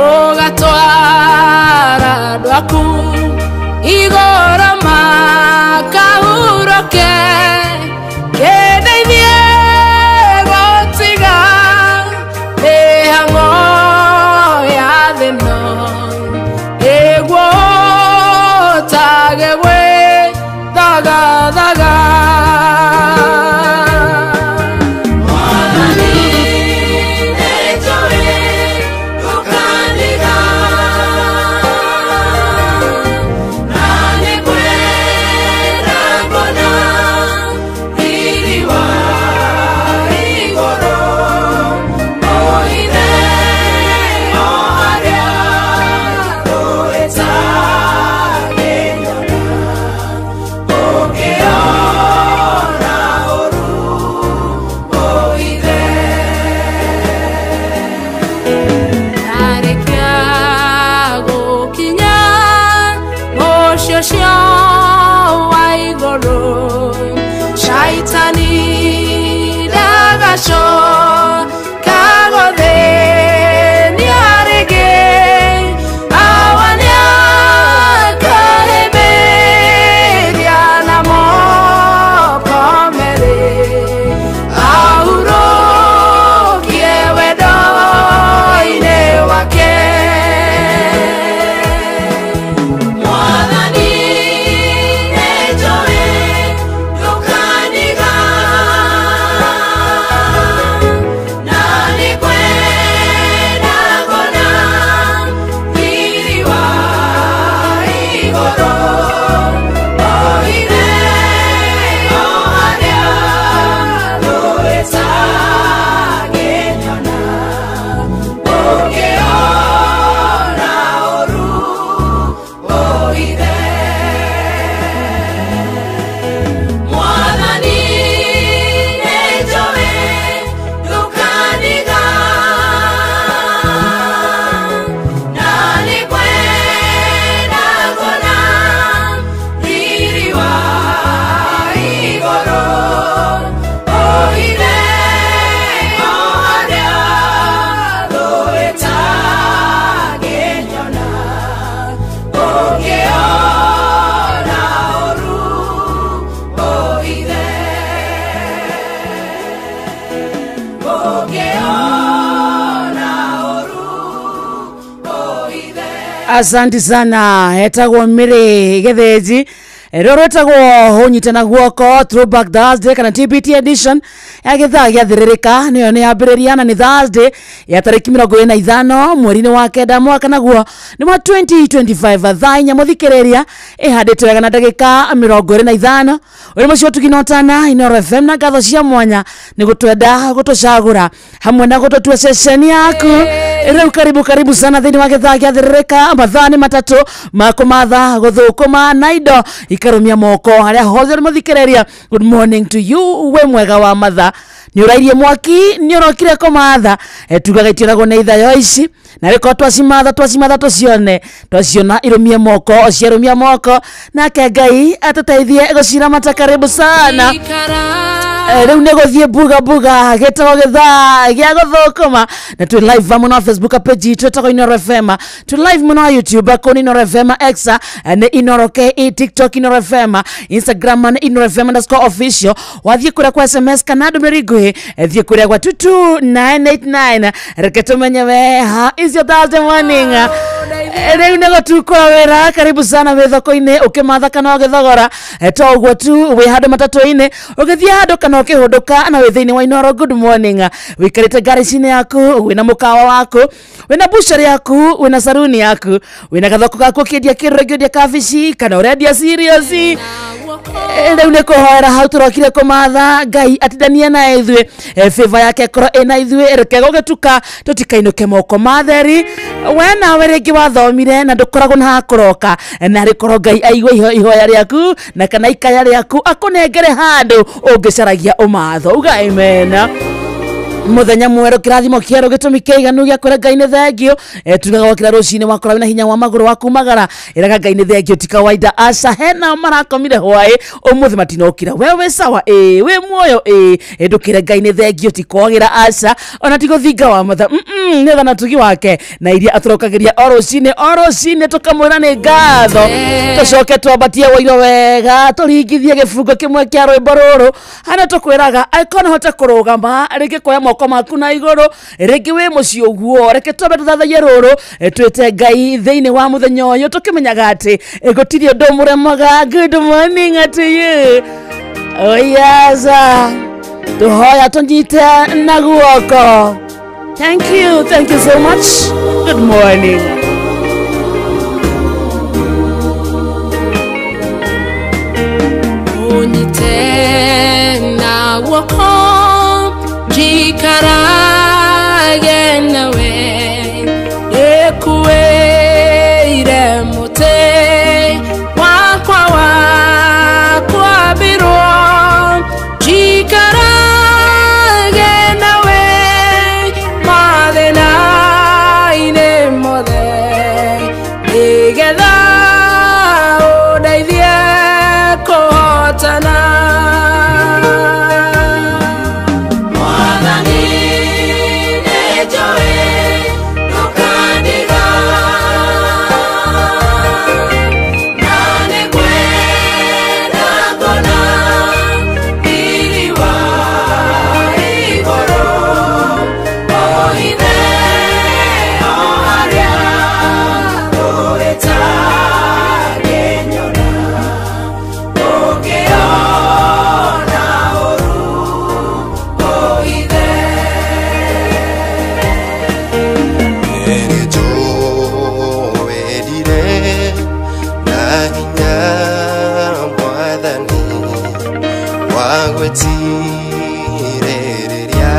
Ũgatwara andũ aku igũrũ makahurũke kĩndeithie gũtiga mĩhang'o ya thĩ-ĩno nĩguo ũtage gwĩthagathaga. Mwathani nĩnjũĩ ndũkandiga, na nĩngwenda kuona riri wa igũrũ, ũhithe o harĩa ũtangĩnyona, ũngĩona ũũru ũhithe. Ndarĩkia gũkinya mũciĩ ũcio wa igũrũ, Shaitani ndagacoka gũthĩnia rĩngĩ, Awa nĩakahĩmbĩria na moko merĩ, ahurũkie wendo-inĩ wake. Mwathani nĩnjũĩ ndũkandiga, na nĩngwenda kuona riri wa igũrũ, ũhithe o harĩa ũtangĩnyona, ũngĩona ũũru ũhithe. Mwathani nĩnjũĩ ndũkandiga, na nĩngwenda kuona riri wa igũrũ, ũhithe o harĩa ũtangĩnyona, ũngĩona ũũru ũhithe. Ũngĩona ũũru ũhithe. Asante sana, etagwo Mary Gĩthĩnji, rũrũ rwĩtagwo Ũnyitana Guoko Throwback Thursday kana TBT edition ya gĩthaa gĩa thĩrĩrĩka, nĩyo nĩ yambĩrĩria na nĩ Thursday ya tarĩki 25 mweri-inĩ wa kenda mwaka naguo nĩ wa 2025, thaa 4 mũthikĩrĩria ĩhandĩtwo wega na ndagĩka 25. Ũrĩ mũciĩ ũtugi na ũtana Inooro FM, na ngatho cia mwanya nĩ gũtwenda gũtũcagũra hamwe na gũtũtua ceceni yaku. Rĩu karibu karibu sana thĩinĩ wa gĩthaa gĩa thĩrĩrĩka, mathaa nĩ matatũ makũmatha gũthũkũma na indo ikarũmia moko harĩa hothe ũrĩ mũthikĩrĩria. Good morning to you, we mwega wa matha, nĩ ũrairie mwaki, nĩ ũrokire kũmatha. Tugaga itiragwo nĩ ithayo ici, na rĩkorwo twacimatha twacimatha tũcione, twaciona irũmie moko, ciarũmia moko, nake Ngai atũteithie gũciramata. Karibu sana. Rĩu nĩ gũthiĩ buga buga gĩtagwo gĩthaa gĩa gũthũkũma, na twĩ live mũno Facebook page itũ ĩtagwo Inooro FM, twĩ live mũno YouTube kũu nĩ Inooro FM, X nĩ Inooro KE, TikTok Inooro FM, Instagram nĩ Inooro FM_official. Wathiĩ kũrĩa kwa SMS kana ndũmĩrĩri nguhĩ, thiĩ kũrĩa gwa 22989, reke tũmenye we how is your Thursday morning. Rĩu nĩ gũtukũra wĩra, karibu sana wĩ thoko-inĩ ũkĩmatha kana ũgĩthogora, to ũguo tu, wĩ handũ matatũ-inĩ ũgĩthiĩ handũ kana ũkĩhũndũka na wĩ thĩinĩ wa Inooro, good morning. Wĩikarĩte ngarici-inĩ yaku, wĩna mũkawa waku, wĩna bucari yaku, wĩna saruni yaku, wĩna gathoko gaku, ũkĩendia kĩndũ, ũkĩendia kabici kana ũrendia cereals. Rĩu nĩ kũhoera hau tũrokire kũmatha Ngai atindanie na ithuĩ, favor yake ĩkorwo ĩna ithuĩ, reke gũgĩtuka tũtikainũke moko matheri. We nawe rĩngĩ wathomire na ndũkoragwo na hakũroka, na rĩkorwo Ngai aigue ihoya rĩaku na kana ikaya rĩaku, akũnengere handũ ũngĩcaragia ũmatho. Uga amen. Muthenya mwerũ kĩrathimo kĩerũ gĩtũmi kĩiganu gĩa kwĩra Ngai nĩ thengio. Tugaga wokĩra rũcinĩ wakora wĩna hinya wa magũrũ wa kumagara, ĩraga Ngai nĩ thengio ti kawaida. Aca hena marakomire hwaĩ ũmũthĩ matinokĩra, we wĩ sawa ĩ wĩ muoyo ĩ ndũkĩre Ngai nĩ thengio ti kwagĩra aca ona ti gũthinga wa matha nĩ tha na tugi wake na iria atũrokagĩria o rũcinĩ o rũcinĩ tũkamwĩra nĩ ngatho. Tũcoke twambatie wũiro wega tũringithie gĩbungo kĩmwe kĩa rwĩmbo rũrũ harĩa tũkwĩraga angĩkorwo no ũhote kũrũgama rĩngĩ kuoya moko maku na igũrũ rĩngĩ wĩ mũciĩ ũguo, reke twambe tũthathaiye rũrũ twĩte Ngai thĩinĩ wa mũthenya ũyũ tũkĩmenyaga atĩ gũtirĩ ũndũ mũremaga. Good morning to you. Oh yes, tũhoya tũnyite na guoko. Thank you, thank you so much. Good morning. Unyite na guoko njikarage nawe ekueire mũtĩ wakwa wa kwambĩrwo njikarage nawe mathĩna-inĩ mothe nĩgetha ũndeithie kũhotana. Mwathani nĩnjũĩ ndũkandiga, na nĩngwenda kuona riri wa igũrũ, ũhithe o harĩa ũrĩtangĩnyona, ũngĩona ũru ũhithe. Nĩnjũwĩrire na hinya Mwathani wa gwĩtirĩrĩria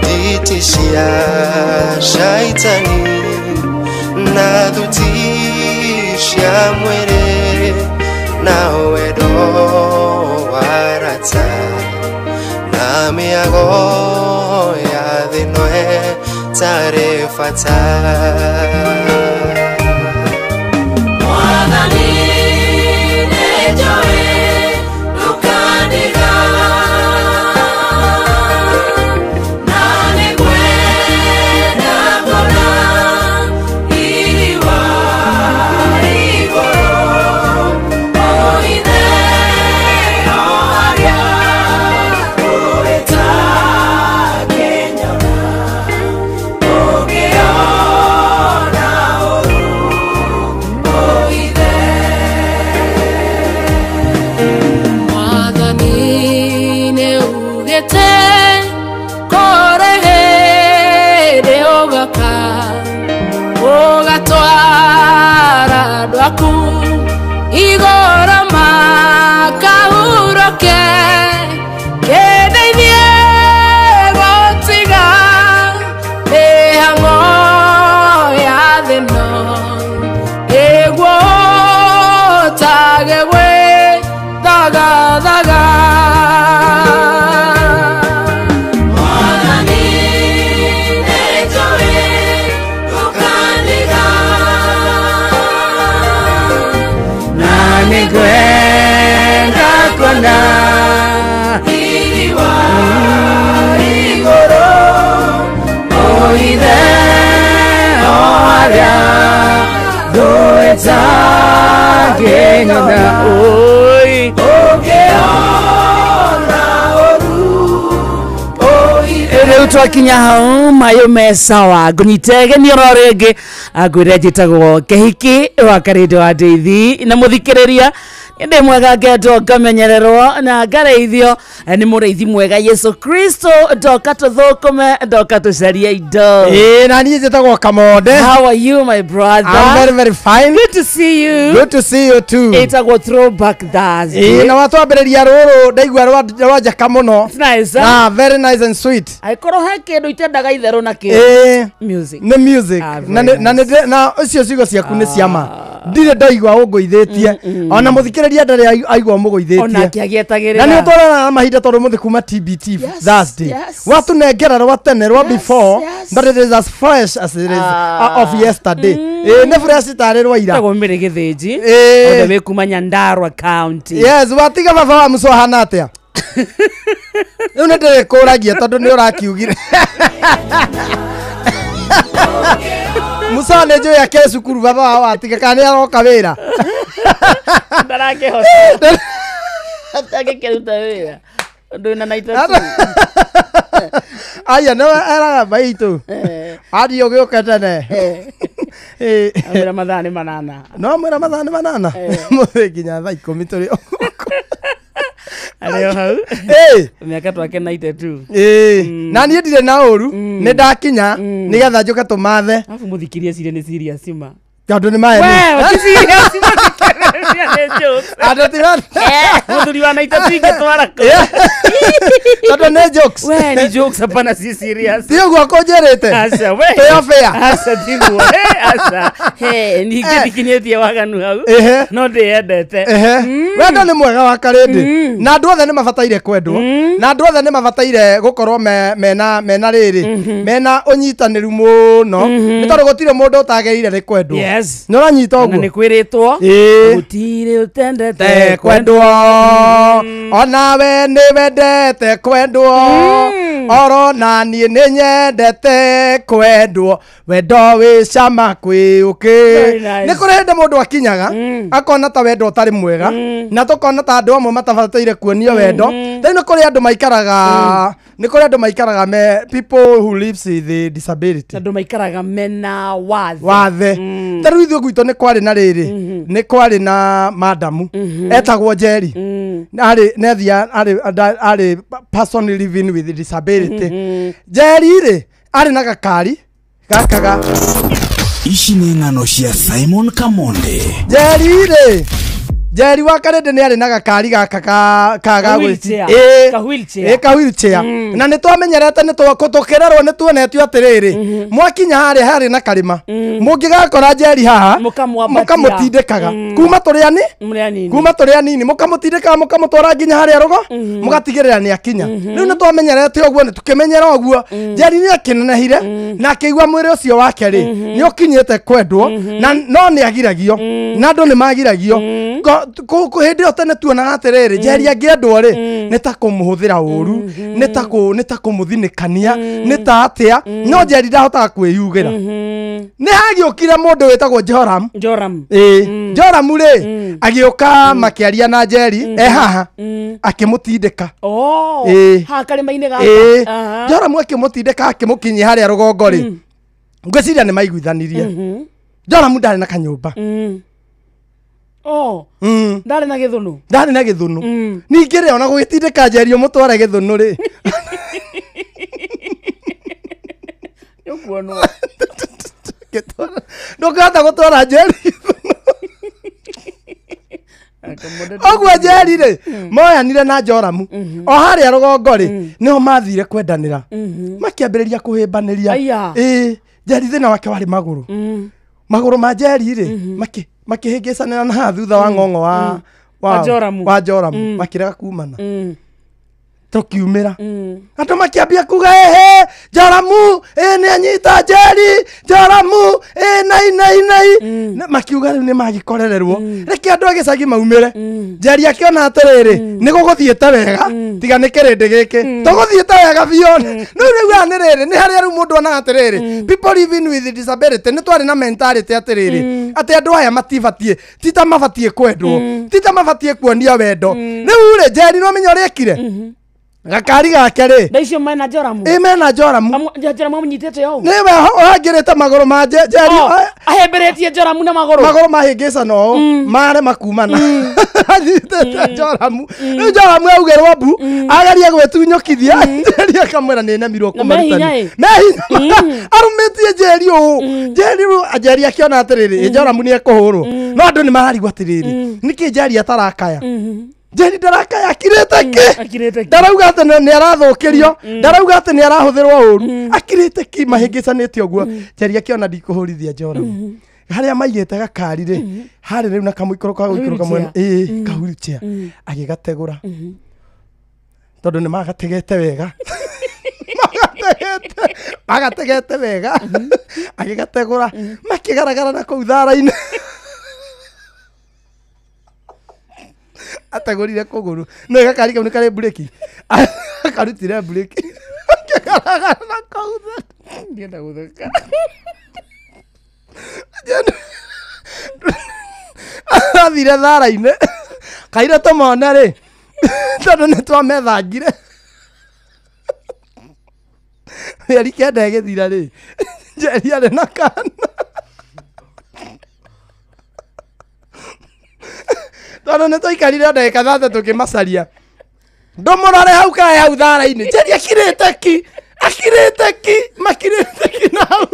nditi cia shaitani na thuti cia mwĩrĩ na wendo wa arata na mĩago ya thĩ ĩno ĩtarĩ bata. Mwathani nĩnjũĩ ndũkandiga, na nĩngwenda kuona riri wa igũrũ, ũhithe o harĩa ũrĩtangĩnyona, ũngĩona ũru ũhithe. Mwathani nĩugĩte kũrĩ hĩndĩ ũgoka ũgatwara andũ aku igũrũ makahurũke, kĩndeithie gũtiga mĩhang'o ya thĩ ĩno nĩguo ũtage gwĩthagathaga. Mwathani nĩnjũĩ ndũkandiga, na nĩngwenda kuona riri wa igũrũ, ũhithe o harĩa ndũĩtangĩnyona. Oi. Ũngĩona ũru ũhithe. Rĩu twakinya hau mayũ me sawa ngũnyite geni oro rĩngĩ ngwĩre njĩtagwo Kĩhiki wa Karĩndũ wa Ndeithi na mũthikĩrĩria ndĩ mwega ngendwo ngamenyererwo na ngareithio nĩ mũrĩithi mwega Yesu Kristo ndoka tũthũkũme ndoka tũcarie indo. Ĩĩ na niĩ njĩtagwo Kamonde. How are you my brother? I'm very very fine. Good to see you. Good to see you too. Ĩtagwo Throwback Thursday. Ĩĩ na watwambĩrĩria rũrũ ndaigua rwanjaka mũno. It's nice, huh? Ah, very nice and sweet. Angĩkorwo he kĩndũ itendaga itherũ nakĩo Ĩĩ music. nĩ music. Ah, Na very na na ũcio ciugo ciaku nĩ ciama. Ndirĩ ndaigua ũngũithĩtie. Ona mũthikĩrĩria ndarĩ aigua mũgũithĩtie. Onake agĩetagĩrĩra. Na nĩ ũtwarana na mahinda tondũ mũthĩ kuma TBT Thursday. Watunengera rwa tene rwa before, but it is as fresh as it is of yesterday. Nĩ fresh tarĩ rwa ira. Tagwo Mĩrĩ Gĩthĩnji. Ĩĩ. Othe wĩ kuma Nyandarua County. Yes, watiga baba wa muco hana atĩa? Rĩu nĩ ndĩrĩkũragia tondũ nĩ ũrakiugire. Musa nĩ njũĩ ake cukuru baba wao atiga kana nĩ aroka wĩra. Ndarakĩhota. Atangĩkĩruta wĩra. Ũndũ wĩna 92. Aya nĩ eraga maitũ. Athiĩ ũgĩũke tene. Ĩĩ. Amwĩra mathaa nĩ 8. No mwĩra mathaa nĩ 8. Mũthĩ nginya thaa 10 tũrĩ o gũkũ. Arĩ o hau. Ĩĩ. Mĩaka twake 92. Ĩĩ. Na niĩ ndirĩ na ũru nĩ ndakinya nĩgetha njũke tũmathe. Alafu mũthikĩrie cire nĩ serious ma. Tondũ nĩ maĩ. We, ti serious mũthikĩrĩria nĩ jokes. Andũ tira. Mũthuri wa 92 ingĩtwara kũ? Tondũ nĩ jokes. We, ni jokes hapana si serious. Ti ũguo kũnjĩrĩte. Aca, we. Tũyo fair. Aca, tiguo. Aca. He, ningĩ ndikinyĩtie waganu hau. Ehe. No ndĩyendete. Ehe. Wendo nĩ mwega wa karĩndĩ. Na andũ othe nĩ mabataire kwendwo. Na andũ othe nĩ mabataire gũkorwo mena mena rĩrĩ. Mena ũnyitanĩru mũno. Nĩ tondũ gũtirĩ mũndũ ũtagĩrĩire nĩ kwendwo. Yes. Nĩ ũranyita Na ũguo? nĩ kwĩrĩtwo. Ĩĩ. Gũtirĩ ũtendete Kwendwo. Onawe nĩ wendete kwendwo. Oro na niĩ nĩ nyendete kwendwo. Wendo wĩ cama kwĩ ũkĩ. Very nice. Nĩ kũrĩ hĩndĩ mũndũ akinyaga akona ta wendo ũtarĩ mwega na tũkona ta andũ amwe matabataire kuonio wendo. Rĩu nĩ kũrĩ andũ maikaraga nĩ kũrĩ andũ maikaraga me people who lives with the disability. Andũ maikaraga mena wathe. Wathe. Ta rĩu ithuĩ gwitũ nĩ kwarĩ na rĩrĩ nĩ kwarĩ na madamu etagwo Njeri. Arĩ nethia arĩ person living with disability. Njeri rĩ arĩ na gakari gaka Ici nĩ ng'ano cia Simon Kamonde. Njeri rĩ Njeri wa karĩndĩ nĩ arĩ na gakari gaka ka Ka wheelchair. Ĩĩ. Ka wheelchair. Ĩĩ, ka wheelchair. Na nĩ twamenyerete nĩ tũkĩrerwo nĩ tuonetio atĩrĩrĩ mwakinya harĩa harĩ na karĩma mũngĩgakora Njeri haha Mũkamwambatia. mũkamũtindĩkaga kuma tũrĩ ani Mũrĩ anini. kuma tũrĩ anini mũkamũtindĩkaga mũkamũtwara nginya harĩa rũgo mũgatigĩrĩra nĩ akinya. Rĩu nĩ twamenyerete ũguo nĩ tũkĩmenyera ũguo. Njeri nĩ akĩnenehire na akĩigua mwĩrĩ ũcio wake rĩ nĩ ũkinyĩte kwendwo na no nĩ agiragio na andũ nĩ magiragio. Hĩndĩ ĩyo tene tuonaga atĩrĩrĩ Njeri angĩendwo rĩ nĩ ta kũmũhũthĩra ũru nĩ ta kũmũthinĩkania nĩ ta atĩa no Njeri ndahotaga kwĩyugĩra. Nĩ hagĩũkire mũndũ wĩtagwo Joram. Joram. Ĩĩ. Joram rĩ agĩũka makĩaria na Njeri e haha akĩmũtindĩka. Oh. Ĩĩ. Haha karĩma-inĩ gaka. Ĩĩ. Aha. Joram akĩmũtindĩka akĩmũkinyia harĩa rũgongo rĩ ngwĩciria nĩ maiguithanirie. Joram ndarĩ na kanyũmba. Oh. Ndarĩ na gĩthũnũ. Ndarĩ na gĩthũnũ. Ningĩ rĩ ona gũgĩtindĩka Njeri ũmũtware gĩthũnũ rĩ. Nĩũkuonwo. Ndũngĩhota gũtwara Njeri gĩthũnũ. Ũguo Njeri rĩ moyanire na Joramu o harĩa rũgongo rĩ nĩho mathire kwendanĩra makĩambĩrĩria kũhĩmbanĩria. Ĩĩ. Njeri thĩna wake warĩ magũrũ. Magũrũ ma Njeri rĩ makĩhĩngĩcanĩra na haha thutha wa ng'ong'o wa Joramu. wa Joramu makĩrega kumana. Tũkiumĩra. Andũ makĩambia kuga ehe Joramu ĩ nĩ anyita Njeri Joramu ĩ nai nai nai. Makiuga rĩu nĩ magĩkorererwo reke andũ a gĩcagi maumĩre. Njeri akĩona atĩrĩrĩ nĩ gũgũthiĩte wega tiga nĩ kĩrĩndĩ gĩkĩ tũgũthiĩte wega biũ. Rĩu rĩu haha nĩ rĩrĩ nĩ harĩa rĩu mũndũ onaga atĩrĩrĩ people living with disability nĩ twarĩ na mentality atĩrĩrĩ atĩ andũ aya matibatiĩ ti ta mabatiĩ kwendwo ti ta mabatiĩ kuonia wendo. Rĩu rĩ Njeri no menya ũrĩa ekire gakari gake rĩ Nda icio mena Joramu. Ĩ mena Joramu. Joramu amũnyitĩte ũũ. Nĩwe ũhangĩrĩte magũrũ ma Njeri. Ahemberetie Joramu na magũrũ. Magũrũ mahĩngĩcana ũũ marema kumana. Anyitĩte Joramu. Rĩu Joramu augĩrwo mbu ageria gwĩtunyũkithia Njeri akamwĩra nĩ nemirwo kũmarutani. Mehinya. Arũmĩtie Njeri ũũ. Njeri rĩu Njeri akĩona atĩrĩrĩ Joramu nĩ ekũhũrwo. No andũ nĩ mararigwo atĩrĩrĩ nĩkĩ Njeri atarakaya. Njeri ndarakaya akirĩte kĩ? Ndarauga atĩ nĩ arathũkĩrio, ndarauga atĩ nĩ arahũthĩrwo ũru. Akirĩte ki mahĩngĩcanĩte ũguo. Njeri akĩona ndikũhũrithia Joramu. Harĩa maigĩte gakari rĩ, harĩ rĩu na kamũikũrũko ka gũikũrũka mwena, ĩĩ, ka wheelchair. Agĩgategũra. Tondũ nĩ magategete wega. Magategete wega. Agĩgategũra, makĩgaragara na kũu thara-inĩ. Ategũrire kũgũrũ. No gakari kau nĩ karĩ mburĩki. Akarutire mburĩki. Akĩgaragara na kũu thara. Ndienda gũtheka. Athire thara-inĩ. Kaire tũmone rĩ, tondũ nĩ twamethangire. Mĩeri 9 ĩgĩthira rĩ, Njeri arĩ na kana. Tondũ nĩ twaikarire o ndagĩka 3 tũkĩmacaria. Ndũmũrore hau kaĩ hau thara-inĩ. Njeri akirĩte ki, akirĩte ki, makirĩte ki na hau.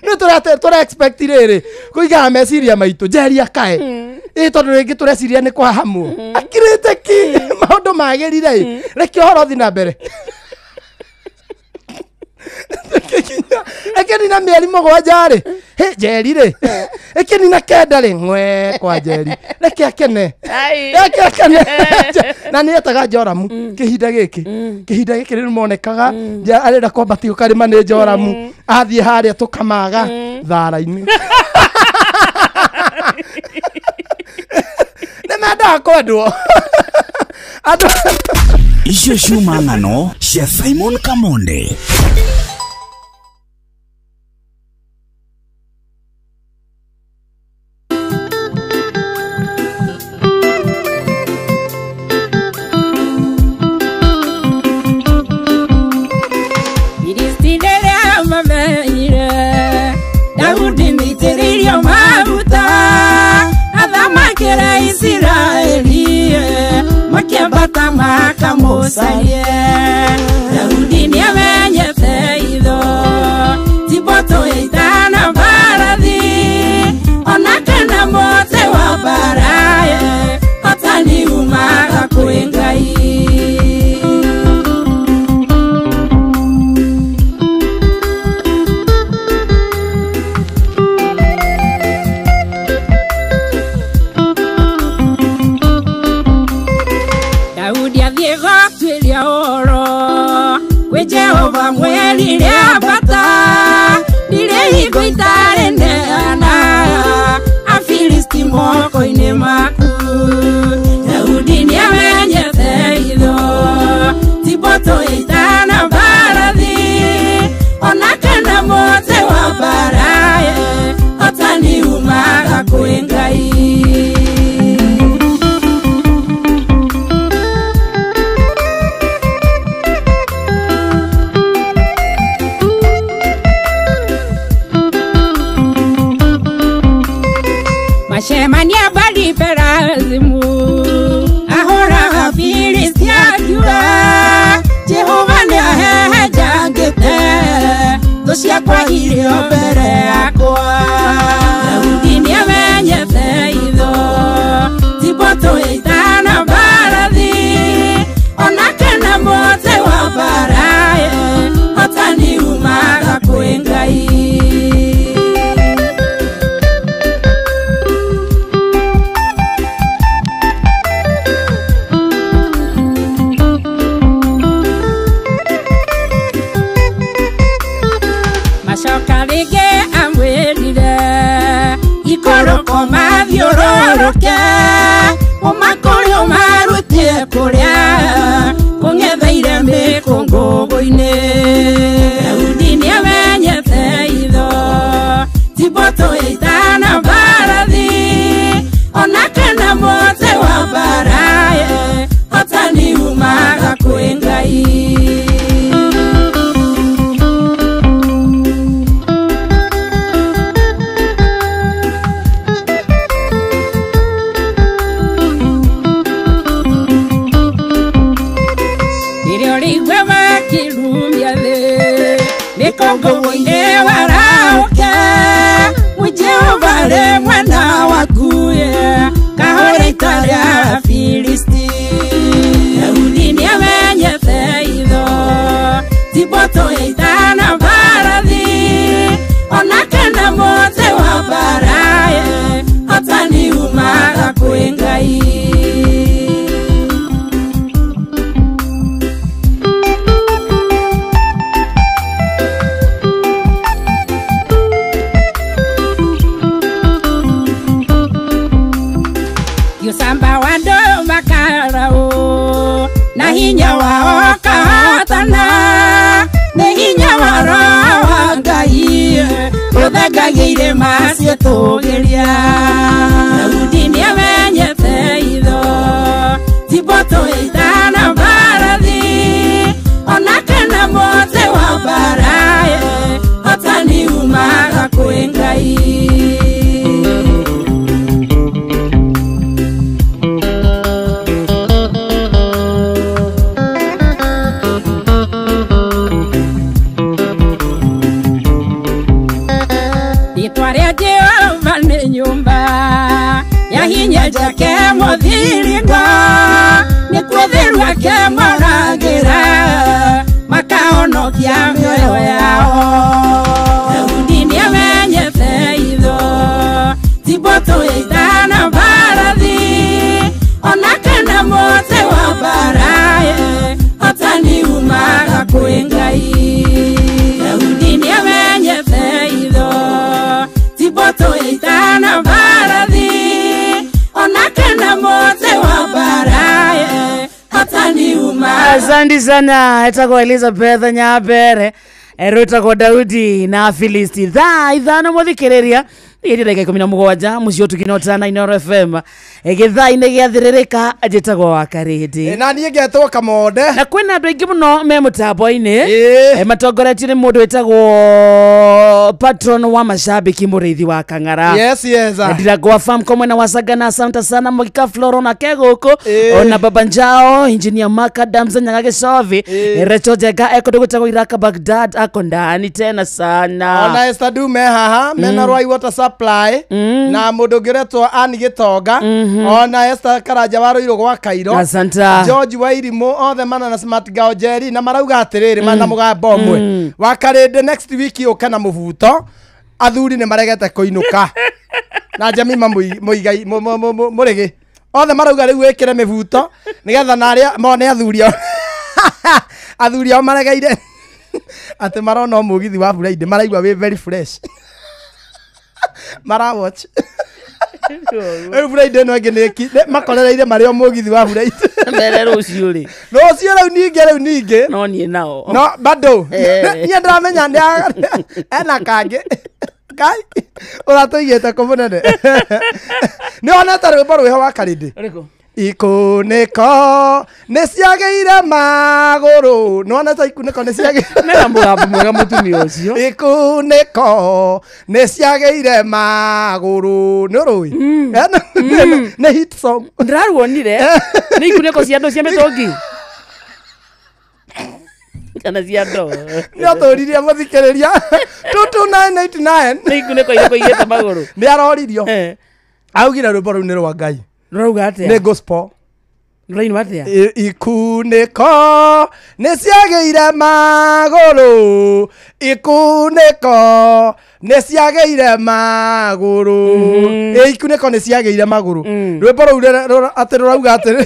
Nĩ tũra expect rĩrĩ, kũigaga meciria maitũ, Njeri akae. Ĩ tondũ rĩngĩ tũreciria nĩ kũhahamwo. Akirĩte ki, maũndũ magĩrire ĩ. Reke ũhoro ũthiĩ na mbere. Ĩkĩnina mĩeri 7 rĩ, hĩ Njeri rĩ, ĩkĩnina 9 rĩ, ng'we kwa Njeri. Reke akene. Reke akene. Na nĩ etaga Joramu kĩhinda gĩkĩ. Kĩhinda gĩkĩ rĩu monekaga arenda kwambatio karĩma nĩ Joramu. Athiĩ harĩa tũkamaga thara-inĩ. Nĩ mendaga kwendwo. Andũ Icio ciuma ng'ano cia Simon Kamonde. Filisti rĩrĩa mamenyire Daudi nĩaitĩrĩirio maguta athamakĩre Isiraeli, makĩambata makamũcarie. Daudi nĩamenyete itho ti mbũtũ ya ita na mbarathi, ona kana mũtĩ wa mbara, hotani umaga kwĩ Ngai. Daudi athiĩ gũtuĩria ũhoro kwĩ Jehova mwerire ambata, ndirĩ hingo itarĩ neana Afilisti moko-inĩ maku. Daudi nĩamenyete itho ti mbũtũ ya ita na mbarathi, ona kana mũtĩ wa mbara, hotani umaga kwĩ Ngai. Macemania bali Perazimu ahoraga Filisti akiuga, Jehova nĩahehenjangĩte thũ ciakwa irĩ o mbere yakwa. Daudi nĩamenyete itho ti mbũtũ ya ita na mbarathi, ona kana mũtĩ wa mbara, hotani umaga kwĩ Ngai. Macoka rĩngĩ amwĩrire ikũrũko mathiũrũrũke, ũmakũrĩ ũmarutie kũrĩa kũng'etheire mĩkũngũgũ-inĩ. Daudi nĩamenyete itho ti mbũtũ ya ita na mbarathi, ona kana mũtĩ wa mbara, hotani umaga kwĩ Ngai. hinya wao kahotana nĩ hinya wa Roho wa Ngai ũthengagĩire maciĩtũgĩria. Daudi nĩamenyete itho ti mbũtũ ĩtana mbarathi ona kana mũtĩ wa mbara hotani umaga kwĩ Ngai. Rĩtwa rĩa Jehova nĩ nyũmba ya hinya njake mũthiringo nĩkuo theru ake moragĩra makahonokia mĩoyo yao. Daudi nĩamenyete itho ti mbũtũ ĩtana mbarathi ona kana mũtĩ wa mbara hotani umaga kwĩ Ngai. Daudi nĩamenyete itho ti mbũtũ ĩtana mbarathi ona kana mũtĩ wa mbara hotani umaga. Asante sana etagwo Elizabeth Nyabere erutagwo Daudi na Filisti thaa 5 muthikiriria iri ndagika 17 mucio tukinota na Inooro FM githaa-inĩ gĩa thĩrĩrĩka njĩtagwo wa Karĩndĩ na niĩ ngetwo Kamonde na kwĩna andũ aingĩ mũno me mũtambo-inĩ Ĩĩ. Matongoretio nĩ mũndũ wĩtagwo patron wa mashabiki mũrĩithi wa Kang'ara. Yes, yes. Ndiragwa farm kwa mwena wa Sagana asante sana Mogika Floro na Kegoko Ĩĩ. ona Baba Njao engineer Mark Adams Nyaga Gicovi Ĩĩ. Recho Jega ekondo gwĩtagwo Iraka Baghdad ako ndani tena sana. Ona Esther Dume haha mena Rwai Water Supply na mũndũ ũngĩ ũretwo Ann Gĩtonga ona Esther Karanja wa Rũirũ gwa Kairo. Asante. George Wairimu othe mana na Smart Gao Jerry na marauga atĩrĩrĩ mana mũgambo ũmwe wa Karĩndĩ next week ũke na mũbuto athuri nĩ maregete kũinũka na Jemima Mũigai Mũrĩgĩ othe marauga rĩu wĩkĩre mĩbuto nĩgetha na arĩa mone athuri ao athuri ao maregeire atĩ marona mũgithi wa Friday maraigua wĩ very fresh mara watch rĩu Friday ĩno ĩngĩ nĩ makorereire marĩ o mũgithi wa Friday Mbere rũciũ rĩ rũciũ rĩu ningĩ no niĩ nao no bado niĩ ndĩramenya nĩ ena kangĩ kai ũratũigĩte kũ mũnene nĩ wonete rwĩmbo rwĩho wa Karĩndĩ ũrĩkũ ikunĩko nĩ ciagĩire magũrũ nĩ wonete ikunĩko nĩ ciagĩire mena mũgambo mwega mũtumia ũcio ikunĩko nĩ ciagĩire magũrũ nĩ ũrũĩ nĩ hit song ndĩraruonire nĩ ikunĩko cia ndoo cia mĩtũngi kana cia ndoo nĩ atũririe mũthikĩrĩria 22989 nĩ ikunĩko irĩkũ igĩte magũrũ nĩ aroririo augire rwĩmbo rũu nĩ rwa Ngai rũrauga atĩa nĩ gospel rũrainwo atĩa ikunĩko nĩ ciagĩire magũrũ ikunĩko nĩ ciagĩire magũrũ ĩ ikunĩko nĩ ciagĩire magũrũ rwĩmbo rũu atĩ rũrauga atĩrĩ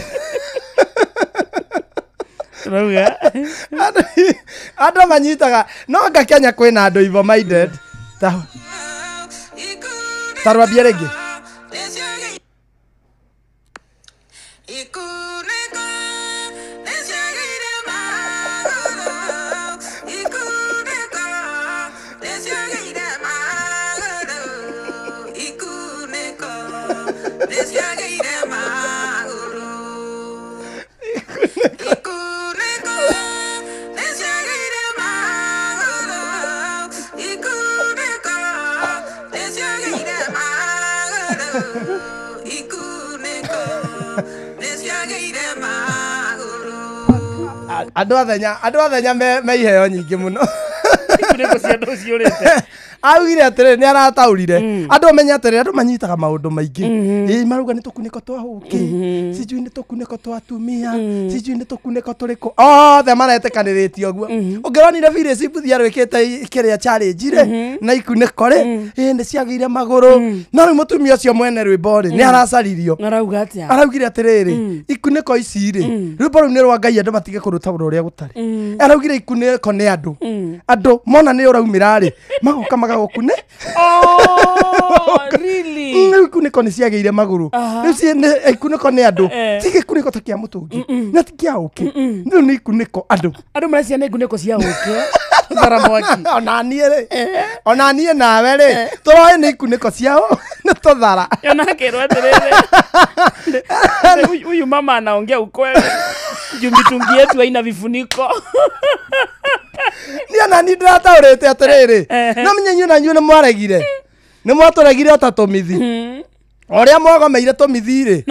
rũrauga andũ manyitaga no anga Kenya kwĩna andũ evil minded ta rwambie rĩngĩ Andũ athenya me iheo nyingĩ mũno ikunĩko cia ndoo ciũrĩte augire atĩrĩrĩ nĩ arataũrire andũ amenye atĩrĩrĩ andũ manyitaga maũndũ maingĩ ĩ marauga nĩ tũkunĩko twa ũkĩ sijui nĩ tũkunĩko twa atumia sijui nĩ tũkunĩko tũrĩkũ othe maretĩkanĩrĩtie ũguo ũngĩronire Phyllis Mbuthia rwĩkĩte kĩrĩa challenge rĩ na ikunĩko rĩ ĩ nĩ ciagĩire magũrũ no rĩu mũtumia ũcio mwene rwĩmbo rĩ nĩ aracaririo arauga atĩa araugire atĩrĩrĩ ikunĩko ici rĩ rwĩmbo rũu nĩ rwa Ngai andũ matige kũrũtaũra ũrĩa gũtarĩ araugire ikunĩko nĩ andũ andũ mona nĩ ũraumĩra rĩ magoka magagũkune. Oh, really? Ikunĩko ikunĩko nĩ ciagĩire magũrũ. Rĩu ikunĩko nĩ andũ. Ti gĩkunĩko ta kĩa mũtũngi. Na ti kĩa ũkĩ. Rĩu nĩ ikunĩko andũ. Andũ marecia nĩ ngunĩko cia ũkĩ. Thara mwaki. Ona niĩ rĩ. Ona niĩ nawe rĩ. Tũroĩ nĩ ikunĩko ciao nĩ tũthara. Ona kerwo atĩrĩrĩ. Huyu mama anaongea ukweli. Juu mitungi yetu haina vifuniko. Niĩ ona niĩ ndĩrataũrĩte atĩrĩrĩ. No menye inyuĩ na inyuĩ nĩ mwaregire. Nĩ mwatũregire ota tũmithi. Ũrĩa mwagomeire tũmithi rĩ.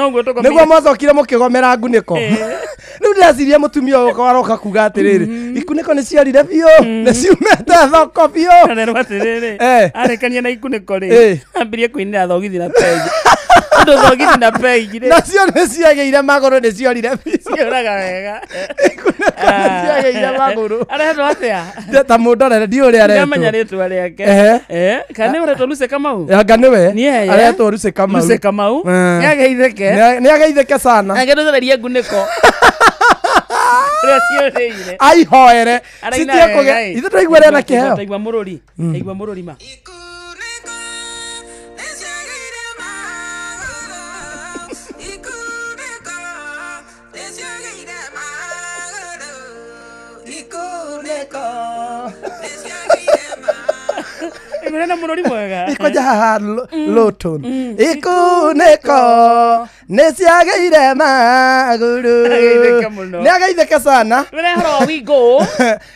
Nĩguo mwacokire mũkĩgomera ngunĩko. Rĩu ndĩreciria mũtumia ũyũ aroka kuga atĩrĩrĩ, ikunĩko nĩ ciorire biũ, nĩ ciumĩte thoko biũ. Arerwo atĩrĩrĩ, arekania na ikunĩko rĩ, ambirie kũinĩra thogithi na pegi. Ũndũ thogithi na pegi rĩ. Nacio nĩ ciagĩire magũrũ, nĩ ciorire biũ. Cioraga wega. Ikunĩko nĩ ciagĩire magũrũ. Aretwo atĩa? Ta mũndorere, ndiũĩ ũrĩa aretwo. Ndamenya rĩtwa rĩake. Kana nĩ ũretwo Lucy Kamau? Anga nĩwe. Aretwo Lucy Kamau. Lucy Kamau. Nĩageithĩke. Nĩageithĩke sana. Angĩtũthererie ngunĩko. Aihoere. Citiekũgĩa. Ithuĩ twaigua rĩa na kĩheo. Taigua mũrũri. Taigua mũrũri ma. Ĩmwe mũrũri mwega. Ikoja haha Lowton. Ikunĩko nĩ ciagĩire magũrũ. Nĩageithĩke sana. Twĩre ũhoro wa Wingo.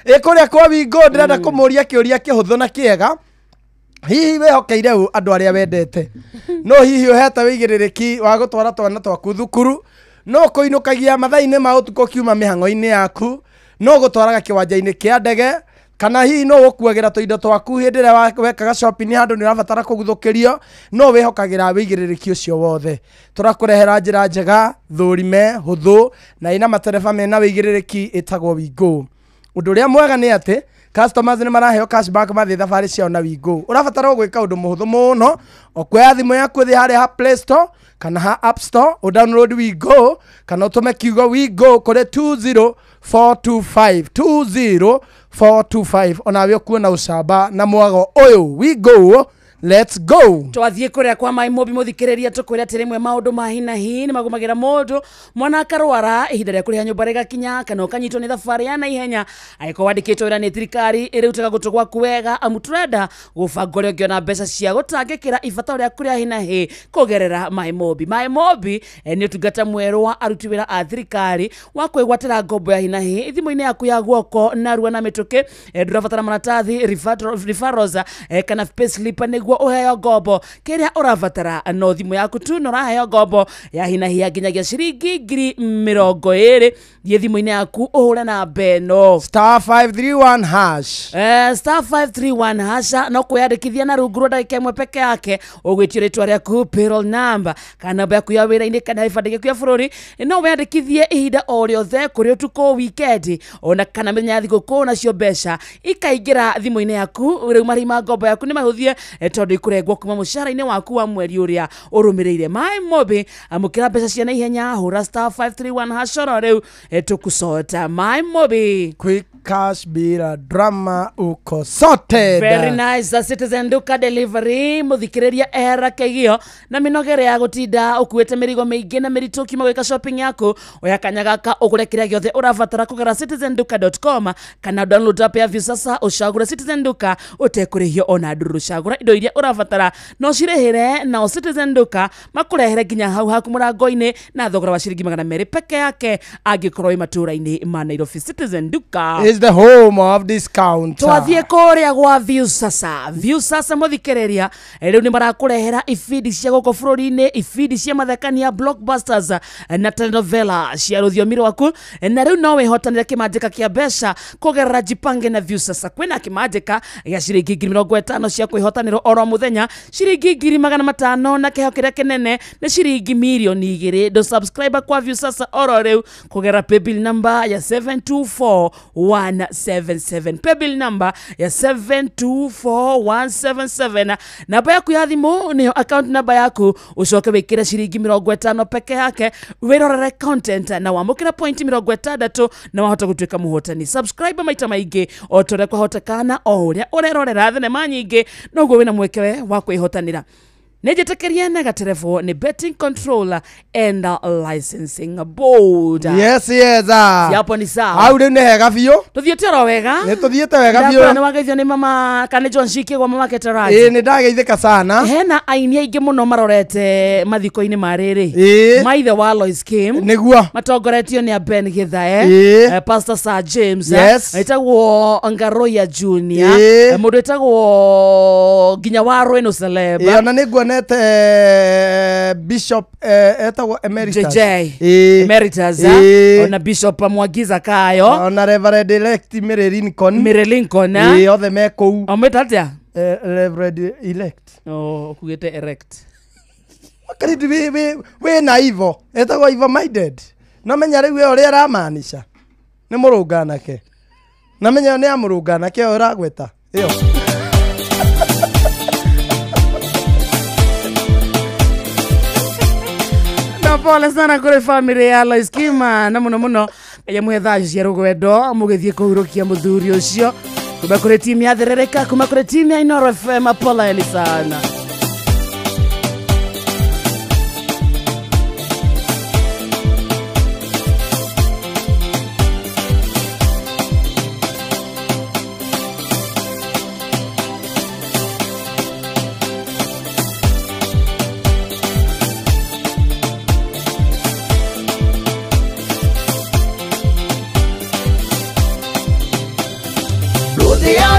Ĩ kũrĩa kwa Wingo ndĩrenda kũmũria kĩũria kĩhũthũ na kĩega. Hihi wĩhokeire ũ andũ arĩa wendete? No hihi ũhete wĩigĩrĩrĩki wa gũtwara twana twaku thukuru? No kũinũkagia mathaa-inĩ ma ũtukũ kiuma mĩhang'o-inĩ yaku? No gũtwaraga kĩwanja-inĩ kĩa ndege? Kana hihi no gũkuagĩra tũindo twaku hĩndĩ ĩrĩa wekaga shopping handũ nĩ ũrabatara kũguthũkĩrio? No wĩhokagĩra wĩigĩrĩrĩki ũcio wothe. Tũrakũrehera njĩra njega, thũrime, hũthũ na ĩna matereba mena wĩigĩrĩrĩki ĩtagwo Wingo. Ũndũ ũrĩa mwega nĩ atĩ customers nĩ maraheo cashback mathiĩ thabarĩ ciao na Wingo. Ũrabatara gwĩka ũndũ mũhũthũ mũno, o kuoya thimũ yaku ũthiĩ harĩa ha Play Store kana ha App Store, ũ download Wingo kana ũtũme kiugo Wingo kũrĩ 20425 20425 onawe ũkuona ũcamba na mwago ũyũ. Wingo, let's go. Twathiĩ kũrĩa kwa Mai Mobi mũthikĩrĩria tũkwĩra atĩ rĩmwe maũndũ ma hi na hi nĩ magũmagĩra mũndũ mwana akarwara ihinda rĩa kũrĩha nyũmba rĩgakinya kana ũkanyitwo nĩ thabarĩ ya naihenya angĩkorwo wandĩkĩtwo wĩra nĩ thirikari ĩrĩrutaga gũtũ gwaku wega amu tũrenda gũbanga ũrĩa ũngĩona mbeca cia gũtangĩkĩra ibata rĩaku rĩa hi na hi kũgerera Mai Mobi. Mai Mobi nĩ ũtungata mwerũ wa aruti wĩra a thirikari wa kwĩgwatĩra ngombo ya hi na hi thimũ-inĩ yaku ya guoko narua na mĩtũkĩ. Ndũrabatara maratathi, referrals kana payslip nĩguo ũheo ngombo. Kĩrĩa ũrabatara no thimũ yaku tu na ũraheo ngombo ya hi na hi ya nginyagia ciringi 20,000. Thiĩ thimũ-inĩ yaku ũhũre namba ĩno *531 hash. *531 hash no kwĩyandĩkithia na rungu rwa ndagĩka ĩmwe peke yake ũgwĩtio rĩtwa rĩaku, payroll number kana namba yaku ya wĩra-inĩ kana gĩbandĩ gĩaku ya bũrũri. No wĩyandĩkithie ihinda o rĩothe kũrĩ ũtukũ, weekend ona kana mĩthenya ya thigũkũ, nacio mbeca ikaingĩra thimũ-inĩ yaku. Rĩu marĩhi ma ngombo yaku nĩ mahũthie tondũ ikũrengwo kuma mũcara-inĩ waku wa mweri ũrĩa ũrũmĩrĩire. Mai Mobi, amũkĩra mbeca cia naihenya, hũra *531 hash oro rĩu tũkũcota. Mai Mobi, quick cash bila drama, uko sorted. Very nice. The Citizen Duka Delivery mũthikĩrĩria era kĩgio na mĩnogere ya gũtinda ũkuĩte mĩrigo mĩingĩ na mĩritũ ũkiuma gwĩka shopping yaku. Oya kanya gaka ũgũre kĩrĩa gĩothe ũrabatara kũgera citizenduka.com kana download app ya Viusasa ũcagũre Citizen Duka ũtekũrĩhio ona ndururu. Cagũra indo iria ũrabatara no cirĩhĩre nao Citizen Duka makũrehere nginya hau haku mũrango-inĩ na thogora wa ciringi 200 peke yake angĩkorwo wĩ matũũra-inĩ ma Nairobi. Citizen Duka is the home of discount. Twathiĩ kũrĩa gwa Viusasa. Viusasa mũthikĩrĩria rĩu nĩ marakũrehera ibindi cia gũkũ bũrũri-inĩ, ibindi cia mathekania, blockbusters na telenovela cia rũthiomi rwaku, na rĩu no wĩhotanĩre kĩmanjĩka kĩa mbeca kũgerera Jipange na Viusasa. Kwĩna kĩmanjĩka gĩa ciringi 50,000 cia kwĩhotanĩrwo oro mũthenya, ciringi 500,000 na kĩheo kĩrĩa kĩnene nĩ ciringi 2,000,000. Ndũ subscribe kwa Viusasa oro rĩu kũgerera paybill number ya 724177, paybill number ya 724177. Namba yaku ya thimũ nĩyo account number yaku, ũcoke wĩkĩre ciringi 50 peke yake wĩrorere content na wamũkĩra point 60 na wahota gũtuĩka mũhotani. Subscribe maita maingĩ o ta ũrĩa kwahotekana, o ũrĩa ũrerorera thenema nyingĩ noguo wĩna mweke wa kwĩhotanĩra. Nĩ njĩtĩkĩrie na gaterebo nĩ Betting Control and Licensing Board. Yes, yes. Hapo ni sawa. Hau rĩu nĩ hega biũ. Tũthiĩte oro wega. Nĩ tũthiĩte wega biũ. Ndakora nĩ wageithio nĩ mama kana John Shike gwa mama Ketaraji. Ĩĩ nĩ ndageithĩka sana. Hena aini aingĩ mũno marorete mathiko-inĩ ma rĩrĩ. Ĩĩ. Maithe wa Lois Kim. Nĩguo. Matongoretio nĩ a Ben Githae. Ĩĩ. Pastor Sir James. Yes. Etagwo Ngaroya Junior. Ĩĩ. Mũndũ etagwo nginya wa Rweno Celeb. Ĩĩ ona nĩ nguonete Bishop etagwo Emeritus. JJ. Ĩĩ. Emeritus. Ĩĩ. Ona Bishop Mwagiza Kayo. Ona Reverend elect Mary Lincoln. Mary Lincoln. Ĩĩ othe me kũu. Omwĩta atĩa? Reverend elect. Oh, ukugĩte erect. Makaridi we na ivo. Etagwo ivo minded. No menya rĩu we ũrĩa aramaanisha. Nĩ mũrũnganake. Na menya nĩ amũrũnganake ũyũ ũragweta. Ĩyo. Na pole sana kũrĩ family ya Lois Kima na mũno mũno ya muhe thayũ cia rũgwendo mũgĩthiĩ kũhurũkia mũthuri ũcio. Kuma kũrĩ timu ya Therereka, kuma kũrĩ timu ya Inoro FM, pole sana.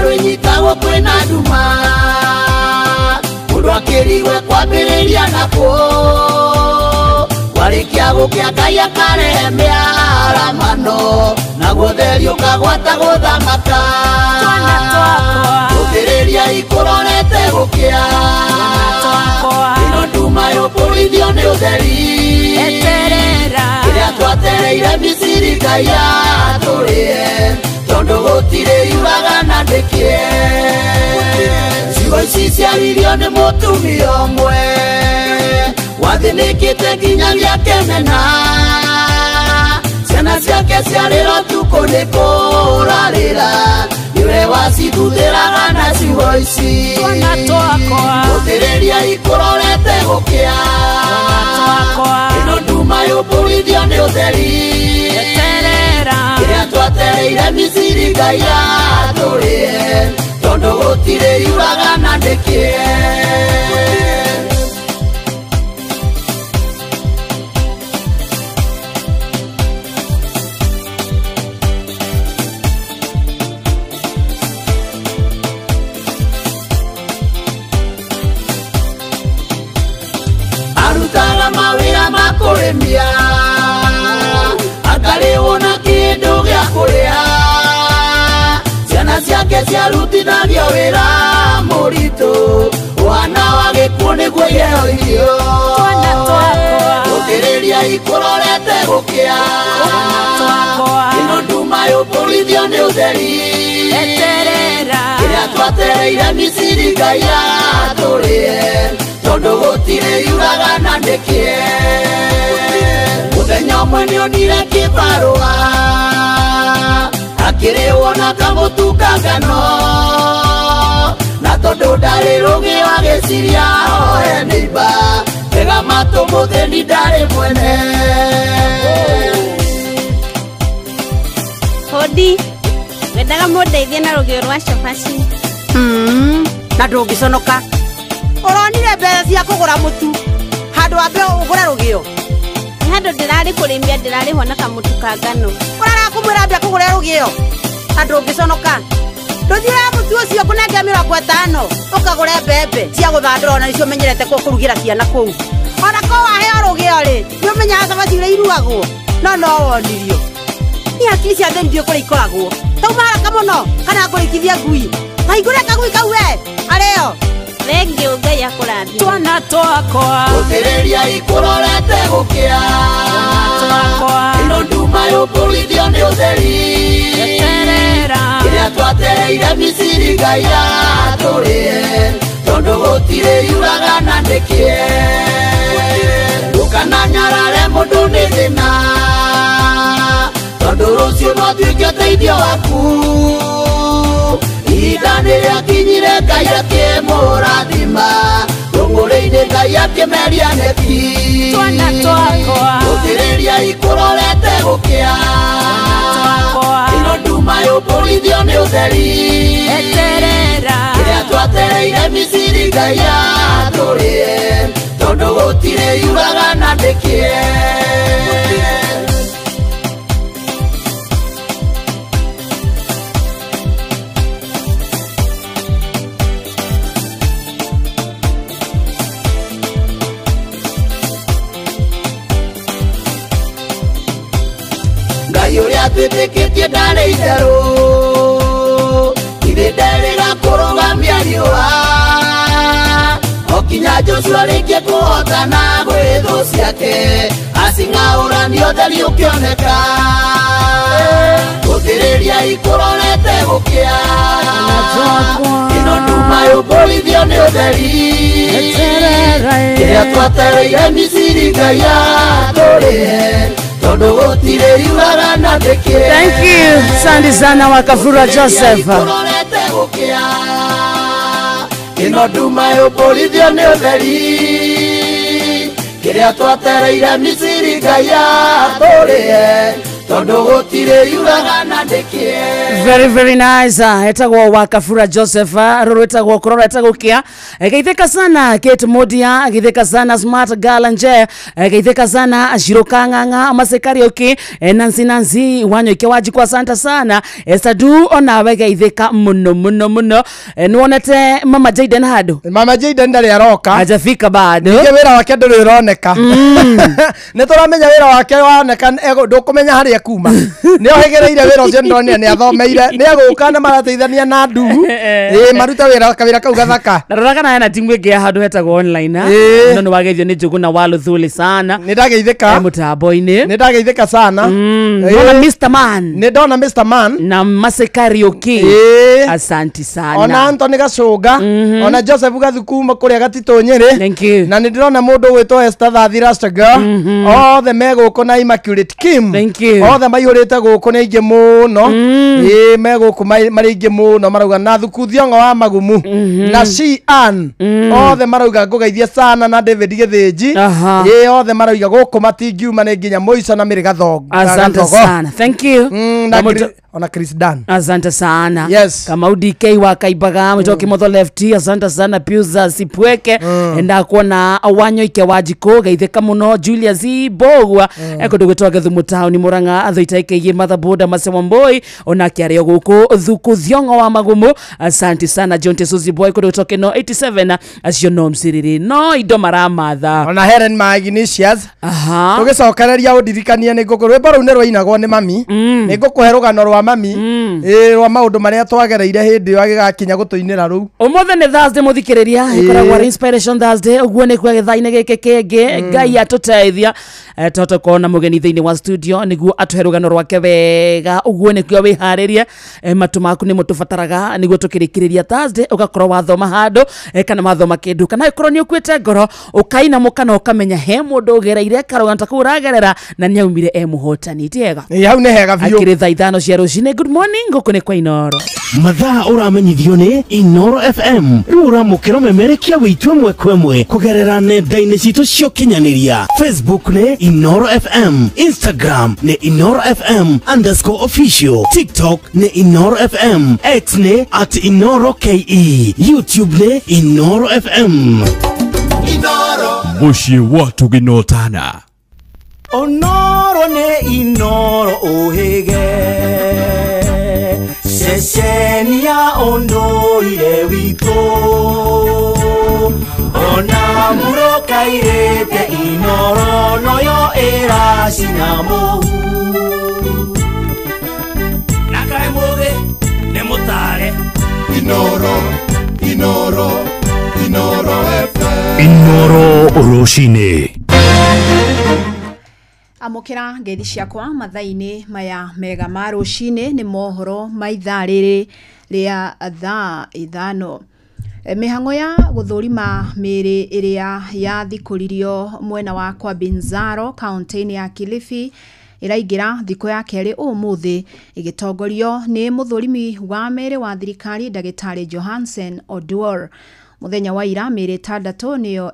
Runyitagwo kwĩna nduma mũndũ akĩrigwe kwambĩrĩria nakwo kwarĩkia gũkĩa Ngai akarehe mĩaramano naguo theri ũkagwata gũthamaka. Rũthĩrĩria ikũrorete gũkĩa ĩno nduma yũmbũrithio nĩ ũtheri kĩrĩa twatereire Misiri Ngai atũrĩe tondũ gũtirĩ yuraga na ndĩkĩe. Ciugo ici ciaririo nĩ mũtumia ũmwe wathĩnĩkĩte nginyagia kĩmena. Ciana ciake ciarĩra ũtukũ nĩ kũrarĩra nĩwe wacithuthĩraga na ciugo ici. Rũthĩrĩria ikũrorete gũkĩa ĩno nduma yũmbũrithio nĩ ũtheri kĩrĩa twatereire Misiri Ngai atũrĩe tondũ gũtirĩ yuraga na ndĩkĩe. Arutaga mawĩra ma kũrĩmia akarĩhwo na kĩndũ gĩa kũrĩa. Ciana ciake ciarutithagio wĩra mũritũ ũhana wa gĩkuũ nĩguo iheo irio. Rũthĩrĩria ikũrorete gũkĩa ĩno nduma yũmbũrithio nĩ ũtheri kĩrĩa twatereire Misiri Ngai atũrĩe tondũ gũtirĩ yuraga na ndĩkĩe. Mũthenya ũmwe nĩonire kĩbarũa akĩrĩhwo na kamũtu ka ngano na tondũ ndarĩ rũgĩo agĩciria oe nĩimba tega matũ mũthĩni ndarĩ mwene. Hodi, wendaga mũndeithie na rũgĩo rwa cabaci. Na ndũngĩconoka. Ũronire mbeca cia kũgũra mũtu handũ wambe ũgũre rũgĩo. Nĩ handũ ndĩrarĩ kũrĩmia ndĩrarĩhwo na kamũtu ka ngano. Ũrarega kũmwĩra mbia kũgũre rũgĩo na ndũngĩconoka. Ndũthiĩre mũtu ũcio ngũnenge 50 ũkagũre mbembe cia gũthandũra ona nĩcio ũmenyerete kũrugĩra ciana kũu. Ona ko waheo rũgĩo rĩ, nĩ ũmenyaga cabaci ũrĩa iruagwo no no wonirio. Niĩ hakiri cia thĩni ndiũĩ kũrĩa ikoragwo. Tauma haraka mũno kana ngũrĩkithia ngui. Kahingũre kagui kau we arĩo. Thengiũ Ngai akũrathime. Twana twakwa Rũthĩrĩria ikũrorete gũkĩa ĩno nduma yũmbũrithio nĩ ũtheri kĩrĩa twatereire Misiri Ngai atũrĩe tondũ gũtirĩ yuraga na ndĩkĩe. Ndũkananyarare mũndũ nĩ thĩna tondũ rũciũ no atuĩke ũteithio waku. Ihinda nĩrĩakinyire Ngai akĩmũrathima rũng'ũrĩ-inĩ Ngai Akĩmeria neti Twana twakwa Gũthĩrĩria ikũrorete gũkĩa Ĩno nduma yũmbũrithio nĩ ũtheri Eterera Kĩrĩa twatereire Misiri Ngai atũrĩe Tondũ gũtirĩ yuraga na ndĩkĩe Ngai ũrĩa twĩtĩkĩtie ndarĩ itherũ Ithe nderĩga kũrũgamia riũa O kinya Joshua rĩngĩ kũhotana gwĩ thũ ciake Acing'aũrani ũtheri ũkĩoneka Gũthĩrĩria ikũrorete gũkĩa Ĩno nduma yũmbũrithio nĩ ũtheri Kĩrĩa twatereire Misiri Ngai atũrĩhe Tondũ gũtirĩ yuraga na ndĩkĩe Thank you Sandy sana wa Kafura Joseph. Ĩno nduma yũmbũrithio nĩ ũtheri Kĩrĩa twatereire Misiri Ngai atũrĩhe Tondũ gũtirĩ yuraga na ndĩkĩe Very very nice. Etagwo wa Kafura Joseph ruru etagwo kurora etagwo kia. Geitheka sana Kate Modia, geitheka sana Smart Girl nje, geitheka sana Shiroka Ng'ang'a Masekarioki, Nancy Nancy Wanyoike Wajikwa asante sana. Sadu onawe geitheka muno muno muno. Nuonete Mama Jaden hado. Mama Jaden ndari aroka. Hajafika bado. Nige wira wake nduri uroneka. Nĩ tũramenya wĩra wake woneka ndũkũmenya harĩa kuma. Nĩ ohegereire wĩra ũcio ndonire nĩ athomeire nĩ agũka na marateithania na ndu marute wĩra kawĩra kau gathaka. Na rora kana hena timu ĩngĩ ya handũ hetagwo online no nĩ wageithio nĩ Njũgũ na Waluthuli sana. Nĩ ndageithĩka mũtambo-inĩ. Nĩ ndageithĩka sana. Ndona Mr Man. Nĩ ndona Mr Man na Masekarioki. Asanti sana. Ona Anthony Gacũnga, ona Joseph Gathukuma kũrĩa Gatitũ Nyĩrĩ. Thank you. Na nĩ ndĩrona mũndũ ũgwĩtwo Esther Thathi Rastaga. Othe me gũkũ na Immaculate Kim. Thank you. Othe maihũrĩte gũkũ nĩ aingĩ mũno. Me gũkũ marĩ aingĩ mũno marauga na Thuku Thiong'o wa Magumu na She Ann. Othe marauga ngũgeithie sana na David Gĩthĩnji. Othe marauga gũkũ matingiuma nĩ nginya mũico na Mĩrĩ Gathongo. Asante sana. Thank you. Na ona Chris Dan. Asante sana. Yes. Kamau DK wa Kaibaga mtoki Motho Left. Asante sana Piusa Sipweke. Enda kuona Wanyoike Wajiko geitheka muno Julius Bogwa ekundu gwitwa Githumu town Murang'a athoita ike Mother Boda Masewa Mboi ona kiario guku Thuku Thiong'o wa Magumu. Asante sana John Tesuzi Boy kundu gwitwa Keno 87 acio no mciriri no indo maramatha. Ona Helen Magnesius. Tugicokereria undirikanie nĩ ngũkũ rwĩmbo rũu nĩ rwainagwo nĩ mami. Nĩ ngũkũhe rũgano rwa mami rwa maũndũ marĩa twagereire hĩndĩ ĩyo agĩgakinya gũtũinĩra rũu. Ũmũthĩ nĩ Thursday mũthikĩrĩria ĩkoragwo Inspiration Thursday ũguo nĩ kwa gĩthaa-inĩ gĩkĩ kĩngĩ Ngai atũteithia tũhote kuona mũgeni thĩinĩ wa studio nĩguo atũhe rũgano rwake wega ũguo nĩkuo wĩharĩrie matũ maku nĩmo tũbataraga nĩguo tũkĩrĩkĩrĩria Thursday ũgakorwo wathoma handũ kana wathoma kĩndũ kana ĩkorwo nĩ ũkuĩte ngoro ũkainamũka na ũkamenya he mũndũ ũgereire karũgano ta kau ũragerera na nĩaumire e mũhotani ti hega. Hau nĩ hega biũ. Akĩrĩ thaa 5 cia rũcinĩ. Good morning gũkũ nĩ kwa Inoro. Mathaa ũramenyithio nĩ Inoro FM rĩu ũramũkĩra ũmemerekia wĩitũ ĩmwe kwa ĩmwe kũgerera nenda-inĩ citũ cia ũkinyanĩria. Facebook nĩ Inoro FM, Instagram nĩ Inoro FM _official, TikTok nĩ Inoro FM, X nĩ @InoroKE, YouTube nĩ Inoro FM. Inoro Mũciĩ wa tũginotana. Onoro nĩ Inoro ũhĩge ceceni ya ũndũire witũ ona mũrũkairĩte Inoro noyo ĩracina mũhu na kaĩ mũgĩ nĩ mũtare Inoro Inoro Inoro FM Inoro rũcinĩ. Amũkĩra ngeithi ciakwa mathaa-inĩ maya mega ma rũcinĩ nĩ mohoro ma ithaa rĩrĩ rĩa thaa 5. Mĩhang'o ya gũthũrima mĩĩrĩ ĩrĩa yathikũririo mwena wa Kwabinzaro kaunti-inĩ ya Kilifi ĩraingĩra thikũ ya kerĩ ũmũthĩ ĩgĩtongorio nĩ mũthũrimi wa mĩĩrĩ wa thirikari ndagĩtarĩ Johansen Oduor. Muthenya wa ira mĩĩrĩ 6 nĩyo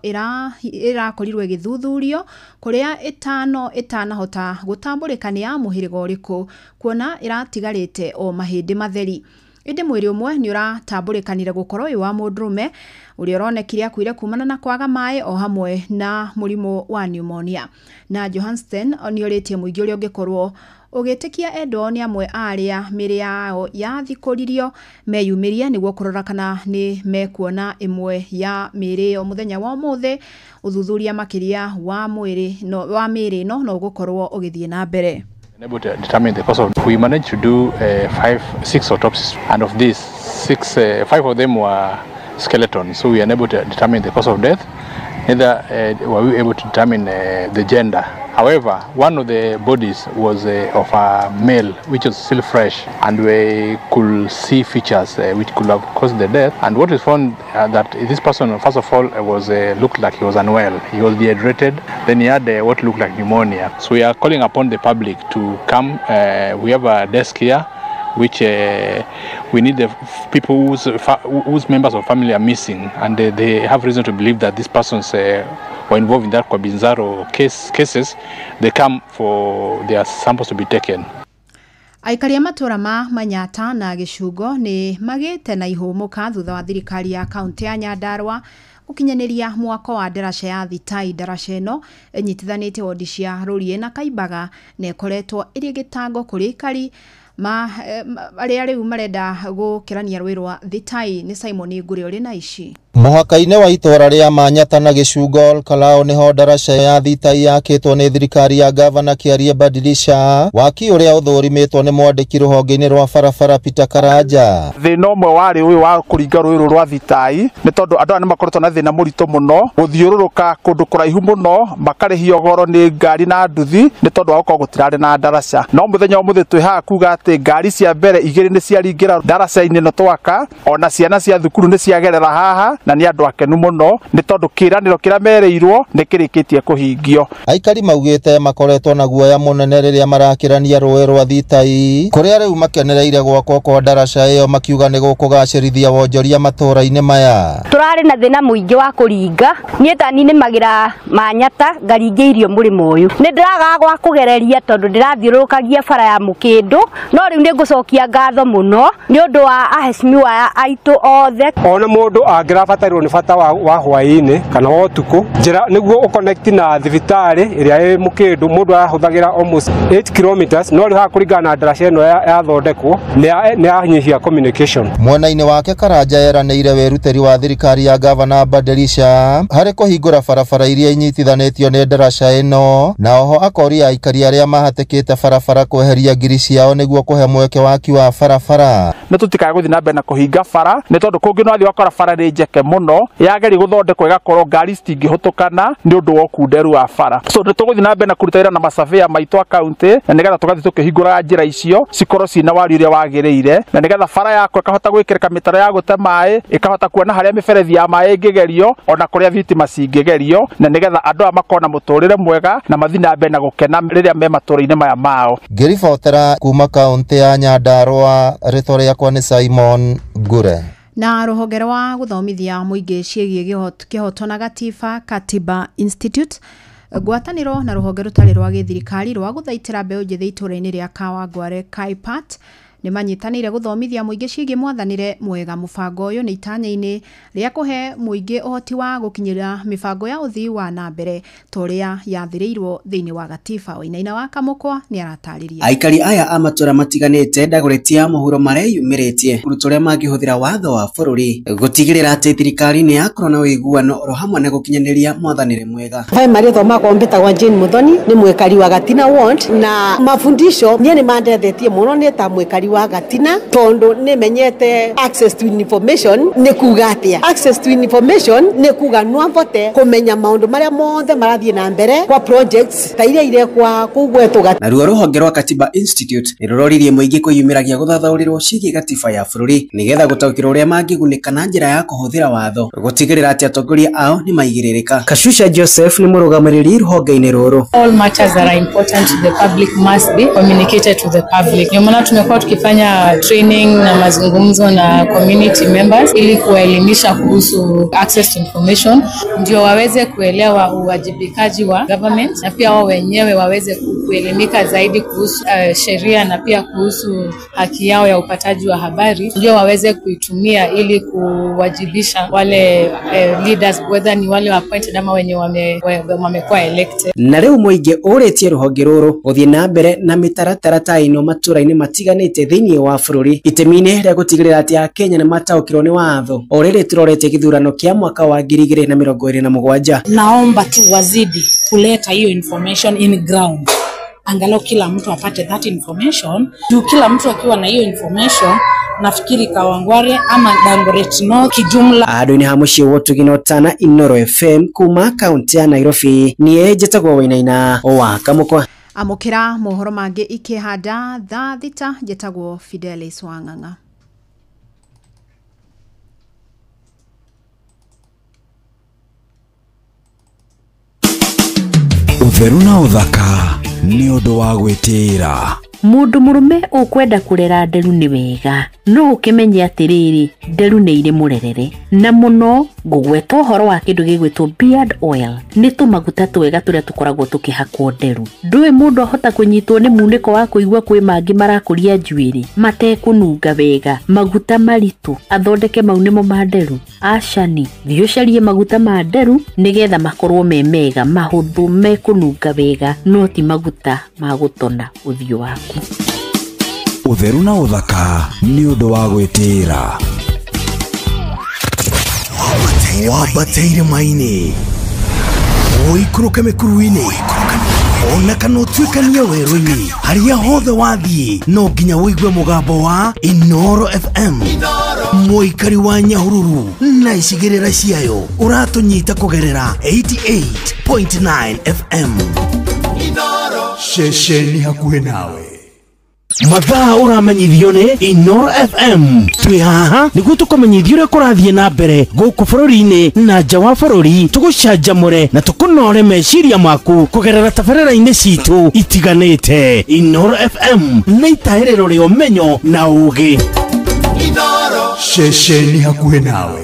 ĩrakorirwo ĩgĩthuthurio kũrĩa 5 ĩtanahota gũtambũrĩka nĩ ya mũhĩrĩga ũrĩkũ kuona ĩratigarĩte o mahĩndĩ matheri. Ĩndĩ mwĩrĩ ũmwe nĩ ũratambũrĩkanire gũkorwo wĩ wa mũndũrũme ũrĩa ũronekire akuire kumana na kwaga maĩ o hamwe na mũrimũ wa pneumonia. Na Johansen nĩorĩtie mũingĩ ũrĩa ũngĩkorwo ũgĩtĩkia endwa nĩ amwe a arĩa mĩĩrĩ yao yathikũririo meyumĩrie nĩguo kũrora kana nĩ mekuona ĩmwe ya mĩĩrĩ ĩyo mũthenya wa ũmũthĩ. Ũthuthuria makĩria wa mĩĩrĩ ĩno no ũgũkorwo ũgĩthiĩ na mbere. Able to determine the cause of. We managed to do 6 autopsies, and of these 5 of them were skeletons, so we are unable to determine the cause of death. Neither were we able to determine the gender. However, one of the bodies was of a male, which was still fresh, and we could see features which could have caused the death. And what we found that this person, first of all, was looked like he was unwell. He was dehydrated. Then he had what looked like pneumonia. So we are calling upon the public to come. We have a desk here, which we need the people whose members of family are missing, and they have reason to believe that these persons were involved in that Kwa Binzaro cases. They come for their samples to be taken. Aikari a matũra ma Manyata na Gĩcungo nĩ magĩte na ihũmũka thutha wa thirikari ya kaunti ya Nyandarua gũkinyanĩria mwako wa ndaraca ya Thitai. Ndaraca ĩno ĩnyitithanĩtie wondi cia Rũriĩ na Kaimbaga na ĩkoretwo ĩrĩ gĩtango kũrĩ aikari arĩa rĩu marenda gũkĩrania rũĩ rwa Thitai. Nĩ Simon Ngũrĩ ũrĩ na ici. Mũhaka-inĩ wa itũra rĩa Manyata na Gĩcungo Olkalou nĩho ndaraca ya Thitai yakĩtwo nĩ thirikari ya gavana Kĩarie Badilisha, waki ũrĩa ũthũrimĩtwo nĩ mwandĩki rũhonge-inĩ rwa barabara Peter Karanja. Thĩna ũmwe warĩ ũyũ wa kũringa rũĩ rũrũ rwa Thitai nĩ tondũ andũ aya nĩ makoretwo na thĩna mũritũ mũno gũthiũrũrũka kũndũ kũraihu mũno, makarĩhio goro nĩ ngari na nduthi nĩ tondũ wa gũkorwo gũtirarĩ na ndaraca. No mũthenya ũmũthĩ twĩ haha kuga atĩ ngari cia mbere 2 nĩ ciaringĩra ndaraca-inĩ ĩno twaka, ona ciana cia thukuru nĩ ciagerera haha, na nĩ andũ akenu mũno nĩ tondũ kĩĩranĩro kĩrĩa merĩirwo nĩ kĩrĩkĩtie kũhingio. Aikari maugĩte makoretwo na guoya mũnene rĩrĩa marakĩrania rũĩ rwa Thitai kũrĩa rĩu makenereire gwakwo kwa ndaraca ĩyo, makiuga nĩ gũkũgacĩrithia wonjoria matũũra-inĩ maya. Tũrarĩ na thĩna mũingĩ wa kũringa, niĩ ta niĩ nĩmagĩra Manyata ngaringia irio mũrĩmo ũyũ, nĩ ndĩragaga gwa kũgereria tondũ ndĩrathiũrũrũkagia bara ya Mũkĩndũ, no rĩu nĩ ngũcokia ngatho mũno nĩ ũndũ wa aheshimiwa aitũ othe. Ona mũndũ angĩrabatarwo nĩ bata wa hwaĩ-inĩ kana wa ũtukũ, njĩra nĩguo ũconnect na thibitarĩ ĩrĩa ĩ Mũkĩndũ mũndũ arahũthagĩra almost 8 kilometers, no rĩu haha kũringana na ndaraca ĩno yathondekwo nĩ yanyihia communication. Mwena-inĩ wake Karanja eranĩire wĩrutĩri wa thirikari ya gavana Badilisha harĩ kũhingũra barabara iria inyitithanĩtio nĩ ndaraca ĩno, na oho akoria aikari arĩa mahatĩkĩte barabara kweheria ngiri ciao nĩguo kũhe mweke waki wa barabara. Nĩ tũtikae gũthiĩ na mbere na kũhinga bara nĩ tondũ kũngĩ no athiĩ wakora bara nĩ njeke mũno yageria gũthondekwo ĩgakorwo ngari citingĩhũtũkana nĩ ũndũ wa ũkunderu wa bara. So nĩ tũgũthiĩ na mbere na kũruta wĩra na masurveyor maitũ a kaunti na nĩgetha tũgathiĩ tũkĩhingũraga njĩra icio cikorwo ciĩna wariĩ ũrĩa wagĩrĩire, na nĩgetha bara yakwa ĩkahota gwĩkĩrĩka mĩtaro ya gũte maĩ, ĩkahota kuona harĩa mĩberethi ya maĩ ĩngĩgerio ona kũrĩa thitima cingĩgerio, na nĩgetha andũ aya makorwo na mũtũrĩre mwega na mathiĩ na mbere na gũkena rĩrĩa me matũũra-inĩ maya mao. Ngĩribotera kuma kaunti ya Nyandarua, rĩtwa rĩakwa nĩ Simon Ngure. Na rũhonge rwa gũthomithia mũingĩ ciĩgiĩ kĩhoto na gatiba Katiba Institute ngwatanĩro na rũhonge rũtarĩ rwa gĩthirikari rwa gũthaitĩra mbeũ njĩthĩ itũũra-inĩ rĩa Kawangware Kaipat nĩ manyitanĩire gũthomithia mũingĩ ciĩgiĩ mwathanĩre mwega. Mũbango ũyũ nĩ itanya-inĩ rĩa kũhe mũingĩ ũhoti wa gũkinyĩra mĩbango ya ũthii wa na mbere ta ũrĩa yathĩrĩirwo thĩinĩ wa gatiba. Wainaina wa Kamũkwa nĩ aratarĩria. Aikari aya a matũra matiganĩte Dagoretti mũhuro mareyumĩrĩtie kũruta ũrĩa mangĩhũthĩra watho wa bũrũri gũtigĩrĩra atĩ thirikari nĩ yakorwo na ũiguano oro hamwe na gũkinyanĩria mwathanĩre mwega. Primary thomagwo mbĩtagwo Jane Muthoni, nĩ mwĩkari wa Gatina Ward, na mafundisho niĩ nĩ mandethetie mũno nĩ ta mwĩkari wa Gatina tondu nimenyete access to information ni kuga atia. Access to information ni kuga no mvote kumenya maundu maria mothe marathie na mbere kwa projects ta iria irekwa kuu gwetu. Naruo ruhonge rwa Katiba Institute ni ruroririe muingi kwiyumiragia guthathaũrĩrwo ciĩgiĩ gatiba ya bũrũri nigetha gũtaũkĩrwo ũrĩa mangĩgunĩka na njĩra ya kũhũthĩra watho gũtigĩrĩra atĩ atongoria ao nĩ maigĩrĩrĩka. Kashusha Joseph nĩ mũrũgamĩrĩri rũhonge-inĩ rũrũ. All matters that are important to the public must be communicated to the public. Ndio maana tumekuwa tukifanya Tulifanya training na mazungumzo na community members ili kuwaelimisha kuhusu access to information, ndio waweze kuelewa uwajibikaji wa government na pia wao wenyewe waweze kuelimika zaidi kuhusu sheria na pia kuhusu haki yao ya upataji wa habari, ndio waweze kuitumia ili kuwajibisha wale leaders, whether ni wale appointed ama wenye wamekuwa elected. Na rĩu mũingĩ ũrĩtie rũhonge rũrũ gũthiĩ na mbere na mĩtaratara ta ĩno matũra-inĩ matiganĩte thĩinĩ wa bũrũri itemi-inĩ rĩa gũtigĩrĩra atĩ Akenya nĩ mataũkĩrwo nĩ watho o rĩrĩ tũrorete gĩthurano kĩa mwaka wa 2027. Naomba tu wazidi kuleta hiyo information in ground, angalau kila mtu apate that information. Juu kila mtu akiwa na hiyo information, nafikiri Kawangware ama Dagoretti North kijumla. Andũ-inĩ ha mũciĩ wa Ũtugi na Ũtana, Inooro FM kuma kaunti ya Nairobi, niĩ njĩtagwo Wainaina wa Kamũkwa. Amũkĩra mohoro mangĩ ikĩhanda thaa 6, njĩtagwo Fidelis Wang'ang'a. Ũtheru na ũthaka nĩ ũndũ wa gwĩtĩĩra. Mũndũ mũrũme ũkwenda kũrera nderu nĩ wega, no ũkĩmenye atĩrĩrĩ, nderu nĩ irĩ mũrerere. Na mũno ngũgweta ũhoro wa kĩndũ gĩgwĩtwo beard oil, nĩ tũmaguta twega tũrĩa tũkoragwo tũkĩhakwo nderu. Ndũĩ mũndũ ahota kũnyitwo nĩ munĩko wa kũigua kwĩ mangĩ marakũria njuĩrĩ matekũnunga wega, maguta maritũ athondeke mau nĩmo ma nderu. Acani, thiĩ ũcarie maguta ma nderu nĩgetha makorwo me mega, mahũthũ, mekũnunga wega, no ti maguta ma gũtona ũthiũ waku. Ũtheru na ũthaka nĩ ũndũ wa gwĩtĩĩra. Wambate irĩma-inĩ, ũikũrũke mĩkuru-inĩ, ona kana ũtuĩkanie werũ-inĩ, harĩa hothe wathiĩ no nginya ũigue mũgambo wa Inooro FM. Mũikari wa Nyahururu na icigĩrĩra ciayo ũratũnyita kũgerera 88.9 FM. Ceceni hakuhĩ nawe. Mathaa ũramenyithio nĩ Inooro FM. Twĩ haha nĩguo tũkũmenyithie ũrĩa kũrathiĩ na mbere gũkũ bũrũri-inĩ na nja wa bũrũri, tũgũcanjamũre na tũkũnore meciria maku kũgerera tabarĩra-inĩ citũ itiganĩte. Inooro FM nĩ itahĩrĩro rĩa ũmenyo na ũũgĩ. Ceceni hakuhĩ nawe.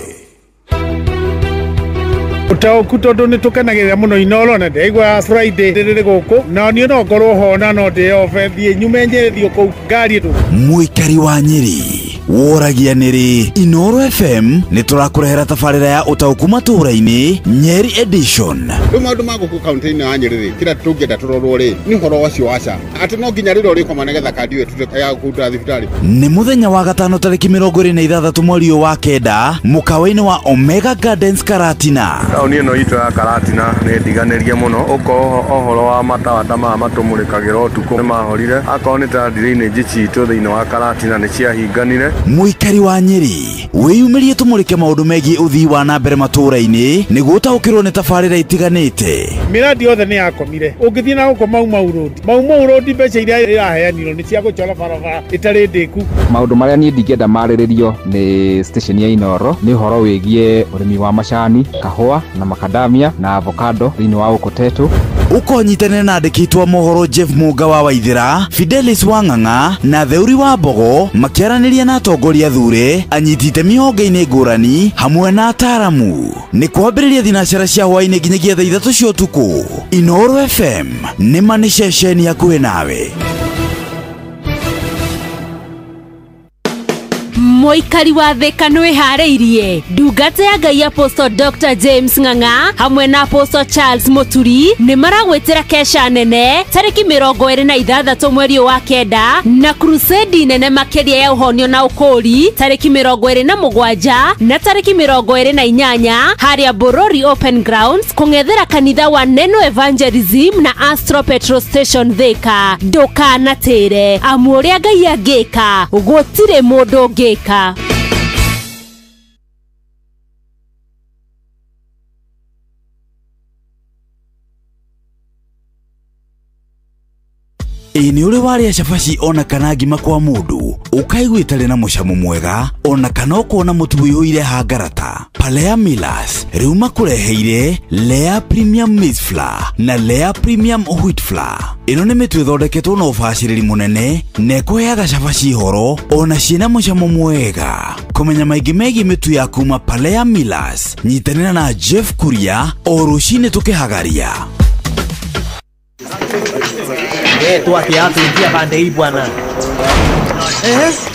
Ũtaũku tondũ nĩ tũkenagĩrĩra mũno Inooro na ndĩraigua Friday rĩrĩ gũkũ na niĩ no ngorwo ho na no ndĩobe thiĩ nyume Nyĩrĩ thiĩ kũu ngari ĩtũ. Mũikari wa Nyĩrĩ woragia nĩrĩ Inooro FM nĩ tũrakũrehera tabarĩra ya ũtaũku matũũra-inĩ Nyeri edition. Rĩu maũndũ ma gũkũ kaunti-inĩ ya Nyĩrĩ rĩ, kĩrĩa tũngĩenda tũrorwo rĩ nĩ ũhoro ũcio wa SHA, atĩ no nginya rĩrĩa ũrĩkoma nĩgetha kandi ĩyo ĩtuĩke ya kũruta thibitarĩ. Nĩ mũthenya wa gatano tarĩki 26 mweri ũyũ wa kenda mũkawa-inĩ wa Omega Gardens Karatina. Taũni ĩno itũ ya Karatina nĩ ndiganĩrie mũno, ũkorwo ũhoro wa matawa ta maya matũmũrĩkagĩra ũtukũ nĩ mahorire, akorwo nĩ ta drainage citũ thĩinĩ wa Karatina nĩ ciahinganire. Mũikari wa Nyĩrĩ wĩyumĩrie tũmũrĩke maũndũ megiĩ ũthii wa na mbere matũũra-inĩ nĩguo ũtaũkĩrwo nĩ tabarĩra itiganĩte. Mĩradi yothe nĩ yakomire, ũngĩthiĩ na gũkũ Mau Mau Road, Mau Mau Road mbeca iria iraheanirwo nĩ cia gũcora barabara ĩtarĩ ndĩku. Maũndũ marĩa niĩ ndingĩenda marĩrĩrio nĩ station ya Inooro nĩ ũhoro wĩgiĩ ũrĩmi wa macani, kahũa na makadamia na avocado thĩinĩ wa gũkũ Tetu. Ũkonyitanĩra na andĩki a mohoro Jeff Munga wa Waithĩra, Fidelis Wang'ang'a na Theuri wa Mbogo makĩaranĩria na atongoria thure, anyiti itemi honge-inĩ ngũrani hamwe na ataaramu. Nĩ kwambĩrĩria thinacara cia hwaĩ-inĩ nginyagia thaa 3 cia ũtukũ. Inooro FM nĩ ma nĩ ceceni hakuhĩ nawe. Mũikari wa Thika nĩwĩharĩirie. Ndungata ya Ngai Apostle Dr. James Ng'ang'a hamwe na Apostle Charles Muturi nĩ maragwĩtĩra kesha nene tarĩki 26 mweri wa kenda na crusade nene makĩria ya ũhonio na ũkũũri tarĩki 27 na tarĩki 28 harĩa Borori Open Grounds kũng'ethera kanitha wa Neno Evangelism na Astro Petrol Station Thika. Ndũkanatĩre amu ũrĩa Ngai angĩka gũtirĩ mũndũ ũngĩka. Ĩ nĩ ũrĩ warĩa cabaci ona kana ngima kwa mũndũ ũkaigua ĩtarĩ na mũcamo mwega ona kana ũkona mũtu ũiyũire hangarata? Palea Millers rĩu makũreheire Lea Premium Maize Flour na Lea Premium Wheat Flour. Ĩno nĩ mĩtu ĩthondeketwo na ũbacĩrĩri mũnene na ĩkũheaga cabaci horo ona ciĩna mũcamo mwega. Kũmenya maingĩ megiĩ mĩtu ya kuma Palea Millers, nyitanĩra na Jeff Kuria o rũcinĩ tũkĩhagaria. Tu atuingia pande hii bwana.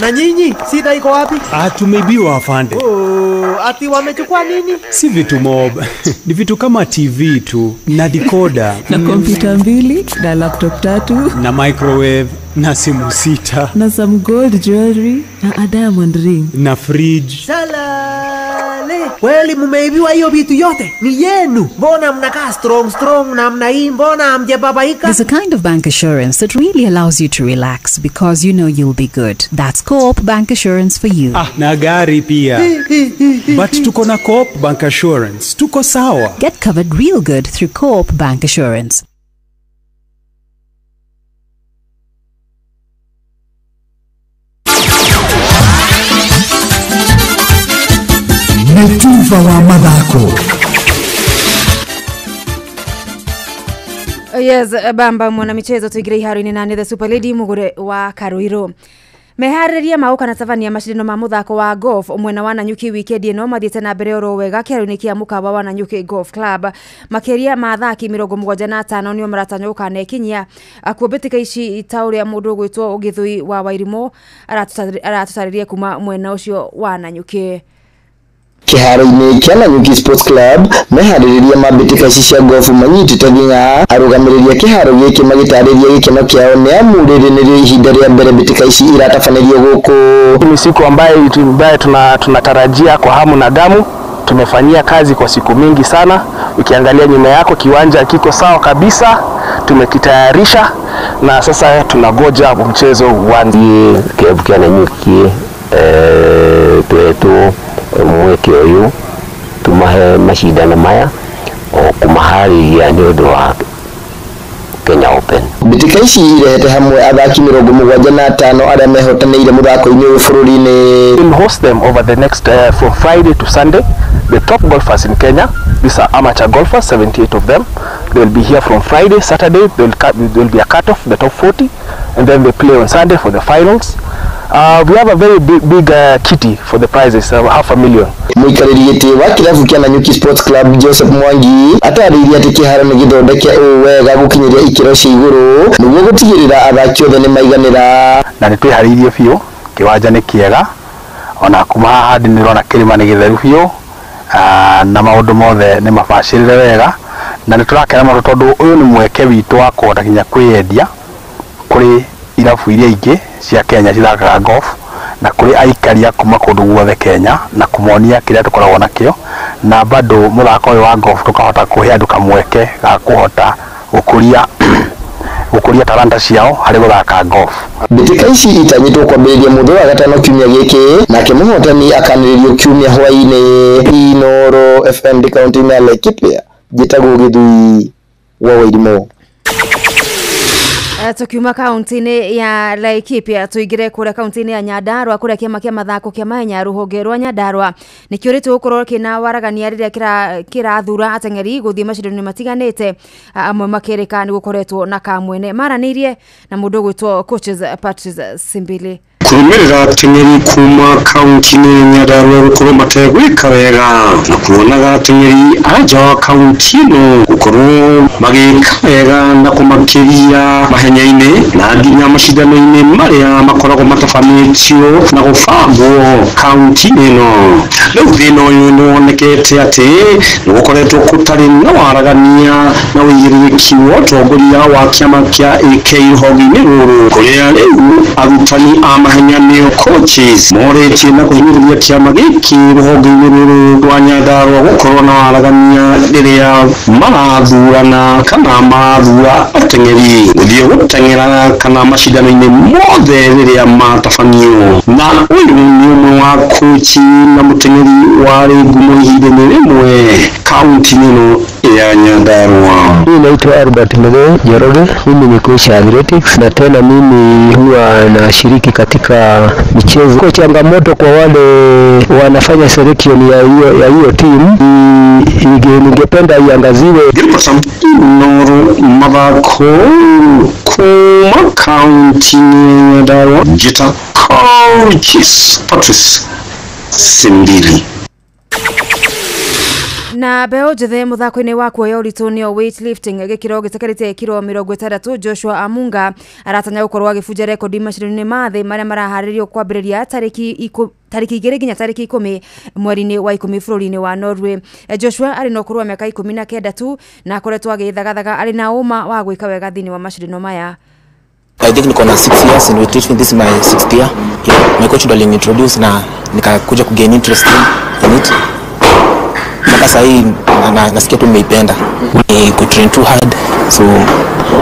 Na nyinyi sida iko wapi? Tumeibiwa afande. Oh, ati wamechukua nini? Si vitu mob. Ni vitu kama TV tu na decoder na kompyuta 2 na laptop 3 na microwave na simu 6 na some gold jewelry na a diamond ring na fridge. Salale. Kweli mumeibiwa hiyo vitu yote? Ni yenu. Mbona mnakaa strong namna hii? Mbona hamjababaika? There's a kind of bank assurance that really allows you to relax because you know you'll be good. That's Co-op Bank Assurance for you. Na gari pia. But tuko na Co-op Bank Assurance. Tuko sawa. Get covered real good through Co-op Bank Assurance. Tuva wa mathako. Yes, bamba mwana michezo tuigire iharo-inĩ na nĩ the Super Lady mugure wa Karuiro. Meharĩrĩria ma gũka na tabania macindano ma mũthako wa golf mwena wa Nanyuki wikendi ĩno mathiĩte na mbere oro wega kĩharo-inĩ kĩa mũkawa wa Nanyuki Golf Club. Makĩria ma athaki 75 nĩo maratanywo gũkanekinyia akuo mbĩtĩka ici ta ũrĩa mũndũ ũgwĩtwo Gĩthũi wa Wairimũ aratũtarĩria kuma mwena ũcio wa Nanyuki. Kĩharo-inĩ kĩa Nanyuki Sports Club meharĩrĩria ma mbĩtĩka ici cia gofu manyitĩte nginya arũgamĩrĩri a kĩharo gĩkĩ magĩtarĩria gĩkeno kĩao nĩ amu rĩrĩ nĩrĩo ihinda rĩa mbere mbĩtĩka ici iratabanĩrio gũkũ. Ni siku ambayo tunatarajia kwa hamu na gamu. Tumefanyia kazi kwa siku mingi sana. Ukiangalia nyuma yako kiwanja kiko sawa kabisa, tumekitayarisha na sasa tunagoja mchezo uanze. Kĩrabu kĩa Nanyuki twetu mweke uyu tumahe macindano maya o kumahariria ni undu wa Kenya Open. Mbĩtĩka ici irehete hamwe athaki 75 arĩa mehotanĩire mũthako-inĩ ũyũ bũrũri-inĩ. We'll host them over the next from Friday to Sunday. The top golfers in Kenya, these are amateur golfers, 78 of them. They'll be here from Friday, Saturday, there'll be a cut-off, the top 40, and then they play on Sunday for the finals. We have a very big kitty for the prizes, 500,000. Mũikarĩri gĩtĩ wa kĩrabu kĩa Nanyuki Sports Club Joseph Mwangi atarĩirie atĩ kĩharo nĩ gĩthondeke ũũ wega gũkinyĩria ikĩro cia igũrũ nĩguo gũtigĩrĩra athaki othe nĩ maiganĩra. Na nĩ twĩharĩirie biũ, kĩwanja nĩ kĩega, ona kuma haha ndĩrona kĩrĩma nĩ gĩtheru biũ, na maũndũ mothe nĩ mabacĩrĩre wega, na nĩ tũrakena mũno tondũ ũyũ nĩ mweke witũ wa kũhota nginya kwĩyendia kũrĩ irabu iria ingĩ cia Kenya cithakaga golf na kũrĩ aikaria kuma kũndũ guothe Kenya na kũmonia kĩrĩa tũkoragwo nakĩo, na bado mũthako ũyũ wa golf tũkahota kũhe andũ kamweke ga kũhota gũkũria talanta ciao harĩ gũthaka golf. Mbĩtĩka ici itanyĩtwo kwambĩrĩria mũthĩ wa gatano kiumia gĩkĩ nake mũhotani akanĩrĩrio kiumia hwaĩ-inĩ. Inooro FM kaunti-inĩ ya Laikipia, njĩtagwo Gĩthui wa Wairimũ. Tukiuma kaunti-inĩ ya Laikipia tuingire kũrĩa kaunti-inĩ ya Nyandarua kũrĩa kĩama kĩa mathako kĩa mahenya rũhonge rwa Nyandarua nĩkĩũrĩtwo gũkorwo kĩna waragania rĩrĩa kĩrathura ateng'eri gũthiĩ macindano-inĩ matiganĩte amwe makĩrĩka nĩ gũkoretwo na kamwene maranĩirie na mũndũ ũgwĩtwo coaches Patrice Simbili. Kurumirira ateng'eri kuma kaunti-inĩ ya Nyandarua gũkorwo mategwĩka wega na kuonaga ateng'eri a nja wa kaunti ĩno gũkorwo magĩka wega na kũmakĩria mahenya-inĩ na nginya macindano-inĩ marĩa makoragwo matabanĩtio na gũbangwo kaunti-inĩ ĩno. Rĩu thĩna ũyũ nĩ wonekete atĩ nĩ gũkoretwo gũtarĩ na waragania na ũigĩrĩrĩki wa ũtongoria wa kĩama kĩa AK rũhonge-inĩ rũrũ kũrĩa rĩu arutani a mahenya nĩo coaches morĩtie na kũhinyĩrĩria kĩama gĩkĩ rũhonge-inĩ rũrũ rwa Nyandarua gũkorwo na waragania rĩrĩa marathurana kana marathura ateng'eri gũthiĩ gũteng'era kana macindano-inĩ mothe rĩrĩa matabanio. Na ũyũ nĩ ũmwe wa kochi na mũteng'eri warĩ ngumo ihinda-inĩ rĩmwe kaunti-inĩ ĩno ya Nyandarua. Mimi naitwa Naitwa Albert Mzee Njoroge, mimi ni coach athletics na tena mimi huwa nashiriki katika michezo. Kwa changamoto kwa wale wanafanya selection ya hiyo team, ningependa iangaziwe. Inooro mathako kuma kaunti-inĩ ya Nyandarua, njĩta Coaches Patrice Simbili. Na mbeo njĩthĩ mũthako-inĩ wa kuoya ũritũ nĩo weightlifting gĩkĩro gĩtakarĩte kiro 60 Joshua Amunga aratanya gũkorwo agĩbunja rekondi macindano-inĩ ma thĩ marĩa maraharĩrio kwambĩrĩria tarĩki 2 nginya tarĩki 10 mweri-inĩ wa 10 bũrũri-inĩ wa Norway. Joshua arĩ na ũkũrũ wa mĩaka 19 tu na akoretwo agĩthagathaga arĩ na ũma wa gwĩka wega thĩinĩ wa macindano maya. I think niko na 6 years in weightlifting, this is my 6th year. Yeah, my coach ndo aliniintroduce na nikakuja kugain interest in it. Mpaka sasa hii nasikia tu nimeipenda. Ni kutrain too hard, so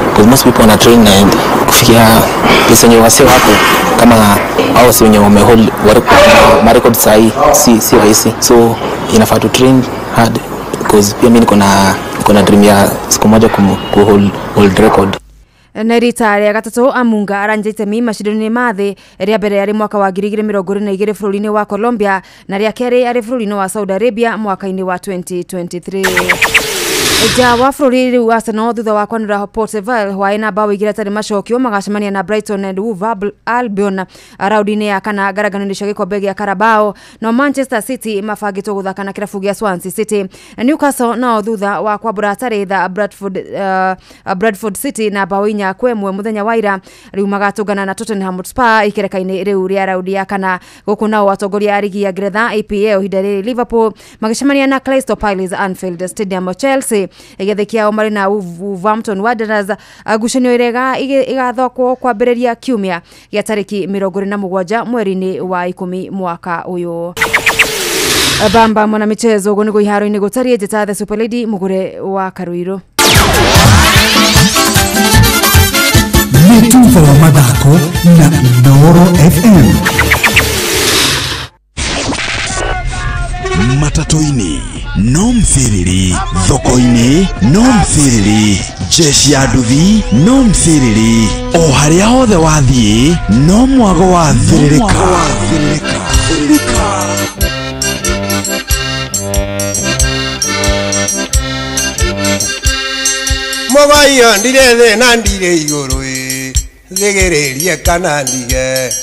because most people wana train and kufikia place yenye wase wako kama hao wase wenye wamehold record sahi si rahisi, so inafaa to train hard because pia mimi niko na dream ya siku moja ku hold world record. Na rita rĩa gatatũ Amunga aranyita itemi macindano-inĩ ma thĩ, rĩa mbere arĩ mwaka wa 2022 bũrũri-inĩ wa Colombia na rĩa kerĩ arĩ bũrũri-inĩ wa Saudi Arabia mwaka-inĩ wa 2023. Nja wa bũrũri rĩu Arsenal thutha wa kwanũra Port Vale hwaĩ na bao 2 atarĩ macokio magacemania na Brighton and Hove Albion raũndi-inĩ ya kana ngarangano-inĩ cia gĩkombe gĩa Carabao. No Manchester City mabangĩtwo gũthaka na kĩrabu gĩa Swansea City. Newcastle nao thutha wa kwambũra atarĩ tha Bradford City na bao 4-1 mũthenya wa ira rĩu magatũngana na Tottenham Hotspur ikereka-inĩ rĩu rĩa raundi ya kana. Gũkũ nao atongoria a rigi ya Ngeretha EPL ihinda rĩrĩ Liverpool magĩcemania na Crystal Palace Anfield Stadium. Chelsea gĩathĩ kĩao marĩ na Wolverhampton Wanderers. Ngucanio ĩrega ĩgathokwo kwambĩrĩria kiumia gĩa tarĩki 27 mweri-inĩ wa 10 mwaka ũyũ. Bamba mwana michezo ũguo nĩguo iharo-inĩ gũtariĩ. Njĩta The Super Lady Mũgũre wa Karuirũ. Nĩ tuba wa mathako na Inooro FM. Matatũ-inĩ no mthiriri, thoko-inĩ no mthiriri, jeshi ya nduthi no mthiriri, o harĩa hothe wathiĩ no mwago wa thiririka. Mũgaiyo ndirĩ thĩ na ndirĩ igũrũ ĩ, thigĩrĩrie kana ndige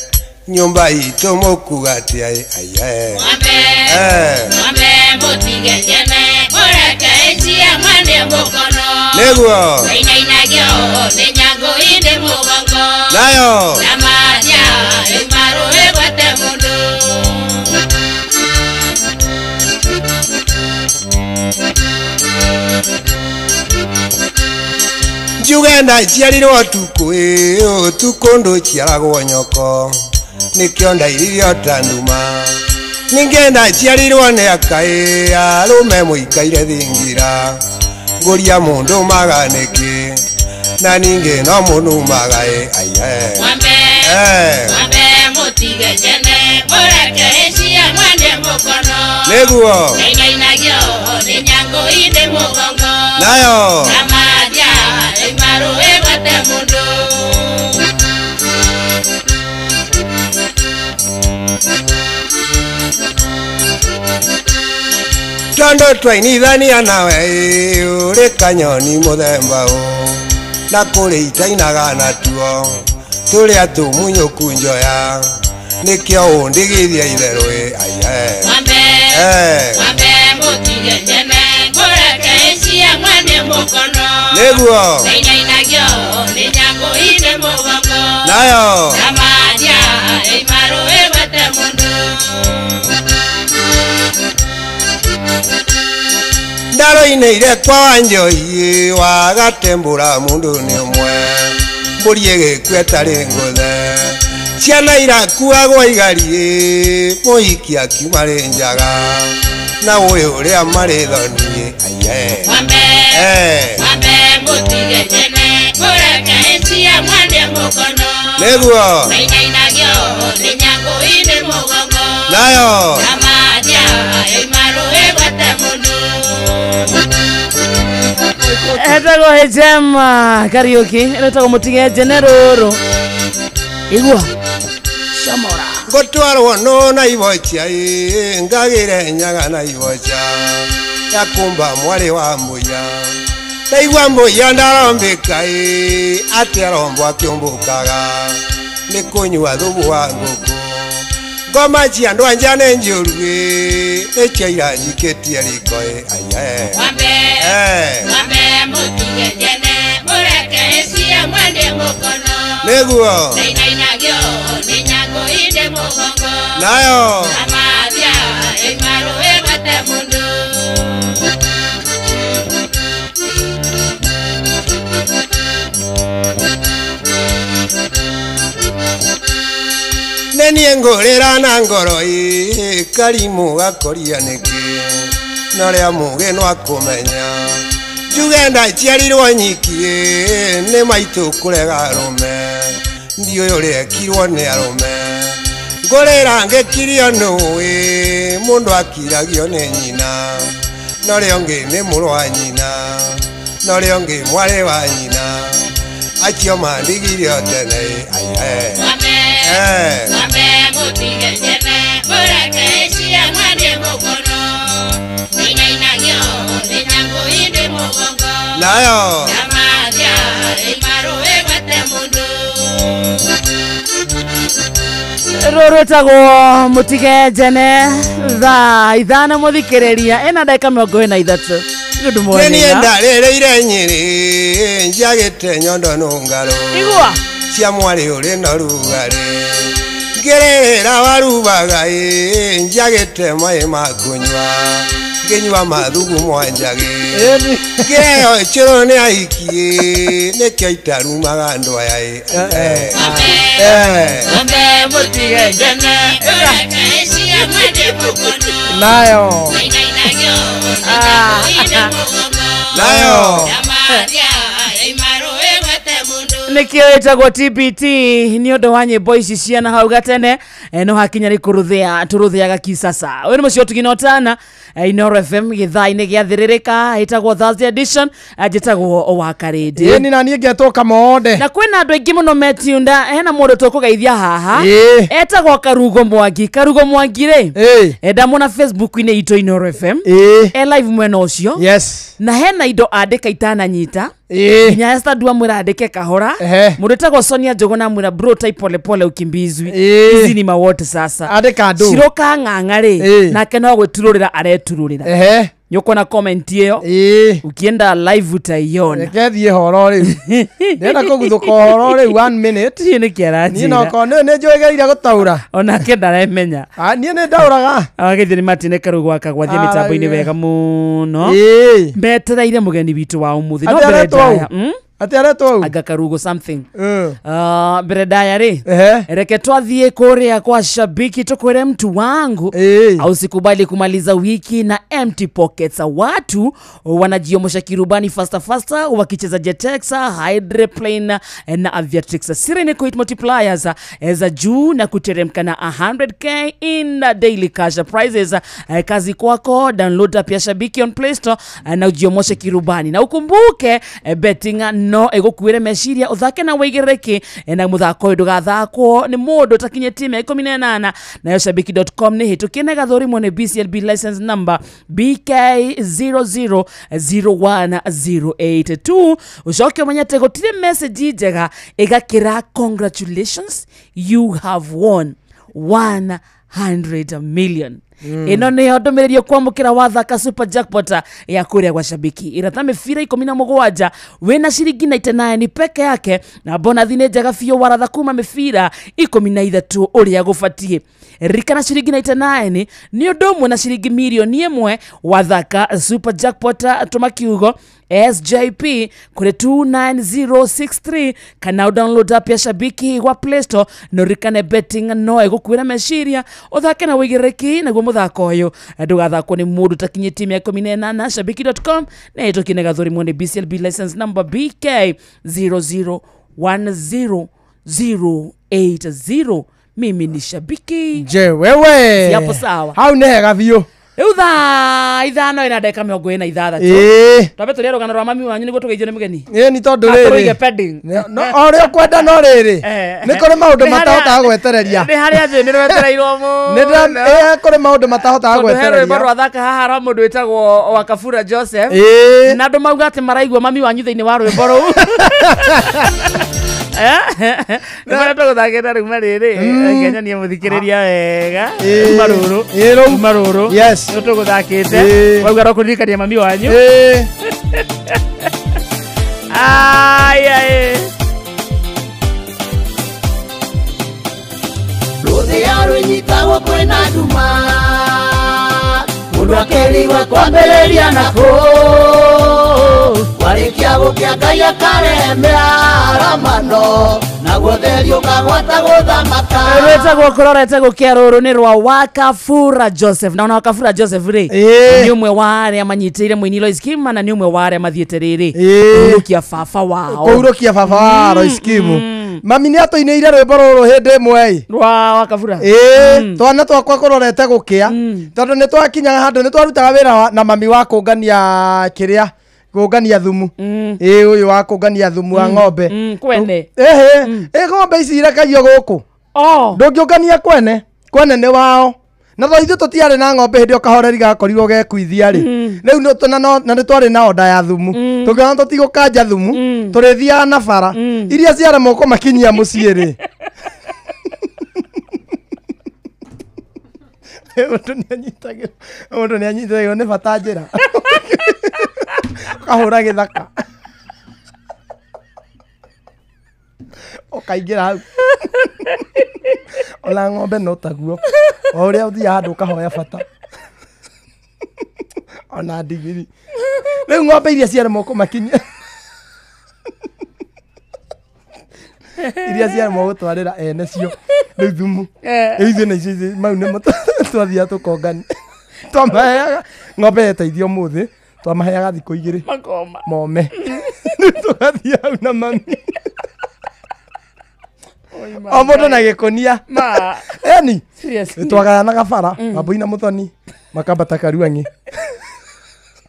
nyũmba itũ mũkuga atĩa ĩ aiye. Mwambe mũtige njene mũreke ĩcia mwene mũkono nĩguo Wainainagio nĩ nyangũ inĩ mũgongo nayo na mathia ĩmarũ ĩgwate mũndũ. Njuge ndaciarirwo ũtukũ ĩ, ũtukũ ndũciaragwo nyoko nĩkĩo ndairirio ta nduma. Ningĩ ndaciarirwo nĩ akaĩ arũme mũikaire thingira ngũria mũndũ maga nĩkĩ na ningĩ no mũnumaga ĩ aiye. Mwambe mũtige njene mũreke ĩcia mwene mũkono nĩguo Wainainagio nĩ nyangũ inĩ mũgongo nayo na mathia ĩmarũ ĩgwate mũndũ. Tondu twainithania nawe ũrĩ kanyoni mũthemba ũ na kũrĩ itainaga natuo tũrĩa tũmunyũku njoya nĩkĩo ũndigithia itherũ ĩ aiye. Mwambe mũtige njene mũreke ĩcia mwene mũkono nĩguo Wainainagio nĩ nyangũ inĩ mũgongo nayo na mathia ĩmarũ ĩgwate mũndũ. Ndaroinĩire kwa Wanjohi wagatembũra mũndũ nĩ ũmwe mbũri ĩgĩkua ĩtarĩ ngũthe ciana irakuagwo igariĩ mũhiki akiuma rĩ njaga na ũyũ ũrĩa marĩ thoni aiye. Mwambe mũtige njene mũreke ĩcia mwene mũkono nĩguo Wainainagio nĩ nyangũ inĩ mũgongo nayo na mathia ĩmarũ ĩgwate mũndũ. Etagwo Hejema Kariuki etagwo Mutige General igua Shamora ngotwarwo no na ivocha ngagire nyaga na ivocha yakumba mwari wa mbuya ndaigua mbuya ndarombika ati arombo akiumbukaga ni kunyua thubu wa nguku ngoma cia andu anja ni njuru ni cia ira njikitie riko aye Wambe mutige jene mureke cia mwende mukono niguo Nainainagio ni nyango inde mugongo nayo Amathia imaru egwate mundu Nenie ngurira na ngoro karimu gakoria niki na ria muge no akumenya njuge ndaciarirwo nyiki ni maitu kurega arume ndiũĩ ũrĩa ekirwo nĩ arume ngũrĩra ngĩkirio nũĩ mũndũ akiragio nĩ nyina na ũrĩa ũngĩ nĩ mũrũ wa nyina na ũrĩa ũngĩ mwarĩ wa nyina acio mandigire o tene aye Wambe mutige jene mureke cia mwende mukono Nainainagio ni nyango inde mugongo nayo Amathia imaru egwate mundu Rũrũ ĩtagwo Mutige Jene thaa 5 mũthikĩrĩria ĩna ndagĩka 43. Good morning. Nĩ ndarĩrĩire Nyĩrĩ njagĩte nyondo nũngarũ Igua cia mwarĩ ũrĩ na rugarĩ ngĩrĩrĩra warubaga njagĩte maĩ ma kũnyua ngĩnyua mathugu mwanjagĩ ngĩheo chũrũ nĩ ahiki nĩkĩo itarumaga andũ aya Wambe mutige jene mureke cia mwende mukono nayo Nainainagio ni nyango inde mugongo nayo Amathia imaru egwate mundu Nikio ĩtagwo TBT nĩ ũndũ wa nyĩmbo ici ciana hau gatene no hakinya nĩ kũrũthĩa tũrũthĩaga kisasa. Ũyũ nĩ mũciĩ ũtugina ũtana Inooro FM gĩthaa-inĩ gĩa thĩrĩrĩka ĩtagwo Thursday edition njĩtagwo wa Karĩndĩ. Ĩni na niĩ ngetwo Kamonde. Na kwĩna andũ aingĩ mũno metiunda hena mũndũ tũkũgeithia haha etagwo Karugo Mwangi. Karugo Mwangi rĩ ndamwona Facebook-inĩ itũ Inooro FM e live mwena ũcio. Yes. Na hena indo andĩka itananyita nginya Esther Ndua mwĩra andĩke kahora mũndũ etagwo Sonia Njuguna amwĩra bro tai pole pole ukimbizwi hizi ni mawote sasa andĩka andũ ciroka ng'ang'a rĩ nake no gwĩturũrĩra areturũrĩra nyũkona comment ĩyo ukienda live utaiona. Reke thiĩ horo rĩu ndĩrenda kũguthũka ũhoro rĩu 1 minute niĩ nĩkĩ aranjĩra niĩ nokorwo nĩ njũĩgereire gũtaũra onake ndaremenya niĩ nĩ ndaũraga agĩthiĩ nĩ matine Karugo akagwa thiĩ mĩtambo-inĩ wega mũno metereire mũgeni witũ wa ũmũthĩ no mbere ndaya Ati aretwo u anga Karugo something mbere ndaya rĩ reke twathiĩ kũrĩa kwa shabiki tukwĩre mtu wangu ausikubali kumaliza wiki na empty pockets. Watu wanajiomosha kirubani faster faster wakicheza Jetex, Hydroplane na Aviatrix. Siri ni kuhit multipliers za juu na kuteremka na 100k in daily cash prizes. Kazi kwako, download app ya Shabiki on Play Store na ujiomoshe kirubani na ukumbuke betting no ĩgũkuĩre meciria ũthake na wĩigĩrĩrĩki na mũthako ũyũ ndũgathakwo nĩ mũndũ ũtakinyĩtie mĩaka 18. Nayo shabiki.com nĩ hĩtũkie na ĩgathũrimwo nĩ BCLB license number BK0001082. Ũcoke ũmenye atĩ gũtirĩ message njega ĩgakĩra congratulations you have won 100 million. Ĩno nĩyo ndũmĩrĩri ũkwamũkĩra wathaka super jackpot ya kũrĩa gwa Shabiki. Iratha mĩbira 17 wĩna ciringi 99 peke yake na bonathi nĩ njega biũ waratha kuma mĩbira 13 ũrĩa gũbatiĩ. Ririkana ciringi 99 nĩ ũndũ ũmwe na ciringi mirioni 1 wathaka super jackpot. Tũma kiugo SJP kuri 29063 kana download app ya Shabiki gwa Play Store no ririkane betting no ĩgũkuĩra meciria ũthake na wĩigĩrĩrĩki naguo mũthako ũyũ ndũgathakwo nĩ mũndũ ũtakinyĩtie mĩaka 18. Shabiki.com na ĩtũkine gathũrimwo nĩ BCLB license number BK 0010080. Mimi ni Shabiki. Je wewe hapo sawa hau nĩ hega biũ. Rĩu thaa 5 ina ndagĩka 46. Ĩĩ. Twambe tũrĩe rũgano rwa mami wanyu nĩguo tũgeithio nĩ mũgeni. Ĩĩ nĩ tondũ Na rĩrĩ. tũrũige pending. No ũrĩa ũkwenda no rĩrĩ. Nĩ kũrĩ maũndũ matahotaga gwetereria. Nĩ harĩa njũĩ nĩ rwetereirwo mũno. Nĩ ndĩra kũrĩ maũndũ matahotaga Tondũ he rwĩmbo gwetereria. rwathaka haha rwa mũndũ wĩtagwo Wakabura Joseph. Ĩĩ. Na andũ mauga atĩ maraigua mami wanyu thĩinĩ wa rwĩmbo rũu. Nĩ marĩa tũgũthakĩte rĩu rĩrĩ ngenyonie mũthikĩrĩria wega. Ruma rũrũ. Ruma rũrũ. Yes. Nĩ tũgũthakĩte. Ĩĩ. Wauga ro kũririkania mami wanyu. Ĩĩ. Ai ai. Rũthĩa rũnyitagwo kwĩna nduma mũndũ akerigwo kwambĩrĩria nakũ warĩkia gũkĩa Ngai akarehe mĩaramano naguo theri ũkagwata gũthamaka. Rwĩtagwo kũrorete gũkĩa rũrũ nĩ rwa Wakabura Joseph. Na ona Wakabura Joseph rĩ nĩ ũmwe wa arĩa manyitĩire mũini Lois Kim na nĩ ũmwe wa arĩa mathiĩte rĩrĩ kũhurũkia baba wao. Kũhurũkia baba wa Lois Kim. Mami nĩ atũinĩire rwĩmbo rũrũ hĩndĩ ĩmwe ĩ. Rwa Wakabura. Ĩĩ, twana twakwa kũrorete gũkĩa tondũ nĩ twakinyaga handũ nĩ twarutaga wĩra na mami wa kũngania kĩrĩa kũngania thumu. Ĩĩ ũyũ wa kũngania thumu wa ng'ombe. Kwene. Ĩhĩ, ĩ ng'ombe ici irekagio gũkũ. Ndũngĩũngania kwene, kwene nĩ wao. Na tondũ ithuĩ tũtiarĩ na ng'ombe hĩndĩ ĩyo kahoreri gakorirwo gekuithia rĩ. Rĩu na nĩ twarĩ na onda ya thumu. Tũngĩona tũtigũkanja thumu, tũrĩthiaga na bara. Iria ciaremwo kũmakinyia mũciĩ rĩ. Mũndũ nĩ anyitagĩrwo nĩ bata njĩra. Ũkahũra gĩthaka. Ũkaingĩra hau. Ona ng'ombe no taguo. O ũrĩa ũthiaga handũ ũkahoya bata. Ona ndigiri. Rĩu ng'ombe iria ciaremwo kũmakinyia. Iria ciaremwo gũtwarĩra ene cio. Rĩu thumu. Rĩu ithuĩ na icio mau nĩmo twathiaga tũkongania. Twamaheaga ng'ombe yeteithio ũmũthĩ twamaheaga thikũ igĩrĩ. Makoma. Mome. Rĩu tũgathiĩ hau na mami. O mũndũ na gĩkũnia. Eni. Twagayanaga bara, Wambui na Mũthoni makambata Karuang'i.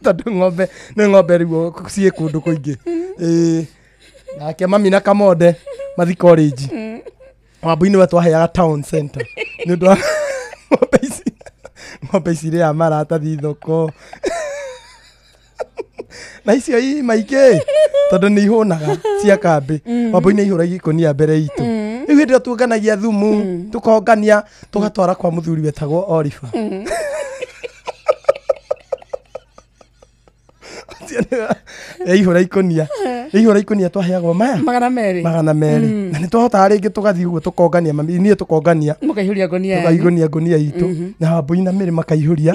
Tondũ ng'ombe nĩ ng'ombe rĩu ciĩ kũndũ kũingĩ. Ĩĩ. Nake mami na Kamonde mathi college. Wambui nĩwe twaheaga town center. Nĩ ũndũ wa ng'ombe ici. Ng'ombe ici irĩaga maratathi thoko. Na icio ii maingĩ tondũ nĩ ihũnaga cia kambĩ. Wambui nĩ aihũragia ikũnia mbere itũ. Rĩu hĩndĩ ĩyo tuonganagia thumu, tũkongania, tũgatwara kwa mũthuri wetagwo Oliver. Yaihũra ikũnia. Yaihũra ikũnia twaheagwo maya. 200. 200. Na nĩ twahotaga rĩngĩ tũgathiĩ ũguo tũkongania, mami niĩ tũkongania. Mũkaihũria ngũnia yanyu. Tũkaihũria ngũnia itũ. Na Wambui na Mĩrĩ makaihũria.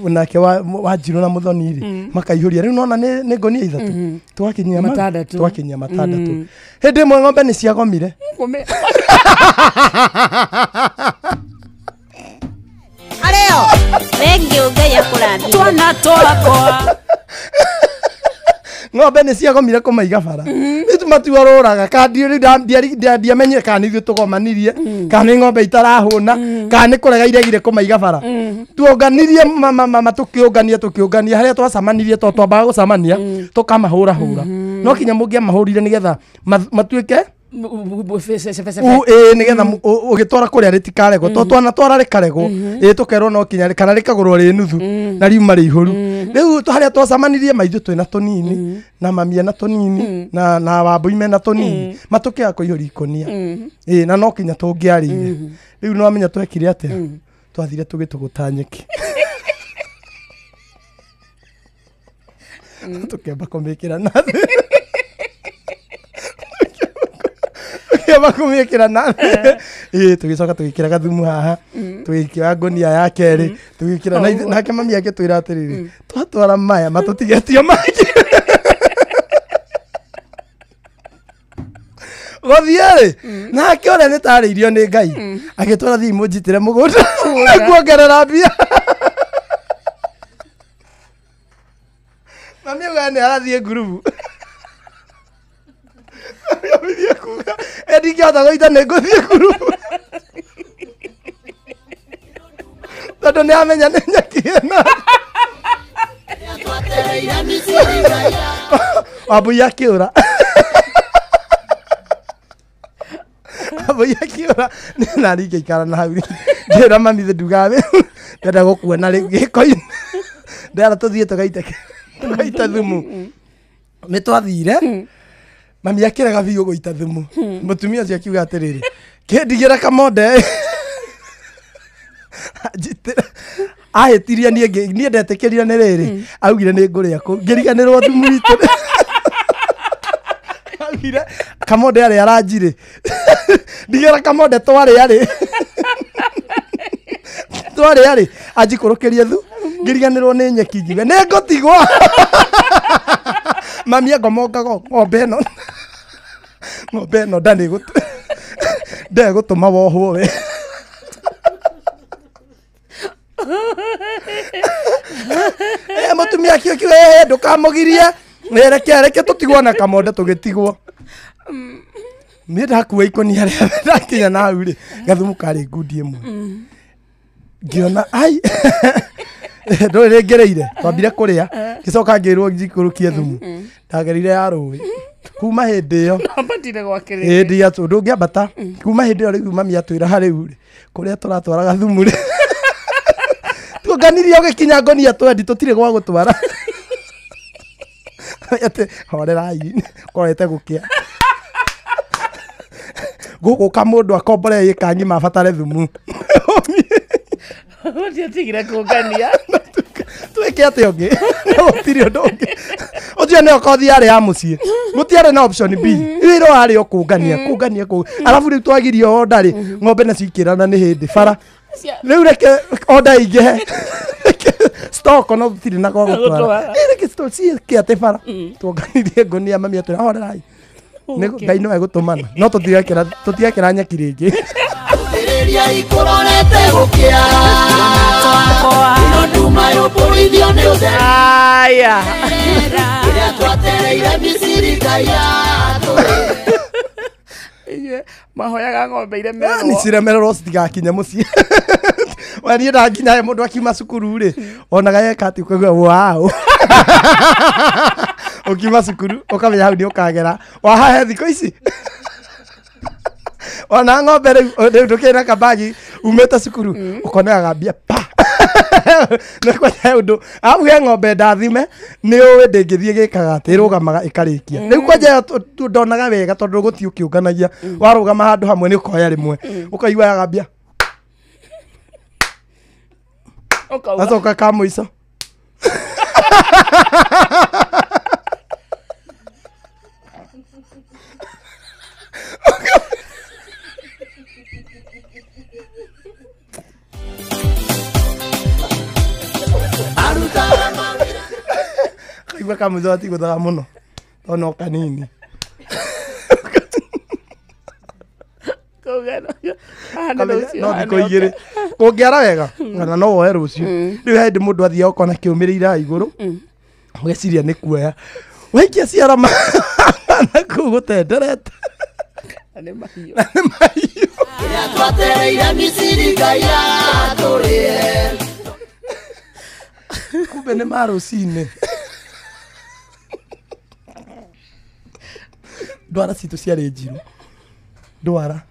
Nake Wanjirũ na Mũthoni rĩ makaihũria. Rĩu nona nĩ ngũnia 3. Twakinyia matandatũ. Twakinyia matandatũ. Hĩndĩ ĩmwe ng'ombe nĩ ciagomire. Arĩo. Thengiũ Ngai akũrathime. Twana twakwa. Ng'ombe nĩ ciagomire kũmaiga bara. Rĩu matiorũraga kandi rĩu ndiamenyire kana nĩ ithuĩ tũgomanirie kana nĩ ng'ombe itarahũna kana nĩ kũrega iregire kũmaiga bara. Tuonganirie tũkĩũngania tũkĩũngania harĩa twacamanirie to twambaga gũcamania tũkamahũrahũra. No kinya mũngĩamahũrire nĩgetha matuĩke nĩgetha ũgĩtwara kũrĩa rĩtikaregwo to twanatwara rĩkaregwo ĩĩ tũkerwo no kinya kana rĩkagũrwo rĩ nuthu na riuma rĩihũru. Rĩu harĩa twacamanirie maithuĩ twĩna tũnini na mami ena tũnini na Wambui mena tũnini matũkĩaga kũihũria ikũnia. Ĩĩ na no kinya tũngĩarĩire. Rĩu nĩwamenya twekire atĩa? Twathire tũgĩtũgũta nyeki. Tũkĩamba kũmĩkĩra na thĩ. Tũkĩamba kũmĩkĩra na thĩ. Ĩĩ tũgĩcoka tũgĩkĩra gathumu haha, tũgĩkĩra ngũnia ya kerĩ, tũgĩkĩra nake mami agĩtwĩra atĩrĩrĩ, twatwara maya matũtigetio mangĩ. Gũthiĩ rĩ, nake ũrĩa nĩ tarĩirio nĩ Ngai agĩtwara thiĩ mũnjitĩre mũgũnda kuongerera mbia. Mami auga nĩ arathiĩ ngurubu. Mami ambĩrĩria kuga ndingĩhota gũita nĩ ngũthiĩ ngurubu. Tondũ nĩ amenya nĩ nyeki ĩno. Wambui akĩũra. Wambui akĩũra na niĩ ngĩikara na hau ngĩra mami thĩ ndugaga ndenda gũkuona rĩu gĩko-inĩ. Ndera tũthiĩ tũgaite thumu. Nĩ twathire mami akĩrega biũ gũita thumu. Mũtumia ũcio akiuga atĩrĩrĩ, kĩndigĩra kamonde. Ahĩtirie niĩ ndetĩkĩrire nĩ rĩrĩ augire nĩ ngũrĩa kũ ngĩriganĩrwo thumu witũ. Augire kamonde arĩa aranjirĩ ndigĩra kamonde twarĩa rĩ twarĩa rĩ anjikũrũkĩrie thu ngĩriganĩrwo nĩ nyeki ngiuga nĩ ngũtigwo. Mami angomongaga ng'ombe ĩno nda ndegũtũma wohwo we. Mũtumia akiuga ndũkamũgirie reke tũtigwo na kamonde tũgĩtigwo. Niĩ ndakua ikũnia rĩa ndakinya na hau rĩ gathumu karĩ ngundi ĩmwe ngĩona ai ndũrĩ rĩngĩrĩire twambire kũrĩa ngĩcoka ngĩrwo njikũrũkie thumu ndagerire ya rũĩ kuma hĩndĩ ĩyo hĩndĩ ya ndũngĩambata kuma hĩndĩ ĩyo rĩu mami atwĩra harĩu rĩ kũrĩa tũratwaraga thumu rĩ tuonganirie ũgĩkinya ngonia twendi tũtirĩ gwa gũtwara. Atĩ horerai korete gũkĩa gũgũka mũndũ akombore ĩka ng'ima abatare thumu. Ũtiatigire kũngania. Twĩke atĩa ũngĩ gũtirĩ ũndũ ũngĩ ũcio nĩyo kothi yarĩ ya mũciĩ gũtiarĩ na option B ĩro yarĩ o kũngania kũngania kũ arabu rĩu twagirio order rĩ ng'ombe nacio ikĩrana nĩ hĩndĩ bara rĩu reke order ingĩhe stock no tũtirĩ na gwa gũtwara reke stock ciĩke atĩ bara tuonganirie ngonia mami atwĩra horerai Ngai no egũtũmana no tũtigekĩra nyeki rĩngĩ. Aya. Mahoyaga ng'ombe iremererwo. Nĩ ciremererwo citigakinye mũciĩ. We niĩ ndakinya mũndũ akiuma cukuru rĩ onaga yeka atĩ ũkaigua wow. Ũkiuma cukuru ũkamenya hau nĩ ũkagera wahahe thikũ ici. Ona ng'ombe rĩu ndũkĩrĩ na kabagi umĩte cukuru ũkonaga mbia pa. Nĩ kwanja ũndũ arabu he ng'ombe ndathime nĩ ũĩ ndĩngĩthiĩ gĩkaga atĩ ĩrũgamaga ĩkarĩkia. Rĩu kwanja ndonaga wega tondũ gũthiĩ ũkĩũnganagia warũgama handũ hamwe nĩ ũkoya rĩmwe ũkaigua yaga mbia gacoka ka mũico. Kaigua ka mũico gatigũthaga mũno tondũ no kanini. No thikũ igĩrĩ kũngĩara wega kana no woe rũciũ. Rĩu he hĩndĩ mũndũ athiaga ũkona kĩũmĩrĩire igũrũ ũgeciria nĩ kuoya waikia ciara na kũu gũtenderete na nĩ mahiũ. Kumbe nĩ ma rũcinĩ. Ndwara citũ ciarĩ njirũ ndwara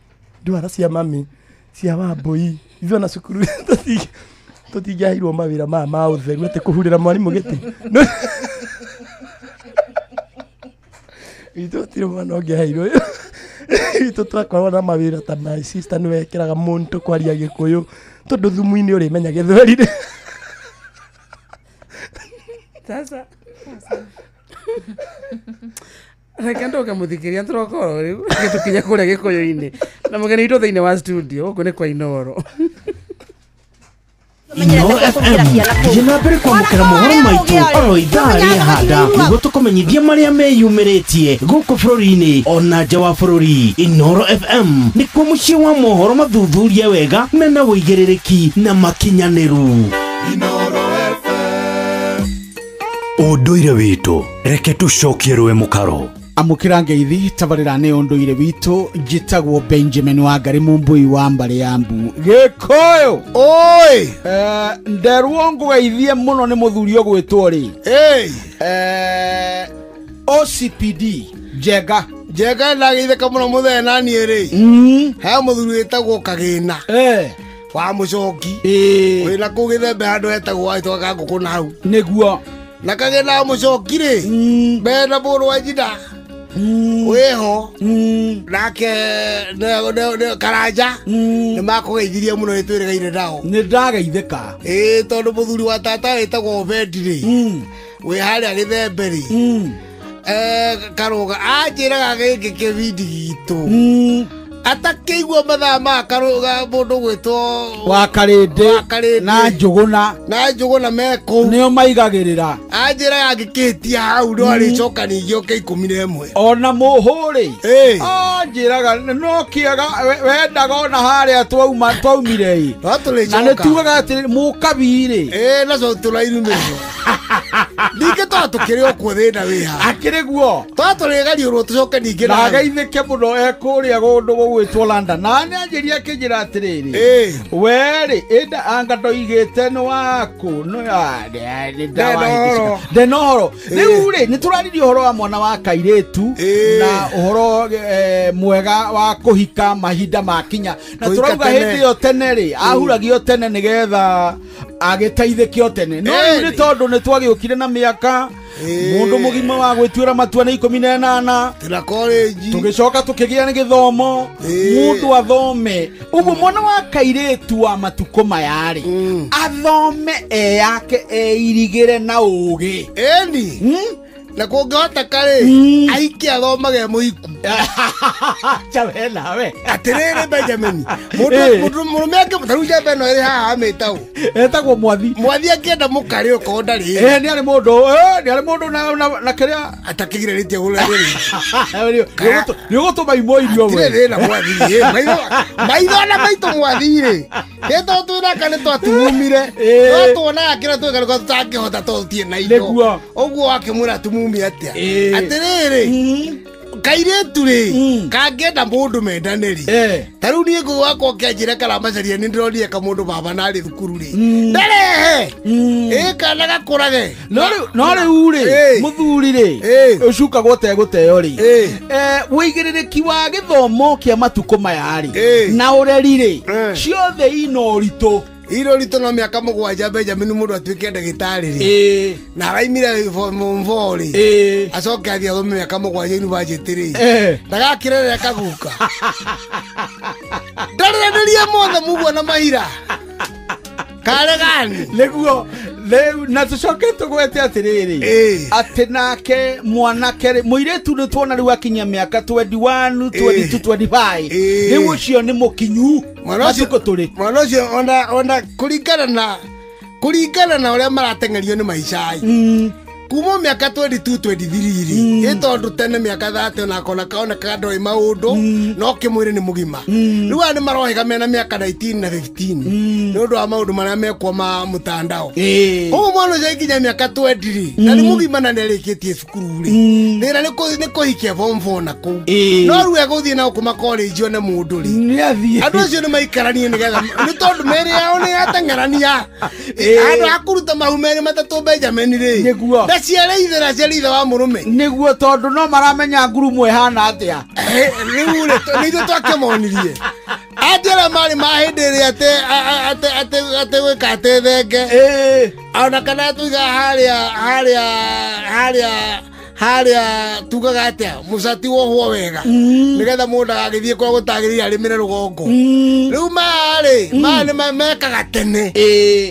cia mami cia wambui ithuĩ ona cukuru tũtingĩaheirwo mawĩra maya ma ũtheru atĩ kũhurĩra mwarimũ gĩtĩ. Itũ gũtirĩ mwana ũngĩaheirwo itũ twakorwo na mawĩra ta my sister nĩwe ekĩraga mũntũ kwaria gĩkũyũ tondũ thumu-inĩ ũrĩmenya gĩthweri. Sasa reke ndoke mũthikĩria tũrokorwo rĩu gĩtũkinya kũrĩa gĩkũyũ-inĩ na mũgeni witũ thĩinĩ wa studio gũkũ nĩ kwa Inooro. Inooro FM thiĩ na mbere kwamũkĩra mohoro maitũ oro ithaa rĩa handa nĩguo tũkũmenyithie marĩa meyumĩrĩtie gũkũ bũrũri-inĩ ona nja wa bũrũri. Inooro FM nĩkuo mũciĩ wa mohoro mathuthurie wega mena ũigĩrĩrĩki na makinyanĩru. Ũndũire witũ reke tũcokie rũĩ mũkaro. Amũkĩra ngeithi tabarĩra nĩ ũndũire witũ njĩtagwo Benjamin Wangari Mumbui wa mbarĩ ya Mbu Gĩkũyũ oi nderwo ngũgeithie mũno nĩ mũthuri ũgwĩtwo rĩ OCPD Njenga Njenga ndageithĩka mũno mũthee naniĩ rĩ he mũthuri wĩtagwo Kagĩna wa Mũcoki wĩna kũu Gĩthembe handũ hetagwo aitwaga ngũkũ na hau nĩguo na Kagĩna wa Mũcoki rĩ mena mũrũ wa nyina wĩho nake Karanja nĩ makũgeithirie mũno nĩ twĩrĩgaire nao nĩ ndageithĩka ĩĩ tondũ mũthuri wa tata wĩtagwo Obedi rĩ wĩ harĩa Gĩthembe rĩ Karũga anjĩraga gĩkĩ kĩbindi gitũ atakĩigua mathaa ma Karũga mũndũ gwĩtwo wa Karĩndĩ na Njũgũna me kũu nĩo maigagĩrĩra anjĩraga ngĩkĩtia hau no arĩcoka ningĩ oke 11 ona mũhũrĩ anjĩraga no kĩega wendaga ona harĩa twaumire ĩ na nĩ tugaga atĩ mũkabi rĩ nacio tũrairumĩrio ningĩ twatũkĩrĩ o kuo thĩna wĩ ha akĩrĩ guo twatũrĩgariũrwo tũcoke ningĩ na ageithĩke mũno ekũrĩa kũndũ gũgwĩtwo London na nĩ anjĩria akĩnjĩra atĩrĩrĩ we rĩ ĩnda anga ndoigĩte nĩ waku ndena ũhoro rĩu rĩ nĩ tũraririe ũhoro wa mwana wa kairĩtu na ũhoro mwega wa kũhika mahinda makinya na tũrauga hĩndĩ ĩyo tene rĩ ahuragio tene nĩgetha agĩteithĩke o tene no rĩu nĩ tondũ nĩ twagĩũkire na mĩaka mũndũ mũgima wa gwĩtuĩra matua nĩ 18 tena college tũgĩcoka tũkĩgĩa nĩ gĩthomo mũndũ athome ũguo mwana wa kairĩtu wa matukũ maya rĩ athome eyake eirigĩre na ũgĩ ĩni na kũngĩhoteka rĩ aike athomage mũhiku chawe nawe atĩrĩrĩ Benjamin mũndũ mũrũme angĩ ta rĩu njamba ĩno ĩrĩ haha amĩtagwo etagwo Mwathi Mwathi angĩenda mũkarĩ okorwo ndarĩ nĩ arĩ mũndũ nĩ arĩ mũndũ na kĩrĩa atakĩgirĩrĩtie gũrĩa nĩ ũgũtũma imwe irio we hatirĩ thĩna Mwathi maitho na maitũ Mwathi rĩ nĩ tondũ twĩnaka nĩ twatumumire no tuonaga kĩrĩa twĩka nĩko tũtangĩhota tondũ tũtirĩ na indo ũguo wakĩmwĩra tumumi atĩa atĩrĩrĩ kairĩtu rĩ kangĩenda mũndũ mendane rĩ ta rĩu niĩ ngũgũ wakwa ũkĩanjĩra karamacaria nĩ ndĩronire kamũndũ baba narĩ thukuru rĩ ndarehe ĩ kana gakũrage no rĩu rĩ mũthuri rĩ ũcukagwo tegũteo rĩ wĩigĩrĩrĩki wa gĩthomo kĩa matukũ maya rĩ na ũreri rĩ ciothe ina ũritũ iro rito no mĩaka 7 Benjamin mũndũ atuĩke ndagĩtarĩ rĩ na araimire form 4 rĩ acoke athiĩ athome mĩaka 7 university rĩ ndagakĩrerera kaguka ndareranĩria mothe mũguo na mahira karegani nĩguo na tũcoke tũgwete atĩrĩrĩ atĩ nake mwanake rĩ mũirĩtu nĩ tuona rĩu akinyia mĩaka 21 22 25 rĩu ũcio nĩ mũkinyu matukũ tũrĩ mwana ũcio ona kũringana na ũrĩa marateng'erio nĩ maica ĩ kuma mĩaka 22 23 rĩ ĩ tondũ tene mĩaka 30 onako kaonekaga ndoĩ maũndũ no kĩmwĩrĩ nĩ mũgima rĩu aya nĩ marohĩga mena mĩaka 19 na 15 nĩ ũndũ wa maũndũ marĩa mekwo ma mũtandao koguo mwana ũcio aikinya mĩaka 20 rĩ na nĩ mũgima na nĩ arĩkĩtie cukuru rĩ thĩna nĩ kũhikia form 4 na kũu no rĩu egũthiĩ na gũkũ makorĩnji one mũndũ rĩ andũ acio nĩ maikaranie nĩgetha nĩ tondũ mĩĩrĩ yao nĩ yateng'erania andũ a kũruta mahu merĩ matatũ Benjamin rĩ nĩguo ciarĩ ithe na ciarĩ ithe wa mũrũme nĩguo tondũ no maramenya ngurumo ĩhana atĩa rĩu rĩ nĩ ithuĩ twakĩmonirie atĩ arĩa marĩ ma hĩndĩ ĩrĩa atĩ gwĩka atĩ thenge ona kana tuiga harĩa tugaga atĩa mũcati wohwo wega nĩgetha mũndũ agagĩthiĩ kwa gũtagĩrĩire arĩmĩre rũgongo rĩu maya rĩ maya nĩ mekaga tene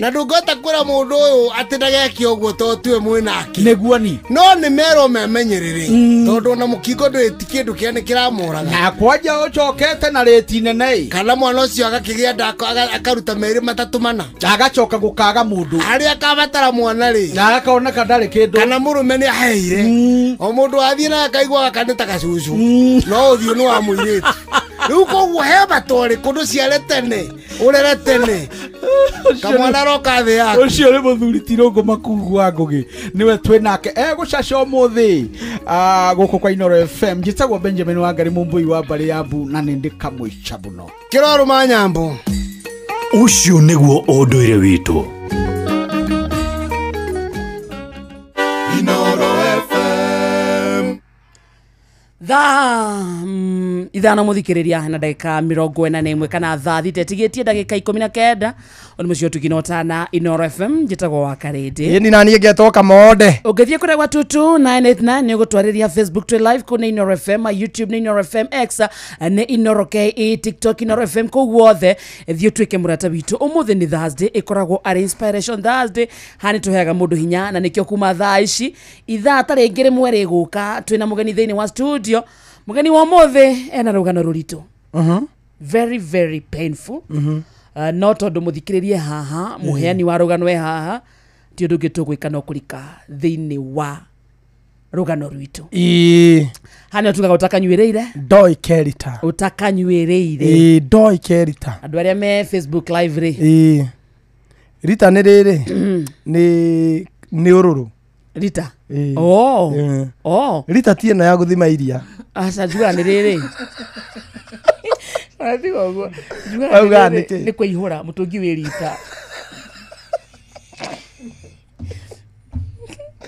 na ndũngĩhota kwĩra mũndũ ũyũ atĩ ndageke ũguo tondũ tiwe mwĩnake nĩguo ni no nĩ merwo memenyerere tondũ ona mũkingo ndũrĩ ti kĩndũ kĩa nĩ kĩramoraga na kwanja ũcokete na rĩti nene ĩ kana mwana ũcio agakĩgĩa nda akaruta merĩ matatũ mana agacoka gũkaga mũndũ harĩa akabatara mwana rĩ na agakoneka ndarĩ kĩndũ kana mũrũme nĩ aheire o mũndũ athiĩ na akaigua gaka nĩ ta gacucu no ũthiũ nĩ wa mũirĩtu Rĩu koguo he bata ũrĩkũ ndũciare tene ũrere tene kamwana roka thĩ yaku. Ũcio nĩ mũthuri ti Rũngũ Makungu wa Ngũgĩ nĩwe twĩ nake egũcaca ũmũthĩ gũkũ kwa Inooro FM. Njĩtagwo Benjamin Wangari Mũmbũi wa mbarĩ ya Mbu na nĩ ndĩ kamũica mũno. Kĩrorũma nyambo. Ũcio nĩguo ũndũire witũ. Inooro FM. Thaa ithano muthikiriria na ndagika 41 kana thaa thita ĩtigĩtie ndagika 19 ũndũ mũcio tũkinotana Inooro FM. Njĩtagwo wa Karĩndĩ. Ĩni naniĩ ngetwo Kamonde. Ũngĩthiĩ kũrĩa gwa 22989 nĩ ũgũtwarĩria Facebook twĩ live kũu nĩ Inooro FM, YouTube nĩ Inooro FM, X nĩ Inooro KE, TikTok Inooro FM, kũu guothe thiĩ ũtuĩke mũrata witũ. Ũmũthĩ nĩ Thursday, ĩkoragwo arĩ Inspiration Thursday. Haha nĩ tũheaga mũndũ hinya na nĩkĩo kuma thaa ici ithaa ta rĩngĩ rĩmwe rĩgũka twĩna mũgeni thĩinĩ wa studio. Mũgeni wa ũmũthĩ ena rũgano rũritũ. Very very painful. No tondũ mũthikĩrĩrie haha mũheani wa rũgano e haha ti ũndũ ũngĩ tũgwĩka no kũrika thĩinĩ wa rũgano rwitũ. Haha nĩho tugaga ũtakanyuĩrĩire ndoi kerita. Ũtakanyuĩrĩire ndoi kerita. Andũ arĩa me Facebook live rĩ rita nĩ rĩrĩ nĩ ũrũrũ rita. Oh. Rita ti ĩno ya gũthima iria. Aca njugaga nĩ rĩrĩ. Tiga ũguo. Njugaga nĩ kũihũra mũtũngi wĩ rita.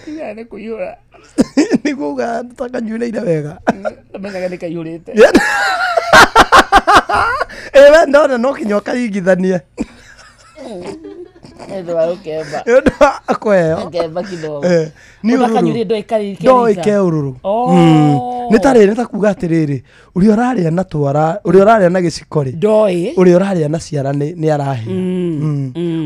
Njugaga nĩ kũihũra. Nĩguo uga ũtakanyuĩrĩire wega. Ndamenyaga nĩ kaihũrĩte. We ndona no kinya ũkaringithanie. Nĩ wa ũkemba. Nĩ ũndũ wa kũheo. Ngemba kidogo. Nĩ ũrũrũ. Ndoi ke ũrũrũ. Nĩ ta rĩrĩ, nĩ ta kuga atĩrĩrĩ, ũrĩa ũrarĩa na twara, ũrĩa ũrarĩa na gĩciko rĩ, ndoĩ, ũrĩa ũrarĩa na ciara nĩ arahĩa.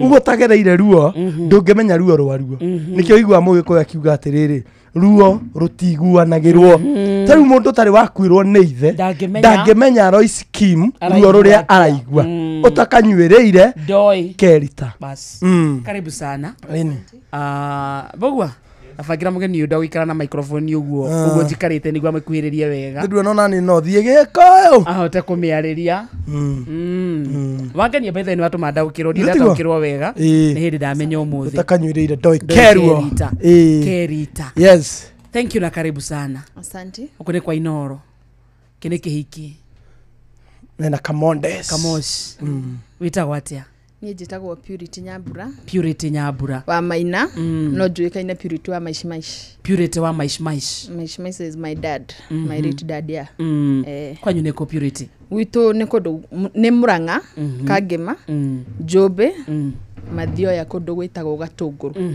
Ũguo ũtagereire ruo, ndũngĩmenya ruo rwa ruo. Nĩkĩo ũiguaga Mũgĩkũyũ akiuga atĩrĩrĩ, ruo rũtiguanagĩrwo. Ta rĩu mũndũ ũtarĩ wakuĩrwo nĩ ithe ndangĩmenya Royce Kim ruo rũrĩa araigua. Ũtakanyuĩrĩire ndoi kerita. Bas. Karibu sana. Bogwa abagira mũgeni ũyũ ndagũikara na microphone ũguo ũguo njikarĩte nĩguo amĩkuhĩrĩrie wega. Ndĩrona nani no thiĩ gĩkũyũ ahote kũmĩarĩria. Wangenia by the way nĩ watũma ndaũkĩrwo, ndirĩ ndataũkĩrwo wega nĩ hĩndĩ ndamenya ũmũthĩ. Ũtakanyuĩrĩire ndoi keruo kerita. Yes. Thank you na karibu sana. Asante. Ũkũ nĩ kwa Inooro. Kĩ nĩ kĩhiki. Nena Kamondes. Kamosh. Wĩtagwo atĩa? Niĩ njĩtagwo Purity Nyambura. Purity Nyambura. Wa Maina, no njũĩkaine Purity wa Maish Maish. Purity wa Maish Maish. Maish Maish is my dad, my late dad, yeah. Kwanyu nĩ kũ Purity? Gwitũ nĩ kũndũ nĩ Murang'a, Kangema, Njũmbĩ, Mathioya kũndũ gwĩtagwo Gatũngũrũ.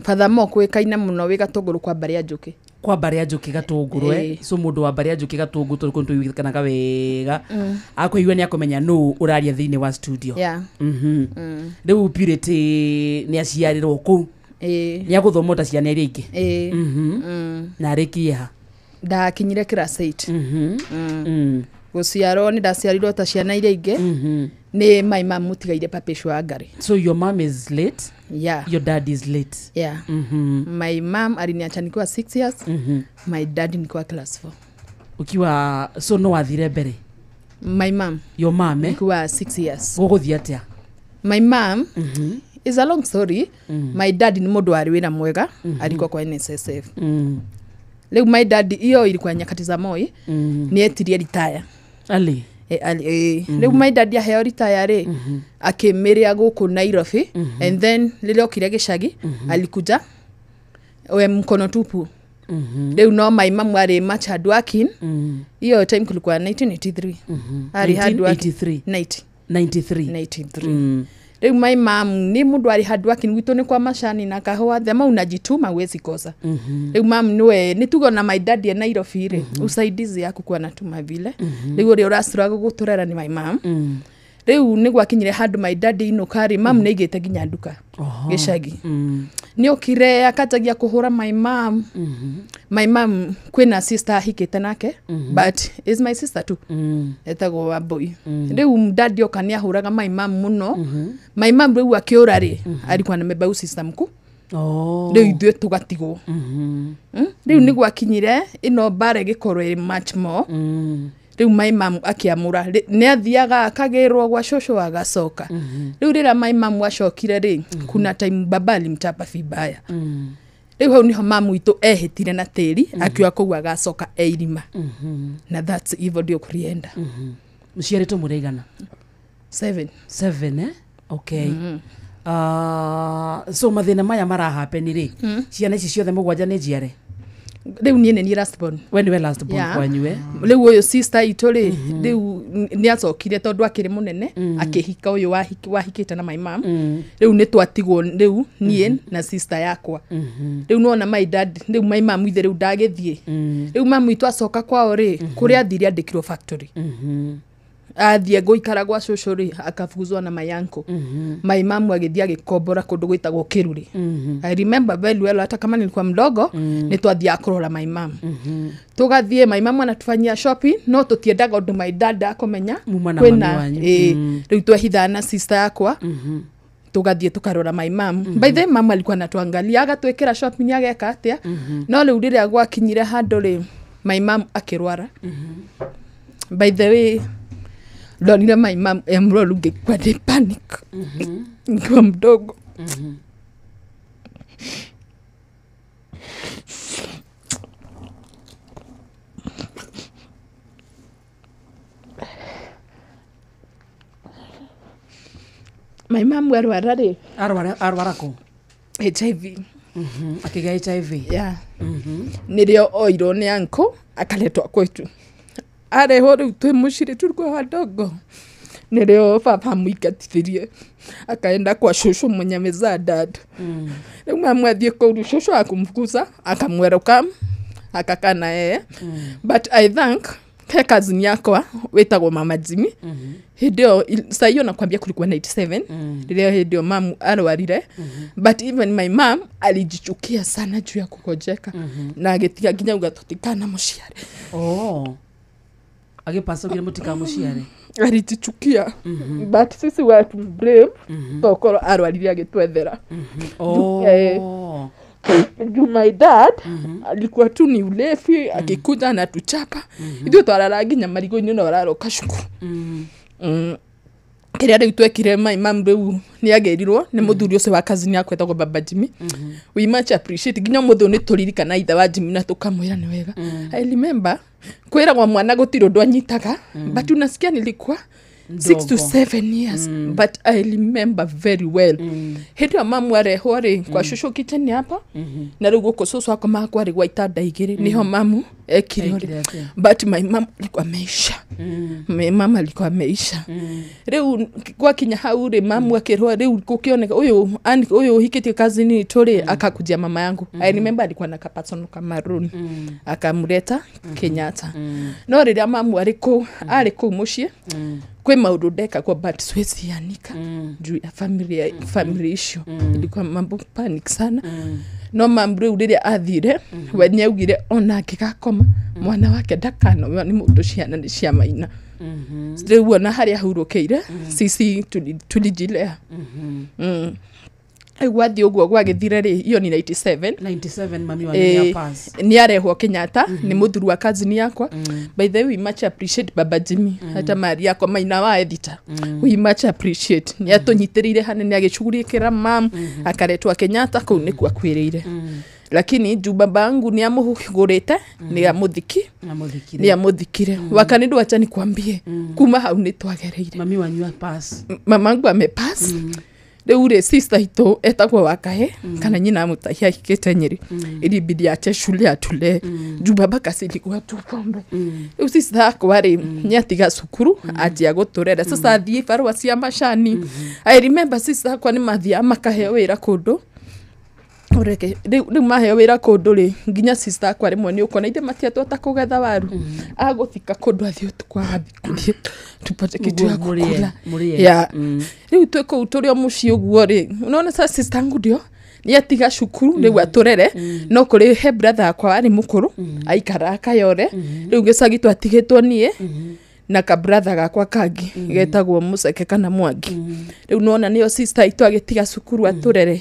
Father Mo kũĩkaine mũno wĩ Gatũngũrũ kwa mbarĩ ya Njũkĩ. Kwa mbarĩ ya Njũkĩ Gatũngũrũ so mũndũ wa mbarĩ ya Njũkĩ Gatũngũrũ tondũ kũndũ tũiguithanaga wega akũigua nĩ akũmenya nũ ũraria thĩinĩ wa studio. Rĩu Purity nĩ aciarĩrwo kũu. Nĩ agũthoma ta ciana iria ingĩ. Na arĩkie ha? Ndakinyire class 8. Gũciarwo nĩ ndaciarirwo ta ciana iria ingĩ. Nĩ my mom mũtigaire Papesh wa Ngari. So your mom is late? Yeah. Your dad is late? Yeah. My mom aliniacha nikiwa 6 years. My dad nikiwa class 4. Ukiwa so no wathire mbere? My mom. Your mom nikiwa 6 years. Gũgũthiĩ atĩa? My mom is a long story. My dad ni mũndũ warĩ wĩra mwega, alikuwa kwa NSSF. Rĩu my dad iyo ilikuwa nyakati za Moi, nĩ etirie retire. Ali. Rĩu my dad aheo retire rĩ, akĩmĩrĩa gũkũ Nairobi, and then rĩrĩa okire gĩcagi alikuja we mkono tupu. Rĩu no my mom arĩ much hard working. Iyo time kulikuwa 1983. Ari hard working. 93. 93. Rĩu my mom ni mũndũ arĩ hard working, gwitũ nĩ kwa macani na kahũa, thema unajituma huwezi kosa. Rĩu mom niwe nĩ tugo na my dad ya Nairobi rĩ, usaidizi yaku kwa natuma vile. Rĩu ũrĩa ũracuraga gũtũrera nĩ my mom. Rĩu nĩ gwakinyire handũ my dad inũka rĩ, mom nĩ aigĩte nginya nduka gĩcagi. Nĩ okire akanjagia kũhũra my mom. My mom kwĩna sister ahikĩte nake, but is my sister too. Etagwo Wambui. Rĩu dad oka nĩ ahũraga my mom mũno. My mom rĩu akĩũra rĩ, alikuwa na mebau sister mkuu. Rĩu ithuĩ tũgatigwo. Rĩu nĩ gwakinyire ĩno mbara ĩgĩkorwo ĩrĩ much more. Rĩu my mum akĩamũra nĩ athiaga akagĩrwo gwa cũcũ agacoka. Rĩu rĩrĩa my mum acokire rĩ, kuna time baba alimchapa vibaya. Rĩu hau niho mamu witũ ehĩtire na tĩri, akiuga kũu agacoka e irima. Na that's hivyo ndio kulienda. Mũciarĩtwo mũrĩ aigana? 7. 7, eh? Okay. So mathĩna maya marahapeni rĩ, ciana ici ciothe mũgwanja nĩ njiare? Rĩu niĩ nĩ niĩ last born. We nĩwe last born kwanyu, eh? Rĩu ũyũ sister itũ rĩ, rĩu nĩ acokire tondũ akĩrĩ mũnene, akĩhika ũyũ wahikĩte na my mum. Rĩu nĩ twatigwo rĩu niĩ na sister yakwa. Rĩu nĩwona my dad, rĩu my mum ithe rĩu ndagĩthiĩ. Rĩu mamu itũ acoka kwao rĩ, kũrĩa athire andĩkirwo factory. Athiĩ gũikara gwa cũcũ rĩ, akabuzwo na my uncle. My mum agĩthiĩ agĩkombora kũndũ gwĩtagwo Kĩrurĩ. I remember very well, hata kama nilikuwa mdogo, nĩ twathiaga kũrora my mum. Tũgathiĩ my mum anatufanyia shopping, no tũtiendaga ũndũ my dad akũmenya. Muma na Kwĩna- mami wanyu. Rĩu twehithaga na sister yakwa, tũgathiĩ tũkarora my mum. By the way, mum alikuwa anatuangalia, agatwĩkĩra shopping, ageka atĩa. No rĩu rĩrĩa gwakinyire handũ rĩ, my mum akĩrwara. By the way, ndonire my mum e mũrwaru ngĩkua ndĩ panic nikiwa mdogo. My mum arwara rĩ, Arwara kũ? HIV. Akĩgĩa HIV. Yeah. Nĩrĩo oirwo nĩ uncle akaletwo kwetu, arehwo rĩu twĩ mũciĩ tulikuwa wadogo, nĩrĩo baba amũingatithirie akaenda kwa shosho mwenye amezaa dad. Rĩu mamu athiĩ kũu, rĩu shosho akumfukuza, akamwelcome, akakaa na yeye. But I thank he cousin yakwa wĩtagwo Mama Jimmy. Hĩndĩ ĩyo saa hiyo nakwambia kulikuwa 97, rĩrĩa hĩndĩ ĩyo mamu arwarire. But even my mom alijichukia sana juu ya kugojeka na agĩtiga nginya uga tũtikana mũciare. Oh. Agĩpacũkire mũtikamũciare. Alijichukia, but sisi watu brave, tokorwo arwarire agĩtwethera. Oh. Juu my dad alikuwa tu ni ulevi, akikuja anatuchapa. Ithuĩ twarara nginya marigũ-inĩ na ũraroka cukuru. Kĩrĩa rĩu twekire, my mum rĩu nĩ agĩrirwo nĩ mũthuri ũcio wa cousin yakwa etagwo Baba Jimmy. We much appreciate, nginya ũmũthĩ ũyũ nĩ tũririkana ithe wa Jimmy na tũkamwĩra nĩ wega. I remember kwĩragwo mwana gũtirĩ ũndũ anyitaga, but unasikia nilikuwa 6 to Ndogo. 7 years, but I remember very well. Hĩndĩ ĩyo mamu arehwo rĩ, kwa shosho kitchen hapa, na rĩu gũkũ cũcũ akomaga kwarĩ gwa itanda igĩrĩ, nĩho mamu ekire Ekire ũrĩa. atĩa? But my mum alikuwa ameisha. My mum alikuwa ameisha. Rĩu gwakinya hau rĩ, mamu akĩrwo rĩu gũkĩoneka ũyũ ũyũ ũhikĩtie cousin itũ rĩ, akakujia mama yangu. I remember alikuwa na kapasono kamaruni, akamleta Kenyatta. No rĩrĩa mamu arĩ kũu, arĩ kũu mũciĩ, kwĩ maũndũ ndekagwo, but siwezi yanika juu ya family issue. Ilikuwa mambo panic sana. No mamu rĩu rĩrĩa athire, we nĩaugire ona angĩgakoma mwana wake ndakanoywo nĩ mũndũ, ciana nĩ cia maina. Rĩu ona harĩa ahurũkĩire, sisi tulijilea. Rĩu gwathiĩ ũguo gwagĩthire rĩ, iyo ni 97. 97 mami wanyu nĩ pass. Nĩ arehwo Kenyatta nĩ mũthuri wa cousin yakwa. By the way, we much appreciate Baba Jimmy, hata mari yakwa maina wa Edita, we much appreciate. Nĩ atũnyitĩrĩire hanene agĩcugurikĩra mam, akaretwo Kenyatta, kũu nĩkuo akuĩrĩire. Lakini juu baba yangu nĩ amũhũrĩte, nĩ amũthiki Amũthikire. nĩ amũthikire. Wakanĩndũ, acha nikwambie, kuma hau nĩ twagereire. Mami wanyu pass. Mamangu amepass. Rĩu rĩ, sister itũ etagwo Wakahe, kana nyina amũtahia ahikĩte Nyĩrĩ, ilibidi ache shule atule juu baba kasi ilikuwa tu pombe. Rĩu sister yakwa rĩ, nĩ atiga cukuru anjia gũtũrera. Sasa athiĩ barũa cia macani. I remember sister yakwa nĩ mathiaga makaheo wĩra kũndũ. Ũreke rĩu maheo wĩra kũndũ rĩ, nginya sister akwa rĩmwe nĩ ũkona ithe matiatwata kũgetha waru, agũthika kũndũ athiĩ ũtukũ agathiĩ kũrĩa tupate kitu ya Mũguo mũrĩe, kũkula. mũrĩe. Ya rĩu twĩ kũu tũrĩ o mũciĩ ũguo rĩ, unaona sasa sister angu ndio nĩ atiga cukuru rĩu atũrere. No kũrĩ he brother yakwa warĩ mũkũrũ aikaraga Kayore. Rĩu gĩcagi twatigĩtwo niĩ na kabratha gakwa kangĩ getagwo Mũceke kana Mwangi. Rĩu nona nĩyo sister itũ agĩtiga cukuru atũrere.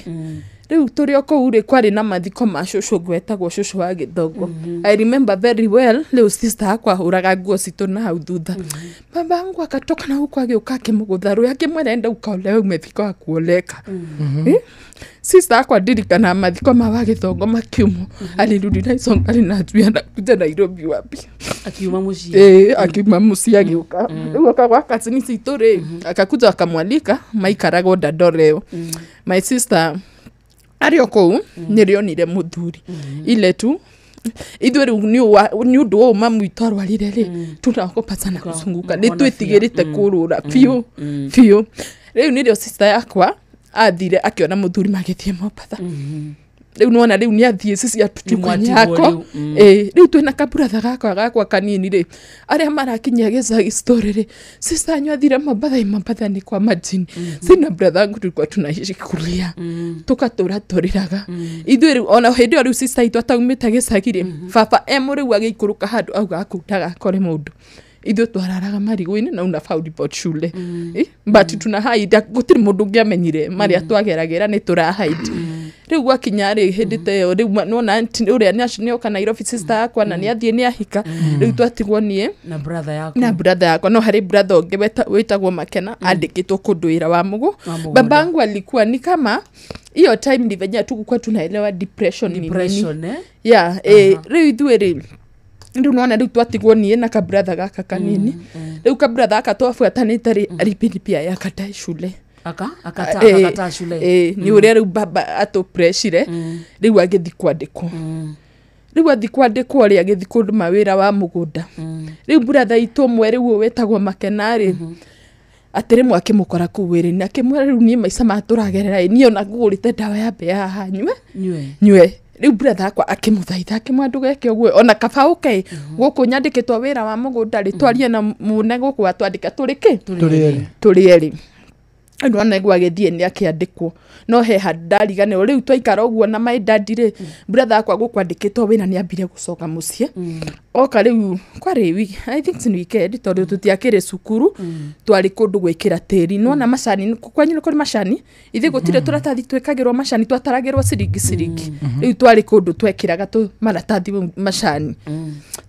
Rĩu tũrĩ o kũu rĩ, kwarĩ na mathiko ma cũcũ gwetagwo cũcũ wa Gĩthongo. I remember very well. Rĩu sister akwa ahũraga nguo citũ na hau thutha. Baba yangu akatoka na huku agĩũka akĩmũgũtha rũĩ, akĩmwĩra, "Enda ukaolewe, umefika wa kuoleka." Eh? Sister akwa ndirikana mathiko ma wa Gĩthongo makiumwo, alirudi na ico ngari na ajui anakuja Nairobi wapi. Akiuma muciĩ. Eh, akiuma mũciĩ agĩũka. Rĩu oka gwa cousin citũ rĩ, akakuja akamwalika maikaragwo Dandoreo. My sister arĩ o kũu nĩrĩonire mũthuri ile tu ithuĩ rĩu nĩ ũndũ ũũ mamu witũ arwarire rĩ, tunaogopa sana kuzunguka, nĩ mkona twĩtigĩrĩte fear. kũrũra biũ biũ. Rĩu nĩrĩo sister yakwa athire akĩona mũthuri magĩthiĩ Mombatha. Rĩu nĩwona rĩu nĩ athiĩ, sisi atutukanye Nĩ mwatigwo yako. rĩu. Ĩ, rĩu twĩna kaburatha gakwa kanini rĩ, arĩa marakinyia gĩcagi story rĩ, sister anyu athire Mombatha, ĩ Mombatha nĩ kwa majini. Sina brother yangu tulikuwa tunaishi kulia, tukatũra tũrĩraga ithuĩ. Rĩu ona hĩndĩ ĩyo rĩu sister itũ ataumĩte gĩcagi rĩ, baba e mũrĩu agĩikũrũka handũ auga kũu ndagakore mũndũ. Ithuĩ twararaga marigũ-inĩ na unafaa uripot shule. Eh, but tuna hide, gũtirĩ mũndũ ũngĩamenyire marĩa twageragĩra, nĩ tũra hide. Rĩu gwakinya rĩ, hĩndĩ ta ĩyo rĩu nona aunty ũrĩa nĩoka Nairobi, sister yakwa, na nĩathiĩ nĩahika. Rĩu twatigwo niĩ na brother yaku. Na brother yakwa. No harĩ brother ũngĩ wĩtagwo Makena, andĩkĩtwo kũndũ wĩra wa mũgũ. Wa mũgũnda. Babangu alikuwa ni kama hiyo time ni venye hatukukuwa tunaelewa depression ni nini. Depression, eh? Yeah, eh, rĩu ithuĩ rĩ, rĩu nona rĩu twatigwo niĩ na kabratha gaka kanini. Rĩu kabratha gaka twabuatanĩte rĩ, alipindi pia yakatae shule. Aka akata Eh, akakataa shule. Eh, nĩ ũrĩa rĩu baba atũpreshire. Rĩu agĩthi kwandĩkwo, rĩu athi kwandĩkwo rĩ, agĩthi kũndũma wĩra wa mũgũnda. Rĩu buratha itũ ũmwe rĩu wĩtagwo Makena rĩ, atĩ rĩmwe akĩmũkora kũu wĩra-inĩ, akĩmwĩra, "Rĩu niĩ maica maya tũragerera ĩ, niĩ ona ngũgũrĩte ndawa ya mbĩa haha nyue." Nyue. Nyue. Rĩu brother akwa akĩmũthaitha, akĩmwĩra, "Ndũgeke ũguo, ona kaba ũke gũkũ nyandĩkĩtwo wĩra wa mũgũnda rĩ, twarie na mũne gũkũ atwandĩka tũrĩ kĩ." Tũrĩ erĩ. Tũrĩ erĩ. Andũ ona agĩthiĩ nĩ akĩandĩkwo, no he handũ ndariganĩrwo. Rĩu twaikara ũguo na my daddy rĩ, brother akwa gũkwandĩkĩtwo wĩra nĩ ambire gũcoka mũciĩ. Oka rĩu kwarĩ I think ni weekend, tondũ tũtiakĩrĩ cukuru, twarĩ kũndũ gwĩkĩra tĩri. Nĩwona macani kwanyu nĩ kũrĩ macani, ithuĩ gũtirĩ tũratathi twĩkagĩrwo macani, twataragĩrwo ciringi ciringi. Rĩu twarĩ kũndũ twekĩraga tũ maratathi mau macani.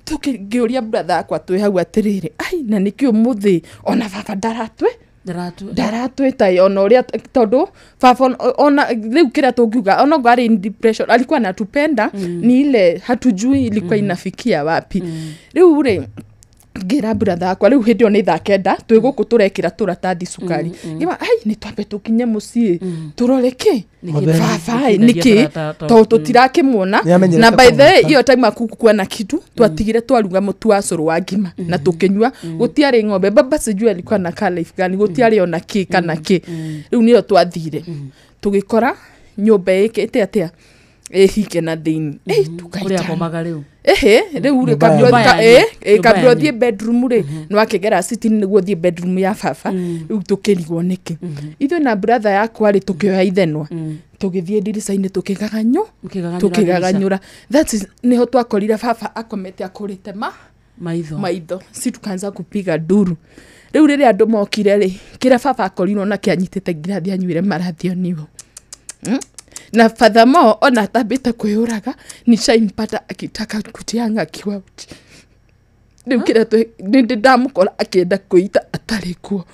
Tũkĩngĩũria brother akwa twĩ hau atĩrĩrĩ, "Ai, na nĩkĩ ũmũthĩ ona baba ndaratwĩ Ndaratu ndaratwĩta ona ũrĩa?" Tondũ baba ona rĩu kĩrĩa tũngiuga, ona okorwo arĩ in depression, alikuwa anatupenda, ni ile hatujui ilikuwa inafikia wapi. Rĩu rĩ, ngĩra brother akwa, rĩu hĩndĩ ĩyo nĩ thaa 9, twĩ gũkũ tũrekĩra tũratathi cukari, ngĩma, "Ai, nĩ twambe tũkinye mũciĩ tũrore kĩ baba ĩ, nĩkĩ tondũ tũtirakĩmuona." Nĩamenyerete Na by the way, kũmwĩta. hiyo time akukuwa na kitu, twatigire twaruga mũtu wa cũrũ wa ngima na tũkĩnyua. Gũtiarĩ ng'ombe, baba sijui alikuwa na ka life gani, gũtiarĩ ona kĩ kana kĩ. Rĩu nĩyo twathire tũgĩkora nyũmba ĩkĩte atĩa, ĩhinge na thĩinĩ. Ĩ, Kũrĩa tũkaitana. akomaga rĩu. Ehe, rĩu rĩ Nyũmba kabla yanyu. Nyũmba kabla yanyu. ũthiĩ bedroom rĩ, nĩwakĩgera sitting nĩguo ũthiĩ bedroom ya baba. Rĩu tũkĩrigwo nĩkĩ. Ithuĩ na brother yakwa rĩ, tũkĩoya ithenwa, tũgĩthiĩ ndirica-inĩ, tũkĩgaganyũ Mũkĩgaganyũra. Tũkĩgaganyũra, that is nĩho twakorire baba akomete akũrĩte ma maitho. Maitho. Si tukaanza kupiga nduru. Rĩu rĩrĩa andũ mokire rĩ, kĩrĩa baba akorirwo nakĩ, anyitĩte ngirathi anyuire marathio niwo. Na furthermore, ona atambĩte kwĩyũraga, nishaimpata akitaka kutianga akiwa uchi. Rĩu kĩrĩa nĩ ndamũkora akĩenda kwĩita atarĩ kuo.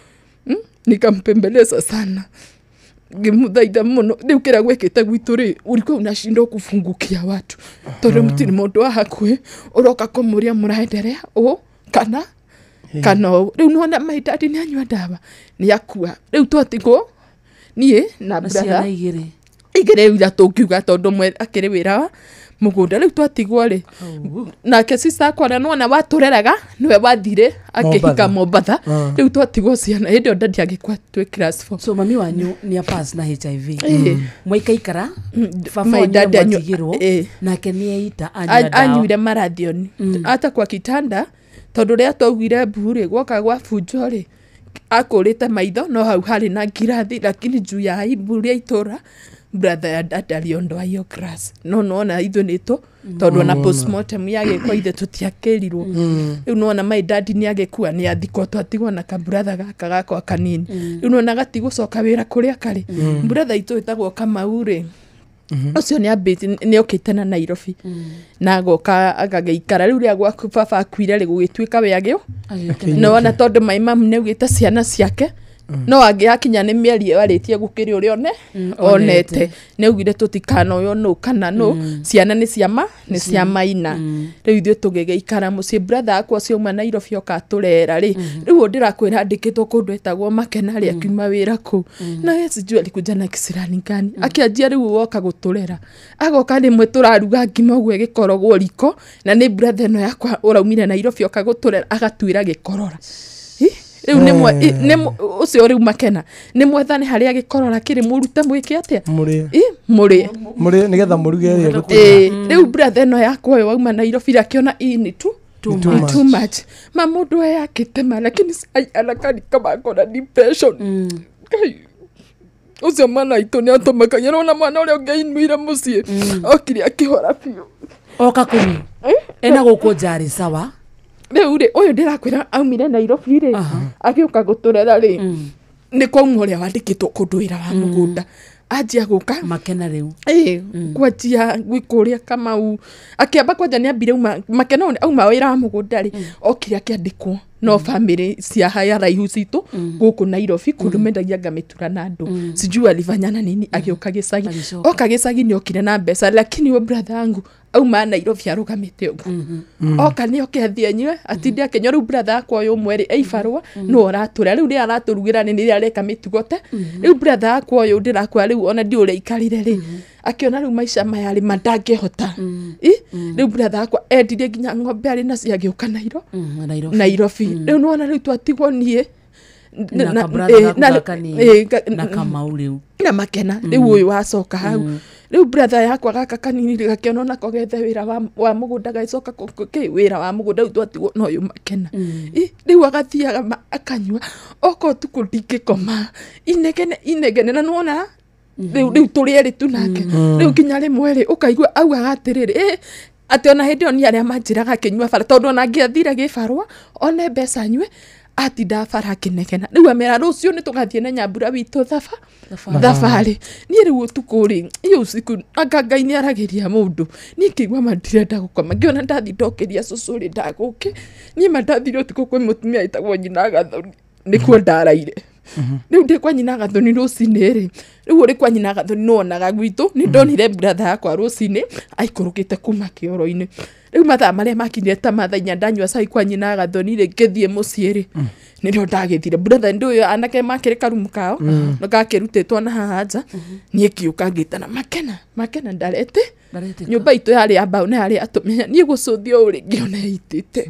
Nikampembeleza sana, ngĩmũthaitha mũno. Rĩu kĩrĩa gwĩkĩte gwitũ rĩ, ulikuwa unashindwa kufungukia watu tondũ mũtirĩ mũndũ wa hakuhĩ ũroka kũmũria mũraenderea ũ kana ũũ. Rĩu nĩwona my daddy nĩ anyua ndawa, nĩ akua. Rĩu twatigwo niĩ na Na brother ciana igĩrĩ. Igĩrĩ ira tũngiuga, tondũ ũmwe akĩrĩ wĩra wa mũgũnda. Rĩu twatigwo rĩ, nake sister akwa ũrĩa nĩwona watũreraga nĩwe wathire akĩhika Mombatha. Rĩu twatigwo ciana, hĩndĩ ĩyo daddy agĩkua twĩ class 4. So mami wanyu nĩ apass na HIV. Mwaikaikara baba My wanyu dad mwatigirwo nake nĩ eita anyua ndawa. Anyuire marathioni hata kwa kitanda, tondũ rĩrĩa twaugire mbu rĩ, gwoka gwabunjwo rĩ, akũrĩte maitho no hau harĩ na ngirathi, lakini juu ya aibu rĩa itũra, brother ya dad aliondoa hiyo grass. No nona ithuĩ nĩtũ tondũ ona postmortem yagĩkwo ithe tũtiakĩrirwo. Rĩu nona my dad nĩ agĩkua, nĩ athikwo, twatigwo na kaburatha gaka gakwa kanini. Rĩu nona gatigũcoka wĩra kũrĩa karĩ. Brother itũ ĩtagwo Kamau rĩ. Ũcio nĩ ambĩte nĩ okĩte na Nairobi na agoka agagĩikara rĩu rĩa gwaku baba akuire rĩ gũgĩtuĩka we agĩũ no ona tondũ my mum nĩ augĩte ciana ciake no angĩakinya nĩ mĩeri ĩyo arĩtie gũkĩrĩ ũrĩa one onete nĩ augire tũtikanoywo nũ kana nũ ciana nĩ ciama nĩ cia maina rĩu ithuĩ tũgĩgĩikara mũciĩ brother akwa ũcio auma Nairobi oka atũrera rĩ rĩu ũyũ ndĩrakwĩra andĩkĩtwo kũndũ etagwo Makena rĩ akiuma wĩra kũu na we sijui alikuja na kisirani gani akĩanjia rĩu woka gũtũrera agoka rĩmwe tũraruga ngima ũguo ĩgĩkorogwo riko na nĩ brother ĩno yakwa ũraumire Nairobi oka gũtũrera agatuĩra gĩkorora rĩu nĩ ũcio rĩu Makena nĩ mwethane harĩa gĩkorora kĩrĩ mũrute mwĩke atĩa mũrĩe mũrĩe nĩgetha mũruge ĩrĩa ĩgũtigara. Rĩu brother ĩno yakwa ũyũ wauma Nairobi akĩona ii nĩ too much ma mũndũ we akĩtema lakini anakani kama akona depression. Ngai ũcio mwana witũ nĩ atũmakagia nĩwona mwana ũrĩa ũngĩainuire mũciĩ okire akĩhora biũ oka kũu ena gũkũ njarĩ sawa rĩu rĩ ũyũ ndĩrakwĩra aumire Nairobi rĩ agĩũka gũtũrera rĩ nĩ kwauma ũrĩa wandĩkĩtwo kũndũ wĩra wa mũgũnda anjia gũka Makena rĩu kwanjia gwĩkũrĩa Kamau akĩamba kwanja nĩ ambire auma Makena auma wĩra wa mũgũnda rĩ okire akĩandĩkwo no family cia haya raihu citũ gũkũ Nairobi kũndũ mendagia ngamĩtura na andũ sijui alifanyana nini agĩũka gĩcagi oka gĩcagi nĩ okire na mbeca lakini we brother yangu auma Nairobi arũgamĩte ũguo oka nĩ oke athiĩ anyue atinde akĩnyua rĩu brother yakwa ũyũ ũmwe rĩ eibarũa nĩ ũratũra rĩu rĩrĩa aratũrugĩra nĩ rĩrĩa areka mĩtugo te rĩu brother yakwa ũyũ ndĩrakwa rĩu ona ndiũ ũrĩa aikarire rĩ akĩona rĩu maica maya rĩ ma ndangĩhota rĩu brother yakwa endirie nginya ng'ombe arĩ nacio agĩũka Nairobi rĩu nĩwona rĩu twatigwo niĩ na Kamau rĩu na Makena rĩu ũyũ wacoka hau rĩu brother yakwa gaka kanini gakĩona onako gethe wĩra wa mũgũnda gagĩcoka kĩ wĩra wa mũgũnda rĩu twatigwo na ũyũ Makena rĩu agathiaga akanyua oka ũtukũ ndingĩkoma inegene inegene na nĩwona rĩu tũrĩ erĩ tu nake rĩu nginya rĩmwe rĩ ũkaigua augaga atĩrĩrĩ atĩ ona hĩndĩ ĩyo nĩ arĩa manjĩraga akĩnyua bara tondũ ona angĩathire gĩbarũa one mbeca anyue atinda bara akĩnegena rĩu amera rũciũ nĩ tũgathiĩ na Nyambura witũ thabarĩ niĩ rĩu ũtukũ rĩ iyo usiku anga Ngai nĩ aragĩria mũndũ niĩ ngĩigua ma ndirenda gũkoma ngĩona ndathi ndokĩria cũcũ rĩ ndagũke niĩ ma ndathire ũtukũ kwĩ mũtumia ĩtagwo nyina Gathoni nĩkuo ndaraire rĩu ndĩ kwa nyina Gathoni rũcinĩ rĩ rĩu ũrĩ kwa nyina Gathoni nĩwonaga gwitũ nĩ ndonire brother yakwa rũcinĩ aikũrũkĩte kuma kĩoro-inĩ rĩu mathaa marĩa makinyire ta mathaa inya ndanyua cai kwa nyina Gathoni rĩ ngĩthiĩ mũciĩ rĩ nĩrĩo ndagĩthire brother ndĩ ũyũ anake makĩrĩ karumu kao no gakĩrutĩtwo na haha nja niĩ ngĩũka ngĩtana Makena Makena ndarete nyũmba itũ yarĩ ya mbaũ na yarĩ atũmia niĩ gũcũthio ũrĩ ngĩona ĩitĩte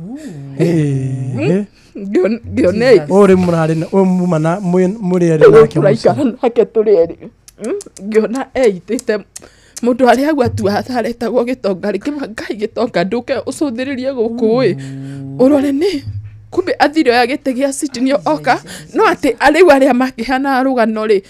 ngĩona ũrĩ mũrarĩ ũyũ muma na mũrĩ erĩ nake tũraikara nake tũrĩ erĩ ngĩona eitĩte mũndũ harĩa hau atua aretagwo gĩtonga rĩ ngĩma Ngai gĩtonga ndũke ũcũthĩrĩrie gũkũ ĩ ũrore nĩ kumbe athire oya gĩtĩ gĩa citi nĩ oka no atĩ rĩu arĩa makĩhana rũgano rĩ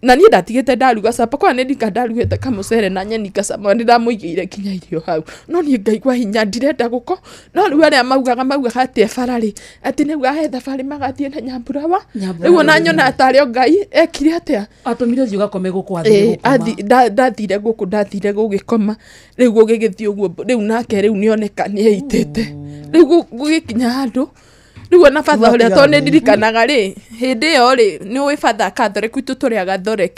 na niĩ ndatigĩte ndaruga capa kwa nĩ ndika ndarugĩte kamũcere na nyeni ngacama nĩ ndamũigĩire nginya irio hau no niĩ ngaigua hinya ndirenda gũko no rĩu arĩa maugaga atĩ ebara rĩ atĩ nĩguo ahe thabarĩ magathiĩ na Nyambura wa rĩu ona nyona tarĩ o Ngai ekire atĩa atũmire ũthiĩ ũgakome gũkũ athire gũkoma ndathire gũkũ ndathire gũgĩkoma rĩu gũgĩgĩthiĩ ũguo rĩu nake rĩu nĩoneka nĩ eitĩte rĩu gũgĩkinya handũ rĩu ona batha ũrĩa tondũ nĩ ndirikanaga rĩ hĩndĩ ĩyo rĩ nĩ ũĩ batha Catholic gwitũ tũrĩ a Catholic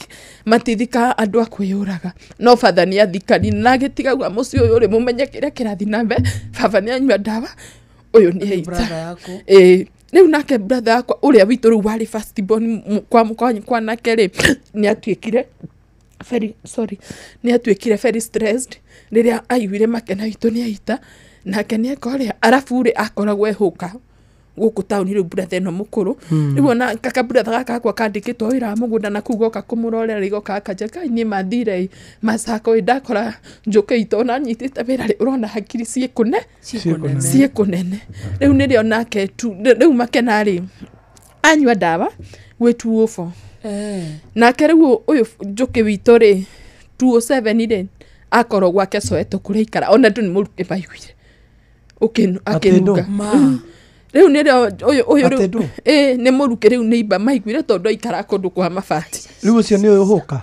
matithikaga andũ a kwĩyũraga no batha nĩ athikanire na agĩtiga gua mũciĩ ũyũ rĩ mũmenye kĩrĩa kĩrathiĩ na mbere baba nĩ anyua ndawa ũyũ nĩ eita rĩu nake brother yakwa ũrĩa witũ rĩu warĩ first born kwa nake rĩ nĩ atuĩkire very sorry nĩ atuĩkire very stressed rĩrĩa aiguire Makena witũ nĩ aita nake nĩ eka ũrĩa arabu rĩ akoragwo ehũka gũkũ taũni rĩu brother ĩno mũkũrũ rĩu ona kaka brother gaka gakwa kandĩkĩtwo wĩra wa mũgũnda na kũu goka kũmũrorera rĩ goka gakanja Ngai niĩ mathire macako ĩ ndakora njũkĩ itũ ona nyitĩte wĩra rĩ ũrona hakiri ciĩ kũnene rĩu nĩrĩo nake tu rĩu Makena rĩ anyua ndawa gwĩ 204 nake rĩu ũyũ njũkĩ witũ rĩ 207 rĩ akorwo gwake Soweto kũrĩa aikara ona andũ nĩ mũrukĩ maiguire akĩnunga rĩu nĩrĩo ũyũ ũyũ rĩu nĩ mũrukĩ rĩu nĩ imba maiguire tondũ aikara kũndũ kwa mabati rĩu ũcio nĩ ũyũ hũka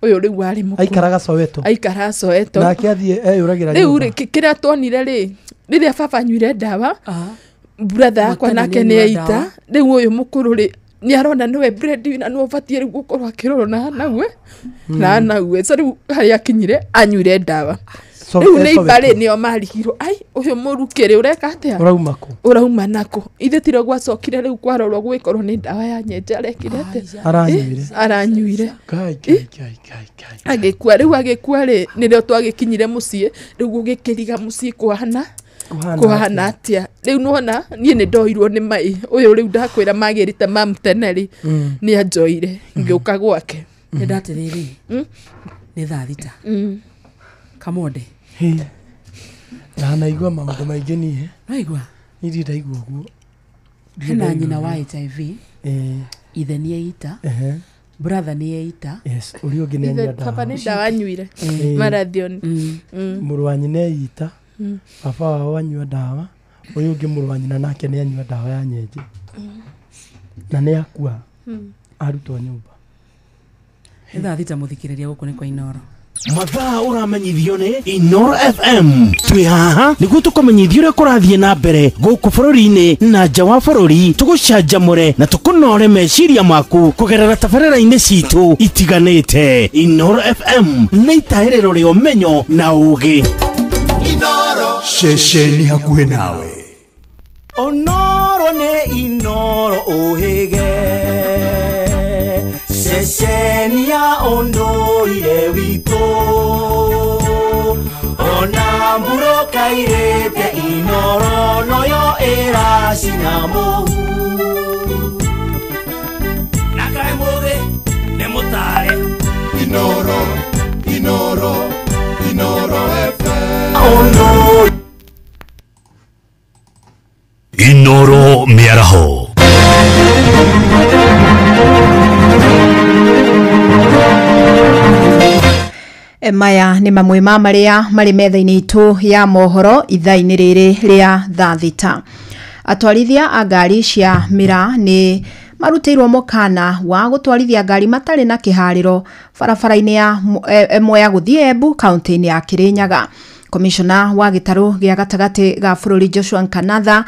Ũyũ rĩu warĩ mũkũrũ. Aikaraga Soweto. Aikaraga Soweto. Nake athiĩ eyũragĩra rĩu rĩ kĩrĩa tuonire rĩ rĩrĩa baba anyuire ndawa brother yakwa nake nĩ aita rĩu ũyũ mũkũrũ rĩ nĩ arona nĩwe breadwinner nĩwe ũbatiĩ rĩu gũkorwo akĩrorwo na nawe na nawe. So rĩu harĩa akinyire anyuire ndawa. Rĩu nĩ ibarĩ nĩo marigirwo ai ũyũ mũrukĩ rĩ ũreka atĩa ũrauma kũ ũrauma nakũ ithe tiro gwacokire rĩu kwarorwo gwĩkorwo nĩ ndawa ya nyenje arekire atĩa aranyuire agĩkua. Rĩu agĩkua rĩ nĩrĩo twagĩkinyire mũciĩ rĩu gũgĩkĩriga mũciĩ kũhana kũhana atĩa. Rĩu nĩwona niĩ nĩ ndoirwo nĩ mai ũyũ rĩu ndakwĩra magĩrĩte mamu tene rĩ nĩ anjoire ngĩũka gwake. Nĩ ndatĩrĩrĩ nĩ thaa 6 Kamonde. Ndanaigua maũndũ maingĩ niĩ. Waigua? Niĩ ndirĩ ndaigua ũguo. Hena nyina wa HIV. Ithe nĩ eita. Brother nĩ eita. Yes, ũrĩa ũngĩ nĩ anyua ndawa. Baba nĩ ndawa anyuire. Marathon. Mũrũ wa nyina eita. Baba wao anyua ndawa. Ũyũ ũngĩ mũrũ wa nyina nake nĩ anyua ndawa ya nyenje. Na nĩ akua. Arutwo nyũmba. Nĩ thaa 6 mũthikĩrĩria gũkũ nĩ kwa Inoro. Mathaa ũramenyithio nĩ Inoro FM. Twĩ haha nĩguo tũkũmenyithie ũrĩa kũrathiĩ na mbere gũkũ bũrũri-inĩ na nja wa bũrũri, tũgũcanjamũre na tũkũnore meciria maku kũgerera tabarĩra-inĩ citũ itiganĩte. Inoro FM nĩ itahĩrĩro rĩa ũmenyo na ũũgĩ. Ceceni hakuhĩ nawe. Onoro nĩ Inoro ũhĩge ceceni ya ũndũire witũ ona mbura kairĩte Inoro noyo ĩracina mũhu na kaĩ mũthĩ nĩ mũtare Inoro Inoro Inoro FM. Inoro mĩaraho. Maya nĩ mamwe ma marĩa marĩ metha-inĩ itũ ya mohoro ithaa-inĩ rĩrĩ rĩa thaa 6. Atwarithia a ngari cia mĩraa nĩ marutĩirwo mũkana wa gũtwarithia ngari matarĩ na kĩharĩro barabara-inĩ ya Mwea gũthiĩ Embu kaunti-inĩ ya Kirinyaga. Komishona wa gĩtarũ gĩa gatagatĩ ga bũrũri Joshua Nkanatha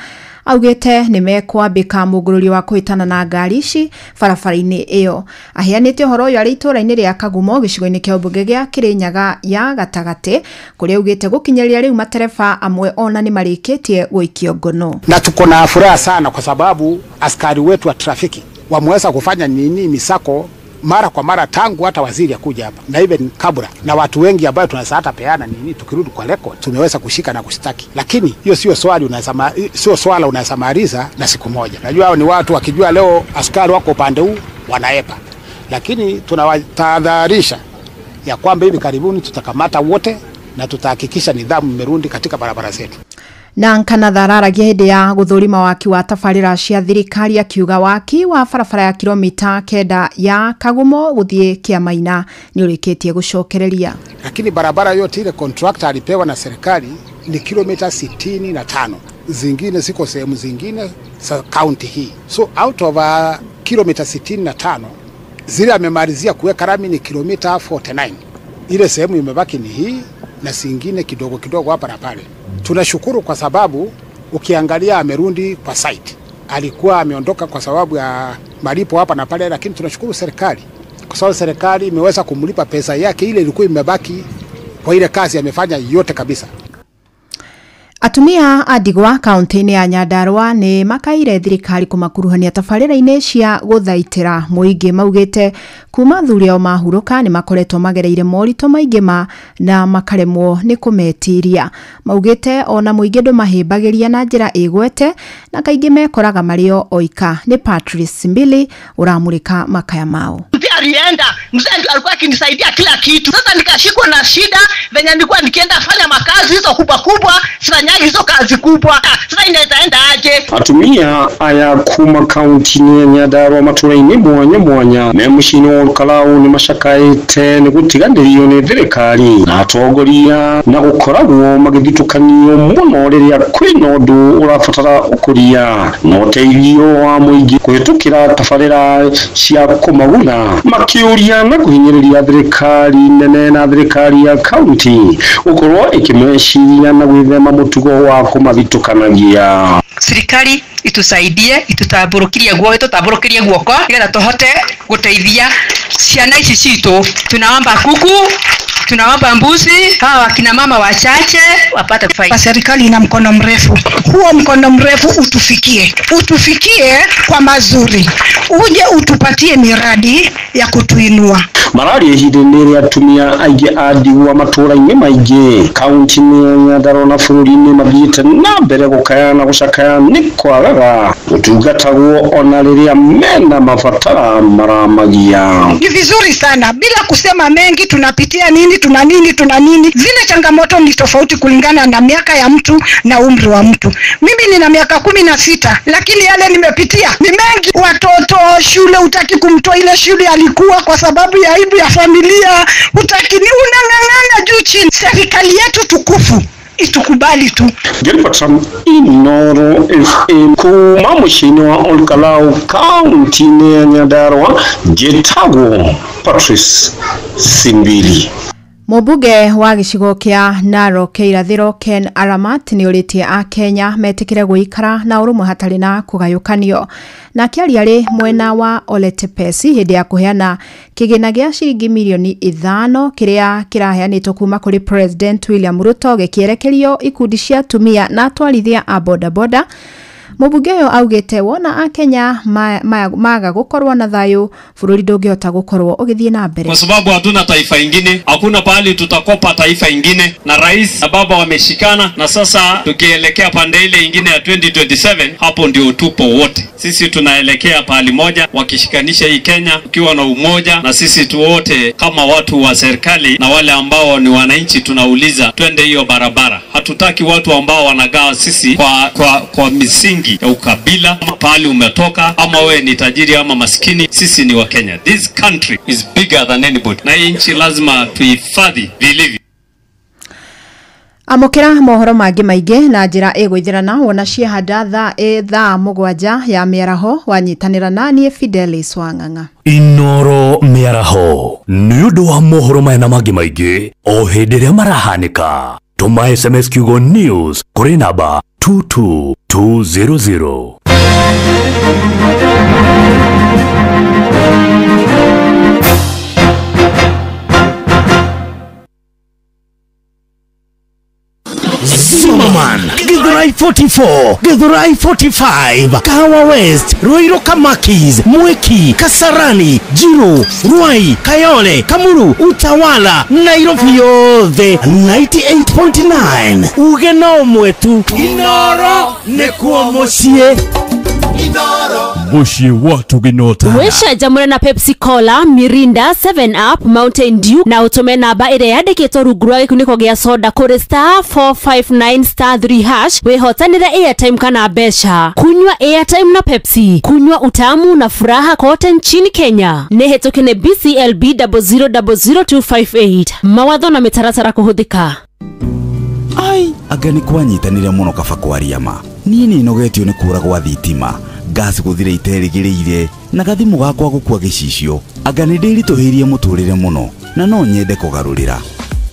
augĩte nĩ mekwambĩka mũngũrũrio wa kũhĩtana na ngari ici barabara-inĩ ĩyo. Aheanĩte ũhoro ũyũ arĩ itũũra-inĩ rĩa Kagumo gĩcigo-inĩ kĩa ũmbunge gĩa Kirinyaga ya gatagatĩ kũrĩa augĩte gũkinyĩria rĩu matereba amwe ona nĩ marĩkĩtie gũikio ngono. Na tuko na furaha sana kwa sababu askari wetu wa trafiki wameweza kufanya nini misako mara kwa mara tangu hata waziri akuja hapa na even kabla, na watu wengi ambao tunaweza hata peana nini, tukirudi kwa record tumeweza kushika na kushtaki. Lakini hiyo sio swali unasema, sio swala unasamaliza na siku moja. Najua hao ni watu wakijua leo askari wako upande huu wanaepa, lakini tunawatahadharisha ya kwamba hivi karibuni tutakamata wote na tutahakikisha nidhamu imerudi katika barabara zetu. Na Nkanatha araragia hĩndĩ ya gũthũrima waki wa tabarĩra cia thirikari akiuga waki wa barabara ya kilomita 9 ya Kagumo gũthiĩ Kĩamaina nĩ ũrĩkĩtie gũcokereria. Lakini barabara yote ile contractor alipewa na serikali ni kilomita 65, zingine ziko sehemu zingine za county hii. So out of kilomita 65 zile amemalizia kuweka rami ni kilomita 49. Ile sehemu imebaki ni hii na zingine kidogo kidogo hapa na pale. Tunashukuru kwa sababu ukiangalia amerundi kwa site. Alikuwa ameondoka kwa sababu ya malipo hapa na pale, lakini tunashukuru serikali kwa sababu serikali imeweza kumlipa pesa yake ile ilikuwa imebaki kwa ile kazi amefanya yote kabisa. Atumia a ndigwa kaunti-inĩ ya Nyandarua nĩ makaire thirikari kũmakuruhania tabarĩra-inĩ cia gũthaitĩra mũingĩ. Maugĩte kuma athuri ao mahurũka nĩ makoretwo magereire moritũ maingĩ ma na makaremwo nĩ kũmetiria. Maugĩte ona mũingĩ ndũmahĩmbagĩria na njĩra ĩgwete na kaingĩ mekoraga marĩ o oika. Nĩ Patrice Mbili ũramũrĩka makaya mao. Alienda mzee alikuwa akinisaidia kila kitu. Sasa nikashikwa na shida venye nilikuwa nikienda fanya makazi hizo kubwa kubwa, sifanyagi hizo kazi kubwa. Sasa inaenda aje? Atumia aya kuma kaunti ya Nyandarua matũra-inĩ mwanya mwanya me mũciĩ-inĩ wa Olkalau nĩ macakaĩte nĩ gũtiganĩrio nĩ thirikari na atongoria na gũkoragwo magĩthitũkanio mũno rĩrĩa kwĩna ũndũ ũrabatara ũkũria na ũteithio wa mũingĩ kũhĩtũkĩra tabarĩra cia kũmaguna, makĩũria na kũhinyĩrĩria thirikari nene na thirikari ya kaunti gũkorwo ĩkĩmeciria na gwĩthema mũtugo wa kũmathitũkanagia. Serikali itusaidie, itutambũrũkirie guoko, itutambũrũkirie guoko nigetha tuhote guteithia ciana ici citu. Tunaomba kuku, tunaomba mbuzi, hawa wakina mama wachache wapate faida. Serikali ina mkono mrefu, huo mkono mrefu utufikie, utufikie kwa mazuri, uje utupatie miradi ya kutuinua. Mararia ihinda-inĩ rĩa atumia aingĩ a ndigwa matũũra-inĩ maingĩ kaunti-inĩ ya Nyandarua na bũrũri-inĩ mathiĩte na mbere gũkaya na gũcakaya nĩ kwagaga gũtungatagwo ona rĩrĩa mena mabatara maramagia. Ni vizuri sana, bila kusema mengi, tunapitia nini, tuna nini, tuna nini. Zile changamoto ni tofauti kulingana na miaka ya mtu na umri wa mtu. Mimi nina miaka 16, lakini yale nimepitia ni mengi. Watoto shule, utaki kumtoa ile shule alikuwa kwa sababu ya aibu ya familia, utaki, ni unang'ang'ana juu chini. Serikali yetu tukufu itukubali tu. Ngĩribota Inoro FM kuma mũciĩ-inĩ wa Olkalau kaunti-inĩ ya Nyandarua, njĩtagwo Patrice Simbili. Mũmbunge wa gĩcigo kĩa Narok irathĩro Ken Aramat nĩ ũrĩtie a Kenya metĩkĩre gũikara na ũrũmwe hatarĩ na kũgayũkanio. Na akĩaria arĩ mwena wa Oletepesi hĩndĩ ya kũheana kĩgĩna gĩa ciringi mirioni 5 kĩrĩa kĩraheanĩtwo kuma kũrĩ President William Ruto gĩkĩerekerio ikundi cia atumia na atwarithia a bodaboda. Mũmbunge ũyũ augĩte wona a Kenya maga gũkorwo na thayũ bũrũri ndũngĩhota gũkorwo ũgĩthiĩ na mbere. Kwa sababu hatuna taifa ingine, hakuna pahali tutakopa taifa ingine, na rais na baba wameshikana, na sasa tukielekea pande ile ingine ya 2027 hapo ndio tupo wote. Sisi tunaelekea pahali moja, wakishikanisha hii Kenya ukiwa na umoja, na sisi tu wote kama watu wa serikali na wale ambao ni wananchi tunauliza twende hiyo barabara. Hatutaki watu ambao wanagawa sisi kwa misingi ya ukabila, ama pahali umetoka, ama wewe ni tajiri ama maskini. Sisi ni wa Kenya. This country is bigger than anybody. Na hii nchi lazima tuhifadhi vilivyo. Amũkĩra mohoro mangĩ maingĩ na njĩra ĩgũithĩrana wona ciehanda thaa 7 ya mĩaraho wanyitanĩra na niĩ Fidelis Wang'ang'a. Inoro mĩaraho nĩ ũndũ wa mohoro maya na mangĩ maingĩ o hĩndĩ ĩrĩa marahanĩka. Tũma SMS kiugo news kũrĩ namba 22200. Zimmerman, Githurai 44, Githurai 45, Kahawa West, Ruiru Kamakis, Mwiki, Kasarani, Jiru, Ruai, Kayole, Kamuru, Utawala, Nairobi yothe 98.9. Uge no mwetu Inoro nĩkuo mũciĩ. Muciĩ watu gĩnota. Wĩcanjamũre na Pepsi Cola, Mirinda, 7 Up, Mountain Dew na ũtũme namba ĩrĩa yandĩkĩtwo rungu rwa gĩkunĩko gĩa soda kũrĩ star 459 star 3 hash wĩhotanĩre airtime kana mbeca. Kunywa airtime na Pepsi, kunywa utamu na furaha kote nchini Kenya. Nĩ hĩtũke nĩ BCLB 0000258. Mawatho na mĩtaratara kũhũthĩka. Ai, anga nĩ kwanyitanĩre mũno kaba kwaria ma. Niĩ nĩ nogetio nĩ kũra gwa thitima, gas gũthira iterĩgĩrĩire, na gathimũ gakwa gũkua gĩcicio. Anga nĩ ndĩritũhĩirie mũtũrĩre mũno, na no nyende kũgarũrĩra.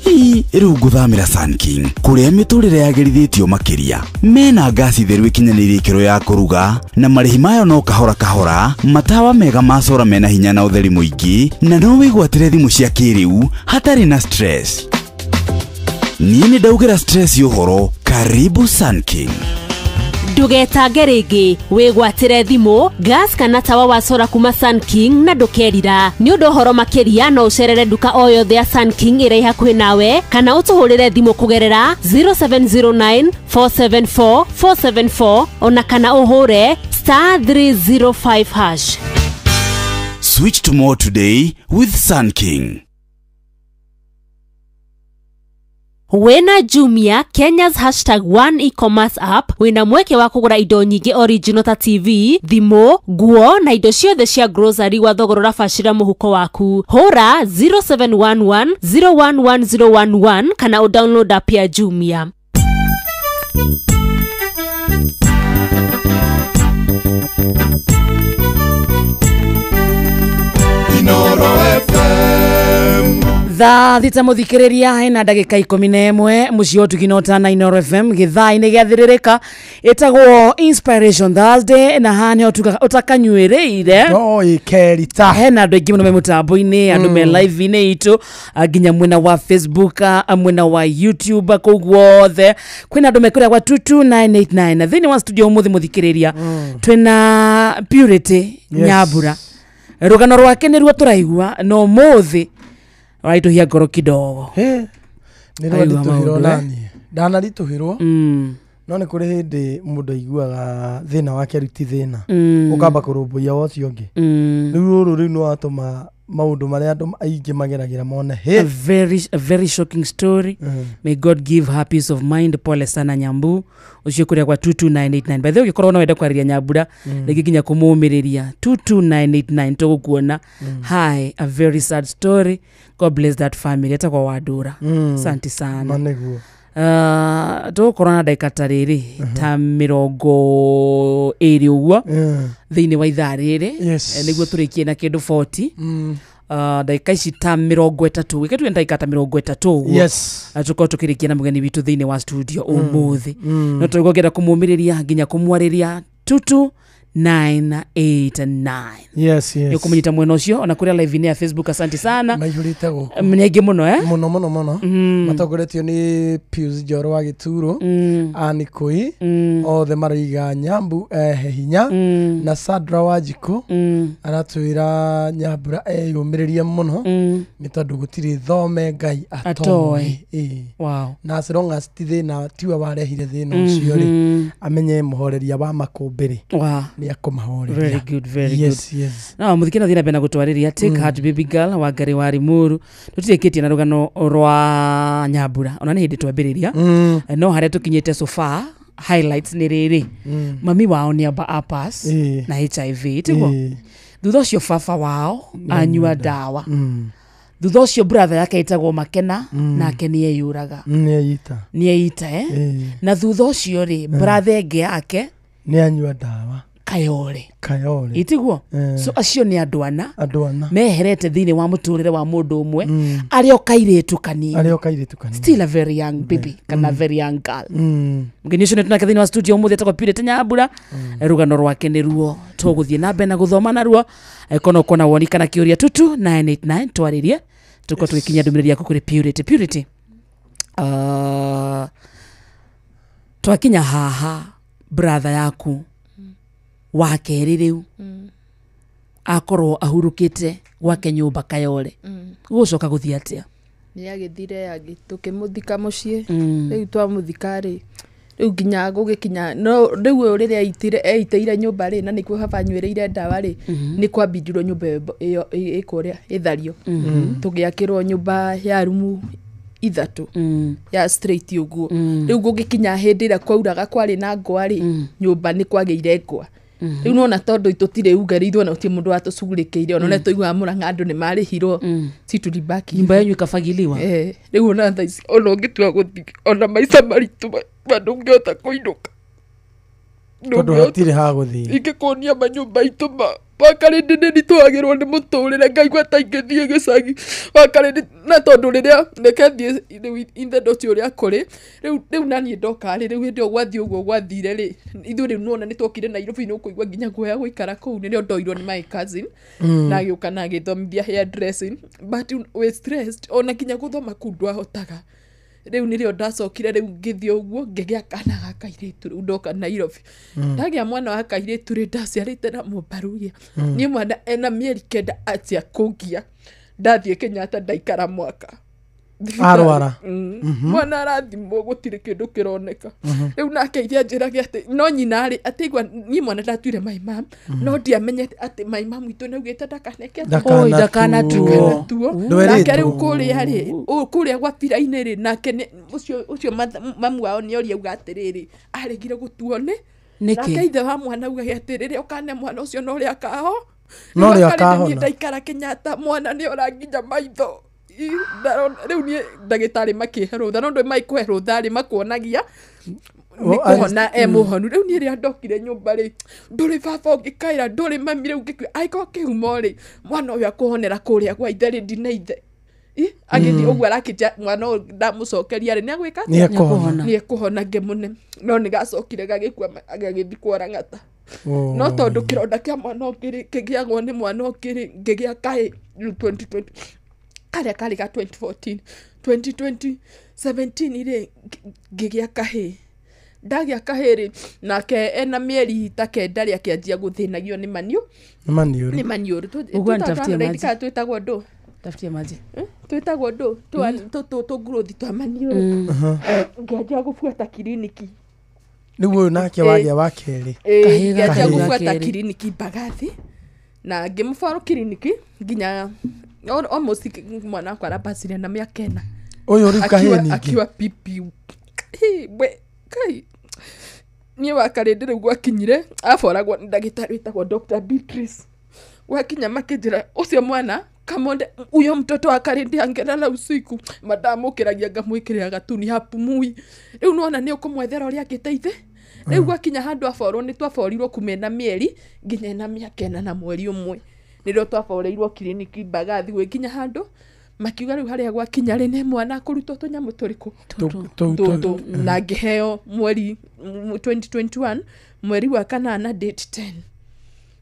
Ii, rĩu ngũthamĩra Sun King, kũrĩa mĩtũrĩre yagĩrithĩtio makĩria. Mena ngasi theru ĩkinyanĩirie ikĩro ya kũruga, na marĩhi mayo no kahora kahora, matawa mega ma sora mena hinya na ũtheri mũingĩ, na no wĩgwatĩre thimũ cia kĩrĩu hatarĩ na stress. Niĩ nĩ ndaugĩra stress ũhoro, karibu Sun King. Ndũgetange rĩngĩ, wĩgwatĩre thimũ, gas kana tawa wa sora kuma Sun King na ndũkerira. Nĩ ũndũ ũhoro makĩria no ũcerere nduka o yothe ya Sun King ĩrĩa ĩ hakuhĩ nawe kana ũtũhũrĩre thimũ kũgerera 0709 474 474 ona kana ũhũre star 305 hash. Switch to more today with Sun King. Wena Jumia, Kenya's #1 e-commerce app, wina mweke wa kũgũra indo nyingĩ original ta TV, thimũ, nguo na indo ciothe cia grocery gwa thogora ũrabacĩra mũhuko waku. Hũra 0711 011011 kana ũdownload app ya Jumia. Inoro FM. Thaa thita muthikiriria hena ndagika 11 muciĩ ũtugi na Inoro FM githaa-inĩ gĩathĩrĩrĩka ĩtagwo Inspiration Thursday na haha nĩho ũtakanyuĩrĩire no ikerita hena andũ aingĩ mũno me mũtambo-inĩ andũ me live-inĩ itũ nginya mwena wa Facebook, mwena wa YouTube, kũu guothe kwĩna andũ mekũrĩa gwa 22989 na thĩinĩ wa studio ũmũthĩ mũthikĩrĩria twĩna Purity Nyambura. Rũgano rwake nĩruo tũraigua no ũmũthĩ raitũhia ngoro kidogo. Nĩ rwanditũhirwo nani ndanaritũhirwo no nĩ kũrĩ hĩndĩ mũndũ aiguaga thĩna wake rĩu ti thĩna ũkamba kũrũmbũiya wa ũcio ũngĩ. Rĩu rũrũ rĩu nĩ watũma maũndũ marĩa andũ aingĩ mageragĩra mone. A very shocking story. May God give her peace of mind. Pole sana Nyambu ũcio kũrĩa kwa 22989. By the way ũngĩkorwo no wende kwarĩria Nyambura rĩngĩ nginya kũmũmĩrĩria 22989 tũgũkuona. Hi, a very sad story. God bless that family. Etagwo Wandũra. Asante sana. Nĩguo. Tũgũkorwo na ndagĩka ta rĩrĩ ta 20 ũguo thĩinĩ wa ithaa rĩrĩ nĩguo tũrĩkie na kĩndũ 40. Ndagĩka ici ta 30 wike tuge ndagĩka ta 30 ũguo tũkorwo tũkĩrĩkia na mũgeni witũ thĩinĩ wa studio ũmũthĩ. No tũgũkĩenda kũmũmĩrĩria nginya kũmwarĩria 22989. Yes, yes. Nĩũkũmũnyita mwena ũcio ona kũrĩa live-inĩ ya Facebook. Asante sana. Maihũrĩte gũkũ. Nĩ aingĩ mũno mũno mũno mũno. Matongoretio nĩ Pius Njoro wa Gĩturo, Anne Koi, othe maraiga Nyambu ehe hinya, na Sandra Wanjikũ aratwĩra Nyambura eyũmĩrĩrie mũno nĩ tondũ gũtirĩ thome Ngai atoĩ. Wow. Na as long as ti thĩna tiwe warehire thĩna ũcio rĩ, amenye mũhoreria wa makũmbĩ rĩ nĩ akũmahoreria. Very good, very good. Yes, yes. No muthikina thina bena gutwariria take heart baby girl wa Ngari wa Rimuru. Tutirikitie na rugano rwa Nyambura ona ni hindi twambiriria no haria tukinyite so far highlights ni riri mami wao ni amba apas na HIV tiguo thutha ucio baba wao anyua dawa thutha ucio brother yake etagwo Makena nake ni eyuraga ni eita na thutha ucio ri brother enge yake ni anyua dawa Kayore itiguo. So acio ni andũ ana meherete thiini wa muturire wa mundu umwe aria kairitu kanini still a very young baby kana very young girl. Mgeni ucio tunake thiini wa studio umuthi etagwo Purity Nyambura. Rugano rwake ni ruo tuguthie na mbere na guthoma naruo kono kona woni kana kiuria 22989 twaririe tuko tugikinya ndumiriri yaku kuri Purity. Purity, twakinya haha brother yaku wa kerĩ rĩu akorwo ahurũkĩte gwake nyũmba Kayore gũcoka gũthiĩ atĩa? Nĩ agĩthire tũkĩmũthika mũciĩ. Rĩu twamũthika rĩ rĩu nginya gũgĩkinya no rĩu ũyũ rĩrĩa eitĩire nyũmba rĩ na nĩkuo baba anyuĩrĩire ndawa rĩ nĩ kwambindirwo nyũmba ĩyo ĩkũrĩa ĩthario tũgĩakĩrwo nyũmba ya rumu 3 ya straight ũguo. Rĩu gũgĩkinya hĩndĩ ĩrĩa kwauraga kwarĩ na ngwa rĩ nyũmba nĩ kwagĩire ngwa. Rĩu nona tondũ tũtirĩ ugereirwo na gũtirĩ mũndũ watũcugurĩkĩire ona ũrĩa tũiguaga Mũrang'a andũ nĩ marĩhirwo si tulibaki nyumba yanyu ikafagiliwa. Rĩu ona thaa ici ona ũngĩtua gũthiĩ ona maica maritũ ma ndũngĩhota kũinũka tondũ hatirĩ ha gũthiĩ. Ingĩkuonia manyũmba itũ wakarĩndĩ nĩ nditũagĩrwo nĩ mũtũrĩre ngaigua ta ingĩthiĩ gĩcagi wakarĩndĩ na tondũ rĩrĩa reke thiĩ rĩu ithe ũcio ũrĩa kũrĩ rĩu naniĩ ndoka rĩ rĩu hĩndĩ ĩyo gwathiĩ ũguo gwathire rĩ ithuĩ rĩu nĩwona nĩ twokire Nairobi nĩ ũkũigua nginya guoya gũikara kũu nĩrĩo ndoirwo nĩ my cousin na agĩũka na agĩthomithia hair dressing but we stressed ona nginya gũthoma kũu ndwahotaga. Rĩu nĩrĩo ndacokire rĩu ngĩthiĩ ũguo ngĩgĩa kana ga kairĩtu rĩu ndoka Nairobi. Ndagĩa mwana wa kairĩtu rĩ ndaciarĩte na mũmbaruya niĩ mwana ena mĩeri 9 atia kũngia ndathiĩ Kenyatta ndaikara mwaka Arwara. Mwana arathimwo gũtirĩ kĩndũ kĩroneka. Rĩu nake ithe anjĩrage atĩ no nyina rĩ atĩ igua niĩ mwana ndatuire my mom, no ndiamenyete atĩ my mom witũ nĩaugĩte ndakaneke Ndakanatuo. Ndakanatuo. Ndwerĩtwo. Nake rĩu kũrĩa rĩ kũrĩa gwa bira-inĩ rĩ nake ũcio mamu wao nĩoria auga atĩrĩrĩ aregire gũtuo nĩ Nĩkĩ? Nake ithe wa mwana augage atĩrĩrĩ ũkane mwana ũcio no ũrĩa akaho No ũrĩa Rĩu akarĩ akahona. niĩ ndaikara Kenyatta mwana nĩ ora nginya maitho. Rĩu niĩ ndagĩtarĩ makĩhe rũtha no ndũĩ maikũhe rũtha rĩ makuonagia nĩ kũhona e mũhonu. Rĩu niĩ rĩrĩa ndokire nyũmba rĩ ndũrĩ baba ũngĩkaĩra ndũrĩ mami rĩu ngĩkua angĩkorwo kĩhumo rĩ mwana ũyũ akũhonera kũrĩa gwa ithe rĩ ndina ithe. Agĩthiĩ ũguo arakĩnja mwana ũyũ ndamũcokeria rĩ nĩagwĩka atĩa? Nĩekũhona. Nĩekũhona ngĩmũne no nĩgacokire gagĩkua gagĩthiĩ kworang'ata. No tondũ kĩronda kĩa mwana ũngĩ rĩ kĩgĩagwo nĩ mwana ũngĩ rĩ ngĩgĩa kahĩ rĩu 2020 karĩa karĩ ga 2014 2017 rĩ ngĩgĩa kahĩ ndagĩa kahĩ rĩ nake ena mĩeri ta 9 rĩ akĩanjia gũthĩnagio nĩ maniũ Nĩ maniũrũ. nĩ maniũrũ. Ũguo nitafutie maji. Twĩtagwo ndũ Tafutie maji. Twĩtagwo ndũ tũngurothi twa maniũrũ. Ngĩanjia gũbuata kiriniki. Rĩu ũyũ nake wagĩa wa kerĩ. Ngĩanjia Kahĩĩ. gũbuata kiriniki Mbagathi na ngĩmũboro kiriniki nginya almost mwana wakwa arabacire na mĩaka 4. Ũyũ rĩu kahĩĩ ningĩ. Akiwa pipi. We kai niĩ wakarĩndĩ rĩu gwakinyire aboragwo nĩ ndagĩtarĩ wĩtagwo Dr. Beatrice. Gwakinya makĩnjĩra ũcio mwana kamonde huyo mtoto wa Karindi angelala usiku madamũkĩragia ngamwĩkĩrĩra gatuni hapumui. Rĩu nĩwona nĩ ũkũmwethera ũrĩa angĩteithĩ. Rĩu gwakinya handũ aborwo nĩ twaborirwo kuma ena mĩeri nginya ena mĩaka 4 na mweri 1 nĩrĩo twaboreirwo kiriniki Mbagathi gwĩkinya handũ makiuga rĩu harĩa gwakinya rĩ nĩ mwana akũrutwo tũnyamũ tũrĩkũ tũtũ na ngĩheo mweri 2021 mweri wa 8 date 10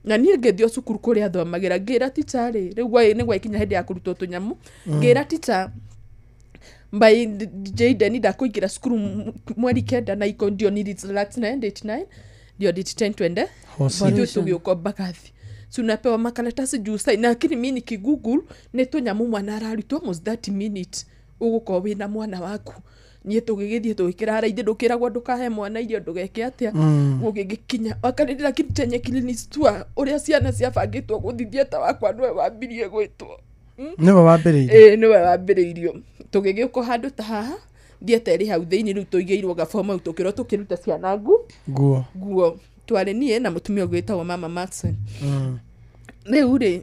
na niĩ ngĩthiĩ cukuru kũrĩa thomagĩra ngĩra teacher rĩ rĩu nĩ gwakinya hĩndĩ ya kũrutwo tũnyamũ ngĩra teacher by Jaden ndakũingĩra cukuru mweri 9 na iko ndio ni relax 9 date 9 ndio date 10 twende ithuĩ tũgĩũka Mbagathi tunapewa makaratasi juu sai lakini mimi nikigoogle nĩ tũnyamũ mwana ararutwo almost 30 minutes ũgũkorwo wĩna mwana waku niĩ tũgĩgĩthiĩ tũgĩkĩrara ithe ndũkĩragwo ndũkahe mwana irio ndũgeke atĩa gũgĩgĩkinya wakarĩndĩ lakini chenye kilinistua ũrĩa ciana ciabangĩtwo gũthithia ta wakwa nĩwe wambirie gwĩtwo. Nĩwe wambĩrĩirio. Nĩwe wambĩrĩirio tũgĩgĩũka handũ ta haha thieta ĩrĩ hau thĩinĩ rĩu tũigĩirwo gabomu hau tũkĩrwo tũkĩruta ciana nguo twarĩ niĩ na mũtumia ũngĩ wĩtagwo mama Maxon. Rĩu rĩ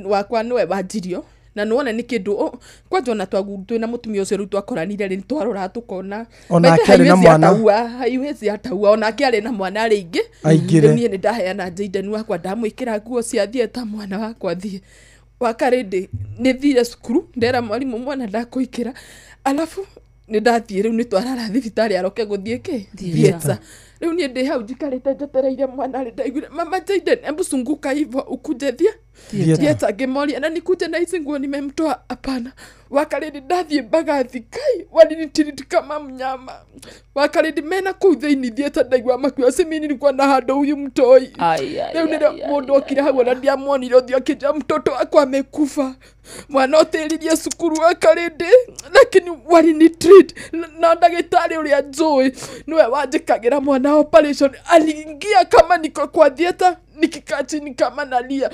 wakwa nĩwe wanjirio na nĩwona nĩ kĩndũ kwanja ona twĩ na mũtumia ũcio rĩu twakoranire rĩ nĩtwarora tũkona Onake arĩ na mwana. haiwezi ataua onake arĩ na mwana rĩingĩ. Aingĩre. Rĩu niĩ nĩndaheana Jaden wakwa ndamwĩkĩra nguo cia thieta mwana wakwa thiĩ wakarĩndĩ nĩthire cukuru ndera mwarimũ mwana ndakũikĩra alafu nĩndathiĩ rĩu nĩtwarara thibitarĩ aroke gũthiĩ kĩ thieta. Rĩu niĩ ndĩ hau njikarĩte njetereire mwana rĩ ndaiguire mama Jaden hebu zunguka hivyo ukuje thieta ngĩmoria na nikuje na hizi nguo nimemtoa hapana. Wakarĩndĩ ndathiĩ Mbagathi kai walinitreat kama mnyama. Wakarĩndĩ mena kũu thĩinĩ thieta ndaigua makiuga si mimi nilikuwa na handũ huyu mtoi. Rĩu nĩrĩo mũndũ okire hau ona ndiamuonire ũthiũ akĩnjĩra mtoto wakwa amekufa mwana ũtĩririe cukuru wakarĩndĩ lakini walinitreat na ndagĩtarĩ ũrĩa njũĩ nĩwe wanjĩkagĩra mwana operation aliingia kama niko kwa theater nikikaa chini kama nalia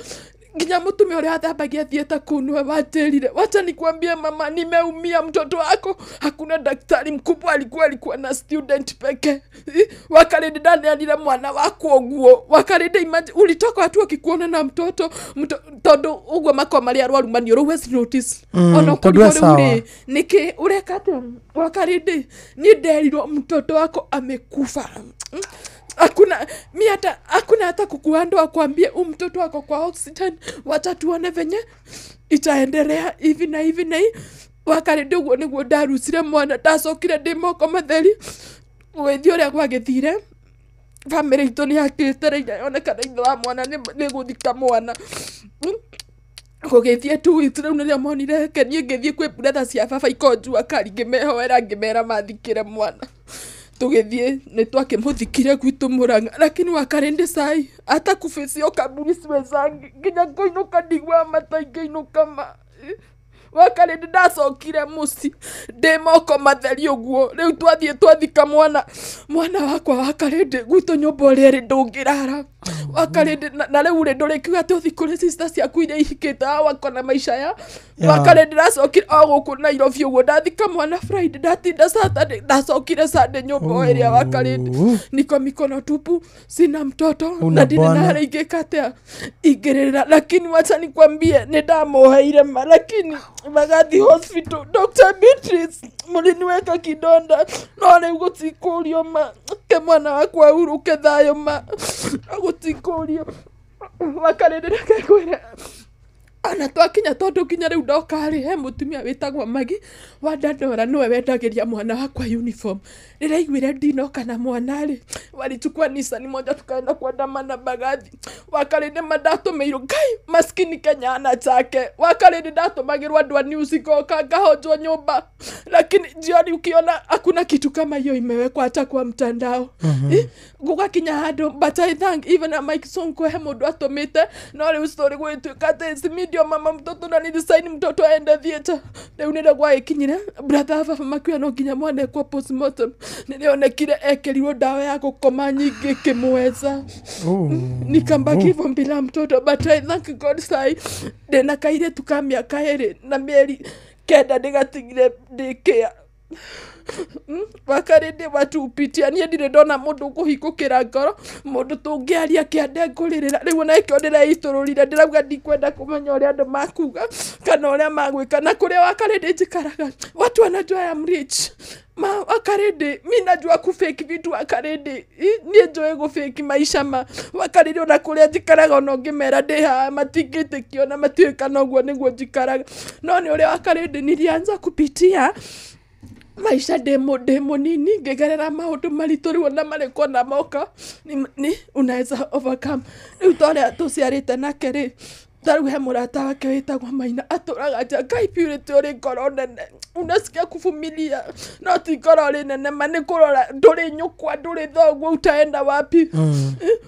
nginya mũtumia ũrĩa athambagia theater kũu nĩwe wanjĩrire wacha nikwambie mama nimeumia mtoto wako hakuna daktari mkubwa alikuwa na student peke. Wakarĩndĩ ndaneanire mwana wakwa ũguo wakarĩndĩ imagine ulitoka watu wakikuona na mtoto tondũ ũguo makorwo marĩ arwaru maniũrũ huwezi notice ona tondũ ũkũrigwo e rĩu sawa. rĩ nĩkĩ ũreka atĩa wakarĩndĩ niĩ nderirwo mtoto wako amekufa. Hakuna mi hata hakuna hata kukuando akwambie huyu mtoto wako kwa oxygen wacha tuone venye itaendelea hivi na hivi na hivi. Wakarĩndĩ ũguo nĩguo ndarucire mwana ndacokire ndĩ moko matheri gũgĩthiĩ ũrĩa gwagĩthire bamĩrĩ itũ nĩ yakĩtereire yonekana ithe wa mwana nĩ gũthika mwana. Gũgĩthiĩ 2 weeks rĩu nĩrĩo monire ke niĩ ngĩthiĩ kwĩ brother cia baba ikonjua kari ngĩmehoera ngĩmera mathikĩre mwana tũgĩthiĩ nĩ twakĩmũthikire gwitũ Mũrang'a lakini wakarĩndĩ sai hata kuficio kaburi siwezangi nginya ngũinũka ndiguaga mata ingĩinũka ma Wakarĩndĩ ndacokire mũciĩ ndĩ moko matheri ũguo. Rĩu twathiĩ twathika mwana wakwa wakarĩndĩ gwitũ nyũmba ũrĩa ĩrĩ ndũngĩrara. Wakarĩndĩ na rĩu rĩ ndũrĩkiuga atĩ ũthiĩ kũrĩ sister ciaku iria ihikĩte hawa na maisha ya. Wakarĩndĩ ndacokire o gũkũ Nairobi ũguo ndathika mwana Friday ndatinda Saturday ndacokire Sunday nyũmba o ĩrĩa wakarĩndĩ. Niko mikono tupu, sina mtoto na ndirĩ na harĩa ingĩka atĩa ingĩrĩra, lakini wacha nikwambie nĩndamũheire ma, lakini Mbagathi Hospital Dr. Beatrice mũliniweka kidonda no rĩu gũtikũrio ma ke mwana wakwa ahurũke thayũ ma no gũtikũrio. Wakarĩndĩ reke ngwĩre ana twakinya tondũ nginya rĩu ndoka rĩ he mũtumia wĩtagwo Magi wa Dandora nĩwe wendagĩria mwana wakwa uniform. Ndĩraiguire ndinoka na mwana rĩ walichukua Nissan moja tukaenda kuandamana Mbagathi. Wakarĩndĩ mandatũmĩirwo Ngai maskini Kenya ana chake. Wakarĩndĩ ndatũmagĩrwo andũ a news ngoka ngahonjwo nyũmba, lakini jioni ukiona hakuna kitu kama hiyo imewekwa hata kwa mtandao. Gũgakinya handũ but I thank even Mike Sonko he mũndũ atũmĩte no rĩu story gwĩtuĩka atĩ ndio mama mtoto na nilisaini mtoto aende theater. Rĩu nĩrĩo gwagĩkinyire brother baba makiuga no nginya mwana ekwo postmortem. Nĩrĩonekire ekĩrirwo ndawa ya gũkoma nyingĩ ĩkĩmweza. Nikambaki hivyo bila mtoto but I thank God sai ndĩna kairĩtu ka mĩaka 2 na mĩeri 9 ndĩgatigire ndĩkĩa. Wakarĩndĩ watu upitia niĩ ndirĩ ndona mũndũ ũkũhingũkĩra ngoro mũndũ tũngĩaria kĩande ngũrĩrĩra. Rĩu ona ĩkĩo ndĩreitũrũrire ndĩrauga ndikwenda kũmenya ũrĩa andũ makuga kana ũrĩa magwĩka na kũrĩa wakarĩndĩ njikaraga watu wanajua I am rich ma wakarĩndĩ mi najua kufake vitu wakarĩndĩ niĩ njũĩ gũfake maisha ma wakarĩndĩ ona kũrĩa njikaraga ona ũngĩmera ndĩ haha matingĩtĩkio na matiũĩ kana ũguo nĩguo njikaraga. No nĩ ũrĩa wakarĩndĩ nilianza kupitia maisha ndĩ mũnini ngĩgerera maũndũ maritũ rĩu ona marĩkwo na moka ni unaweza overcome. Rĩu ta ũrĩa tũciarĩte nake rĩ ta rĩu he mũrata wake wĩtagwo Maina atũraga nja Ngai Purity ũrĩ ngoro nene unasikia kuvumilia no ti ngoro rĩ nene ma nĩ kũrora ndũrĩ nyũkwa ndũrĩ thoguo utaenda wapi.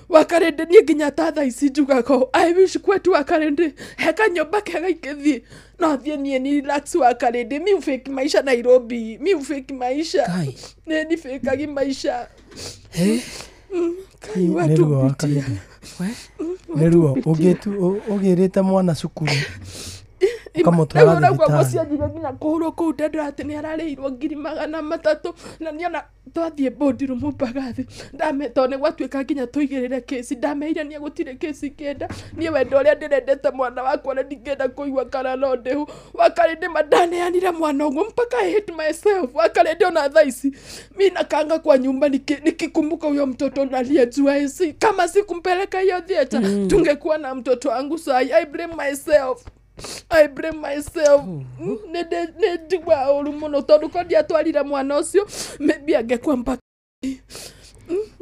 Wakarĩndĩ niĩ nginya ta thaa ici njugaga I wish kwetu wakarĩndĩ he kanyũmba kega ingĩthiĩ no thiĩ niĩ ni relax wakarĩndĩ. Mi ufake maisha Nairobi, mi ufake maisha nĩ ni fake maisha. Kai watu upitia nĩ ruo ũgĩrĩte mwana cukuru ũkamũtwara thibitarĩ. Cianjire nginya kũhũrwo kũu Dandora atĩ nĩ ararĩirwo 300,000 na niona twathiĩ boardroom Mbagathi ndame tondũ nĩ gwatuĩka nginya tũigĩrĩre kesi ndameire niĩ gũtirĩ kesi ingĩenda niĩ wendo ũrĩa ndĩrendete mwana wakwa na ndingĩenda kũigua kana no ndĩhu. Wakarĩndĩ mandaneanire mwana ũguo mpaka I hate myself. Wakarĩndĩ ona thaa ici mi nakanga kwa nyumba nikikumbuka huyo mtoto nalia juu si kama sikumpeleka hiyo theater tungekuwa na mtoto wangu sai. I blame myself. I blame myself. Nĩ ndigua ũru mũno tondũ ko ndiatwarire mwana ũcio maybe angĩkua mpaka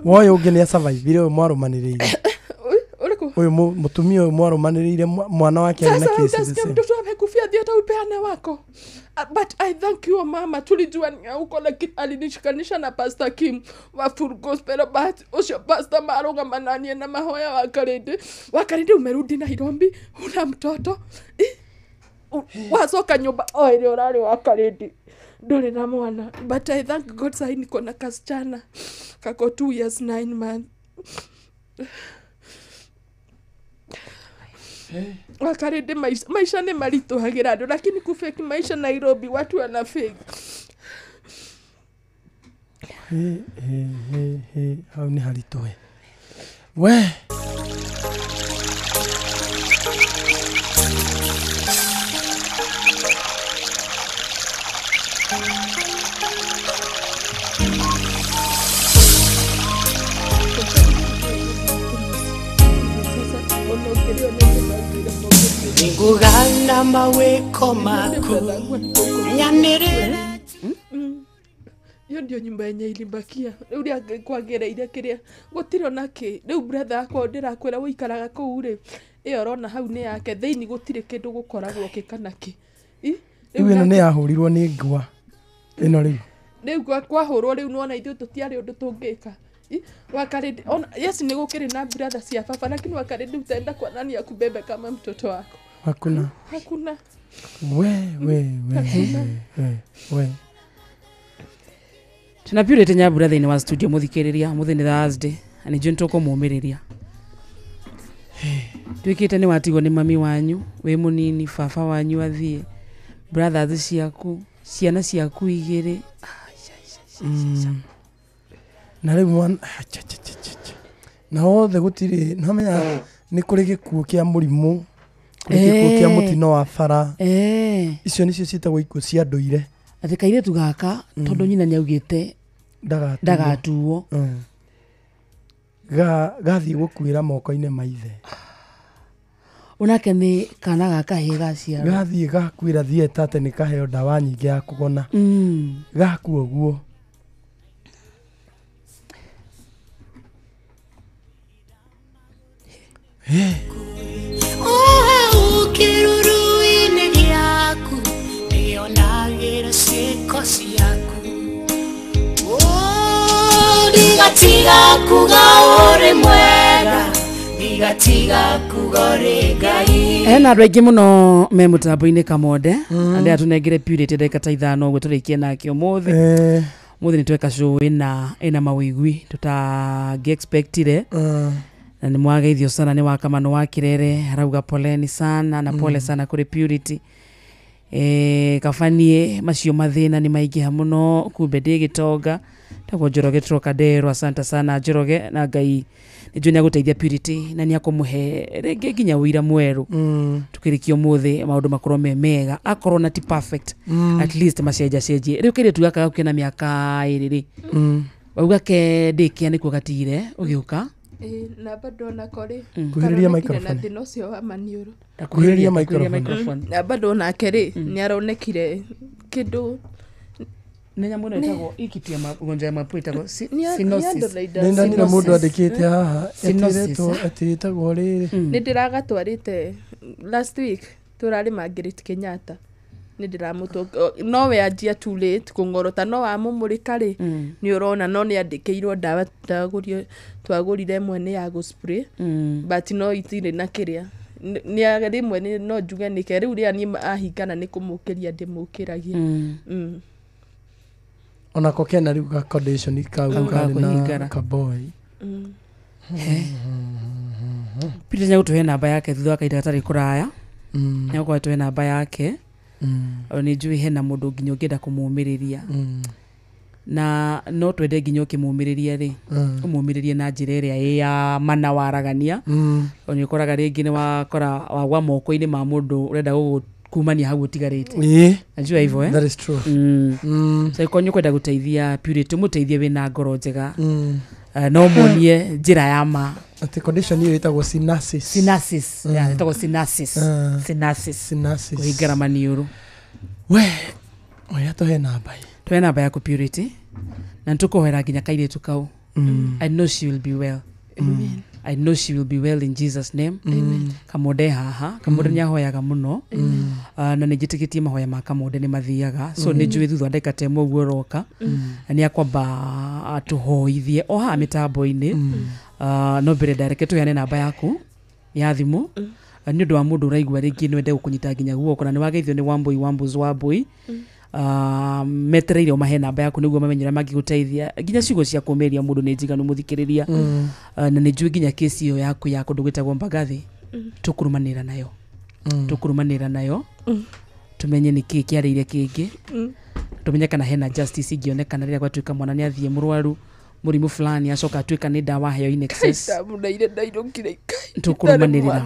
woyũ ũngĩ nĩ asurvivire ũyũ mwarũmanĩrĩire ũyũ mũtumia ũyũ mwarũmanĩrĩire mwana wake arĩ na kesi. Sasa mtoto amekufia theater upeane wako. But I thank you mama tulijua huko lakini alinishikanisha na Pastor Kim wa Full Gospel but ũcio pastor marũgama naniĩ na mahoya wakarĩndĩ. Wakarĩndĩ umerudi Nairobi una mtoto wacoka nyũmba o ĩrĩa ũrarĩ wakarĩndĩ ndũrĩ na mwana but I thank God sai niko na kasichana kako 2 years 9 months. Wakarĩndĩ maisha nĩ maritũhagĩra andũ lakini kufake maisha Nairobi watu wana fake. Hau nĩ haritũ we. Ngugana maweko maku nyanĩrĩre. Hiyo ndio nyumba yenye ilibakia. Rĩu kwagereire kĩrĩa gũtirĩ ona kĩ. Rĩu brother akwa ndĩrakwĩra ũikaraga kũu rĩ ĩyo ũrona hau nĩ yake thĩinĩ gũtirĩ kĩndũ gũkoragwo kĩ kana kĩ. Rĩu ĩno nĩ yahũrirwo nĩ ngwa ĩno rĩu. Rĩu kwahũrwo rĩu nĩwona ithuĩ tũtiarĩ ũndũ tũngĩka. Wakarĩndĩ ona yes nĩ gũkĩrĩ na brother cia baba lakini wakarĩndĩ utaenda kwa nani akubebe kama mtoto wako. Hakuna. Hakuna. We we we we we. Tuna Purity Nyambura thĩinĩ wa studio mũthikĩrĩria mũthĩ nĩ Thursday na nĩ njũĩ nĩtũkũmũmĩrĩria. Tuĩkĩte nĩ watigwo nĩ mami wanyu wĩ mũnini, baba wanyu athiĩ, brothers ciaku, ciana ciaku igĩrĩ. Na rĩu mwana na othe gũtirĩ nĩwamenya nĩ kũrĩ gĩkuũ kĩa mũrimũ, kũrĩ gĩkuũ kĩa mũtino wa bara. Icio nĩcio ciĩtagwo ikuũ cia ndũire. Atĩ kairĩtu gaka tondũ nyina nĩaugĩte ndagatuo gathiĩ gũkuĩra moko-inĩ ma ithe. Onake nĩ kana gaka kahĩĩ gaciarwo. Gathiĩ gakuĩra theatre atĩ nĩ kaheo ndawa nyingĩ ya kũgona. Gakua ũguo. Ndigatiga kuga ũrĩ mwega, ndigatiga kuga ũrĩ Ngai. Hena andũ aingĩ mũno me mũtambo-inĩ Kamonde andĩa tũnengere Purity ndagĩka ta ithano ũguo tũrĩkie nake ũmũthĩ. Ũmũthĩ nĩ tweka show ĩna mawĩigwi tũtangĩ expectire. Na nĩ mwageithio sana nĩ wakamano wa Kirere arauga poleni sana na pole sana kũrĩ Purity. Kabanie macio mathĩna nĩ maingĩha mũno kumbe ndĩ gĩtonga tagwo Njoroge Trocadero. Asante sana Njoroge na Ngai nĩ njũĩ nĩagũteithia Purity na nĩakũmũhe rĩngĩ nginya ũira mwerũ. Tukĩrĩkia ũmũthĩ maũndũ makorwo me mega akorwo na ti perfect at least macenjacenjie. Rĩu kairĩtu gaka gakũkĩ na mĩaka ĩrĩ rĩ wauga ke ndĩkia nĩkuo gatigire ũgĩũka. Na bado onako rĩ Kuhĩrĩria karonekire na microphone. thĩna ũcio wa maniũrũ. Kuhĩrĩria microphone. Na bado onake rĩ nĩaronekire kĩndũ nĩ nyamũ ĩno ĩtagwo ikitia ugonjwa ya mapua ĩtagwo cyanosis. Nĩ ndonire mũndũ andĩkĩte haha Cyanosis. etĩretwo atĩtagwo rĩrĩ. Nĩ ndĩragatwarĩte last week tũrarĩ Margaret Kenyatta nĩ ndĩramũtwo no we anjia too late kũng'orota no wamũmũrĩka rĩ nĩ ũrona no nĩ andĩkĩirwo ndawa twagũrire ĩmwe nĩ ya gũ-spray but no itirĩ na kĩrĩa nĩ rĩmwe no njuge nĩke rĩu rĩrĩa niĩ ahingana nĩ kũmũkĩria ndĩmũkĩragia. Onako kena rĩu ga condition kau Kau ga karĩ na kũhingana. kaboy. Peter nĩegũtũhe namba yake thutha wa kahinda gatarĩ kũraya. Nĩegũkorwo agĩtũhe namba yake. Nĩ njũĩ hena mũndũ nginya ũngĩenda kũmũmĩrĩria. Na no twende nginya ũkĩmũmĩrĩria rĩ ũmũmĩrĩrie na njĩra ĩrĩa ĩ ya mana waragania. Nĩ ũkoraga rĩngĩ nĩ wakora wagwa moko-inĩ ma mũndũ ũrenda gũgũkumania hau ũtigarĩte. Najua hivyo That is true. So ikorwo nĩ ũkwenda gũteithia Purity ũmũteithie wĩna ngoro njega. No muonie njĩra ya ma. Atĩ condition ĩyo ĩtagwo cyanosis. Cyanosis. Yeah, ĩtagwo cyanosis. Cyanosis. Cyanosis. Kũhingara maniũrũ. We, oya tũhe namba. Tũhe namba yaku Purity. Na nĩtũkũhoera nginya kairĩtu kau. I know she will be well. Amen. I know she will be well in Jesus name. Amen. Kamonde haha, Kamonde nĩahoyaga mũno. Na nĩ njĩtĩkĩtie mahoya ma Kamonde nĩ mathiaga. So nĩ njũĩ thutha wa ndagĩka ta ĩmwe ũguo ũroka. Na nĩakwamba atũhoithie o haha mĩtambo-inĩ. No mbere ndareke tũheane namba yaku ya thimũ. Nĩ ũndũ wa mũndũ ũraigua rĩngĩ nĩ wende gũkũnyita nginya guoko na nĩ wageithio nĩ Wambui Wambuz Wambui. Metereire ũmahe namba yaku nĩguo mamenye ũrĩa mangĩgũteithia nginya ciugo cia kũmĩria mũndũ nĩ njiganu mũthikĩrĩria. Na nĩ njũĩ nginya kesi ĩyo yaku ya kũndũ gwĩtagwo Mbagathi tũkũrũmanĩra nayo. Tũkũrũmanĩra nayo tumenye nĩ kĩĩ kĩarĩire kĩngĩ. Tumenye kana hena justice ingĩonekana rĩrĩa gwatuĩka mwana nĩ athiĩ mũrwaru mũrimũ fulani acoka atuĩka nĩ ndawa aheo in excess. Ndamũneire ndainũkire Ngai. Tũkũrũmanĩrĩra.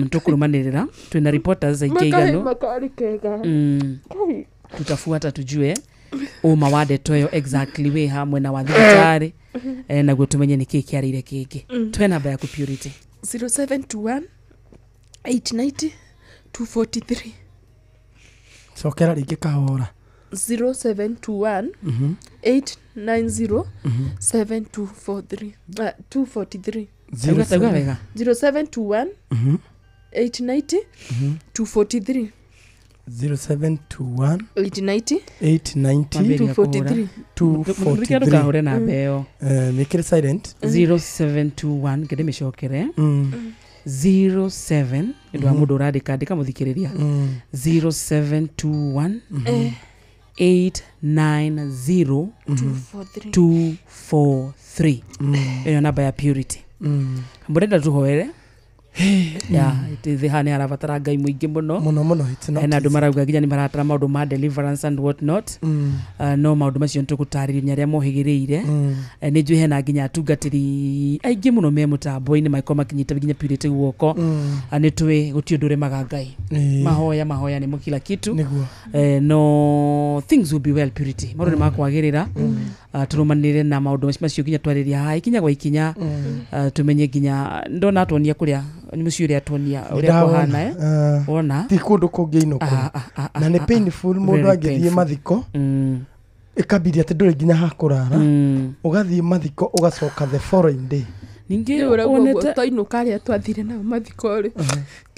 Tũkũrũmanĩrĩra twĩna reporters aingĩ aiganu. Makarĩ kega. Tutafuata tujue ũma wa ndeto ĩyo exactly wĩ ha mwena wa thibitarĩ naguo tumenye nĩ kĩĩ kĩarĩire kĩngĩ. Tũhe namba yaku Purity. 0721 890 243. Cokera rĩngĩ kahora. 0721 890 7243 243. Tauga wega. 0721 890 243. 0721 890 890 243. 243. Ndũkahure namba ĩyo. Mĩkĩre silent. 0721 ngende mĩcokere. 07 nĩ ũndũ wa mũndũ ũrandĩka andĩka mũthikĩrĩria 0721 890 243. Ĩyo namba ya Purity. Mũrenda tũhoere ya thĩ haha nĩ harabatara Ngai mũingĩ mũno mũno mũno. Hena andũ marauga nginya nĩ maratara maũndũ ma deliverance and what not. No maũndũ macio nĩtũgũtarĩria nĩ arĩa mohĩgĩrĩire. Nĩ njũĩ hena nginya atungatĩri aingĩ mũno me mũtambo-inĩ magĩkorwo makinyita nginya Purity guoko. Nĩ tũĩ gũtirĩ ũndũ ũremaga Ngai. Mahoya mahoya nĩmo kila kitu. No things will be well Purity. Maũndũ nĩ makwagĩrĩra. Tũrũmanĩrĩre na maũndũ macio nginya twarĩria haha ikinya gwa ikinya. Tumenye nginya ndona atuonia kũrĩa nĩ mũciĩ ũrĩa atuonia ũrĩa kũhana wona ti kũndũ kũngĩinũkwo na nĩ painful mũndũ angĩthiĩ mathiko ĩkambiria atĩ ndũrĩ nginya ha kũrara ũgathiĩ mathiko ũgacoka the following day. Ningĩ wonete twainũka arĩa twathire nao mathiko rĩ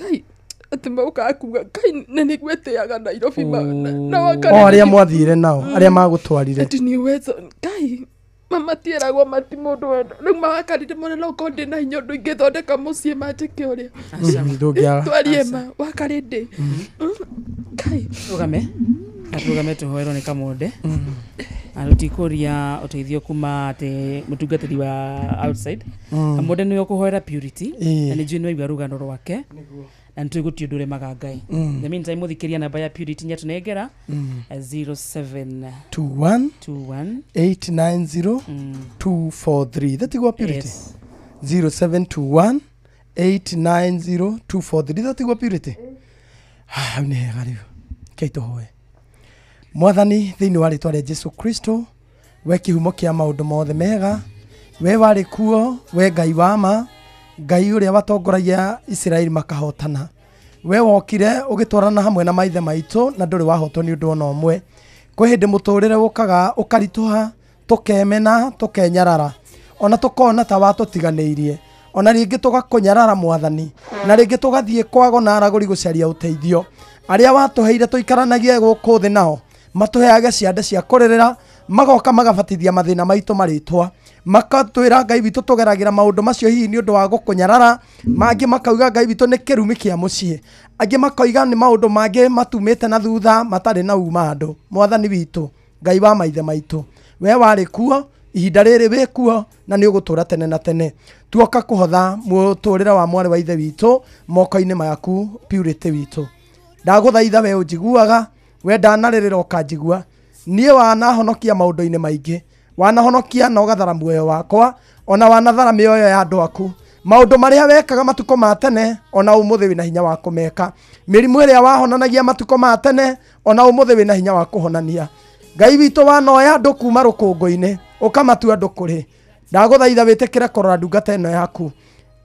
Ngai atĩ maukaga kuga Ngai nĩ nĩgwĩtĩaga Nairobi o arĩa mwathire nao arĩa magũtwarire atĩ nĩ uwezo Ngai mama tieragwo mati mũndũ wenda rĩu mawakarire mone no korwo ndĩ na hinya ũndũ ingĩthondeka mũciĩ manjĩke ũrĩa twarie ma wakarĩ ndĩ Ngai rũgame atũgame tũhoerwo nĩ Kamonde. Tũtikũria ũteithio kuma atĩ mũtungatĩri wa outside. Kamonde nĩwe ũkũhoera Purity na nĩ njũĩ nĩ waigua rũgano rwake na nĩ tũĩ gũtirĩ ũndũ ũremaga Ngai. The meantime mũthikĩria namba ya Purity nĩatũnengera 07 21 21 890 243. Thatigwa Purity. 0721 890 243. Thatigwa Purity. Hau nĩ hega rĩu. Kei tũhoe. Mwathani thĩinĩ wa rĩtwa rĩa Jesu Kristo, we kĩhumo kĩa maũndũ mothe mega, we warĩ kuo, we Ngai wa ma, Ngai ũrĩa watongoragia Isiraeli makahotana. We wokire ũgĩtwarana hamwe na maithe maitũ na ndũrĩ wahotwo nĩ ũndũ ona ũmwe. Kwĩ hĩndĩ mũtũrĩre ũkaga ũkaritũha, tũkemena, tũkenyarara, ona tũkona ta watũtiganĩirie, ona rĩngĩ tũgakũnyarara Mwathani, na rĩngĩ tũgathiĩ kwago na aragũri gũcaria ũteithio. Arĩa watũheire tũikaranagie gũkũ thĩ nao matũheage ciande cia kũrĩrĩra, magoka magabatithia mathĩna maitũ marĩtwa, makatwĩra Ngai witũ tũgeragĩra maũndũ macio hihi nĩ ũndũ wa gũkũnyarara, mangĩ makauga Ngai witũ nĩ kĩrumi kĩa mũciĩ, angĩ makoiga nĩ maũndũ mangĩ matumĩte na thutha matarĩ na uma andũ. Mwathani witũ Ngai wa maithe maitũ, we warĩ kuo ihinda rĩrĩ wĩ kuo na nĩ ũgũtũra tene na tene. Tuoka kũhotha mũtũrĩre wa mwarĩ wa ithe witũ moko-inĩ maku Purity witũ. Ndagũthaitha we ũnjiguaga, we ndanarĩrĩra ũkanjigua, niĩ wanahonokia maũndũ-inĩ maingĩ, wanahonokia na ũgathara muoyo wakwa, ona wanathara mĩoyo ya andũ aku. Maũndũ marĩa wekaga matukũ ma tene ona ũmũthĩ wĩna hinya wa kũmeka. Mĩrimũ ĩrĩa wahonanagia matukũ ma tene ona ũmũthĩ wĩna hinya wa kũhonania. Ngai witũ wanoya andũ kuma rũkũngũ-inĩ ũkamatua andũ kũrĩ. Ndagũthaitha wĩtĩkĩre kũrora ndungata ĩno yaku.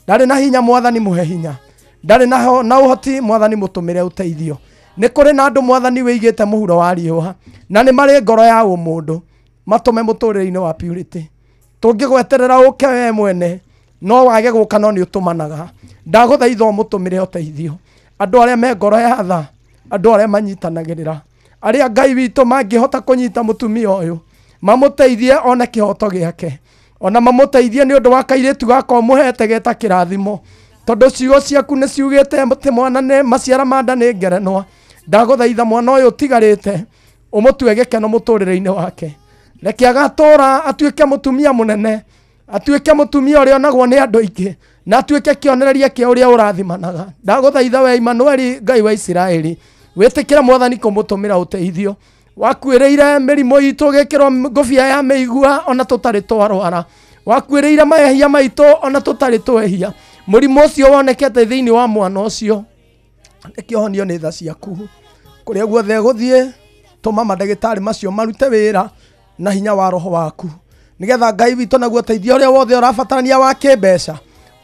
Ndarĩ na hinya Mwathani mũhe hinya, ndarĩ na ũhoti Mwathani mũtũmĩre ũteithio. Nĩ kũrĩ na andũ Mwathani wĩigĩte mũhuro wa riũa na nĩ marĩ ngoro ya ũmũndũ, matũme mũtũrĩre-inĩ wa Purity. Tũngĩgweterera ũke we mwene no wage gũka no nĩ ũtũmanaga. Ndagũthaitha ũmũtũmĩre ũteithio. Andũ arĩa me ngoro ya tha, andũ arĩa manyitanagĩrĩra, arĩa Ngai witũ mangĩhota kũnyita mũtumia ũyũ mamũteithie one kĩhoto gĩake, ona mamũteithie nĩ ũndũ wa kairĩtu gaka ũmũhete geta kĩrathimo, tondũ ciugo ciaku nĩ ciugĩte atĩ mwana nĩ maciara ma nda nĩ ngerenwa. Ndagũthaitha mwana ũyũ ũtigarĩte ũmũtue gĩkeno mũtũrĩre-inĩ wake. Reke agatũra atuĩke mũtumia mũnene, atuĩke mũtumia ũrĩa onagwo nĩ andũ aingĩ, na atuĩke kĩonereria kĩa ũrĩa ũrathimanaga. Ndagũthaitha we Immanueli Ngai wa Isiraeli, wĩtĩkĩre Mwathani kũmũtũmĩra ũteithio. Wakuĩrĩire mĩrimũ itũ ũgĩkĩrwo ngũbia ya mĩigua ona tũtarĩ twarwara, wakuĩrĩire mahĩtia maitũ ona tũtarĩ twehia. Mũrimũ ũcio wonekete thĩinĩ wa mwana ũcio, reke ũhonio nĩ tha ciaku. Kũrĩa guothe gũthiĩ tũma mandagĩtarĩ macio marute wĩra na hinya wa roho waku, nĩgetha Ngai witũ naguo ũteithio ũrĩa wothe ũrabatarania wa kĩmbeca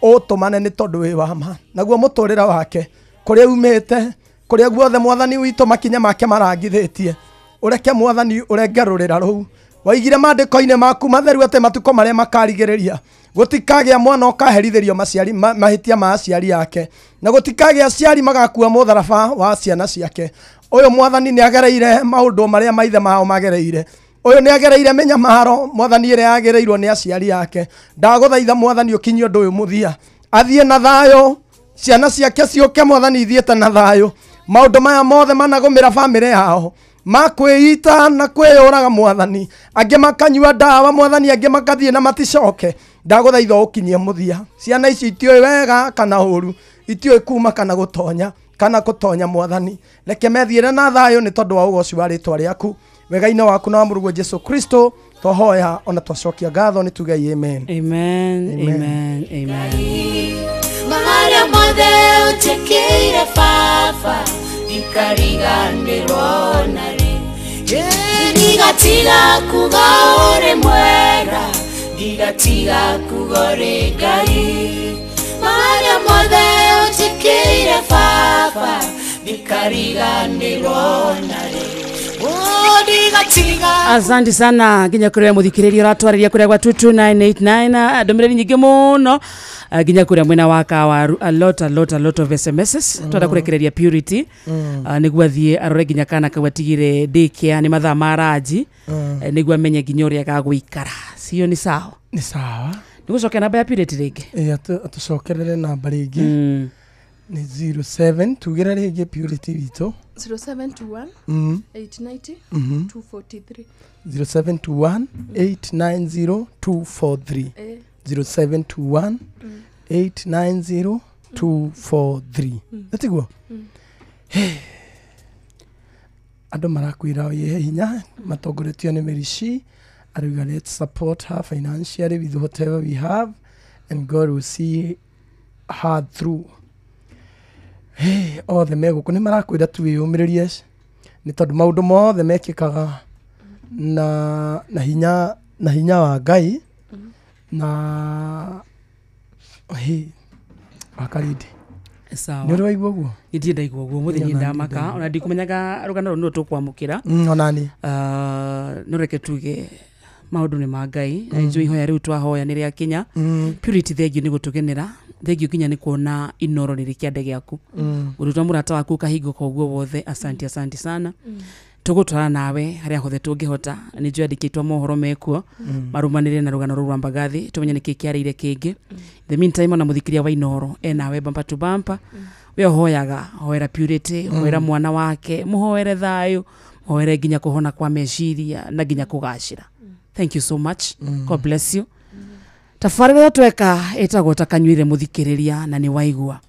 ũtũmane nĩ tondũ wĩ wa ma. Naguo mũtũrĩre wake kũrĩa umĩte, kũrĩa guothe Mwathani witũ makinya make marangithĩtie, ũreke Mwathani ũrengerũrĩra rũu. Waigire maandĩko-inĩ maku matheru atĩ matukũ marĩa makarigĩrĩria gũtikagĩa mwana ũkaherithĩrio maciari mahĩtia ma aciari ake, na gũtikagĩa aciari magakua mũtharaba wa ciana ciake. Ũyũ Mwathani nĩ agereire maũndũ marĩa maithe mao magereire, ũyũ nĩ agereire mĩnyamaro Mwathani ĩrĩa yagĩrĩirwo nĩ aciari ake. Ndagũthaitha Mwathani ũkinyie ũndũ ũyũ mũthia, athiĩ na thayũ, Ciana ciake ciũke mwathani ithiĩte na thayũ. Maũndũ maya mothe managũmĩra bamĩrĩ yao makwĩita na kwĩyũraga mwathani, angĩ makanyua ndawa mwathani, angĩ makathiĩ na maticoke. Ndagũthaitha ũkinyie mũthia. Ciana ici itiũĩ wega kana ũru, itiũĩ kuma kana gũtonya kana gũtonya mwathani. Reke methiĩre na thayũ nĩ tondũ wa ũgoci wa rĩtwa rĩaku, wega-inĩ waku na wa mũrũguo Jesu Kristo twahoya ona twacokia ngatho nĩ tuge amen. Amen, amen, amen. Marĩa mothe ũnjĩkĩire baba ndikariganĩrwo narĩ. Ndigatiga kuga ũrĩ mwega, ndigatiga kuga ũrĩ Ngai. Marĩa mothe ũnjĩkĩire baba ndikariganĩrwo narĩ. Asante sana nginya kuria muthikiriria uratwariria kuria gwa 22989 ndumiriri nyingi muno nginya kuria mwena wa Kawaru, a lot of SMSs. Twenda kurekereria Purity niguo athie arore nginya kana kau atigire daycare ni mathaa ma ranji, niguo amenye nginya uria gagũikara. Sio ni sawa? Ni sawa. Nigucokia namba ya Purity ringi. Atucokerere namba ringi. Ni 07 tugire ringi Purity witũ 0721 890 243. 0721 890 243. 0721 890 243. Natiguo andũ marakwĩra wĩhe hinya matongoretio nĩ Merici arauga let's support her financially with whatever we have and God will see her through. Hey, othe megũkũ nĩ marakwĩra tu wĩyũmĩrĩrie nĩ tondũ maũndũ mothe mekĩkaga na hinya, na hinya wa Ngai na hey, wakarindi. Sawa. Nĩ ũrĩ waigua ũguo? Ndirĩ ndaigua ũguo mũthĩ nĩ ndamaka ona ndikũmenyaga rũgano rũu nĩ tũkwamũkĩra. Onani. No reke tuge maũndũ nĩ ma Ngai na njũĩ ihoya rĩu twahoya nĩ rĩakinya. Purity thengiũ nĩ gũtũgenera, thengiũ nginya nĩ kuona Inoro rĩrĩ kĩande gĩaku. Ũrutwa mũrata waku ũkahingũka ũguo wothe. Asante, asante sana. Tũgũtwara nawe harĩa hothe tũngĩhota. Nĩ njũĩ andĩkĩtwo mohoro mekuo marũmanĩrĩre na rũgano rũu rwa Mbagathi tũmenye nĩkĩ kĩarĩire kĩngĩ. The meantime ona mũthikĩria wa Inoro enawe bumper to bumper. We ũhoyaga, hoera Purity, hoera mwana wake, mũhoere thayũ, mũhoere nginya kũhona kwa meciria na nginya kũgacĩra. Thank you so much. God bless you. Tabarĩra tweka ĩtagwo takanyuire mũthikĩrĩria na nĩ waigua.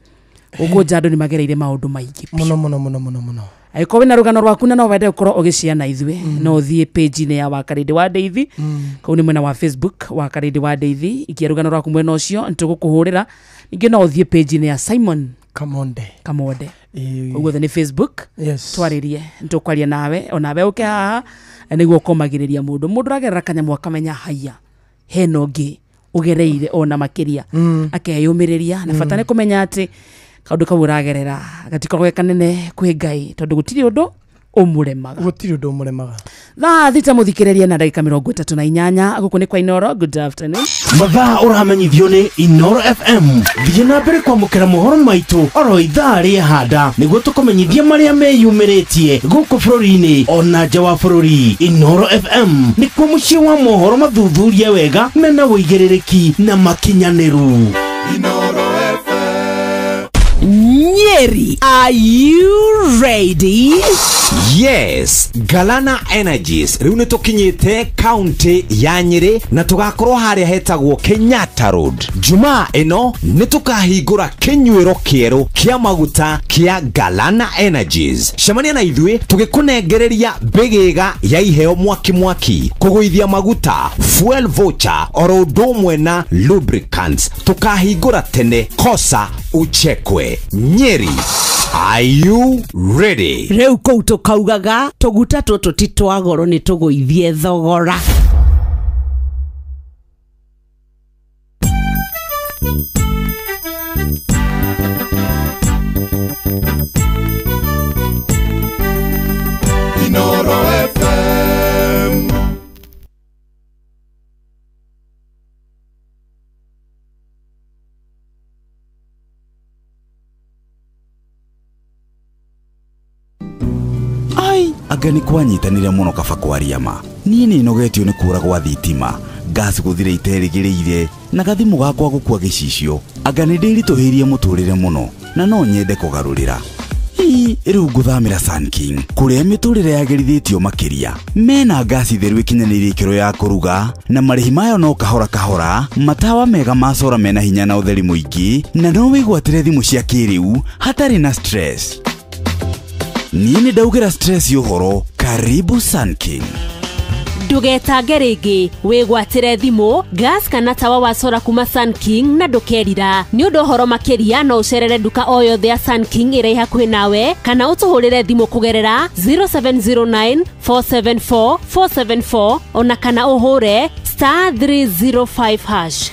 Ũguo nja andũ nĩ magereire maũndũ maingĩ mũno mũno mũno mũno mũno. Angĩkorwo wĩna rũgano rwaku na no wende gũkorwo ũgĩciana ithuĩ, no ũthiĩ page-inĩ ya Wakarĩndĩ wa Ndeithi, kũu nĩ mwena wa Facebook Wakarĩndĩ wa Ndeithi, ikia rũgano rwaku mwena ũcio nĩtũgũkũhũrĩra. Ningĩ no ũthiĩ page-inĩ ya Simon Kamonde. Kamonde. Ũguo nĩ Facebook. Yes. Twarĩrie, nĩtũkwaria nawe onawe ũke haha nĩguo ũkomagĩrĩria mũndũ. Mũndũ ũragerera kanyamũ akamenya haiya hena ũngĩ ũgereire ona makĩria, akeyũmĩrĩria na bata nĩ kũmenya atĩ kaũndũ kau ũragerera gatikoragwo ge kanene kwĩ Ngai tondũ gũtirĩ ũndũ ũmũremaga. Gũtirĩ ũndũ ũmũremaga. Thaa 6 mũthikĩrĩria na ndagĩka 38 gũkũ nĩ kwa Inoro. Good afternoon. Mathaa ũramenyithio nĩ Inoro FM. Thiĩ na mbere kwamũkĩra mohoro maitũ oro ithaa rĩa handa nĩguo tũkũmenyithie marĩa meyumĩrĩtie gũkũ bũrũri-inĩ ona nja wa bũrũri. Inoro FM nĩkuo mũciĩ wa mohoro mathuthurie wega mena ũigĩrĩrĩki na makinyanĩru. Inoro FM. Nyeri, are you ready? Yes, Galana Energies riu nĩ tũkinyĩte kaunti ya Nyeri na tũgakorwo harĩa hetagwo Kenyatta Road. Jumaa ĩno nĩ tũkahingũra kĩnyuĩro kĩerũ kĩa maguta kĩa Galana Energies. Cemania na ithuĩ tũgĩkũnengereria mbĩgĩga ya iheo mwaki mwaki, kũgũithia maguta, fuel voucher oro ũndũ ũmwe na lubricants. Tũkahingũra tene kosa uchekwe. Nyeri, are you ready? Rĩu kũu tũkaugaga tũguta tũtũ ti twa goro nĩ tũgũithie thogora. Inoro FM. Ai, anga nĩ kwanyitanĩre mũno kaba kwaria ma. Niĩ nĩ nogetio nĩ kũra gwa thitima. Gas gũthira iterĩgĩrĩire na gathimũ gakwa gũkua gĩcicio. Anga nĩ ndĩritũhĩirie mũtũrĩre mũno na no nyende kũgarũrĩra. Ii, rĩu ngũthamĩra Sun King kũrĩa mĩtũrĩre yagĩrithĩtio makĩria. Mena ngasi theru ĩkinyanĩirie ikĩro ya kũruga na marĩhi mayo no kahora kahora, matawa mega ma sora mena hinya na ũtheri mũingĩ, na no wĩgwatĩre thimũ cia kĩrĩu hatarĩ na stress. Niĩ nĩ ndaugĩra stress ũhoro. Karibu Sun King. Ndũgetange rĩngĩ, wĩgwatĩre thimũ, gas kana tawa wa sora kuma Sun King na ndũkerira. Nĩ ũndũ ũhoro makĩria no ũcerere nduka o yothe ya Sun King ĩrĩa ĩ hakuhĩ nawe kana ũtũhũrĩre thimũ kũgerera 0709 474 474 ona kana ũhũre *305#.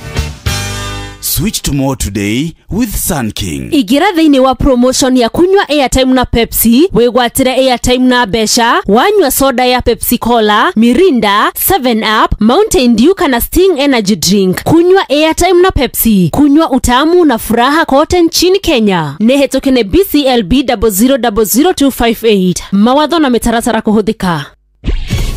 Switch to more today with Sun King. Ingĩra thĩinĩ wa promotion ya kunywa airtime na Pepsi, wĩgwatĩre airtime na mbeca, wanyua soda ya Pepsi Cola, Mirinda, 7 Up, Mountain Dew kana Sting Energy Drink. Kunywa airtime na Pepsi, kunywa utamu na furaha kote nchini Kenya. Nĩ hetũke nĩ BCLB 0000258. Mawatho na mĩtaratara kũhũthĩka.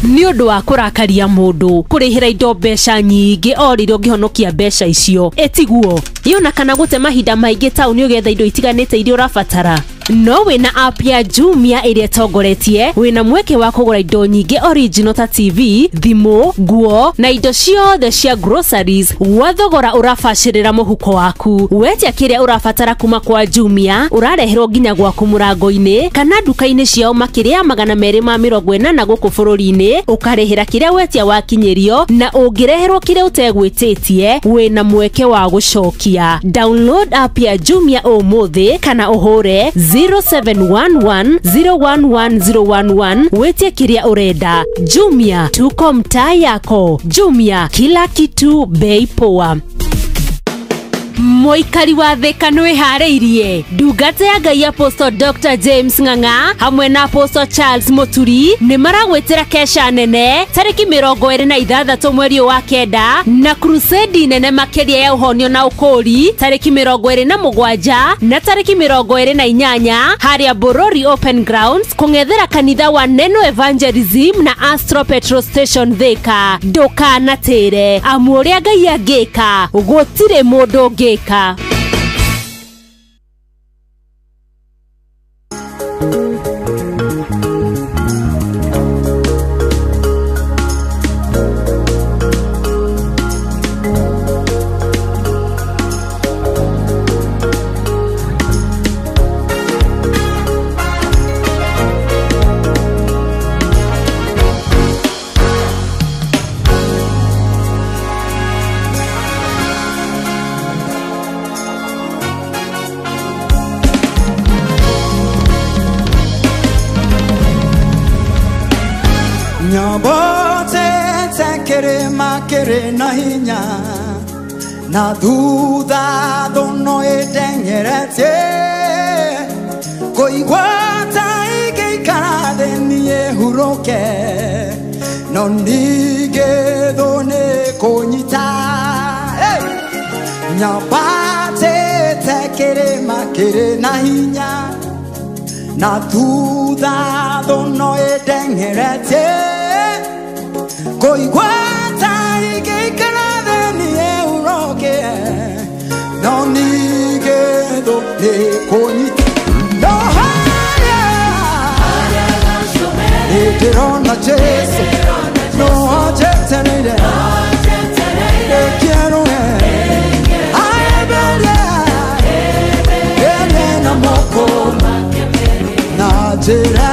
Nĩ ũndũ wa kũrakaria mũndũ kũrĩhĩra indo mbeca nyingĩ o rĩrĩa ũngĩhonokia mbeca icio ĩtiguo yona kana gũte mahinda maingĩ taũni ũgetha indo itiganĩte iria ũrabatara. No wĩna app ya Jumia ĩrĩa ĩtongoretie wĩna mweke wa kũgũra indo nyingĩ original ta TV, thimũ, nguo na indo ciothe cia groceries gwa thogora ũrabacĩrĩra mũhuko waku. Wetia kĩrĩa ũrabatara kuma kwa Jumia ũrareherwo nginya gwaku mũrango-inĩ kana nduka-inĩ ciao makĩria ya 280 gũkũ bũrũri-inĩ, ũkarĩhĩra kĩrĩa wetia wakinyĩrio na ũngĩreherwo kĩrĩa ũtegwĩtĩtie wĩna mweke wa gũcokia. Download app ya Jumia ũmũthĩ kana ũhũre 0711 011011 wetie kĩrĩa ũrenda. Jumia, tuko mtaa yako. Jumia, kila kitu bei poa. Mũikari wa Thika nĩwĩharĩirie. Ndungata ya Ngai Apostle Dr. James Ng'ang'a hamwe na Apostle Charles Muturi nĩ maragwĩtĩra kesha nene tarĩki 26 mweri wa 9 na crusade nene makĩria ya ũhonio na ũkũũri tarĩki 27 na tarĩki 28 harĩa Borori Open Grounds kũng'ethera kanitha wa Neno Evangelism na Astro Petrol Station Thika. Ndũkanatĩre amu ũrĩa Ngai angĩka gũtirĩ mũndũ ũngĩka. Na hinya na thutha thono ĩteng'eretie kũigua ta ingĩikara thĩ niĩ hurũke no ningĩ thũ nĩ kũnyita. Nyambatĩte kĩrĩma kĩrĩ na hinya na thutha thono ĩteng'eretie kũigua ta ingĩikara thĩ niĩ hurũke no ningĩ thũ nĩ kũnyita. No harĩa nĩndĩrona Jesũ no anjetereire ndĩkĩerũe aemberie ĩrĩ na moko na njĩra.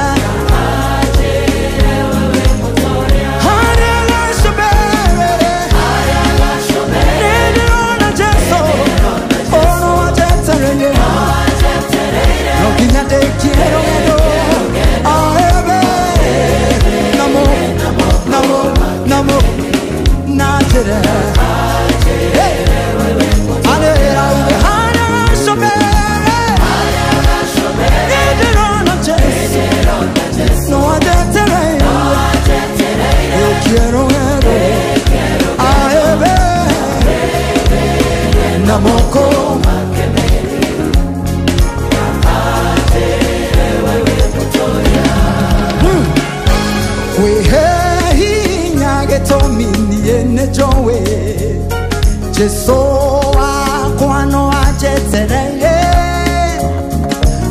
Jesu wakwa no anjetereire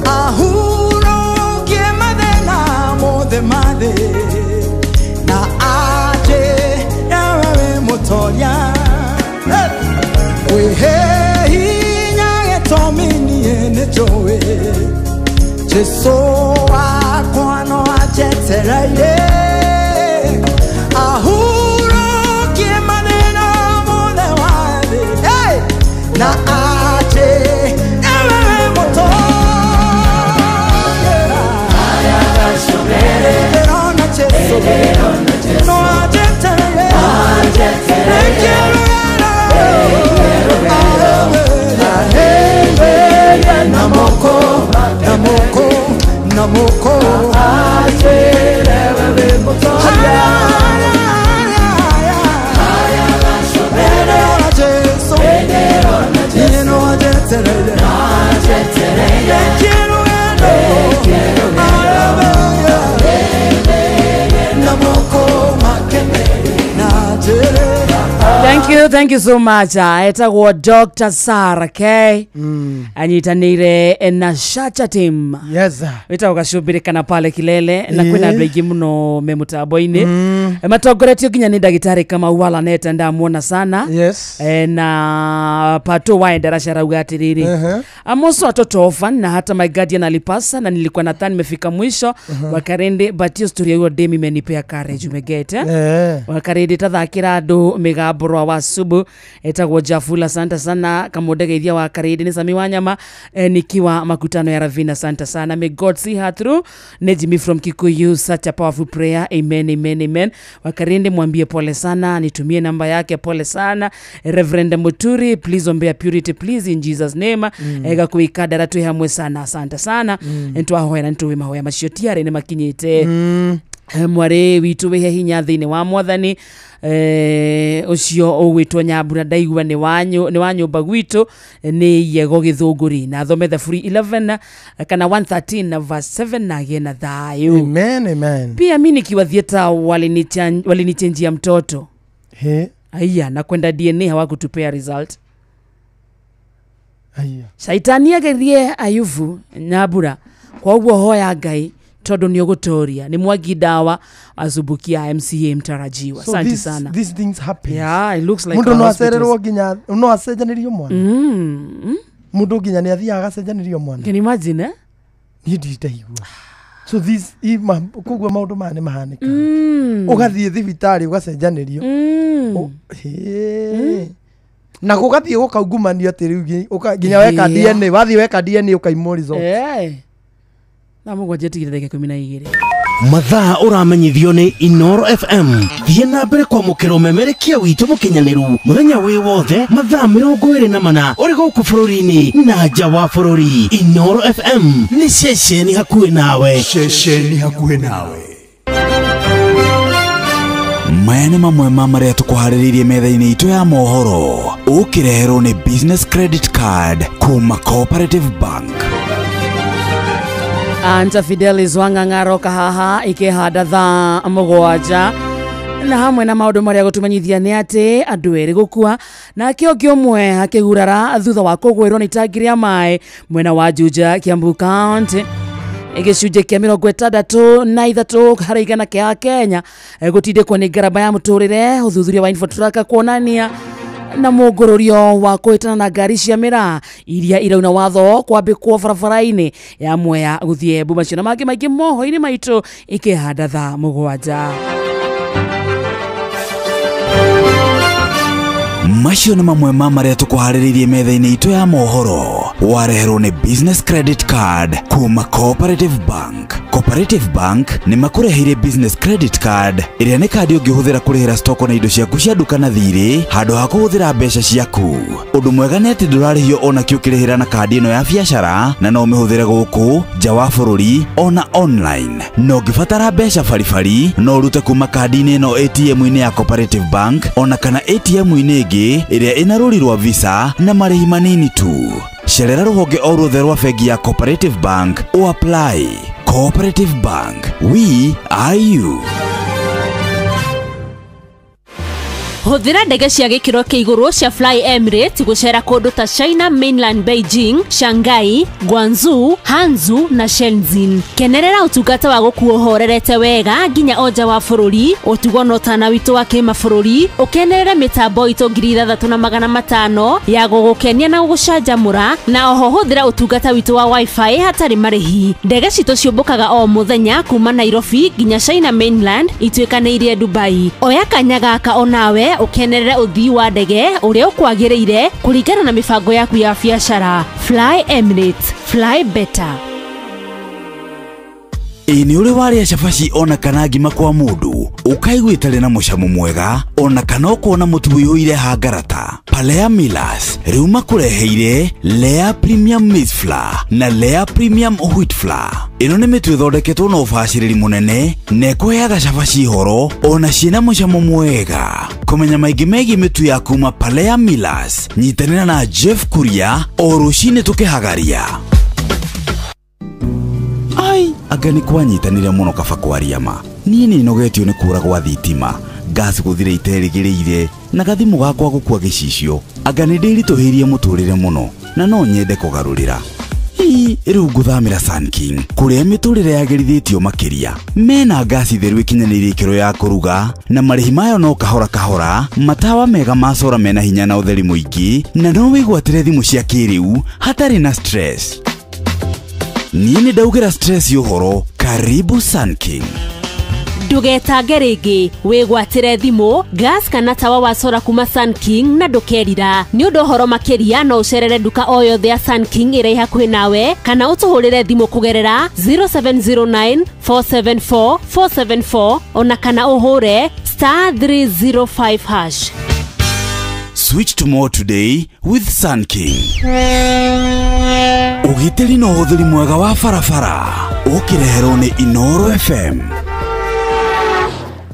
ahurũkie mathĩna mothe ma thĩ na anjĩre we wĩ mũtoria. Wĩhe hinya gĩtũmi niĩ nĩnjũĩ Jesu wakwa no anjetereire ahurũkie mathĩna mothe ma thĩ na anjĩre we wĩ mũtoria. No anjetereire Namoko, namoko, namoko Thank you so much. Etagwo Dr. Sarah K. Anyitanire na Shacha Team. Yes. Wetagwo gacumbire kana pale kilele na kwina andu aingi muno me mutambo-ini. Matongoretio nginya ni ndagitari Kamau wa Laneta ndamuona sana. Yes. Na pato wa endarasha rauga atiriri. Amoso watoto orphan na hata my guardian alipasa na nilikuwa nadhani nimefika mwisho. Wakarende but hiyo story hiyo demi imenipea courage umegete. Wakarende tathakira andu migambo rwa wasubu etagwo Jafula santa sana kamudegeithia wa Karidi ni Sami Wanyama nikiwa makutano ya Ravina santa sana. May God see her through. Ne Jimmy from Kikuyu, such a powerful prayer. Amen, amen, amen. Wakarindi mwambie pole sana, nitumie namba yake, pole sana. Reverend Muturi, please ombea Purity please in Jesus name. Ega kuikadara tu hamwe sana asante sana. Ntwahoera ntuwe mahoya macio tiare ni makinyite. Mware witu wihe hinya thiini wa mwathani ucio ugwitwo Nyambura ndaigua ni wanyu ni wa nyumba gwitu ni yego githunguri na thome Thaburi 11 kana 113 na verse 7 na gie na thayu. Amen, amen. Pia mimi nikiwa theater walinichenjia mtoto. He aya na kwenda DNA hawakutupea result. Aya shaitani agerie Ayubu Nyambura kwa uguo hoya Ngai tondu ni ugutoria ni Mwangi dawa azubukia MCA mtarajiwa. So asante sana. These things happen. Yeah, it looks like mundu no acererwo nginya no acenjanirio mwana. Mundu nginya ni athiaga agacenjanirio mwana. Can you imagine eh? Ni nditaigua. So this koguo maundu maya ni mahanika. Ugathie thibitari ugacenjanirio. Na gugathie gukaungumanio ati riu nginya weka DNA, wathie weka DNA ukaimwo result. Na mũgwanja tigire ndagĩka 12. Mathaa ũramenyithio nĩ Inoro FM. Thiĩ na mbere kwamũkĩra ũmemerekia witũ mũkinyanĩru mũthenya wĩ wothe mathaa 24 ũrĩ gũkũ bũrũri-inĩ na nja wa bũrũri. Inoro FM nĩ ceceni hakuhĩ nawe. Ceceni hakuhĩ nawe. Maya nĩ mamwe ma marĩa tũkũharĩrĩirie metha-inĩ itũ ya mohoro ũkĩreherwo nĩ Business Credit Card kuma Cooperative Bank. Anta Fidelis Wang'ang'aro kahaha ikihanda thaa mũgwanja na hamwe na maũndũ marĩa gũtũmenyithia nĩ atĩ andũ erĩ gũkua nake ũngĩ ũmwe akĩgurara thutha wa kũgwĩrwo nĩ itangi rĩa maĩ mwena wa Juja, Kiambu County. Gĩcunjĩ kĩa 63 harĩ igana kĩa Kenya gũtindĩkwo nĩ ngarama ya mũtũrĩre. Ũthuthuria wa Infotracker kuonania na mũngũrũrio wa kũhĩtana na ngari cia mĩraa iria irauna watho kwambĩkwo barabara-inĩ ya Mwea gũthiĩ Embu. Macio na mangĩ maingĩ mohoro-inĩ maitũ ikĩhanda thaa mũgwanja. Macio nĩ mamwe ma marĩa tũkũharĩrĩirie metha-inĩ itũ ya mohoro wareherwo nĩ Business Credit Card kuma Cooperative Bank. Cooperative Bank nĩ makũreheire Business Credit Card ĩrĩa nĩ kandi ũngĩhũthĩra kũrĩhĩra stoko na indo ciaku cia nduka na thirĩ handũ ha kũhũthĩra mbeca ciaku. Ũndũ mwega nĩ atĩ ndũrarĩhio ona kĩ ũkĩrĩhĩra na kandi ĩno ya biacara na no ũmĩhũthĩre gũkũ nja wa bũrũri ona online. Na ũngĩbatara mbeca baribari no ũrute kuma kandi-inĩ ĩno ATM-inĩ ya Cooperative Bank ona kana ATM-inĩ ĩngĩ ĩrĩa ĩna rũri rwa Visa na marĩhi manini tu. Cerera rũhonge o ruothe rwa bengi ya Cooperative Bank o apply. Cooperative Bank, we are you. Hũthĩra ndege cia gĩkĩro kĩa igũrũ cia Fly Emirates gũcera kũndũ ta China Mainland Beijing, Shanghai, Guangzhou, Hangzhou na Shenzhen. Kenerera ũtungata wa gũkuo ũhorerete wega nginya o nja wa bũrũri, ũtugo na ũtana witũ wa kĩmabũrũri, ũkenerere mĩtambo itũ 6500 ya gũgũkenia na gũgũcanjamũra, na oho hũthĩra ũtungata witũ wa wifi hatarĩ marĩhi. Ndege citũ ciũmbũkaga o mũthenya kuma Nairobi nginya China Mainland ituĩkanĩirie Dubai. Oya kanya gaka onawe ũkenerere ũthii wa ndege ũrĩa ũkwagĩrĩire kũringana na mĩbango yaku ya biacara. Fly Emirates, fly better. Ĩ nĩ ũrĩ warĩa cabaci ona kana ngima kwa mũndũ ũkaigua ĩtarĩ na mũcamo mwega ona kana ũkona mũtu ũiyũire hangarata? Palea Millers rĩu makũreheire Lea Premium Maize Flour na Lea Premium Wheat Flour. Ĩno nĩ mĩtu ĩthondeketwo na ũbacĩrĩri mũnene na ĩkũheaga cabaci horo ona ciĩna mũcamo mwega. Kũmenya maingĩ megiĩ mĩtu ya kuma Palea Millers, nyitanĩra na Jeff Kuria o rũcinĩ tũkĩhagaria. Ai, anga nĩ kwanyitanĩre mũno kaba kwaria ma. Niĩ nĩ nogetio nĩ kũra gwa thitima, gas gũthira iterĩgĩrĩire na gathimũ gakwa gũkua gĩcicio. Anga nĩ ndĩritũhĩirie mũtũrĩre mũno na no nyende kũgarũrĩra. Ii, rĩu ngũthamĩra Sun King kũrĩa mĩtũrĩre yagĩrithĩtio makĩria. Mena ngasi theru ĩkinyanĩirie ikĩro ya kũruga na marĩhi mayo no kahora kahora, matawa mega ma sora mena hinya na ũtheri mũingĩ, na no wĩgwatĩre thimũ cia kĩrĩu hatarĩ na stress. Niĩ nĩ ndaugĩra stress ũhoro. Karibu Sun King. Ndũgetange rĩngĩ, wĩgwatĩre thimũ, gas kana tawa wa sora kuma Sun King na ndũkerira. Nĩ ũndũ ũhoro makĩria no ũcerere nduka o yothe ya Sun King ĩrĩa ĩ hakuhĩ nawe kana ũtũhũrĩre thimũ kũgerera 0709 474 474 ona kana ũhũre *305#. Switch to more today with Sun King. Ũgitĩri na ũhũthĩri mwega wa barabara ũkĩreherwo nĩ Inoro FM.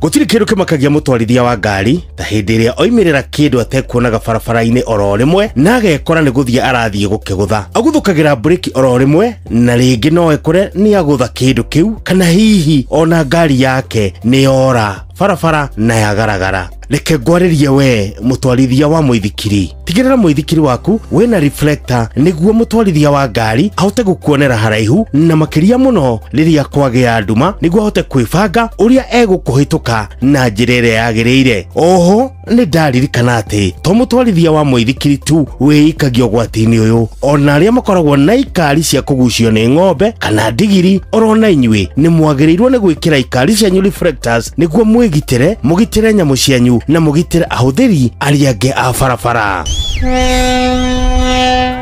Gũtirĩ kĩndũ kĩmakagia mũtwarithia wa ngari ta hĩndĩ ĩrĩa oimĩrĩra kĩndũ atekuonaga barabara-inĩ oro rĩmwe na agekora nĩ gũthiĩ arathiĩ gũkĩgũtha. Aguthũkagĩra breki oro rĩmwe na rĩngĩ no ekore nĩ agũtha kĩndũ kĩu kana hihi ona ngari yake nĩ yora barabara na yagaragara. Reke ngwarĩrie we mũtwarithia wa mũithikiri, tigĩrĩra mũithikiri waku wĩna reflector nĩguo mũtwarithia wa ngari ahote gũkuonera haraihu na makĩria mũno rĩrĩa kwagĩa nduma nĩguo ahote kwĩbanga ũrĩa egũkũhĩtũka na njĩra ĩrĩa yagĩrĩire. Oho nĩ ndaririkana atĩ to mũtwarithia wa mũithikiri tu wĩikagia ũgwati-inĩ ũyũ, ona arĩa makoragwo na ikari cia kũgucio nĩ ng'ombe kana ndigiri orona inyuĩ nĩ mwagĩrĩirwo nĩ gwĩkĩra ikari cianyu reflectors nĩguo mwĩgitĩre, mũgitĩre nyamũ cianyu na mũgitĩre ahũthĩri arĩa angĩ a barabara.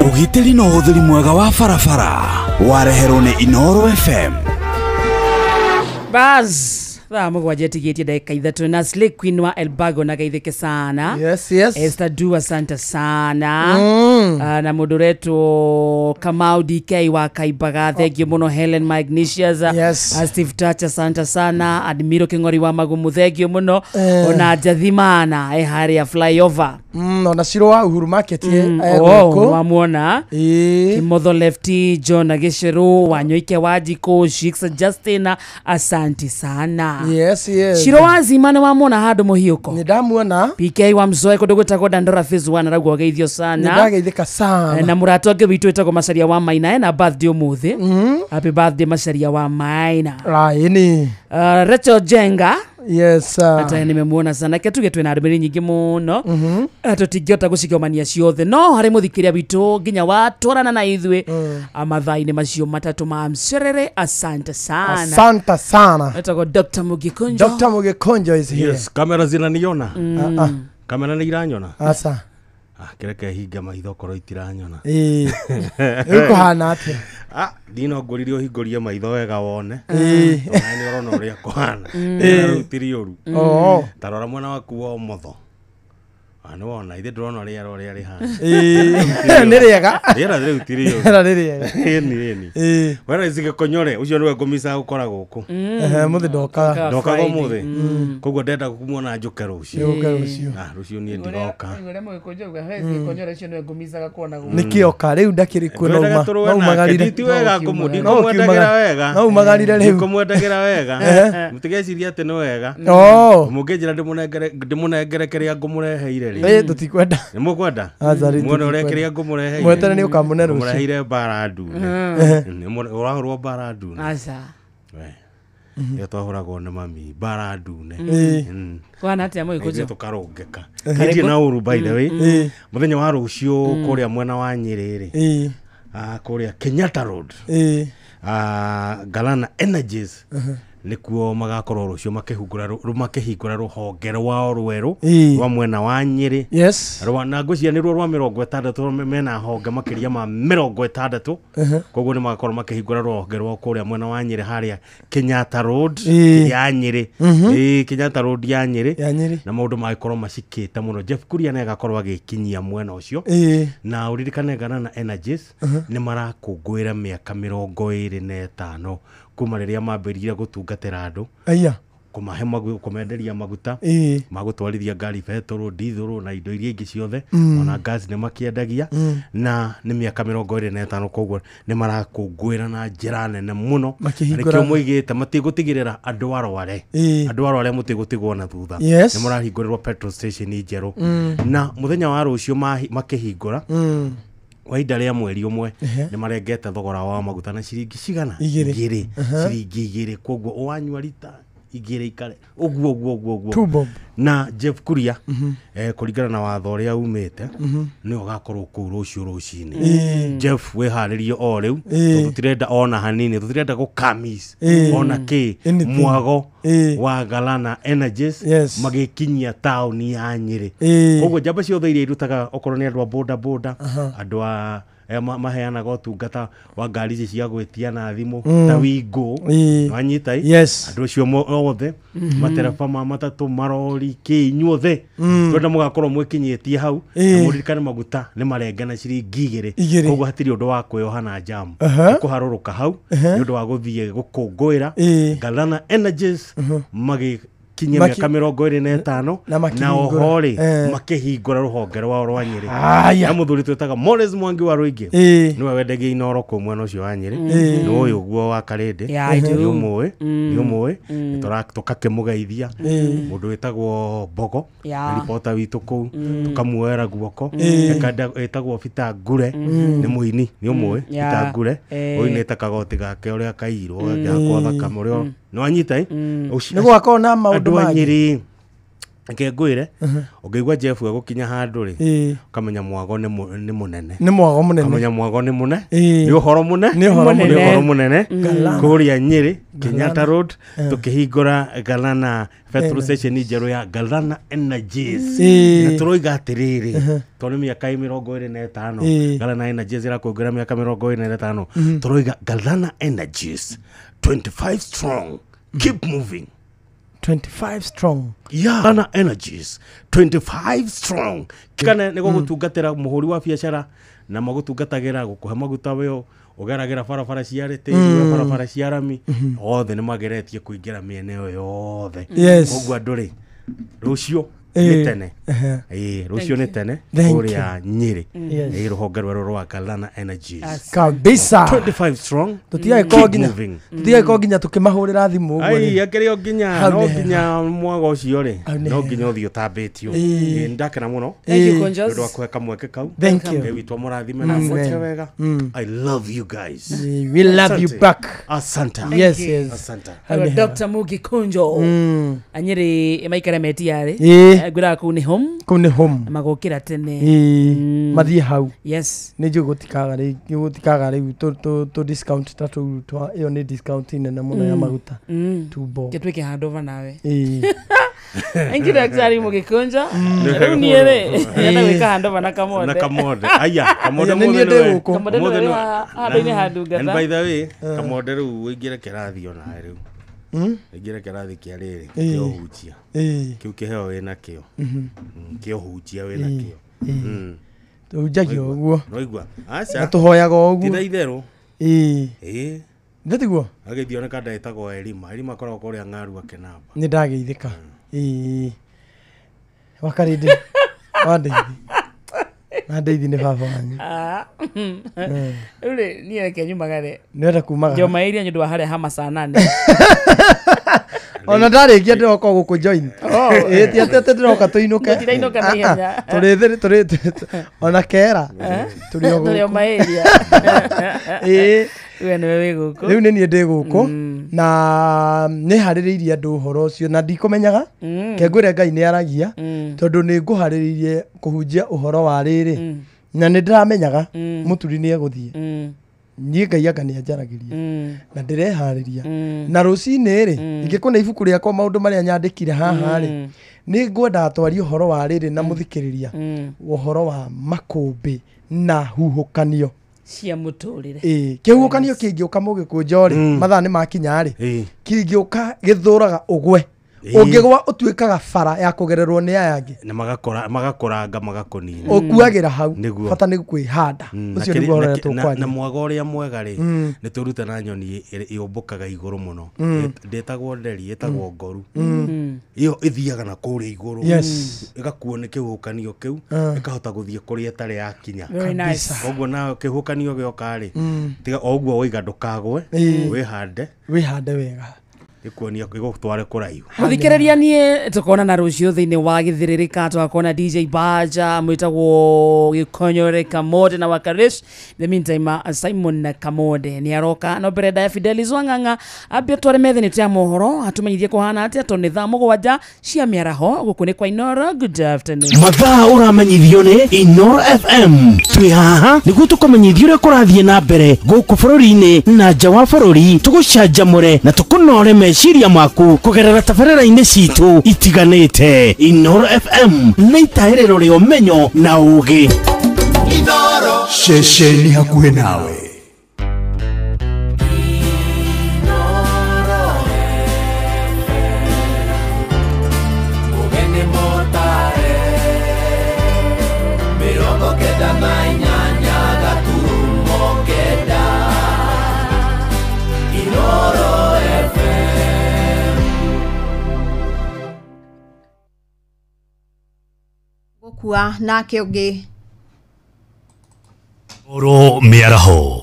Ũgitĩri na ũhũthĩri mwega wa barabara wareherwo nĩ Inoro FM. Baz thaa mũgwanja ĩtigĩtie ndagĩka ithatũ na Slay Queen wa Elbago na geithĩke sana. Yes, yes. Esther Du asante sana. Na mũndũ ũretwo Kamau DK wa Kaimbaga, thengiũ mũno. Helen Magnesius, yes. Steve Touch asante sana. Admiro King'ori wa Magumu thengiũ mũno. Ona Jathimana harĩa flyover. Ona Ciro wa Uhuru Market gũkũ. Wamuona. Kimotho Lefty John Agĩcĩrũ Wanyoike wa Njikũ Shix Justin asante sana. Yes, yes. Ciro wa Zima nĩ wamuona handũ mũhiũko? Nĩ ndamuona. PK wa Mzoe kũndũ gwĩtagwo Dandora Phase 1 arauga ũgeithio sana. Nĩ ndageithĩka sana. Na mũrata ũngĩ witũ wĩtagwo Macaria wa Maina ena birthday ũmũthĩ. Happy birthday Macaria wa Maina. Raini. Rachel Jenga. Yes sir. Ata nimemuona sana. Ke tuge twina ndũmĩrĩri nyingĩ mũno. Tũtingĩhota gũcigomania ciothe no harĩ mũthikĩria witũ nginya watwarana na ithuĩ mathaa-inĩ macio matatũ ma mcerere asante sana. Asante sana. Etagwo Dr. Mugikonjo. Dr. Mugikonjo is here. Yes, kamera zinaniona. Kamera nĩ iranyona. Asa. Kireke hinga maitho korwo itiranyona. Rĩu kũhana atĩa? Ndino ngũririe ũhingũrie maitho wega wone. Ona nĩ ũrona ũrĩa kũhana. Rĩu ti rĩũru. Ta rora mwena waku wa ũmotho. Nĩ wona ithe ndĩrona rĩera ũrĩa rĩhana. Ĩĩ, nĩ rĩega. Rĩera rĩu ti rĩũru. Rĩera nĩ rĩega. Ĩni ĩni. Ĩĩ. Wera ici gĩkonyore ũcio nĩwe ngũmica gũkora gũkũ. Ehe, mũthĩ ndokaga. Ndokaga ũmũthĩ. Koguo ndenda kũmuona njũke rũciũ. Nĩũke rũciũ. Ah, rũciũ niĩ ndigoka. Ũrĩa mũgĩkũnjũ uga he gĩkonyore ũcio nĩwe ngũmicaga kuona gũkũ. Nĩkĩoka rĩu ndakĩrĩ kuo no Ndwendaga uma tũrũe no nake, umagarire. ti wega No ndikumwendagĩra wega. No umagarire rĩu. Ndikumwendagĩra wega. Ehe. Mũtigecirie atĩ nĩ wega. Oh. Mũngĩnjĩra ndĩmũnengere kĩrĩa ngũmũreheire rĩ. Ĩĩ, tũtikwenda. Nĩ mũkwenda? Aca, rĩu Muone ũrĩa tũtikwenda. kĩrĩa ngũmũreheire. Mweterere nĩ ũkamũne rũciũ. Ngũmũreheire mbara ndune. Ehe. Ũrahũrwo mbara ndune. Aca. We. Ĩyo twahũragwo nĩ mami mbara ndune. Ĩĩ. Kwana atĩa mũgĩkũnjũ? Ithuĩ tũkarũngĩka. Ehe. Ndirĩ na ũru by the way. Ĩĩ. Mũthenya wa rũciũ kũrĩa mwena wa Nyĩrĩ rĩ. Ĩĩ. Kũrĩa Kenyatta Road. Ĩĩ. Galana Energies nĩkuo magakorwo rũciũ makĩhingũra rũhonge rwao rwerũ Ĩĩ. rwa mwena wa Nyĩrĩ. Yes. Rwa na ngwĩciria nĩruo rwa 60 mena honge makĩria ma 60. Ehe. Koguo nĩ magakorwo makĩhingũra rũhonge rwao kũrĩa mwena wa Nyĩrĩ harĩa Kenyatta Road Ĩĩ. ya Nyĩrĩ. Mhm. Ĩĩ, Kenyatta Road ya Nyĩrĩ. Ya Nyĩrĩ. Na maũndũ magĩkorwo macikĩte mũno. Jeff Kuria nĩ agakorwo agĩkinyia mwena ũcio. Ĩĩ. Na ũririkane Galana Energies Mhm. nĩ marakũngũĩra mĩaka 25 kuma rĩrĩa mambĩrĩirie gũtungatĩra andũ. Aya. Kũmahe kũmenderia maguta Ĩĩ. magũtwarithia ngari betũrũ ndithũrũ na indo iria ingĩ ciothe ona gas nĩ makĩendagia na nĩ mĩaka 25 koguo nĩ marakũngũĩra na njĩra nene mũno. Makĩhingũra- Nĩkĩo moigĩte matigũtigĩrĩra andũ arware. Ĩĩ. Andũ arware mũtigũtigwo na thutha. Yes. Nĩ marahingũrĩrwo petrol station njerũ. Na mũthenya wa rũciũ makĩhingũra kwa ihinda rĩa mweri ũmwe Ehe. nĩ marengete thogora wa maguta na ciringi cigana Igĩrĩ. igĩrĩ Aha. ciringi igĩrĩ koguo ũwanyua rita igĩrĩ ikare ũguo ũguo ũguo ũguo Two bob. na Jeff Kuria kũringana na watho ũrĩa umĩte Mhm. nĩwe ũgakorwo kũu rũciũ rũcinĩ. Ĩĩ. Jeff wĩharĩrie o rĩu Ĩĩ. tondũ tũtirenda ona hanini tũtirenda gũkamis Ĩĩ. ona kĩ Anything. mwago Ĩĩ. wa Galana Energies Yes. magĩkinyia taũni ya Nyĩrĩ. Ĩĩ. Koguo njamba ciothe iria irutaga okorwo nĩ andũ a boda boda Aha. andũ a maheanaga ũtungata wa ngari ici cia gwĩtia na thimũ ta Wingo Ĩĩ. wanyita ĩ? Yes. Andũ acio othe matereba ma matatũ marori kĩ inyuothe twenda mũgakorwo mwĩkinyĩtie hau na Ĩĩ. mũririkane maguta nĩ marenge na ciringi igĩrĩ Igĩrĩ. koguo hatirĩ ũndũ wa kwĩyoha na jamu Aha. nĩ kũharũrũka hau Aha. nĩ ũndũ wa gũthiĩ gũkũngũĩra Ĩĩ. Galana Energies magĩkinyia mĩaka 25 Na na makĩhingũra. oho rĩ makĩhingũra rũhonge rwao rwa Nyĩrĩ. Aya. Na mũthuri twĩtaga Morris Mwangi wa Rũingĩ Ĩĩ. nĩwe wendagia Inooro kũu mwena ũcio wa Nyĩrĩ. Ĩĩ. Nĩ ũyũ ũguo wa Karĩndĩ. Yeah, I do. Nĩ ũmũĩ nĩ ũmũĩ tũkakĩmũgeithia Ĩĩ. mũndũ wĩtagwo Mbogo Yeah. nĩ ripota witũ kũu tũkamuoera guoko Ĩĩ. Ĩtagwo Peter Ngure nĩ mũini nĩ ũmũĩ Yeah. Peter Ngure Ĩĩ. ũinĩte kagoti gake ũrĩa kairwo gakĩhakwo thakame ũrĩa nĩ wanyita ĩ Nĩ gũgakorwo na maũndũ andũ a mangĩ. Nyĩrĩ reke ngwĩre ũngĩigua Jeff egũkinya handũ rĩ Ĩĩ. ũkamenya mwago nĩ mũnene Nĩ mwago mũnene. ũkamenya mwago nĩ mũne Ĩĩ. nĩ ũhoro mũne Nĩ ũhoro nĩ mũnene. ũhoro mũnene Galana. kũrĩa Nyĩrĩ Kenyatta Road Eh. tũkĩhingũra Galana petrol Energies. station njerũ ya Galana Energies Ĩĩ. na tũroiga atĩrĩrĩ Ehe. tondũ nĩ mĩaka 25 Ĩĩ. Galana Energies ĩrakũngũĩra mĩaka 25 tũroiga Galana Energies 25 strong keep moving 25 strong. Yeah. Galana Energies 25 strong kana nĩ gũgũtungatĩra mũhũri wa biacara na magũtungatagĩra gũkũhe maguta weo ũgeragĩra barabara cia tĩri we barabara cia rami othe nĩ mageretie kũingĩra mĩena ĩyo yothe Yes. koguo andũ rĩ rũciũ Ĩĩ. nĩ tene Ehe. Ĩĩ, rũciũ nĩ tene Thank kũrĩa Nyĩrĩ Yes. Ĩĩ, rũhonge rwerũ rwa Galana Energies Kabisa. 25 strong Tũtigagĩkorwo keep nginya moving tũtigagĩkorwo nginya tũkĩmahũrĩra thimũ ũguo ai rĩ. akĩrĩ o nginya Hau no nĩ hega. nginya mwago ũcio rĩ Hau nĩ no hega. nginya ũthiĩ ũtambĩtio Ĩĩ. Ĩĩ, nĩndakena mũno Thank you, Ĩĩ. Konjos. nĩ ũndũ wa kũhe kamweke kau Thank you. Ngai witũ amũrathime na Amen. amwĩke wega Mm. I love you guys We love you Asante. back. Asante. Yes, yes. Asante. Hau nĩ hega. Dr. Mugi Kunjo anyĩrĩ maikara metiarĩ Ĩĩ. ngwĩraga kũu nĩ home Kũu nĩ home. na magũkĩra tene Ĩĩ. Mathiĩ hau. Yes. Nĩ njũĩ gũtikaga rĩ gũtikaga rĩu tũ discount ta tũu twa ĩyo nĩ discount nene mũno ya maguta. Two bob. Gĩtuĩke handover nawe. Ĩĩ. Thank you Daktari Mugikunjo. Nĩ Rĩu niĩ rĩ ndĩrenda Ĩĩ. gwĩka handover na Kamonde. na Kamonde aya Kamonde Aya, nĩ mũthĩ niĩ nĩwe- ndĩ gũkũ. Kamonde ũmũthĩ nĩwe nĩwe- handũ-inĩ ha ndungata. And by the way Kamonde rĩu ũingĩre kĩrathi onawe rĩu Aingĩre kĩrathi kĩa rĩrĩ Ĩĩ. kĩa ũhunjia. Ĩĩ. Kĩu kĩheo wĩna kĩo. Kĩa ũhunjia wĩna Ĩĩ. kĩo. Ĩĩ. Tũhunjagia ũguo. Nĩwaigua? Aca. Na tũhoyaga o ũguo. Ti na itherũ. Ĩĩ. Ĩĩ. Nĩ tiguo? Agĩthiĩ oneka ndetagwo Elima. Elima akoragwo kũrĩa Ng'aru Akenamba. Nĩ ndageithĩka. Ĩĩ. Wakarĩndĩ. Wandeithi. Wandeithi nĩ baba wanyu. Rĩu rĩ niĩ reke nyumagare. Nĩwenda kumagara. Njoma iria nĩ ũndũ wa harĩa ha macanane. Ona ndarĩkia ndĩroka gũkũ join. Oh. Ĩĩ ti atĩ atĩ ndĩroka tũinũke. Mũtirainũka na ihenya. Tũrĩ tũrĩ ona kera. Tũrĩ o Tũrĩ o gũkũ. maĩria. Ĩĩ. We nĩwe wĩ gũkũ. Rĩu nĩ niĩ ndĩ gũkũ na nĩ harĩrĩirie andũ ũhoro ũcio na ndikũmenyaga. Ke ngwĩre Ngai nĩ aragia tondũ nĩ ngũharĩrĩirie kũhunjia ũhoro wa rĩrĩ na nĩ ndĩramenyaga mũturi nĩ egũthiĩ. Niĩ Ngai anga nĩ anjaragĩria na ndĩreharĩria na rũcinĩ rĩ ingĩkũna ibuku rĩakwa maũndũ marĩa nyandĩkire haha rĩ nĩ ngwendaga twarie ũhoro wa rĩrĩ na mũthikĩrĩria ũhoro wa makũmbĩ na huhũkanio Cia mũtũrĩre. Ĩĩ, kĩhuhũkanio kĩngĩũka mũgĩkũnjo rĩ mathaa nĩ makinya rĩ kĩngĩũka gĩthũraga ũgwe. Ũngĩgwa ũtuĩkaga bara ya kũgererwo nĩ aya angĩ. Na magakora magakũranga magakũnina. Ũkuagĩra hau. Nĩguo. Bata nĩ kwĩhanda. Ũcio nĩguo ũhoro ũrĩa tũkwaria. Na mwaga ũrĩa mwega rĩ nĩ tũrute na nyoni yũmbũkaga igũrũ mũno. Ndĩtagwo nderi, ĩtagwo ngoru. Ĩyo ĩthiaga na kũrĩa igũrũ. Yes. Ĩgakuo nĩ kĩhuhũkanio kĩu ĩkahota gũthiĩ kũrĩa ĩtarĩ yakinya. Very nice. Koguo nayo kĩhuhũkanio gĩoka rĩ tiga o ũguo woiga ndũkagwe wĩhande. Wĩhande wega. Ĩkuonia ĩgũtware kũraihu. Mũthikĩrĩria niĩ tũkonana rũciũ thĩinĩ wa gĩthĩrĩrĩka tũgakona DJ Baja mwĩtagwo Gĩkonyore Kamode na Wakarish. In the meantime Simon Kamode nĩ aroka no mbere ndaya Fidelis Wang'ang'a ambie tware metha-inĩ ya mohoro atumenyithie kũhana atĩa tondũ nĩ thaa 7 cia mĩaraho gũkũ nĩ kwa Inoro. Good afternoon. Mathaa ũramenyithio nĩ Inoro FM. Twĩ haha nĩguo tũkũmenyithie ũrĩa kũrathiĩ na mbere gũkũ bũrũri-inĩ na nja wa bũrũri, tũgũcanjamũre na tũkũnore meciria maku kũgerera tabarĩra-inĩ citũ itiganĩte. Inoro FM nĩ itahĩrĩro rĩa ũmenyo na ũũgĩ. Inoro. Ceceni hakuhĩ nawe. Gũkua nake ũngĩ. Oro mĩaraho.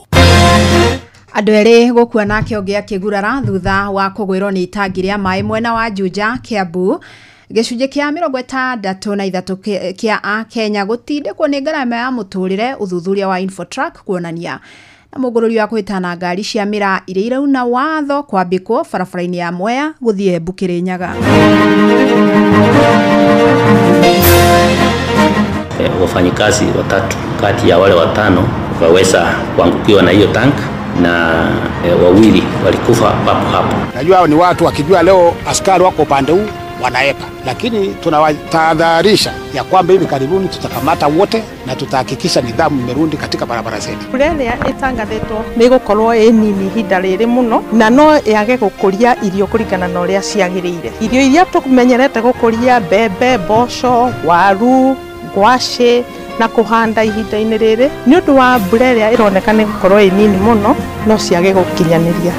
Andũ erĩ gũkua nake ũngĩ akĩgurara thutha wa kũgwĩrwo nĩ itangi rĩa maĩ mwena wa Juja, Kiambu. Gĩcunjĩ kĩa 63 kĩa Akenya gũtindĩkwo nĩ ngarama ya mũtũrĩre, ũthuthuria wa Infotrack kuonania. Na mũgũrũri wa kũhĩtana ngari cia mĩraa iria irauna watho kwambĩkwo barabara-inĩ ya Mwea gũthiĩ Embu Kĩrĩnyaga. Wafanyikazi watatu kati ya wale watano wakaweza kuangukiwa na hiyo tank na wawili walikufa papo hapo. Najua hao ni watu wakijua leo askari wako upande huu wanaepa, lakini tunawatahadharisha ya kwamba hivi karibuni tutakamata wote na tutahakikisha nidhamu imerudi katika barabara zetu. Mbura ĩrĩa ĩtangathĩtwo nĩ ĩgũkorwo ĩ nini ihinda rĩrĩ mũno na no yage gũkũria irio kũringana na ũrĩa ciagĩrĩire. Irio iria tũmenyerete gũkũria mbembe, mboco, waru, ngwacĩ na kũhanda ihinda-inĩ rĩrĩ nĩ ũndũ wa mbura ĩrĩa ĩroneka nĩ gũkorwo ĩ nini mũno no ciage gũkinyanĩria.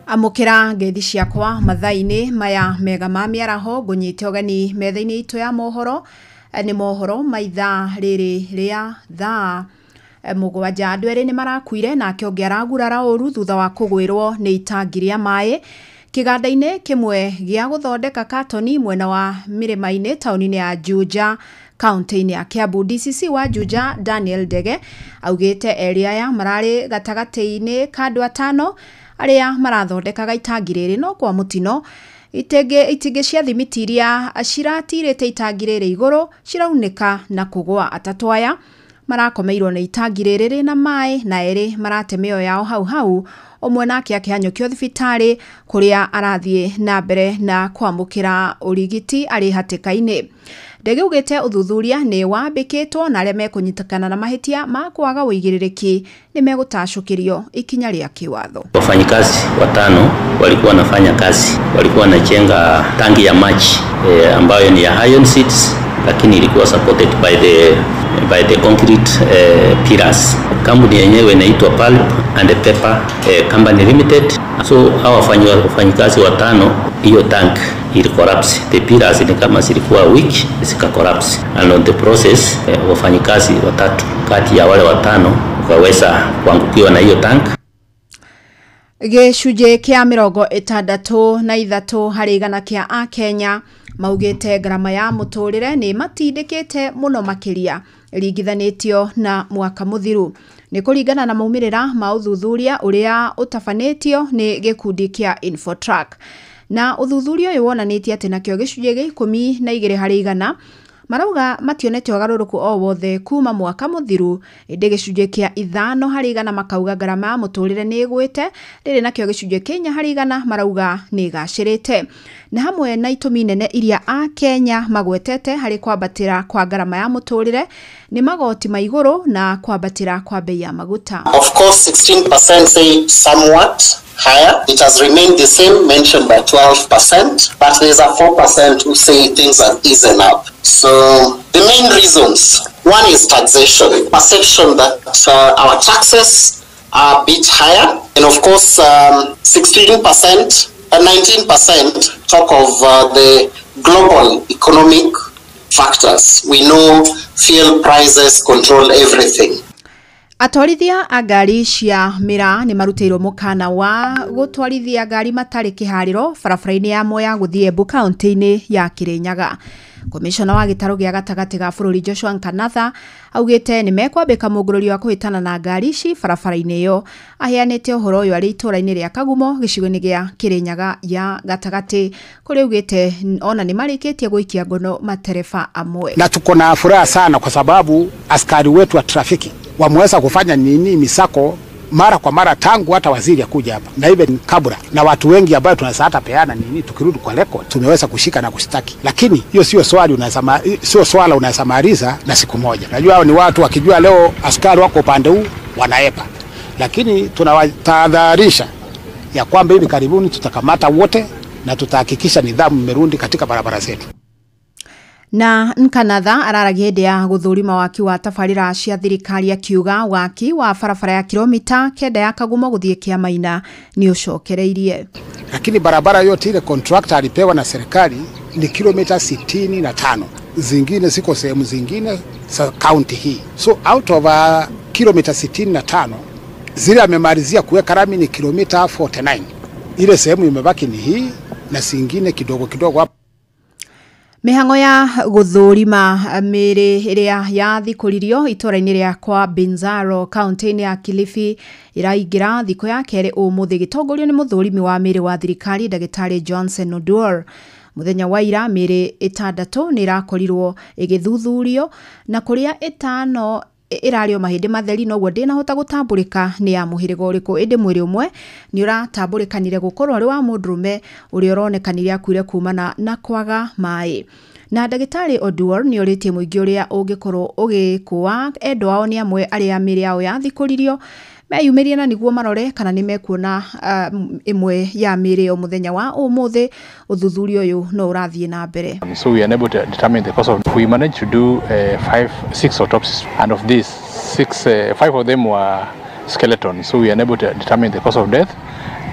Amũkĩra ngeithi ciakwa mathaa-inĩ maya mega ma mĩaraho ngũnyite ũgeni metha-inĩ itũ ya mohoro. Nĩ mohoro ma ithaa rĩrĩ rĩa thaa 7. Andũ erĩ nĩ marakuire nake ũngĩ aragurara ũru thutha wa kũgwĩrwo nĩ itangi rĩa maĩ kĩganda-inĩ kĩmwe gĩa gũthondeka katoni mwena wa Mĩrĩma-inĩ taũni-inĩ ya Juja kaunti-inĩ ya Kiambu. DCC wa Juja Daniel Ndege augĩte erĩ aya mararĩ gatagatĩ-inĩ ka andũ atano arĩa marathondekaga itangi rĩrĩ, no kwa mũtino itingĩ cia thimiti iria ciratirĩte itangi rĩrĩ igũrũ ciraunĩka na kũgũa. Atatũ aya marakomeirwo nĩ itangi rĩrĩ rĩna maĩ na erĩ marate mĩoyo yao hau hau, ũmwe nake akĩhanyũkio thibitarĩ kũrĩa arathiĩ na mbere na kwamũkĩra ũrigiti arĩ hatĩka-inĩ. Ndege ugĩte ũthuthuria nĩ wambĩkĩtwo na arĩa mekũnyitĩkana na mahĩtia ma kwaga ũigĩrĩrĩki nĩ megũtacũkĩrio ikinya rĩa kĩwatho. Wafanyikazi watano walikuwa wanafanya kazi, walikuwa wanachenga tangi ya maji ambayo ni ya iron seats, lakini ilikuwa supported by the concrete pillars. Kampuni yenyewe inaitwa Pulp and Paper Company Limited. So hawa wafanyikazi watano, hiyo tank ili collapse. The pillars ni kama zilikuwa weak, zika collapse. And on the process wafanyikazi watatu kati ya wale watano wakaweza kuangukiwa na hiyo tank. Gĩcunjĩ kĩa 63 harĩ igana kĩa Akenya maugĩte ngarama ya mũtũrĩre nĩ matindĩkĩte mũno makĩria ĩringithanĩtio na mwaka mũthiru. Nĩ kũringana na maumĩrĩra ma ũthuthuria ũrĩa ũtabanĩtio nĩ gĩkundi kĩa Infotrack. Na ũthuthuria ũyũ wonanĩtie atĩ nakĩo gĩcunjĩ gĩa 12 harĩ igana marauga mationete ũgarũrũku o wothe kuma mwaka mũthiru, ĩndĩ gĩcunjĩ kĩa 5 harĩ igana makauga ngarama ya mũtũrĩre nĩ ĩgwĩte, rĩrĩ nakĩo gĩcunjĩ kĩa 4 harĩ igana marauga nĩ ĩgacĩrĩte. Na hamwe na itũmi nene iria Akenya magwetete harĩ kwambatĩra kwa ngarama ya mũtũrĩre nĩ magoti ma igũrũ na kwambatĩra kwa bei ya maguta. Of course, 16% say somewhat higher. It has remained the same, mentioned by 12%, but there's a 4% who say things have easen up. So the main reasons, one is taxation, perception that our taxes are a bit higher. And of course, 16% and 19% talk of the global economic factors. We know fuel prices control everything. Atwarithia a ngari cia mĩraa nĩ marutĩirwo mũkana wa gũtwarithia ngari matarĩ kĩharĩro barabara-inĩ ya Mwea gũthiĩ Embu kaunti-inĩ ya Kĩrĩnyaga. Komishona wa gĩtarũ gĩa gatagatĩ ga bũrũri Joshua Nkanatha augĩte nĩ mekwambĩka mũngũrũrio wa kũhĩtana na ngari ici barabara-inĩ ĩyo. Aheanĩte ũhoro ũyũ arĩ itũũra-inĩ rĩa Kagumo gĩcigo-inĩ gĩa Kĩrĩnyaga ya gatagatĩ kũrĩa augĩte ona nĩ marĩkĩtie gũikia ngono matereba amwe. Na tuko na furaha sana kwa sababu askari wetu wa trafiki wameweza kufanya nini misako mara kwa mara tangu hata waziri akuja hapa na even kabla, na watu wengi ambao tunaweza hata peana nini, tukirudi kwa record tumeweza kushika na kushtaki. Lakini hiyo sio swali unaweza, sio swala unaweza maliza na siku moja. Najua hao ni watu wakijua leo askari wako upande huu wanaepa, lakini tunawatahadharisha ya kwamba hivi karibuni tutakamata wote na tutahakikisha nidhamu imerudi katika barabara zetu. Na Nkanatha araragia hĩndĩ ya gũthũrima waki wa tabarĩra cia thirikari akiuga waki wa barabara ya kilomita 9 ya Kagumo gũthiĩ Kĩamaina nĩ ũcokereirie. Lakini barabara yote ile contractor alipewa na serikali ni kilomita 65, zingine ziko sehemu zingine za county hii. So out of kilomita 65 zile amemalizia kuweka rami ni kilomita 49, ile sehemu imebaki ni hii na zingine kidogo kidogo hapa. Mihango ya gũthũrima mĩĩrĩ ĩrĩa yathikũririo itũũra-inĩ rĩa kwa Binzaro kaunti-inĩ ya Kilifi ĩraingĩra thikũ ya kerĩ ũmũthĩ gĩtongorio nĩ mũthũrimi wa mĩĩrĩ wa thirikari Ndagĩtarĩ Johnson Oduor. Mũthenya wa ira mĩĩrĩ 6 nĩ ĩrakorirwo ĩgĩthuthurio na kũrĩa 5 ĩrarĩo mahĩndĩ matheri noguo ndĩnahota gũtambũrĩka nĩ ya mũhĩrĩga ũrĩkũ, ĩndĩ mwĩrĩ ũmwe nĩ ũratambũrĩkanire gũkorwo arĩ wa mũndũrũme ũrĩa ũronekanire akuire kumana na kwaga maĩ. Na Ndagĩtarĩ Oduor nĩ orĩtie mũingĩ ũrĩa ũngĩkorwo ũgĩkũa endwa ao nĩ amwe arĩa mĩĩrĩ yao yathikũririo meyumĩrie na nĩguo marore kana nĩ mekuona ĩmwe ya mĩĩrĩ ĩyo mũthenya wa ũmũthĩ. Ũthuthuria ũyũ no ũrathiĩ na mbere. So we are unable to determine the cause of. We managed to do 5, 6 autopsies, and of these 6, 5 of them were skeletons. So we are unable to determine the cause of death.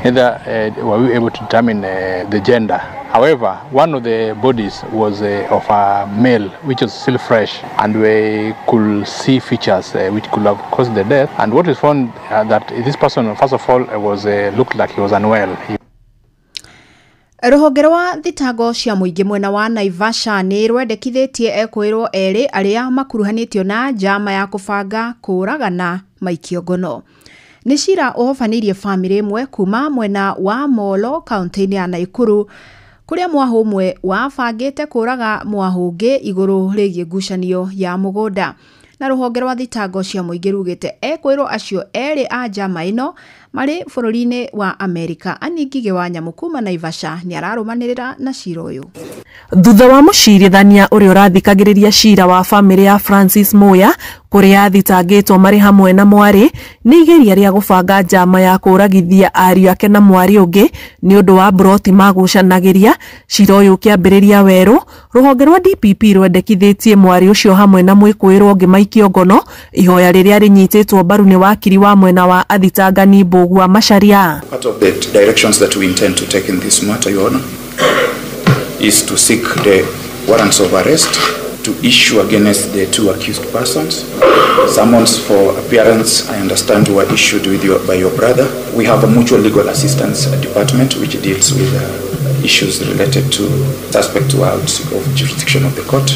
Neither were we able to determine the gender. However, one of the bodies was of a male, which was still fresh, and we could see features which could have caused the death. And what is found that this person, first of all, was looked like he was unwell. Rũhonge rwa thitango cia mũingĩ mwena wa Naivasha nĩ rwendekithĩtie ekũĩrwo erĩ arĩa makuruhanĩtio na njama ya kũbanga kũũragana maikio ngono. Nĩ cira ũhobanĩirie bamĩrĩ ĩmwe kuma mwena wa Molo kaunti-inĩ ya Naikuru kũrĩa mwahũ ũmwe wabangĩte kũũraga mwahũ ũngĩ igũrũ rĩgiĩ ngucanio ya mũgũnda. Na rũhonge rwa thitango cia mũingĩ rugĩte ekwĩrwo acio erĩ a njama ĩno marĩ bũrũri-inĩ wa Amerika. Annie Ngigĩ wa Nyamũ kuma Naivasha nĩ ararũmanĩrĩra na cira ũyũ. Thutha wa mũcirithania ũrĩa ũrathikagĩrĩria cira wa bamĩrĩ ya Francis Muya kũrĩa athitangĩtwo marĩ hamwe na mwarĩ nĩ igeria rĩa gũbanga njama ya kũragithia ariũ ake na mwarĩ ũngĩ nĩ ũndũ wa mburoti magucanagĩria. Cira ũyũ ũkĩambĩrĩria werũ, rũhonge rwa DPP rwendekithĩtie mwarĩ ũcio hamwe na mwĩkũĩrwo ũngĩ maikio ngono, ihoya rĩrĩa rĩnyitĩtwo mbaru nĩ wakiri wa mwena wa athitangani Mbũgua Macharia. Part of the directions that we intend to take in this matter, Your Honor, is to seek the warrants of arrest to issue against the two accused persons. Summons for appearance, I understand, were issued with by your brother. We have a mutual legal assistance department which deals with issues related to suspects who are out of jurisdiction of the court.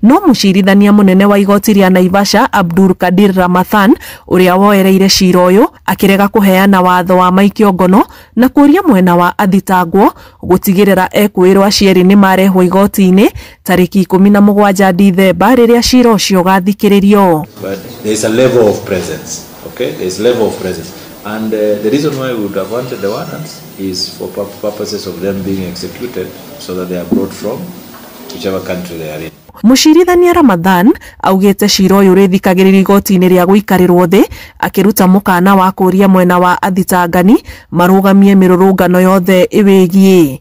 No mũcirithania mũnene wa igoti rĩa Naivasha Abdul Kadir Ramathan ũrĩa woereire cira ũyũ akĩrega kũheana watho wa maikio ngono na kũria mwena wa athitangwo gũtigĩrĩra ekwĩrwo acio erĩ nĩ marehwo igoti-inĩ tarĩki 17 Dithemba rĩrĩa cira ũcio ũgathikĩrĩrio. But there is a level of presence, okay? There is level of presence. And the reason why we would have wanted the warrants is for purposes of them being executed so that they are brought from whichever country they are in. Mũcirithania Ramadhan augĩte cira ũyũ ũrĩthikagĩrĩrio igoti-inĩ rĩa gũikarĩrwo thĩ akĩruta mũkana wa kũria mwena wa athitangani marũgamie mĩrũrũngano yothe ĩwĩgiĩ.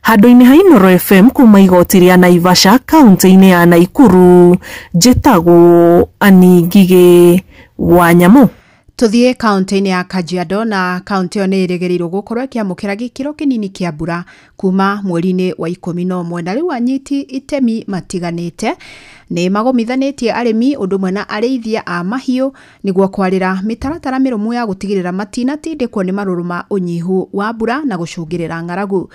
Handũ-inĩ ha Inooro FM kuma igoti rĩa Naivasha kaunti-inĩ ya Naikuru, njĩtagwo Annie Ngigĩ wa Nyamũ. Tuthiĩ kaunti-inĩ ya Kajiado na kaunti ĩyo nĩ ĩrĩgĩrĩirwo gũkorwo ĩkĩamũkĩra gĩkĩro kĩnini kĩa mbura kuma mweri-inĩ wa 11 na rĩu anyiti itemi matiganĩte nĩ magomithanĩtie arĩmi ũndũ ũmwe na arĩithia a mahiũ nĩguo kwarĩra mĩtaratara mĩrũmu ya gũtigĩrĩra matinatindĩkwo nĩ marũrũ ma ũnyihu wa mbura na gũcũngĩrĩra ng'aragu.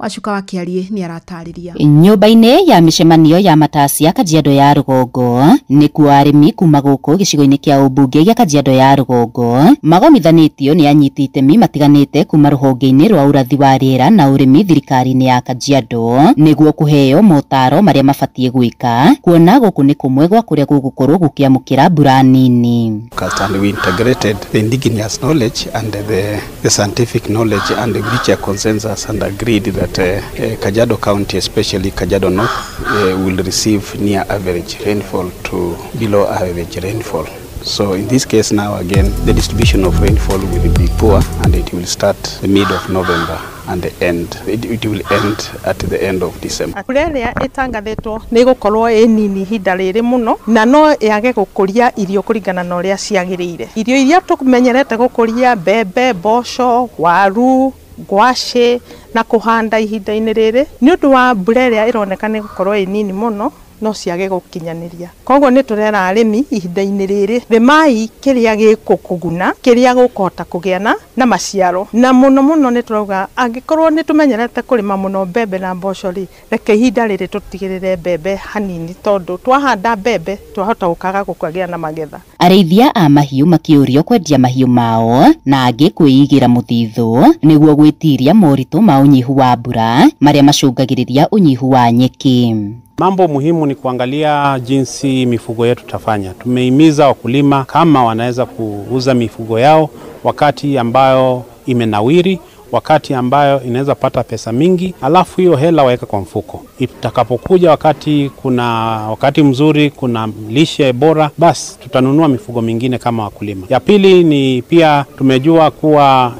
Wacuka wa Kĩarie nĩ aratarĩria. Nyũmba-inĩ ya mĩcemanio ya Matacia Kajiado ya Rũgongo nĩkuo arĩmi kuma gũkũ gĩcigo-inĩ kĩa ũmbunge gĩa Kajiado ya Rũgongo magomithanĩtio nĩ anyiti itemi matiganĩte kuma rũhonge-inĩ rwa ũrathi wa rĩera na ũrĩmi thirikari-inĩ ya Kajiado nĩguo kũheo motaro marĩa mabatiĩ gwĩka kuona gũkũ nĩ kũmwe gwa kũrĩa gũgũkorwo gũkĩamũkĩra mbura nini. And we integrated the indigenous knowledge and the scientific knowledge and reached a consensus and agreed that Kajiado County, especially Kajiado North, will receive near average rainfall to below average rainfall. So in this case now again, the distribution of rainfall will be poor and it will start the mid of November and the end. It will end at the end of December. Mbura ĩrĩa ĩtangathĩtwo nĩ ĩgũkorwo ĩ nini ihinda rĩrĩ mũno na no yage gũkũria irio kũringana na ũrĩa ciagĩrĩire. Irio iria tũmenyerete gũkũria mbembe, mboco, waru, ngwacĩ na kũhanda ihinda-inĩ rĩrĩ nĩ ũndũ wa mbura ĩrĩa ĩroneka nĩ gũkorwo ĩ nini mũno no ciage gũkinyanĩria. Koguo nĩ tũrera arĩmi ihinda-inĩ rĩrĩ rĩmai kĩrĩa gĩkũkũguna kĩrĩa gũkũhota kũgĩa na maciaro, na mũno mũno nĩ tũrauga angĩkorwo nĩ tũmenyerete kũrĩma mũno mbembe na mboco rĩ, reke ihinda rĩrĩ tũtigĩrĩre mbembe hanini tondũ twahanda mbembe twahota gũkaga gũkagĩa na magetha. Arĩithia a mahiũ makĩũrio kwendia mahiũ mao na angĩ kwĩigĩra mũthithũ nĩguo gwĩtiria moritũ ma ũnyihu wa mbura marĩa macũngagĩrĩria ũnyihu wa nyeki. Mambo muhimu ni kuangalia jinsi mifugo yetu tafanya. Tumehimiza wakulima kama wanaweza kuuza mifugo yao wakati ambayo imenawiri, wakati ambayo inaweza pata pesa mingi, alafu hiyo hela waweka kwa mfuko. Itakapokuja wakati kuna wakati mzuri, kuna lishe bora, basi tutanunua mifugo mingine kama wakulima. Ya pili ni pia tumejua kuwa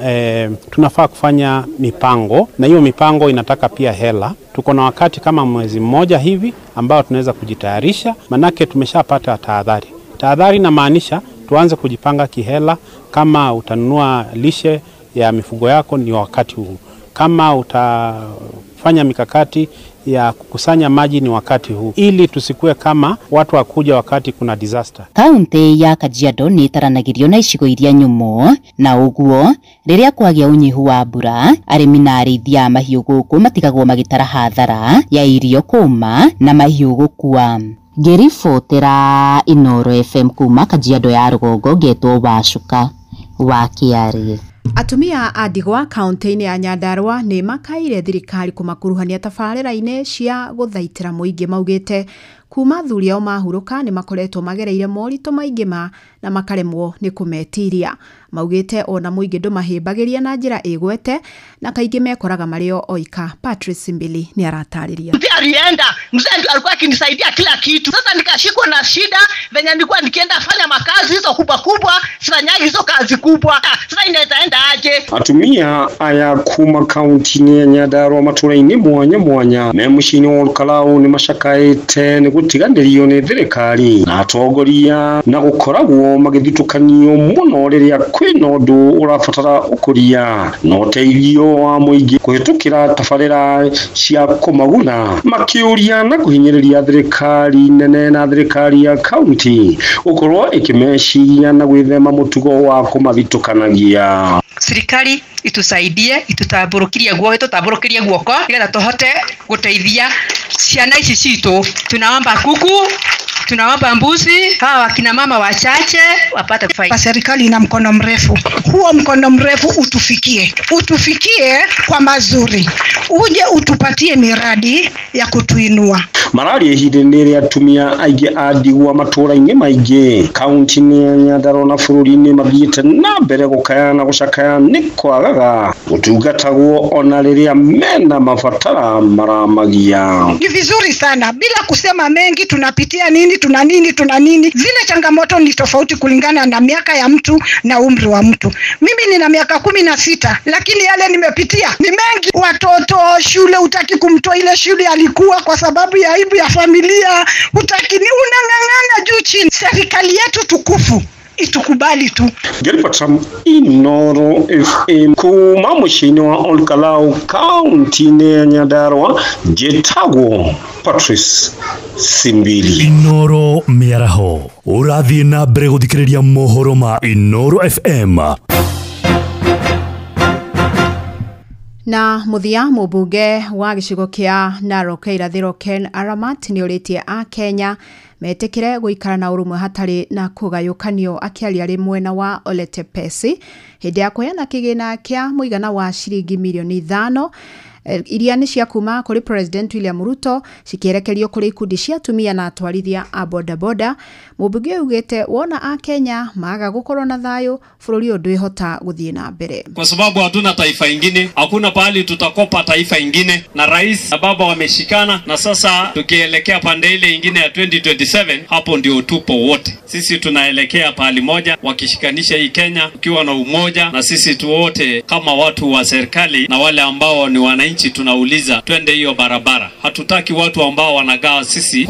tunafaa kufanya mipango, na hiyo mipango inataka pia hela. Tuko na wakati kama mwezi mmoja hivi ambao tunaweza kujitayarisha, manake tumeshapata tahadhari. Tahadhari inamaanisha tuanze kujipanga kihela. Kama utanunua lishe ya mifugo yako ni wakati huu. Kama utafanya mikakati ya kukusanya maji ni wakati huu, ili tusikue kama watu wakuja wakati kuna disaster. Kaunti ya Kajiado ni itaranagĩrio na icigo iria nyũmũ, na ũguo rĩrĩa kwagĩa ũnyihu wa mbura arĩmi na arĩithia a mahiũ gũkũ matigagwo magĩtara hathara ya irio kũma na mahiũ gũkua. Ngĩribotera Inooro FM kuma Kajiado ya Rũgongo, ngetwo Wacuka wa Kĩarĩ. Atumia a ndigwa kaunti-inĩ ya Nyandarua nĩ makaire thirikari kũmakuruhania tabarĩra-inĩ cia gũthaitĩra mũingĩ. Maugĩte Kuma athuri ao mahurũka nĩ makoretwo magereire moritũ maingĩ ma na makaremwo nĩ kũmetiria. Maugĩte ona mũingĩ ndũmahĩmbagĩria na njĩra ĩgwete na kaingĩ mekoraga marĩ o oika. Patrice Mbili nĩ aratarĩria. Mzee alienda, mzee alikuwa akinisaidia kila kitu. Sasa nikashikwa na shida venye nilikuwa nikienda fanya makazi hizo kubwa kubwa, sifanyagi hizo kazi kubwa. Sasa inaweza enda aje? Atumia aya kuma kaunti-inĩ ya Nyandarua matũra-inĩ mwanya mwanya me mũciĩ-inĩ wa Olkalau nĩ macakaĩte nĩ gũtiganĩrio nĩ thirikari na atongoria na gũkoragwo magĩthitũkanio mũno rĩrĩa kwĩna ũndũ ũrabatara ũkũria na ũteithio wa mũingĩ kũhĩtũkĩra tabarĩra cia kũmaguna, makĩũria na kũhinyĩrĩria thirikari nene na thirikari ya kaunti gũkorwo ĩkĩmeciria na gwĩthema mũtugo wa kũmathitũkanagia. Serikali itusaidie, itutambũrũkirie guoko, itutambũrũkirie guoko nigetha tuhote guteithia ciana ici citu. Tunaomba kuku, tunaomba mbuzi, hawa wakina mama wachache wapate faida. Serikali ina mkono mrefu, huo mkono mrefu utufikie, utufikie kwa mazuri, uje utupatie miradi ya kutuinua. Mararia ihinda-inĩ rĩa atumia aingĩ a ndigwa matũra-inĩ maingĩ kaunti-inĩ ya Nyandarua na bũrũri-inĩ mathiĩte na mbere gũkaya na gũcakaya nĩ kwagaga gũtungatagwo ona rĩrĩa mena mabatara maramagia. Ni vizuri sana, bila kusema mengi, tunapitia nini, tuna nini, tuna nini. Zile changamoto ni tofauti kulingana na miaka ya mtu na umri wa mtu. Mimi nina miaka 16, lakini yale nimepitia ni mengi. Watoto shule, hutaki kumtoa ile shule alikuwa kwa sababu ya aibu ya familia, hutaki, ni unang'ang'ana juu chini. Serikali yetu tukufu itukubali tu. Ngĩribota Inoro FM kuma mũciĩ-inĩ wa Olkalau kaunti-inĩ ya Nyandarua, njĩtagwo Patrice Simbili. Inoro mĩaraho ũrathiĩ na mbere gũthikĩrĩria mohoro ma Inoro FM. Na muthia mũmbunge wa gĩcigo kĩa Narok irathĩro Ken Aramat nĩ ũrĩtie a Kenya metĩkĩre gũikara na ũrũmwe hatarĩ na kũgayũkanio. Akĩaria arĩ mwena wa Oletepesi hĩndĩ ya kũheana kĩgĩna kĩa mũigana wa ciringi mirioni 5 iria nĩ cia kuma kũrĩ President William Ruto cikĩerekerio kũrĩ ikundi cia atumia na atwarithia a bodaboda. Mũmbunge augĩte wona a Kenya maga gũkorwo na thayũ bũrũri ũyũ ndwĩhota gũthiĩ na mbere, kwa sababu hatuna taifa ingine, hakuna pahali tutakopa taifa ingine, na rais na baba wameshikana, na sasa tukielekea pande ile ingine ya 2027, hapo ndio tupo wote. Sisi tunaelekea pahali moja, wakishikanisha hii Kenya ukiwa na umoja, na sisi tu wote kama watu wa serikali na wale ambao ni wananchi tunauliza twende hiyo barabara. Hatutaki watu ambao wanagawa sisi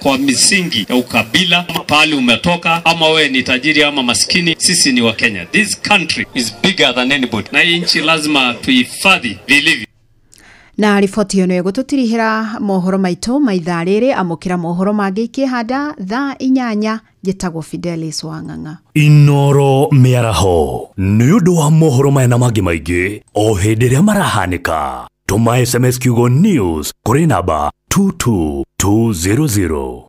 kwa misingi ya ukabila, ama pahali umetoka, ama wewe ni tajiri ama maskini. Sisi ni wa Kenya. This country is bigger than anybody. Na hii nchi lazima tuhifadhi vilivyo. Na riboti ĩyo nĩyo ĩgũtũtirihĩra mohoro maitũ ma ithaa rĩrĩ. Amũkĩra mohoro mangĩ ikĩhanda thaa 8. Njĩtagwo Fidelis Wang'ang'a. Inoro mĩaraho nĩ ũndũ wa mohoro maya na mangĩ maingĩ o hĩndĩ ĩrĩa marahanĩka. Tũma SMS kiugo news kũrĩ namba 22200.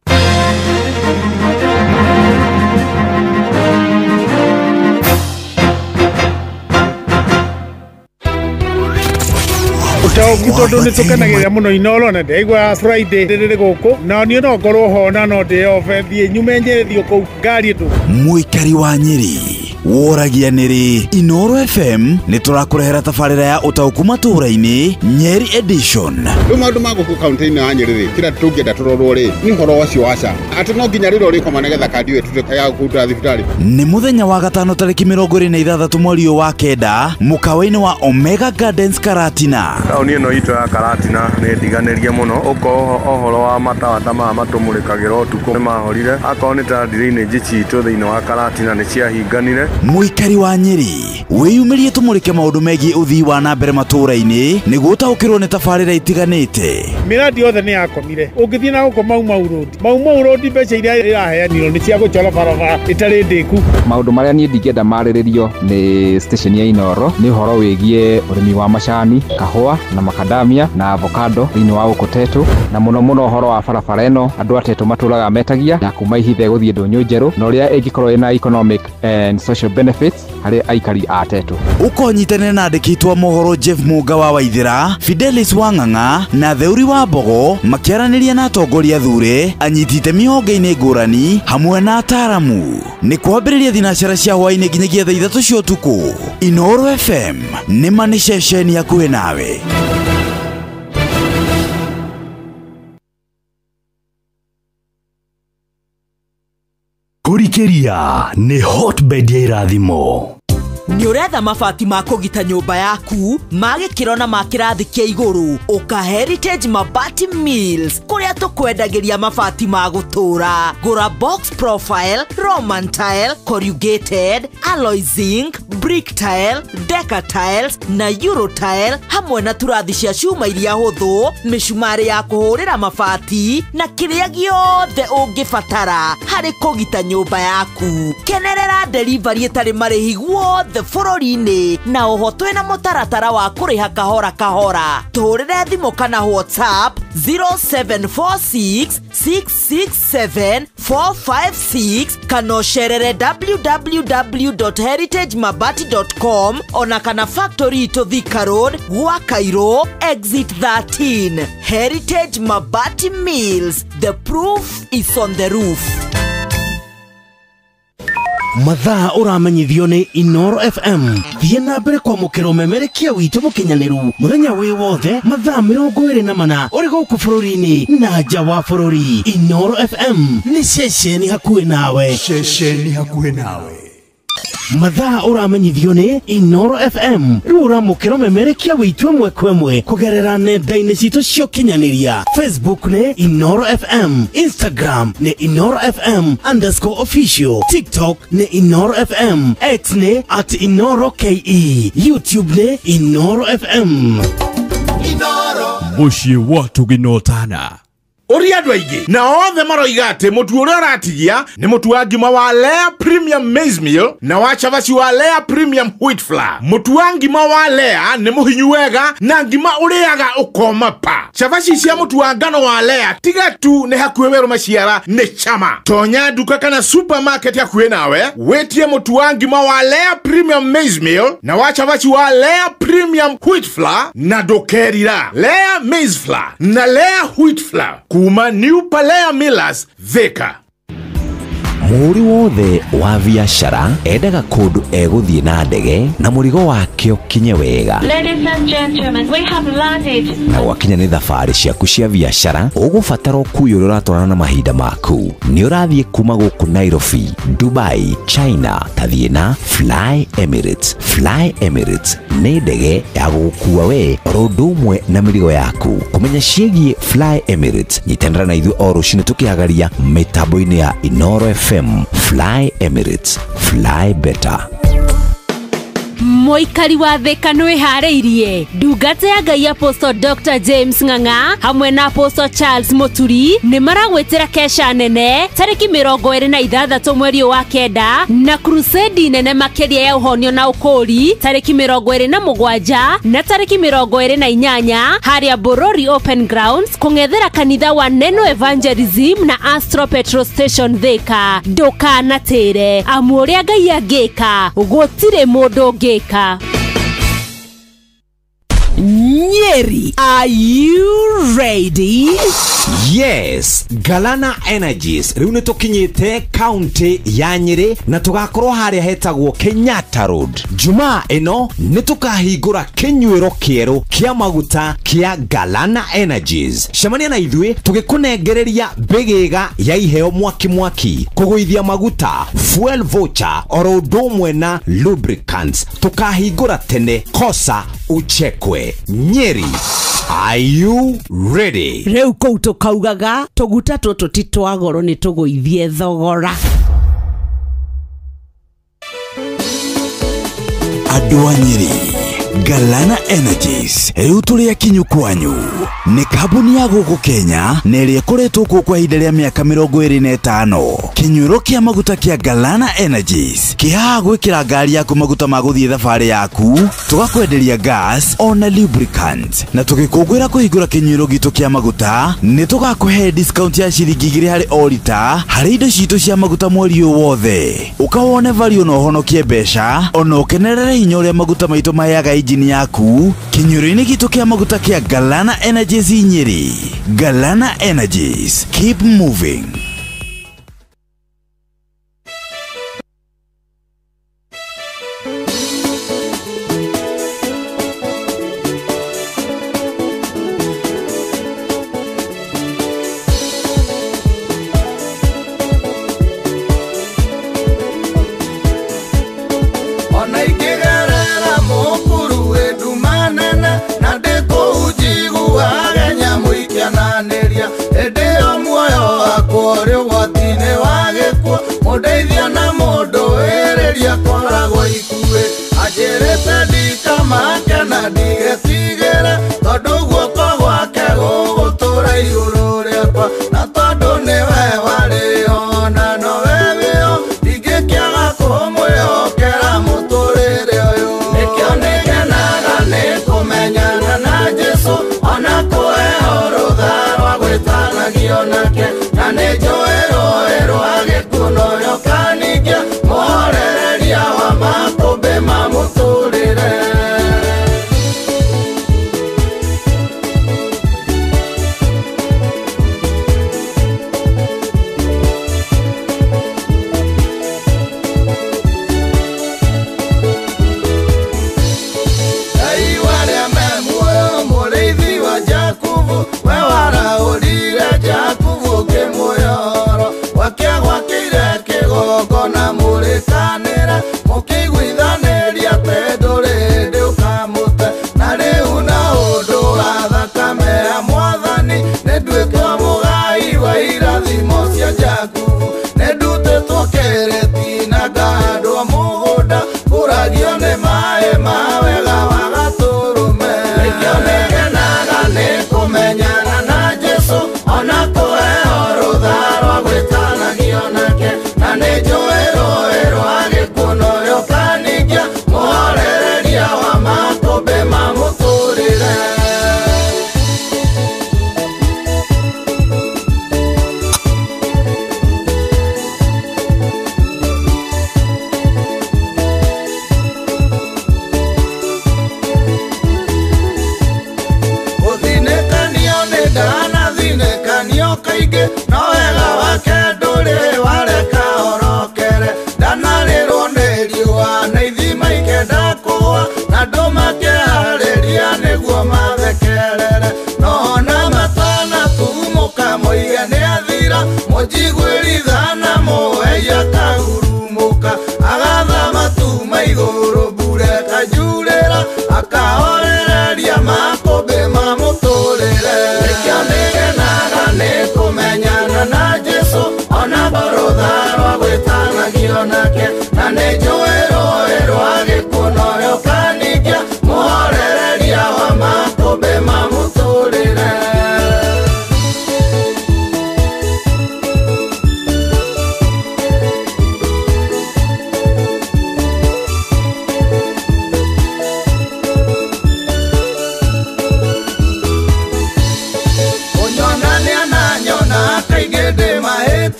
Ũtaũku tondũ nĩ tũkenagĩrĩra mũno Inoro na ndĩraigua Friday rĩrĩ gũkũ na niĩ no ngorwo ho na no ndĩobe thiĩ nyume Nyĩrĩ thiĩ kũu ngari ĩtũ. Mũikari wa Nyĩrĩ woragia nĩrĩ Inoro FM nĩ tũrakũrehera tabarĩra ya ũtaũku matũũra-inĩ Nyeri edition. Rĩu maũndũ ma gũkũ kaunti-inĩ ya Nyĩrĩ rĩ, kĩrĩa tũngĩenda tũrorwo rĩ nĩ ũhoro ũcio wa SHA, atĩ no nginya rĩrĩa ũrĩkoma nĩgetha kandi ĩyo ĩtuĩke ya kũruta thibitarĩ. Nĩ mũthenya wa gatano tarĩki 26 mweri ũyũ wa 9 mũkawa-inĩ wa Omega Gardens Karatina. Taũni ĩno itũ ya Karatina nĩ ndiganĩrie mũno, ũkorwo ũhoro wa matawa ta maya matũmũrĩkagĩra ũtukũ nĩ mahorire, akorwo nĩ ta drainage citũ thĩinĩ wa Karatina nĩ ciahinganire. Mũikari wa Nyĩrĩ wĩyumĩrie tũmũrĩke maũndũ megiĩ ũthii wa na mbere matũũra-inĩ nĩguo ũtaũkĩrwo nĩ tabarĩra itiganĩte. Mĩradi yothe nĩ yakomire. Ũngĩthiĩ na gũkũ Mau Mau Road, Mau Mau Road mbeca iria iraheanirwo nĩ cia gũchora barabara ĩtarĩ ndĩku. Maũndũ marĩa niĩ ndingĩenda marĩrĩrio nĩ station ya Inoro nĩ ũhoro wĩgiĩ ũrĩmi wa macani, kahũa na makadamia na avocado thĩinĩ wa gũkũ Tetu, na mũno mũno ũhoro wa barabara ĩno andũ a Tetu matũraga metagia ya kuma Ihithe gũthiĩ Ndũnyũ Njerũ, na ũrĩa ĩngĩkorwo ĩna economic and social social benefits harĩ aikari a Tetu. Ũkonyitanĩra na andĩki a mohoro Jeff Mũnga wa Waithĩra, Fidelis Wang'ang'a na Theuri wa Mbogo makĩaranĩria na atongoria thure, anyiti itemi honge-inĩ ngũrani hamwe na ataaramu. Nĩ kwambĩrĩria thinacara cia hwaĩ-inĩ nginyagia thaa 3 cia ũtukũ. Inooro FM nĩ ma nĩ ceceni hakuhĩ nawe. Kũrikĩria nĩ hotbed ya irathimo. Nĩ ũretha mabati ma kũgita nyũmba yaku ma gĩkĩro na ma kĩrathi kĩa igũrũ, ũka Heritage Mabati Mills kũrĩa tũkwendagĩria mabati ma gũtũũra. Gũra box profile, Roman tile, corrugated, alloy zinc, brick tile, deca tiles na euro tile hamwe na turathi cia cuma iria hũthũ, mĩcumarĩ ya kũhũrĩra mabati na kĩrĩa gĩothe ũngĩbatara harĩ kũgita nyũmba yaku. Kenerera delivery ĩtarĩ marĩhi guothe bũrũri-inĩ na oho twĩna mũtaratara wa kũrĩha kahora kahora. Tũhũrĩre thimũ kana WhatsApp 0746 667 456 kana ũcerere www.heritagemabati.com ona kana factory itũ Thika Road, gwa Cairo, exit 13. Heritage Mabati Mills, the proof is on the roof. Mathaa ũramenyithio nĩ Inooro FM. Thiĩ na mbere kwamũkĩra ũmemerekia witũ mũkinyanĩru mũthenya wĩ wothe mathaa 24 ũrĩ gũkũ bũrũri-inĩ na nja wa bũrũri. Inooro FM nĩ ceceni hakuhĩ nawe. Ceceni hakuhĩ nawe. Mathaa ũramenyithio nĩ Inooro FM. Rĩu ũramũkĩra ũmemerekia witũ ĩmwe kwa ĩmwe kũgerera nenda-inĩ citũ cia ũkinyanĩria. Facebook nĩ Inooro FM, Instagram nĩ Inooro FM _official, TikTok nĩ Inooro FM, X nĩ @InooroKE, YouTube nĩ Inooro FM. Mũciĩ wa Tũginotana. Ũria andũ aingĩ na othe maroiga atĩ mũtu ũrĩa ũratigia nĩ mũtu wa ngima wa Lea Premium Maize Meal na wa cabaci wa Lea Premium Wheat Flour. Mũtu wa ngima wa Lea nĩ mũhinyu wega na ngima ũrĩaga ũkoma pa. Cabaci cia mũtu wa ngano wa Lea tiga tu nĩ hakuhĩ werũ maciara nĩ chama. Tonya nduka kana supermarket hakuhĩ nawe wĩtie mũtu wa ngima wa Lea Premium Maize Meal na wa cabaci wa Lea Premium Wheat Flour na ndũkerira. Lea Maize Flour na Lea Wheat Flour kuma New Palea Millers, Thika. Mũhũri wothe wa biacara endaga kũndũ egũthiĩ na ndege na mũrigo wake ũkinye wega. Ladies and gentlemen, we have landed. Na gwakinya nĩ thabarĩ ciaku cia biacara ũgũbatara ũkui ũrĩa ũratwarana na mahinda maku. Nĩ ũrathiĩ kuma gũkũ Nairobi, Dubai, China, tathiĩ na Fly Emirates. Fly Emirates nĩ ndege ya gũgũkua we oro ũndũ ũmwe na mĩrigo yaku. Kũmenya ciĩgiĩ Fly Emirates, nyitanĩra na ithuĩ o rũcinĩ tũkĩhagaria mĩtambo-inĩ ya Inooro FM. Fly Emirates, fly better. Mũikari wa Thika nĩwĩharĩirie. Ndungata ya Ngai Apostle Dr. James Ng'ang'a hamwe na Apostle Charles Muturi nĩ maragwĩtĩra kesha nene tarĩki 26 mweri wa 9 na crusade nene makĩria ya ũhonio na ũkũũri tarĩki 27 na tarĩki 28 harĩa Borori Open Grounds kũng'ethera kanitha wa Neno Evangelism na Astro Petrol Station Thika. Ndũkanatĩre amu ũrĩa Ngai angĩka gũtirĩ mũndũ ũngĩka. Nyeri, are you ready? Yes, Galana Energies rĩu nĩ tũkinyĩte kaunti ya Nyĩrĩ na tũgakorwo harĩa hetagwo Kenyatta Road. Jumaa ĩno nĩ tũkahingũra kĩnyuĩro kĩerũ kĩa maguta kĩa Galana Energies. Cemania na ithuĩ tũgĩkũnengereria mbĩgĩga ya iheo mwaki mwaki, kũgũithia maguta, fuel voucher oro ũndũ ũmwe na lubricants. Tũkahingũra tene kosa uchekwe. Nyeri, are you ready? Rĩu kũu tũkaugaga tũguta tũtũ ti twa goro nĩ tũgũithie thogora. Andũ a Nyĩrĩ, Galana Energies rĩu tũrĩ akinyu kwanyu nĩ kambuni ya gũkũ Kenya na ĩrĩa ĩkoretwo kuo kwa ihinda rĩa mĩaka 25. Kĩnyuĩro kĩa maguta kĩa Galana Energies kĩhaha gwĩkĩra ngari yaku maguta ma gũthiĩ thabarĩ yaku, tũgakwenderia gas ona lubricant, na tũgĩkũngũĩra kũhingũra kĩnyuĩro gitũ kĩa maguta nĩ tũgakũhe discount ya ciringi 2 harĩ o rita harĩ indo citũ cia maguta mweri ũyũ wothe. Ũkawone value na ũhonokie mbeca ona ũkenerere hinya ũrĩa maguta maitũ maheaga injini yaku kĩnyuĩro-inĩ gitũ kĩa maguta kĩa Galana Energies Nyeri. Galana Energies, keep moving.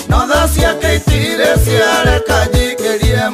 No tha ciake itirĩ ciareka njikĩrie.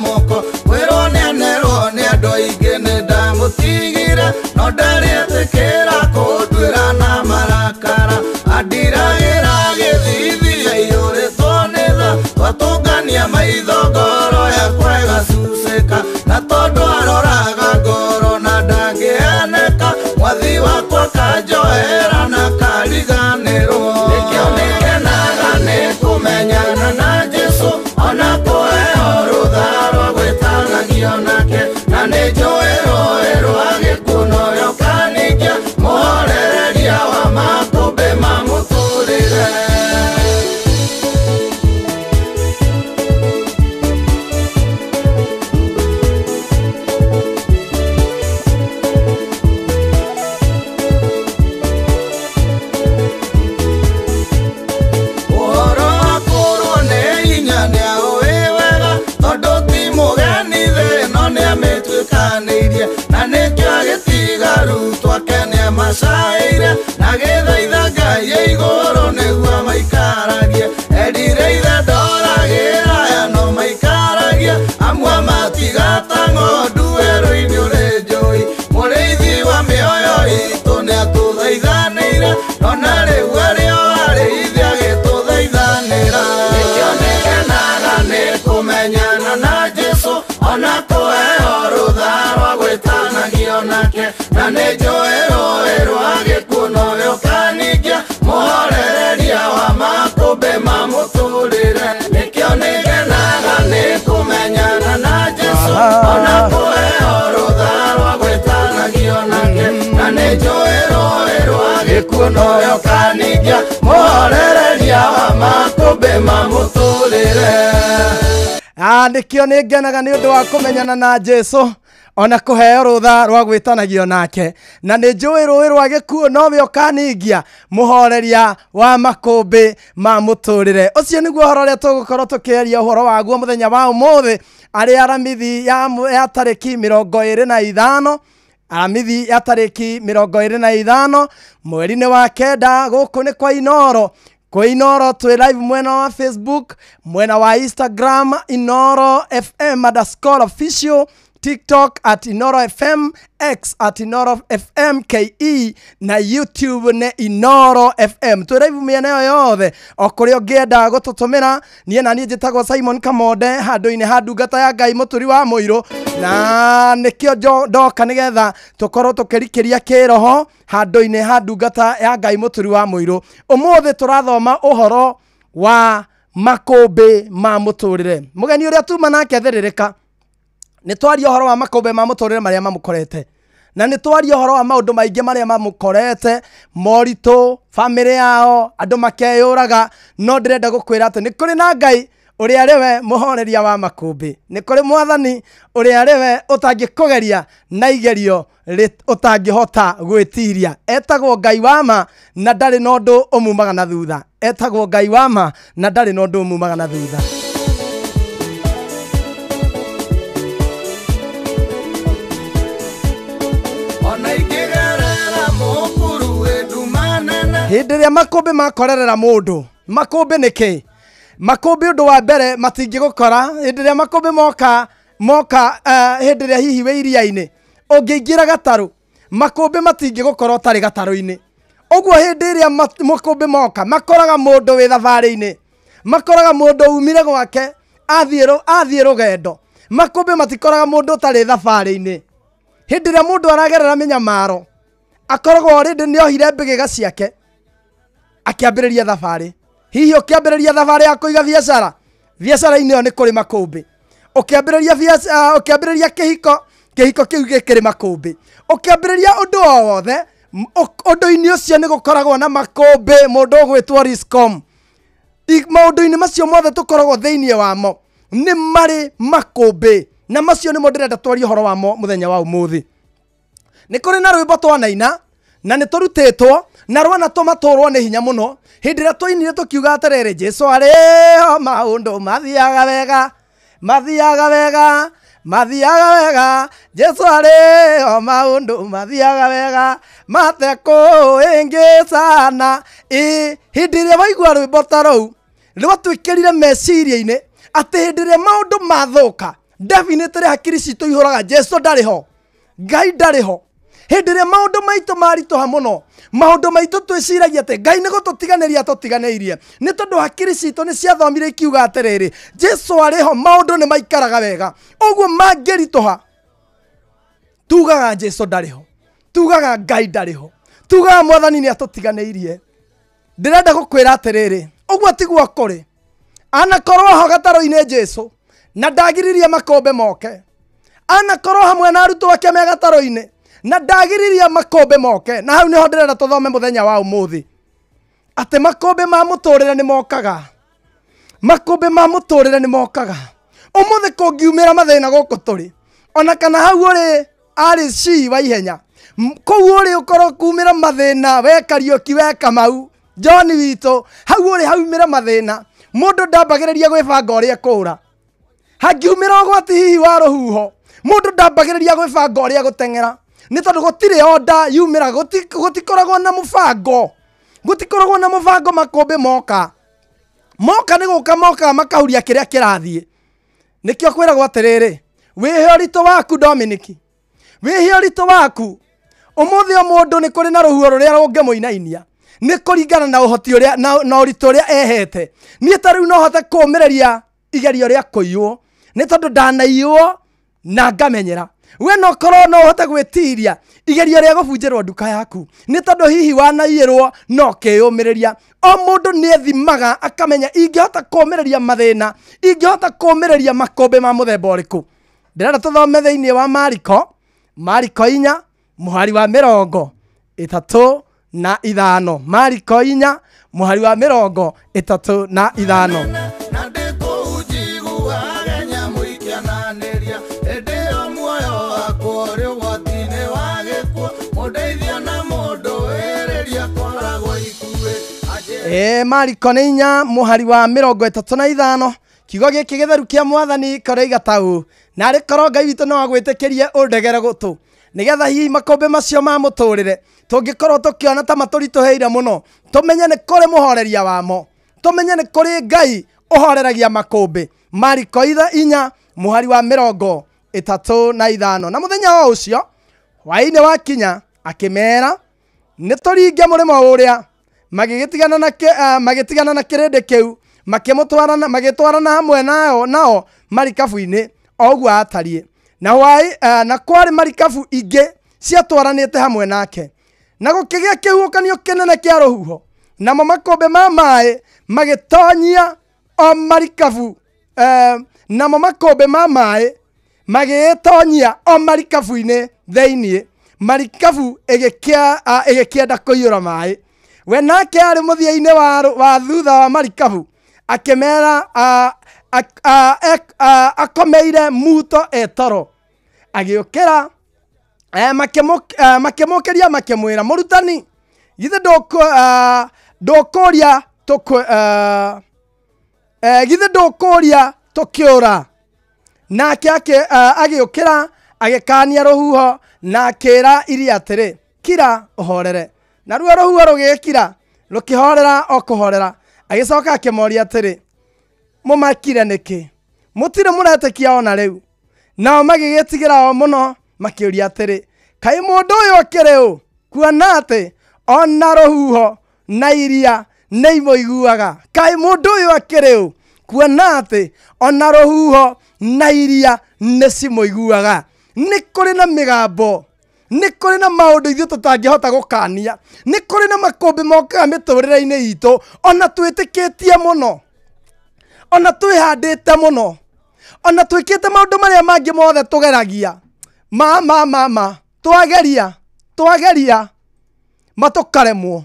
Ngũtiga ta ng'ondu werũ-inĩ ũrĩ njũĩ. Mũrĩithi wa mĩoyo itũ nĩatũthaithanĩire, ona rĩu arĩ o arĩithi agĩtũthaithanĩra. Nĩkĩo nĩngenaga nĩ kũmenyana na Jesũ, ona kũheo rũtha rwa gwĩtanagio nake, na nĩ njũĩ rũĩ rwa gĩkuũ nowe ũkaningia, mũhorereria wa makũmbĩ ma mũtũrĩre. Nĩkĩo nĩngenaga nĩ kũmenyana na Jesũ, ona kũheo rũtha rwa gwĩtanagio nake, na nĩ njũĩ rũĩ rwa gĩkuũ nowe ũkaningia, mũhorereria wa makũmbĩ ma mũtũrĩre. Nĩkĩo nĩngenaga nĩ ũndũ wa kũmenyana na Jesũ, ona kũheo rũtha rwa gwĩtanagio nake, na nĩ njũĩ rũĩ rwa gĩkuũ nowe ũkaningia, mũhoreria wa makũmbĩ ma mũtũrĩre. Ũcio nĩguo ũhoro ũrĩa tũgũkorwo tũkĩaria ũhoro waguo mũthenya wa ũmũthĩ, arĩ Aramithi ya tarĩki 25, Aramithi ya tarĩki 25 mweri-inĩ wa 9, gũkũ nĩ kwa Inoro. Kwa Inoro twĩ live mwena wa Facebook, mwena wa Instagram Inoro FM underscore official, TikTok at Inoro FM, X at Inoro FM KE, na YouTube ne Inoro FM. Twĩ live mĩena ĩyo yothe, o kũrĩa ũngĩenda gũtũtũmĩra. Niĩ na niĩ njĩtagwo Simon Kamonde, handũ-inĩ ha ndungata ya Ngai Mũturi wa Mũirũ, na nĩkĩo ndoka nĩgetha tũkorwo tũkĩrikĩria kĩroho handũ-inĩ ha ndungata ya Ngai Mũturi wa Mũirũ. Ũmũthĩ tũrathoma ũhoro wa makũmbĩ ma mũtũrĩre. Mũgeni ũrĩa tuma nake thĩrĩrĩka, nĩ twaria ũhoro wa makũmbĩ ma mũtũrĩre marĩa mamũkorete, na nĩ twaria ũhoro wa maũndũ maingĩ marĩa mamũkorete, moritũ, bamĩrĩ yao, andũ makeyũraga. No ndĩrenda gũkwĩra atĩ nĩ kũrĩ na Ngai ũrĩa arĩ we mũhoreria wa makũmbĩ, nĩ kũrĩ mwathani ũrĩa arĩ we ũtangĩkũgeria na igerio ũtangĩhota gwĩtiria. Etagwo Ngai wa ma na ndarĩ na ũndũ ũmumaga na thutha. Etagwo Ngai wa ma na ndarĩ na ũndũ ũmumaga na thutha. Hĩndĩ ĩrĩa makũmbĩ makorerera mũndũ, makũmbĩ nĩ kĩ? Makũmbĩ ũndũ wa mbere matingĩgũkora. Hĩndĩ ĩrĩa makũmbĩ moka hĩndĩ ĩrĩa hihi wĩ iria-inĩ, ũngĩingĩra gatarũ, makũmbĩ matingĩgũkora ũtarĩ gatarũ-inĩ. Ũguo hĩndĩ ĩrĩa makũmbĩ moka, makoraga mũndũ wĩ thabarĩ-inĩ, makoraga mũndũ umire gwake athiĩ rũgendo. Makũmbĩ matikoraga mũndũ ũtarĩ thabarĩ-inĩ. Hĩndĩ ĩrĩa mũndũ aragerera mĩnyamaro, akoragwo already nĩohire mbĩgĩga ciake akĩambĩrĩria thabarĩ. Hihi ũkĩambĩrĩria thabarĩ ya kũiga biacara, biacara-inĩ ĩyo nĩ kũrĩ makũmbĩ. Ũkĩambĩrĩria ũkĩambĩrĩria kĩhiko, kĩhiko kĩu gĩkĩrĩ makũmbĩ. Ũkĩambĩrĩria ũndũ o wothe, ũndũ-inĩ ũcio nĩ gũkoragwo na makũmbĩ. Mũndũ ũgwĩtwo Riscom, maũndũ-inĩ macio mothe tũkoragwo thĩinĩ wamo nĩ marĩ makũmbĩ, na macio nĩmo ndĩrenda twarie ũhoro wamo mũthenya wa ũmũthĩ. Nĩ kũrĩ na rwĩmbo twanaina na nĩ tũrutĩtwo na rwana tũmatũrwo nĩ hinya mũno. Hĩndĩ ĩrĩa twainire tũkiuga atĩrĩrĩ, Jesũ arĩ ho maũndũ mathiaga wega, mathiaga wega, mathiaga wega. Jesũ arĩ ho maũndũ mathiaga wega, matekũĩngĩ sana. Hĩndĩ ĩrĩa waigua rwĩmbo ta rũu, rwatwĩkĩrire meciria-inĩ atĩ hĩndĩ ĩrĩa maũndũ mathũka, definitely hakiri citũ ihũraga Jesũ ndarĩ ho, Ngai ndarĩ ho. Hĩndĩ ĩrĩa maũndũ maitũ maritũha mũno, maũndũ maitũ twĩciragia atĩ Ngai nĩ gũtũtiganĩria atũtiganĩirie, nĩ tondũ hakiri citũ nĩ ciathomire ikiuga atĩrĩrĩ, Jesũ arĩ ho, maũndũ nĩ maikaraga wega. Ũguo mangĩritũha, tugaga Jesũ ndarĩ ho, tugaga Ngai ndarĩ ho, tugaga mwathani nĩ atũtiganĩirie. Ndĩrenda gũkwĩra atĩrĩrĩ, ũguo tiguo kũrĩ. Anakorwo ho gatarũ-inĩ Jesũ na ndagiririe makũmbĩ moke, anakorwo hamwe na arutwo ake me gatarũ-inĩ na ndagiririe makũmbĩ moke. Na hau nĩho ndĩrenda tũthome mũthenya wa ũmũthĩ, atĩ makũmbĩ ma mũtũrĩre nĩ mokaga, makũmbĩ ma mũtũrĩre nĩ mokaga. Ũmũthĩ kũngiumĩra mathĩna gũkũ tũrĩ, ona kana hau ũrĩ arĩ ci wa ihenya, kũu ũrĩ ũkorwo kumĩra mathĩna, we Kariũki, we Kamau, John witũ, hau ũrĩ haumĩra mathĩna, mũndũ ndambagĩrĩria gwĩbanga ũrĩa ekũũra. Hangiumĩra ũgwati hihi wa rũhuho, mũndũ ndambagĩrĩria gwĩbanga ũrĩa egũteng'era, nĩ tondũ gũtirĩ order yumĩra, gũtikoragwo na mũbango, gũtikoragwo na mũbango. Makũmbĩ moka, moka nĩ gũka mokaga makahuria kĩrĩa kĩrathiĩ. Nĩkĩo kwĩragwo atĩrĩrĩ, Wĩhe ũritũ waku Dominic, wĩhe ũritũ waku. Ũmũthĩ o mũndũ nĩ kũrĩ na rũhuho rũrĩa rũngĩmũinainia nĩ kũringana na ũhoti ũrĩa na ũritũ ũrĩa ehete. Niĩ ta rĩu no hote kũũmĩrĩria igerio rĩa kũiywo nĩ tondũ ndanaiywo na ngamenyera. We no korwo no ũhote gwĩtiria igerio rĩa gũbunjĩrwo nduka yaku nĩ tondũ hihi wanaiyĩrwo no ũkĩyũmĩrĩria. O mũndũ nĩ ethimaga akamenya ingĩhota kũũmĩrĩria mathĩna, ingĩhota kũũmĩrĩria makũmbĩ ma mũthemba ũrĩkũ. Ndĩrenda tũthome thĩinĩ wa Mariko, Mariko 4 mũhari wa 35. Mariko 4 mũhari wa 35. Mariko nĩ 4 mũhari wa 35. Kiugo gĩkĩ gĩtheru kĩa mwathani kĩroiga ta ũũ: narĩ korwo Ngai witũ no agwĩtĩkĩrie ũndegere gũtũ nĩgetha hihi makũmbĩ macio ma mũtũrĩre tũngĩkorwo tũkĩona ta matũritũhĩire mũno, tũmenye nĩ kũrĩ mũhoreria wamo, tũmenye nĩ kũrĩ Ngai ũhoreragia makũmbĩ. Mariko 4 mũhari wa 35. Na mũthenya o ũcio hwaĩ-inĩ wakinya akĩmera nĩ tũringe mũrĩmo ũrĩa. Magĩtigana na kĩrĩndĩ kĩu, magĩtwarana hamwe nao marikabu-inĩ o ũguo atariĩ. Na na kwarĩ marikabu ingĩ ciatwaranĩte hamwe nake. Na gũkĩgĩa kĩhuhũkanio kĩnene kĩa rũhuho, namo makũmbĩ ma maĩ magĩtonyia o marikabu, namo makũmbĩ ma maĩ magĩtonyia o marikabu-inĩ thĩinĩ, marikabu ĩgĩkĩenda kũiyũra maĩ. We nake arĩ mũthia-inĩ wa thutha wa marikabu akĩmera akomeire muto etoro. Agĩũkĩra makĩmũkĩria makĩmwĩra, mũrutani, githĩ ndũkũũria tũkĩũra? Nake agĩũkĩra agĩkania rũhuho na akĩra iria atĩrĩ, kira ũhorere. Naruo rũhuho rũgĩkira rũkĩhorera o kũhorera. Agĩcoka akĩmoria atĩrĩ, mũmakire nĩkĩ? Mũtirĩ mũretĩkia ona rĩu? Nao magĩgĩtigĩra o mũno makĩũria atĩrĩ, kaĩ mũndũ ũyũ akĩrĩ ũ, kuona atĩ ona rũhuho na iria nĩ imũiguaga? Kaĩ mũndũ ũyũ akĩrĩ ũ, kuona atĩ ona rũhuho na iria nĩ cimũiguaga? Nĩ kũrĩ na mĩgambo, nĩ kũrĩ na maũndũ ithuĩ tũtangĩhota gũkania, nĩ kũrĩ na makũmbĩ mokaga mĩtũrĩre-inĩ itũ ona twĩtĩkĩtie mũno, ona twĩhandĩte mũno, ona twĩkĩte maũndũ marĩa mangĩ mothe tũgeragia ma twageria matũkaremwo.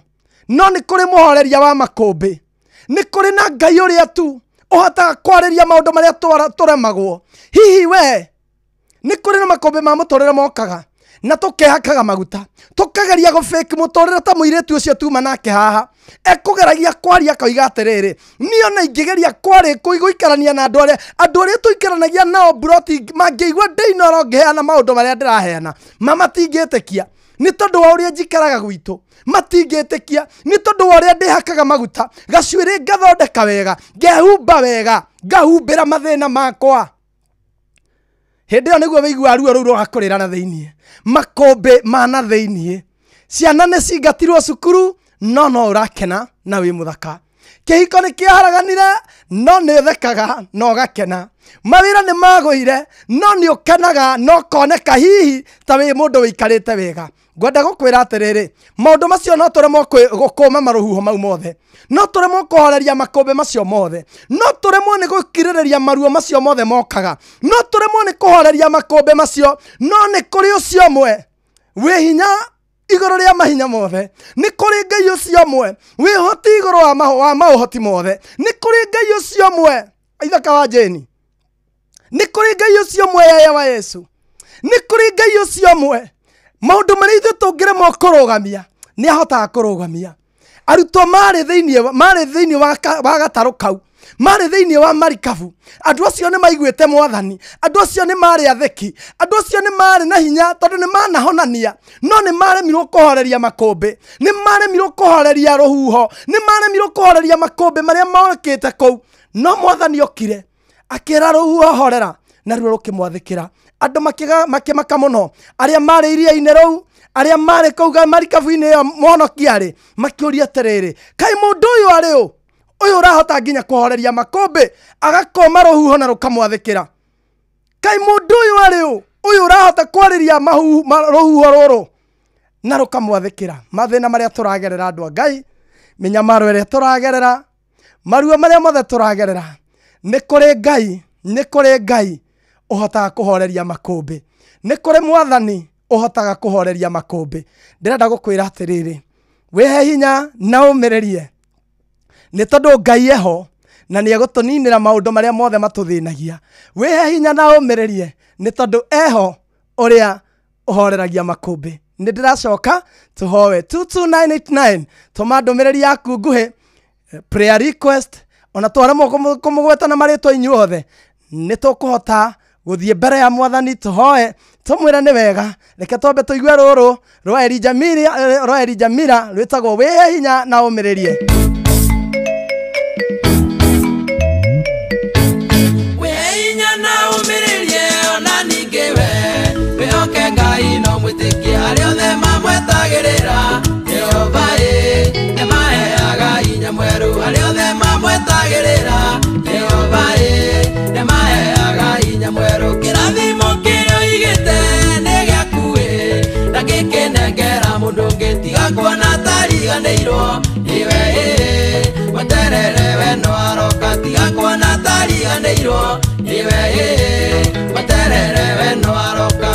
No nĩ kũrĩ mũhoreria wa makũmbĩ, nĩ kũrĩ na Ngai ũrĩa tu ũhotaga kwarĩria maũndũ marĩa tũremagwo. Hihi we nĩ kũrĩ na makũmbĩ ma mũtũrĩre mokaga na tũkehakaga maguta, tũkageria gũfake mũtũrĩre ta mũirĩtu ũcio tuma nake haha ekũgeragia kwaria akoiga atĩrĩrĩ, niĩ ona ingĩgeria gũikarania na andũ arĩa tũikaranagia nao mburoti mangĩigua ndĩinoro ngĩheana maũndũ marĩa ndĩraheana, ma matingĩtĩkia nĩ tondũ wa ũrĩa njikaraga gwitũ, matingĩtĩkia nĩ tondũ wa ũrĩa ndĩhakaga maguta, gacuĩrĩ ngathondeka wega, ngehumba wega, ngahumbĩra mathĩna makwa. Hĩndĩ ĩyo nĩguo wĩiguaga ruo rũu rũgakũrĩra na thĩinĩ, makũmbĩ ma na thĩinĩ. Ciana nĩ cingatirwo cukuru no no ũrakena na wĩ mũthaka. Kĩhiko nĩ kĩaharaganire no nĩ ũthekaga na ũgakena. Mawĩra nĩ magũire no nĩ ũkenaga na ũkoneka hihi ta wĩ mũndũ wĩikarĩte wega. Ngwenda gũkwĩra atĩrĩrĩ, maũndũ macio no tũremwo gũkũma marũhuho mau mothe, no tũremwo kũhoreria makũmbĩ macio mothe, no tũremwo nĩ gũkirĩrĩria maruo macio mothe mokaga, no tũremwo nĩ kũhoreria makũmbĩ macio, no nĩ kũrĩ ũcio ũmwe wĩ hinya igũrũ rĩa mahinya mothe, nĩ kũrĩ Ngai ũcio ũmwe wĩ ũhoti igũrũ wa maũhoti mothe, nĩ kũrĩ Ngai ũcio ũmwe ithaka wa Jane, nĩ kũrĩ Ngai ũcio ũmwe yaya wa Yesu, nĩ kũrĩ Ngai ũcio ũmwe maũndũ marĩa ithuĩ tũngĩremwo kũrũgamia nĩ ahotaga kũrũgamia. Arutwo marĩ thĩinĩ wa gatarũ kau, marĩ thĩinĩ wa marikabu. Andũ acio nĩ maiguĩte mwathani, andũ acio nĩ marĩ atheki, andũ acio nĩ marĩ na hinya tondũ nĩ manahonania, no nĩ maremirwo kũhoreria makũmbĩ, nĩ maremirwo kũhoreria rũhuho, nĩ maremirwo kũhoreria makũmbĩ marĩa mokĩte kũu. No mwathani okire akĩra rũhuho horera, Naruo rũkĩmwathĩkĩra. Andũ makĩmaka mũno, arĩa marĩ iria-inĩ rũu, arĩa marĩ kũu marikabu-inĩ ĩyo mũhonokia arĩ, makĩũria atĩrĩrĩ, kaĩ mũndũ ũyũ arĩ ũ? Ũyũ ũrahota nginya kũhoreria makũmbĩ, agakoma rũhuho na rũkamwathĩkĩra. Kaĩ mũndũ ũyũ arĩ ũ? Ũyũ ũrahota kwarĩria rũhuho rũrũ na rũkamwathĩkĩra. Mathĩna marĩa tũragerera andũ a Ngai, mĩnyamaro ĩrĩa tũragerera, maruo marĩa mothe tũragerera, nĩ kũrĩ Ngai, nĩ kũrĩ Ngai ũhotaga kũhoreria makũmbĩ, nĩ kũrĩ mwathani ũhotaga kũhoreria makũmbĩ. Ndĩrenda gũkwĩra atĩrĩrĩ, wĩhe hinya na ũmĩrĩrie, nĩ tondũ Ngai eho na nĩ egũtũninĩra maũndũ marĩa mothe matũthĩnagia. Wĩhe hinya na ũmĩrĩrie, nĩ tondũ eho ũrĩa ũhoreragia makũmbĩ. Nĩ ndĩracoka tũhoe 22989, tũma ndũmĩrĩri yaku nguhĩ, prayer request, ona twaremwo kũmũgweta na marĩtwa inyuothe, nĩ tũkũhota gũthiĩ mbere ya mwathani tũhoe tũmwĩre nĩ wega. Reke twambe tũigue rũrũ rwa Elijah Mira rwĩtagwo wĩhe hinya na ũmĩrĩrie. Wĩhe hinya na ũmĩrĩrie, ona ningĩ we wĩhoke Ngai no mwĩtĩkie, arĩa othe mamwetagĩrĩra Jehova ĩ nĩmaheaga hinya mwerũ, arĩa othe mamwetagĩrĩra Jehova ĩ nĩmaheaga hinya mwerũ. Kĩrathimo kĩrĩa ũigĩte nĩ gĩaku ĩ, ndangĩkĩnengera mũndũ ũngĩ, tiga kuona tariganĩirwo nĩwe ĩ, weterere we no aroka, tiga kuona tariganĩirwo nĩwe ĩ, weterere we no aroka.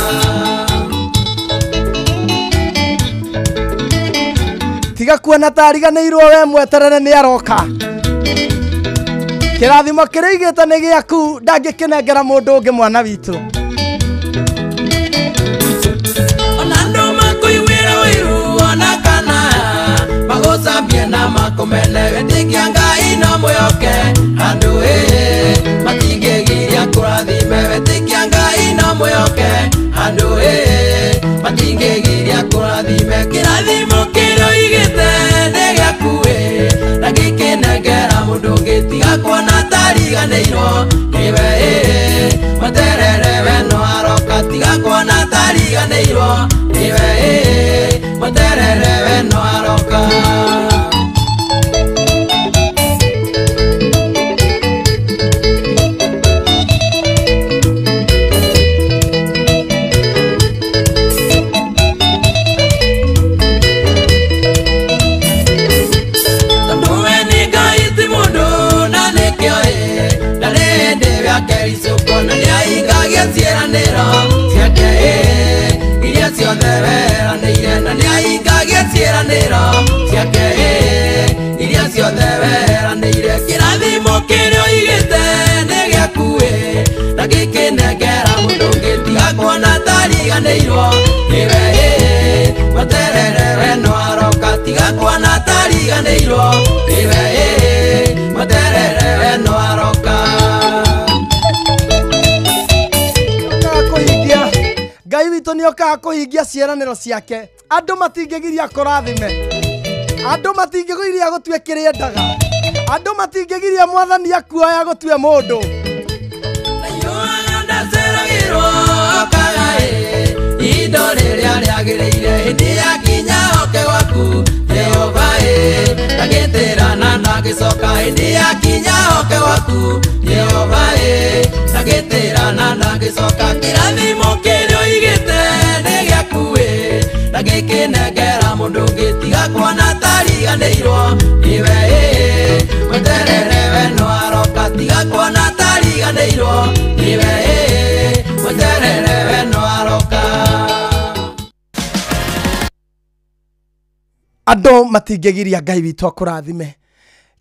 Tiga kuona tariganĩirwo we, mweterere nĩ aroka. Kĩrathimo kĩrĩa ũigĩte nĩ gĩaku, ndangĩkĩnengera mũndũ ũngĩ mwana witũ. Ona andũ makũiguĩra ũiru ona kana magũcambie na makũmene, wĩtĩkia Ngai no mwĩhoke andũ ĩ, matingĩgiria kũrathime, wĩtĩkia Ngai no mwĩhoke andũ ĩ, matingĩgiria kũrathime. Kĩrathimo kĩrĩa ũigĩte nĩ gĩaku ĩ, ndangĩkĩnengera mũndũ ũngĩ, tiga kuona tariganĩirwo nĩwe ĩ, weterere we no aroka, tiga kuona tariganĩirwo nĩwe ĩ, weterere we no aroka. Tondũ we nĩ Ngai ti mũndũ na nĩkĩo ĩ, ndarĩ hĩndĩ akericũkwo na nĩahingagia ciĩranĩro ciake ĩ, iria ciothe weranĩire, na nĩahingagia ciĩranĩro ciake ĩ, iria ciothe weranĩire. Kĩrathimo kĩrĩa ũigĩte nĩ gĩaku ĩ, ndangĩkĩnengera mũndũ ũngĩ, tiga kuona tariganĩirwo nĩwe ĩ, weterere we no aroka, tiga kuona tariganĩirwo nĩwe ĩ, weterere we no aroka. Kũhingia Ngai witũ nĩ okaga kũhingia ciĩranĩro ciake. Andũ matingĩgiria kũrathime, andũ matingĩgiria gũtue kĩrĩa endaga, andũ matingĩgiria mwathani akuoya gũtue mũndũ. Ndaceragĩrwo okaga ĩ, ihinda rĩrĩa rĩagĩrĩire, hĩndĩ yakinya oke gwaku Jehova ĩ, ndagĩtĩra na ndangĩcoka, hĩndĩ yakinya oke gwaku Jehova ĩ, ndagĩtĩra na ndangĩcoka. Kĩrathimo kĩrĩa ũigĩte nĩ gĩaku ĩ, ndangĩkĩnengera mũndũ ũngĩ, tiga kuona tariganĩirwo nĩwe ĩ, weterere we no aroka, tiga kuona tariganĩirwo nĩwe ĩ, weterere we no aroka. Andũ matingĩgiria Ngai witũ akũrathime.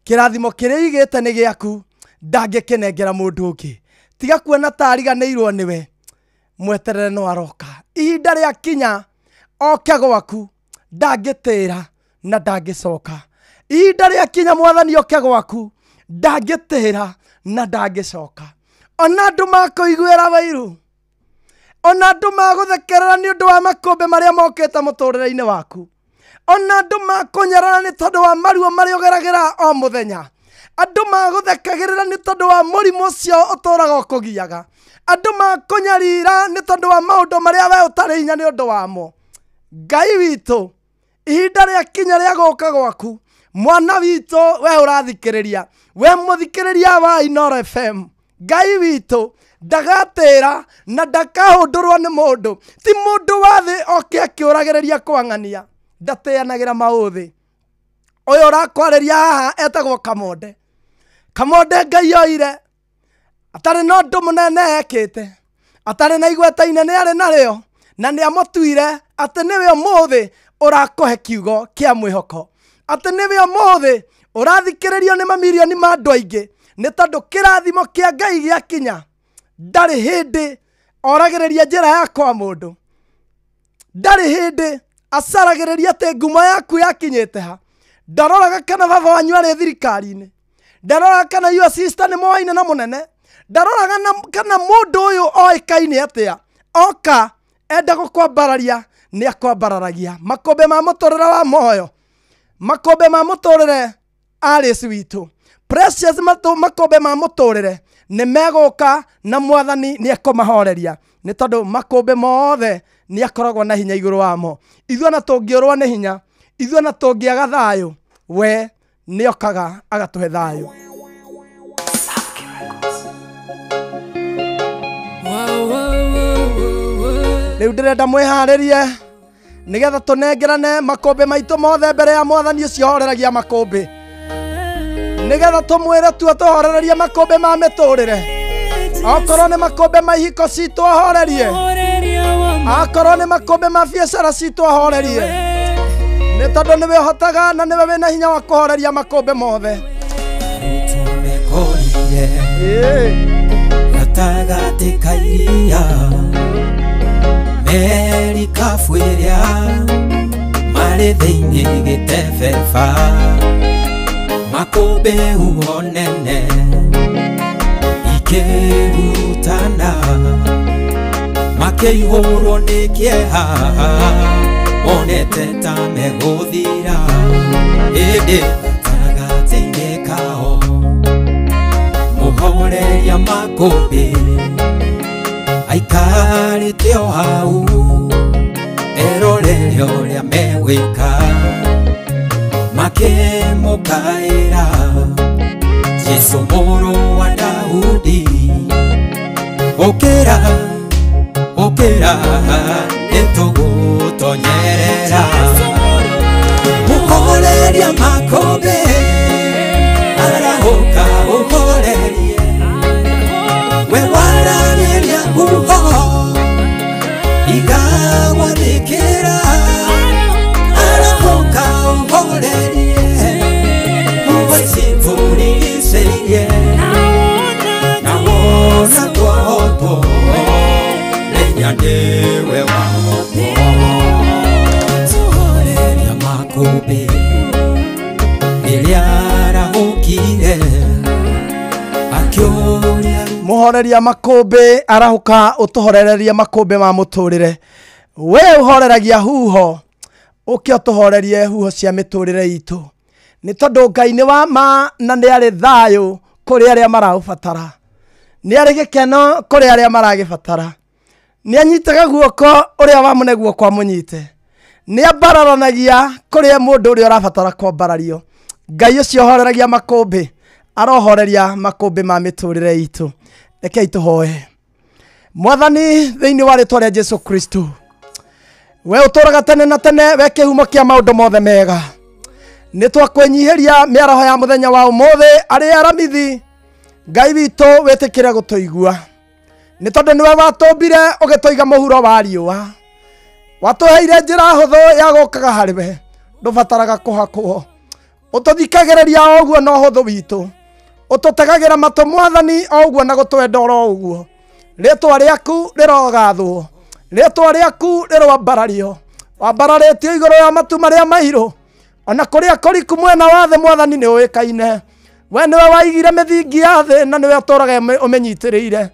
Kĩrathimo kĩrĩa ũigĩte nĩ gĩaku, ndangĩkĩnengera mũndũ ũngĩ, tiga kuona tariganĩirwo nĩwe, mweterere no aroka. Ihinda rĩakinya oke gwaku, ndangĩtĩra na ndangĩcoka. Ihinda rĩakinya mwathani oke gwaku, ndangĩtĩra na ndangĩcoka. Ona andũ makũiguĩra wairu, ona andũ magũthekerera nĩ ũndũ wa makũmbĩ marĩa mokĩte mũtũrĩre-inĩ waku, ona andũ makũnyarara nĩ tondũ wa maruo marĩa ũgeragĩra o mũthenya, andũ magũthekagĩrĩra nĩ tondũ wa mũrimũ ũcio ũtũraga ũkũgiaga, Andũ makũnyarira nĩ tondũ wa maũndũ marĩa we ũtarĩ hinya nĩ ũndũ wamo. Ngai witũ, ihinda rĩa kinya rĩa gũka gwaku, mwana witũ we ũrathikĩrĩria, we mũthikĩrĩria wa Inooro FM, Ngai witũ ndagatĩra na ndakahũndũrwo nĩ mũndũ. Ti mũndũ wa thĩ oke akĩũragĩrĩria kwang'ania, ndateanagĩra maũthĩ. Ũyũ ũrakwarĩria haha etagwo Kamonde. Kamonde Ngai oire atarĩ na ũndũ mũnene ekĩte, atarĩ na igweta inene arĩ narĩo, na nĩ amũtuire atĩ nĩwe ũmũthĩ ũrakũhe kiugo kĩa mwĩhoko, atĩ nĩwe ũmũthĩ ũrathikĩrĩrio nĩ mamirioni ma andũ aingĩ, nĩ tondũ kĩrathimo kĩa Ngai gĩakinya ndarĩ hĩndĩ oragĩrĩria njĩra ya kwa mũndũ, ndarĩ hĩndĩ acaragĩrĩria atĩ ngumo yaku yakinyĩte ha. Ndaroraga kana baba wanyu arĩ thirikari-inĩ, ndaroraga kana your sister nĩ moaine na mũnene, ndaroraga kana mũndũ ũyũ oĩkaine atĩa. Oka enda gũkwambararia nĩ akwambararagia. Makũmbĩ ma mũtũrĩre wa moyo, makũmbĩ ma mũtũrĩre Alice witũ, Precious, makũmbĩ ma mũtũrĩre nĩ megũka na mwathani nĩ ekũmahoreria, nĩ tondũ makũmbĩ mothe nĩ akoragwo na hinya igũrũ wamo. Ithuĩ ona tũngĩũrwo nĩ hinya, ithuĩ ona tũngĩaga thayũ, we nĩ okaga agatũhe thayũ. Rĩu ndĩrenda mwĩharĩrie nĩgetha tũnengerane makũmbĩ maitũ mothe mbere ya mwathani ũcio ũhoreragia makũmbĩ, nĩgetha tũmwĩre tu atũhorererie makũmbĩ ma mĩtũrĩre. Okorwo nĩ makũmbĩ ma ihiko citũ ahorerie, akorwo nĩ makũmbĩ ma biacara citũ ahorerie, nĩ tondũ nĩwe ũhotaga na nĩwe wĩna hinya wa kũhoreria makũmbĩ mothe. Gatagatĩ ka iria merikabu ĩrĩa marĩ thĩinĩ gĩtebeba, makũmbĩ huho nene ikĩrutana, makĩihũrwo nĩ kĩeha monete ta megũthira, ĩndĩ gatagatĩ-inĩ kao mũhoreria makũmbĩ aikarĩte o hau erorere ũrĩa megwĩka, makĩmũkaĩra Jesũ mũrũ wa Daudi, ũkĩra ũkĩra nĩtũgũtonyerera. Mũhoreria makũmbĩ arahũka ũhorerie, we waragĩria huho igagwathĩkĩra, arahũka ũhorerie huho ici tũrigicĩirie, na wona twahotwo menya nĩwe wahotwo. Tũhoreria makũmbĩ rĩrĩa arahũkire akĩũria. Mũhoreria makũmbĩ arahũka ũtũhorererie makũmbĩ ma mũtũrĩre. We ũhoreragia huho, ũke ũtũhorerie huho cia mĩtũrĩre itũ, nĩ tondũ Ngai nĩ wa ma na nĩ arĩ thayũ kũrĩ arĩa maraũbatara, nĩ arĩ gĩkeno kũrĩ arĩa maragĩbatara, nĩ anyitaga guoko ũrĩa wamũne guoko amũnyite, nĩ ambararanagia kũrĩ mũndũ ũrĩa ũrabatara kwambarario. Ngai ũcio ũhoreragia makũmbĩ arohoreria makũmbĩ ma mĩtũrĩre itũ. Rekei tũhoe. Mwathani, thĩinĩ wa rĩtwa rĩa Jesu Kristo, we ũtũraga tene na tene, we kĩhumo kĩa maũndũ mothe mega, nĩ twakwĩnyihĩria mĩaraho ya mũthenya wa ũmũthĩ arĩ aramithi. Ngai witũ wĩtĩkĩre gũtũigua, nĩ tondũ nĩwe watũmbire ũgĩtũiga mũhuro wa riũa, watũheire njĩra hũthũ ya gũkaga harĩ we, ndũbataraga kũhakwo, ũtũthikagĩrĩria o ũguo na ũhũthũ witũ, ũtũtegagĩra matũ mwathani o ũguo na gũtwenda oro ũguo. Rĩtwa rĩaku rĩrogathwo, rĩtwa rĩaku rĩroambarario, wambararĩtio igũrũ ya matu marĩa mairũ, ona kũrĩa kũriku mwena wa thĩ mwathani nĩ ũĩkaine. We nĩwe waigire mĩthingi ya thĩ na nĩwe ũtũraga ũmĩnyitĩrĩire.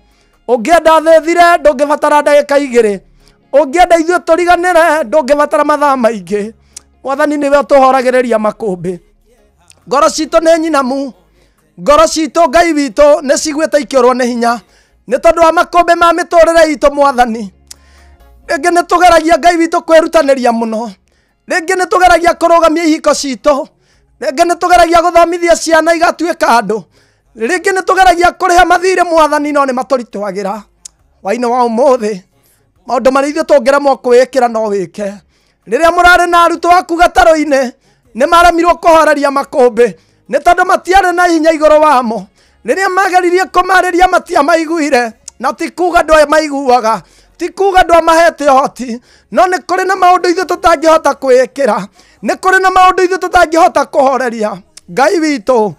Ũngĩenda thĩ ĩthire ndũngĩbatara ndagĩka igĩrĩ, ũngĩenda ithuĩ tũriganĩre ndũngĩbatara mathaa maingĩ. Mwathani nĩwe ũtũhoragĩrĩria makũmbĩ. Ngoro citũ nĩ nyinamu, ngoro citũ Ngai witũ nĩ ciguĩte ikĩũrwo nĩ hinya, Nĩ tondũ wa makũmbĩ ma mĩtũrĩre itũ mwathani. Rĩngĩ nĩ tũgeragia Ngai witũ kwĩrutanĩria mũno. Rĩngĩ nĩ tũgeragia kũrũgamia ihiko citũ. Rĩngĩ nĩ tũgeragia gũthomithia ciana igatuĩka andũ. Rĩngĩ nĩ tũgeragia kũrĩha mathirĩ mwathani no nĩ matũritũhagĩra. Hwaĩ-inĩ wa ũmũthĩ maũndũ marĩa ithuĩ tũngĩremwo kwĩĩkĩra no wĩke. Rĩrĩa mũrarĩ na arutwo aku gatarũ-inĩ nĩ maremirwo kũhoreria makũmbĩ nĩ tondũ matiarĩ na hinya igũrũ wamo. Rĩrĩa mageririe kũmarĩria matiamaiguire, na ti kuga andũ aya maiguaga, ti kuga andũ amahete ũhoti, no nĩ kũrĩ na maũndũ ithuĩ tũtangĩhota kwĩĩkĩra, nĩ kũrĩ na maũndũ ithuĩ tũtangĩhota kũhoreria. Ngai witũ,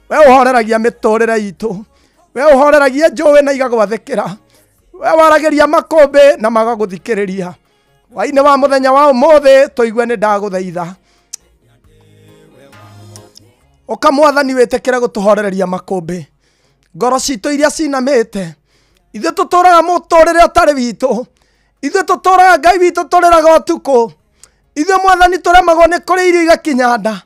we ũhoreragia mĩtũrĩre itũ, we ũhoreragia njũĩ na igagwathĩkĩra, we waragĩria makũmbĩ na magagũthikĩrĩria. Hwaĩ-inĩ wa mũthenya wa ũmũthĩ tũigue nĩ ndagũthaitha. Ũka mwathani wĩtĩkĩre gũtũhorereria makũmbĩ. Ngoro citũ iria cinamĩte, ithuĩ tũtũraga mũtũrĩre ũtarĩ witũ, ithuĩ tũtũraga Ngai witũ tũrĩraga ũtukũ, ithuĩ mwathani tũremagwo nĩ kũrĩa irio igakinya nda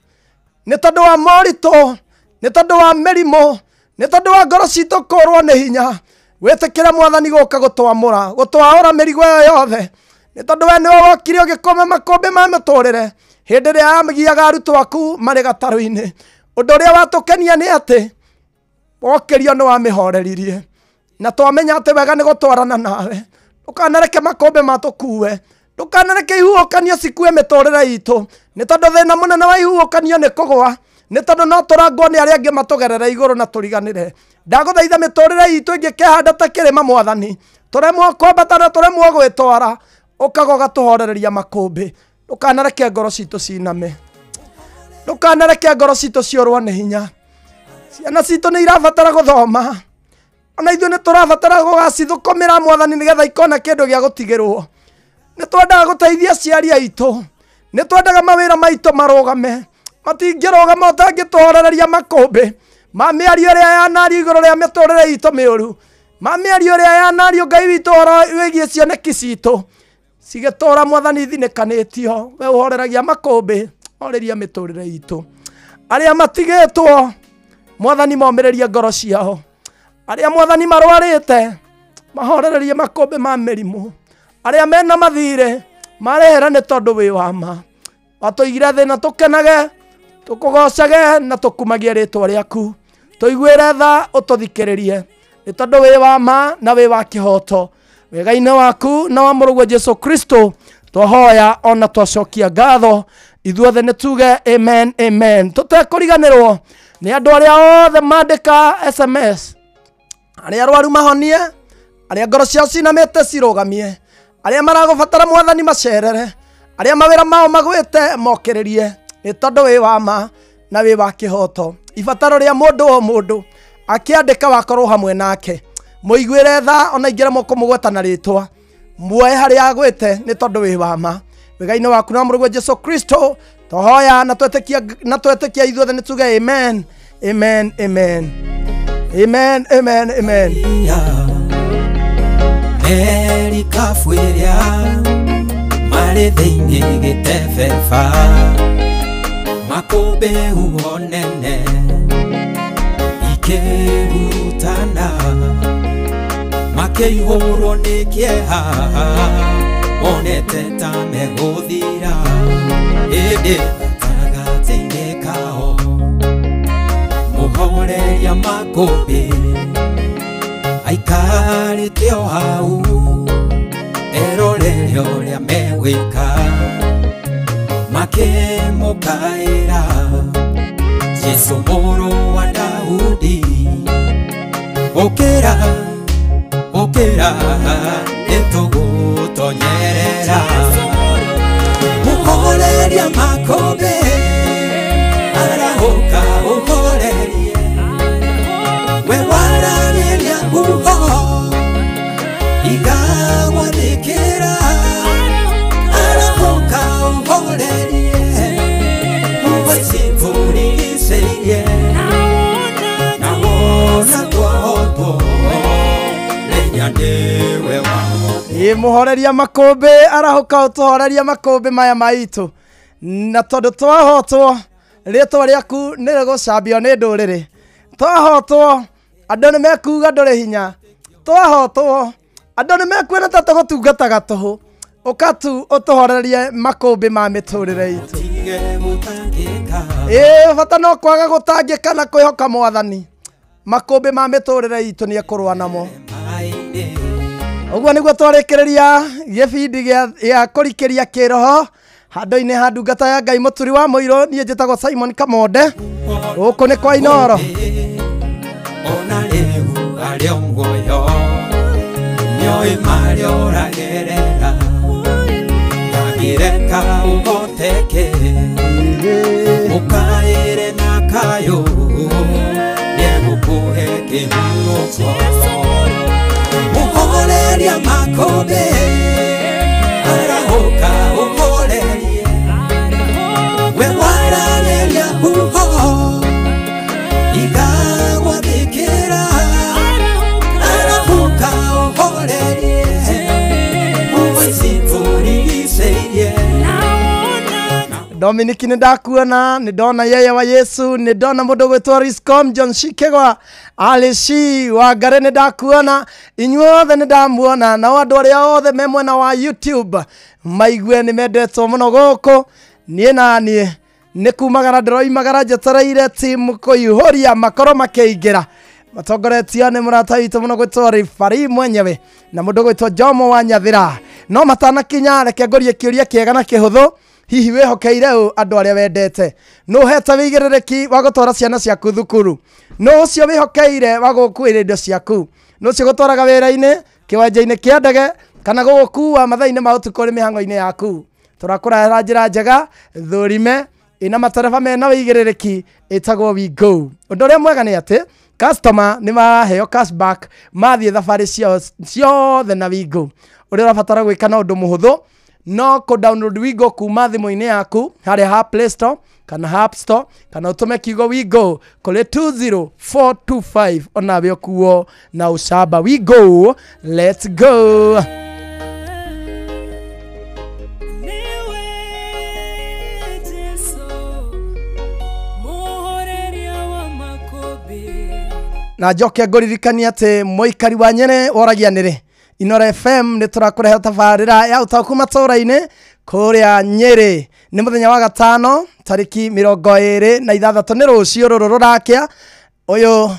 nĩ tondũ wa moritũ, nĩ tondũ wa mĩrimũ, nĩ tondũ wa ngoro citũ kũrwo nĩ hinya. Wĩtĩkĩre mwathani gũka gũtwamũra, gũtwaũra mĩrigo ĩyo yothe, nĩ tondũ we nĩwe wokire ũgĩkũma makũmbĩ ma mĩtũrĩre hĩndĩ ĩrĩa yamigiaga arutwo aku marĩ gatarũ-inĩ. Ũndũ ũrĩa watũkenia nĩ atĩ wokĩrio nĩ wamĩhoreririe, na twamenya atĩ wega nĩ gũtwarana nawe. Ndũkanareke makũmbĩ matũkue, ndũkanareke ihuhũkanio cikue mĩtũrĩre itũ, nĩ tondũ thĩna mũnene wa ihuhũkanio nĩ kũgũa, nĩ tondũ no tũrangwo nĩ arĩa angĩ matũgerere igũrũ na tũriganĩre. Ndagũthaitha mĩtũrĩre itũ ĩngĩkehanda ta kĩrĩma mwathani, tũremwo kwambata na tũremwo gwĩtwara, ũkaga ũgatũhorereria makũmbĩ. Ndũkanareke ngoro citũ ciname, ndũkanareke ngoro citũ ciũrwo nĩ hinya. Ciana citũ nĩ irabatara gũthoma, ona ithuĩ nĩ tũrabatara gũgacithũkũmĩra mwathani nĩgetha ikona kĩndũ gĩa gũtigĩrwo. Nĩ twendaga gũteithia aciari aitũ, nĩ twendaga mawĩra maitũ marũgame, matingĩrũgama ũtangĩtũhorereria makũmbĩ ma mĩario ĩrĩa yanario igũrũ rĩa mĩtũrĩre itũ mĩũru, ma mĩario ĩrĩa yanario Ngai witũ ũhoro wĩgiĩ cioneki citũ cigĩtũra mwathani ithinĩkanĩtio. We ũhoreragia makũmbĩ, horeria mĩtũrĩre itũ. Arĩa matigĩtwo mwathani momĩrĩrie ngoro ciao, arĩa mwathani marwarĩte mahorererie makũmbĩ ma mĩrimũ, arĩa mena mathirĩ marehera nĩ tondũ wĩ wa ma. Watũigire thĩna tũkenage, tũkũgocage na tũkumagie rĩtwa rĩaku. Tũiguĩre tha ũtũthikĩrĩrie nĩ tondũ wĩ wa ma na wĩ wa kĩhoto. Wega-inĩ waku na wa mũrũguo Jesu Kristo twahoya ona twacokia ngatho. Ithuothe nĩ tuge amen, amen. Tũtekũriganĩrwo nĩ andũ arĩa othe mandĩka SMS, arĩa arwaru mahonie, arĩa ngoro ciao cinamĩte cirũgamie, arĩa maragũbatara mwathani macerere, arĩa mawĩra mao magwĩte mokĩrĩrie, nĩ tondũ wĩ wa ma na wĩ wa kĩhoto. Ibataro rĩa mũndũ o mũndũ akĩandĩka wakorwo hamwe nake, mũiguĩre tha ona ingĩremwo kũmũgweta na rĩtwa, muoe harĩa agwĩte nĩ tondũ wĩ wa ma. Wega-inĩ waku na mũrũguo Jesu Kristo twahoya na twetĩkia, na twetĩkia ithuothe nĩ tuge amen, amen, amen, amen, amen, amen. Merikabu ĩrĩa marĩ thĩinĩ gĩtebeba, makũmbĩ huho nene ikĩhurutana, makĩihũrwo nĩ kĩeha monete ta megũthira, ĩndĩ gatagatĩ-inĩ kao mũhoreria makũmbĩ aikarĩte o hau erorere ũrĩa megwĩka, makĩmũkaĩra Jesu mũrũ wa Daudi, ũkĩra ũkĩra nĩtũgũtonyerera. Mũhoreria makũmbĩ arahũka ũhorerie, we waragĩria huho igagwathĩkĩra, arahũka ũhorerie huho icitũrigicĩirie, na wona twahotwo menya nĩwe wa. Ĩ mũhoreria makũmbĩ arahũka ũtũhoreria makũmbĩ maya maitũ, na tondũ twahotwo rĩtwa rĩaku nĩ rĩgũcambio nĩ ndũrĩrĩ, twahotwo andũ nĩ mekuga ndũrĩ hinya, Twahotwo andũ nĩ mekuona ta tũgũtungataga tũhũ. Ũka tu ũtũhorerie makũmbĩ ma mĩtũrĩre itũ. Ĩĩ bata no kwaga gũtangĩka na kwĩhoka mwathani. Makũmbĩ ma mĩtũrĩre itũ nĩ ekũrũa namo. Ũguo nĩguo twarĩkĩrĩria gĩbindi gĩa kũrikĩria kĩroho handũ-inĩ ha ndungata ya Ngai Mũturi wa Mũirũ. Niĩ njĩtagwo Simon Kamonde, gũkũ nĩ kwa Inooro. Ona rĩu arĩ o muoyo nĩoĩ marĩa ũragerera, ndangĩreka ũhoteke, ũkaĩre na kayũ, nĩegũkũhe kĩhurũko. Mũhoreria makũmbĩ, arahũka ũhorerie, we waragĩria huho igagwathĩkĩra, arahũka ũhorerie, huho ici tũrigicĩirie. Dominic nĩ ndakuona, nĩ ndona yeye wa Yesu, nĩ ndona mũndũ gwĩtwo Riscom John Shikegwa, Alishi wa Ngare nĩ ndakuona, inyuothe nĩ ndamuona, nao andũ arĩa othe me mwena wa YouTube maigue nĩ mendetwo mũno gũkũ. Niĩ na niĩ nĩ kumagara ndĩroimagara njetereire timu kũihũria makorwo makĩingĩra, matongoretio nĩ mũrata witũ mũno gwĩtwo Ribari mwenyewe na mũndũ gwĩtwo Jomo wa Nyathira. No matanakinya, reke ngũrie kĩũria kĩega na kĩhũthũ. Hihi wĩhokeire ũ andũ arĩa wendete? Nũ ũhete wĩigĩrĩrĩki wa gũtwara ciana ciaku thukuru? Nũ ũcio wĩhokeire wa gũgũkuĩra indo ciaku? Nũ ũcio gũtwaraga wĩra-inĩ, kĩwanja-inĩ kĩa ndege, kana gũgũkua mathaa-inĩ ma ũtukũ ũrĩ mĩhang'o-inĩ yaku? Tũrakũrehera njĩra njega thũrime ĩna matereba mena wĩigĩrĩrĩki ĩtagwo WeGo. Ũndũ ũrĩa mwega nĩ atĩ customer nĩ maraheo cashback mathiĩ thabarĩ ciao ciothe na WeGo. Ũrĩa ũrabatara gwĩka na ũndũ mũhũthũ no kũ download WeGo kuma thimũ-inĩ yaku harĩa ha Play Store kana App Store, kana ũtũme kiugo WeGo kũrĩ 20425 onawe ũkuo na ũcamba. WeGo, let's go. Na njoke ngũririkanie atĩ mũikari wa Nyĩrĩ woragia nĩrĩ Inooro FM nĩ tũrakũrehera tabarĩra ya ũtaũku matũũra-inĩ kũrĩa Nyĩrĩ. Nĩ mũthenya wa gatano tarĩki 26 nĩ rũciũ rũrũ rũrakĩa ũyũ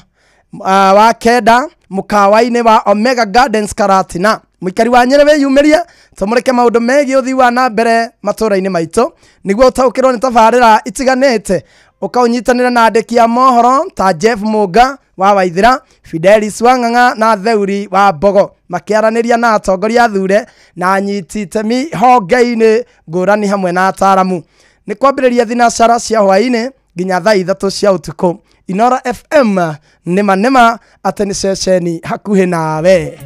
wa kenda mũkawa-inĩ wa Omega Gardens Karatina. Mũikari wa Nyĩrĩ wĩyumĩrie tũmũrĩke maũndũ megiĩ ũthii wa na mbere matũũra-inĩ maitũ nĩguo ũtaũkĩrwo nĩ tabarĩra itiganĩte. Ũkaũnyitanĩra na andĩki a mohoro ta Jeff Muga wa Waithira, Fidelis Wang'ang'a na Theuri wa Mbogo makĩaranĩria na atongoria athure na anyiti itemi honge-inĩ ngũrani hamwe na ataaramu. Nĩ kwambĩrĩria thinacara cia hwaĩ-inĩ nginya thaa 3 cia ũtukũ. Inooro FM nĩma nĩma atĩ nĩ ceceni hakuhĩ nawe.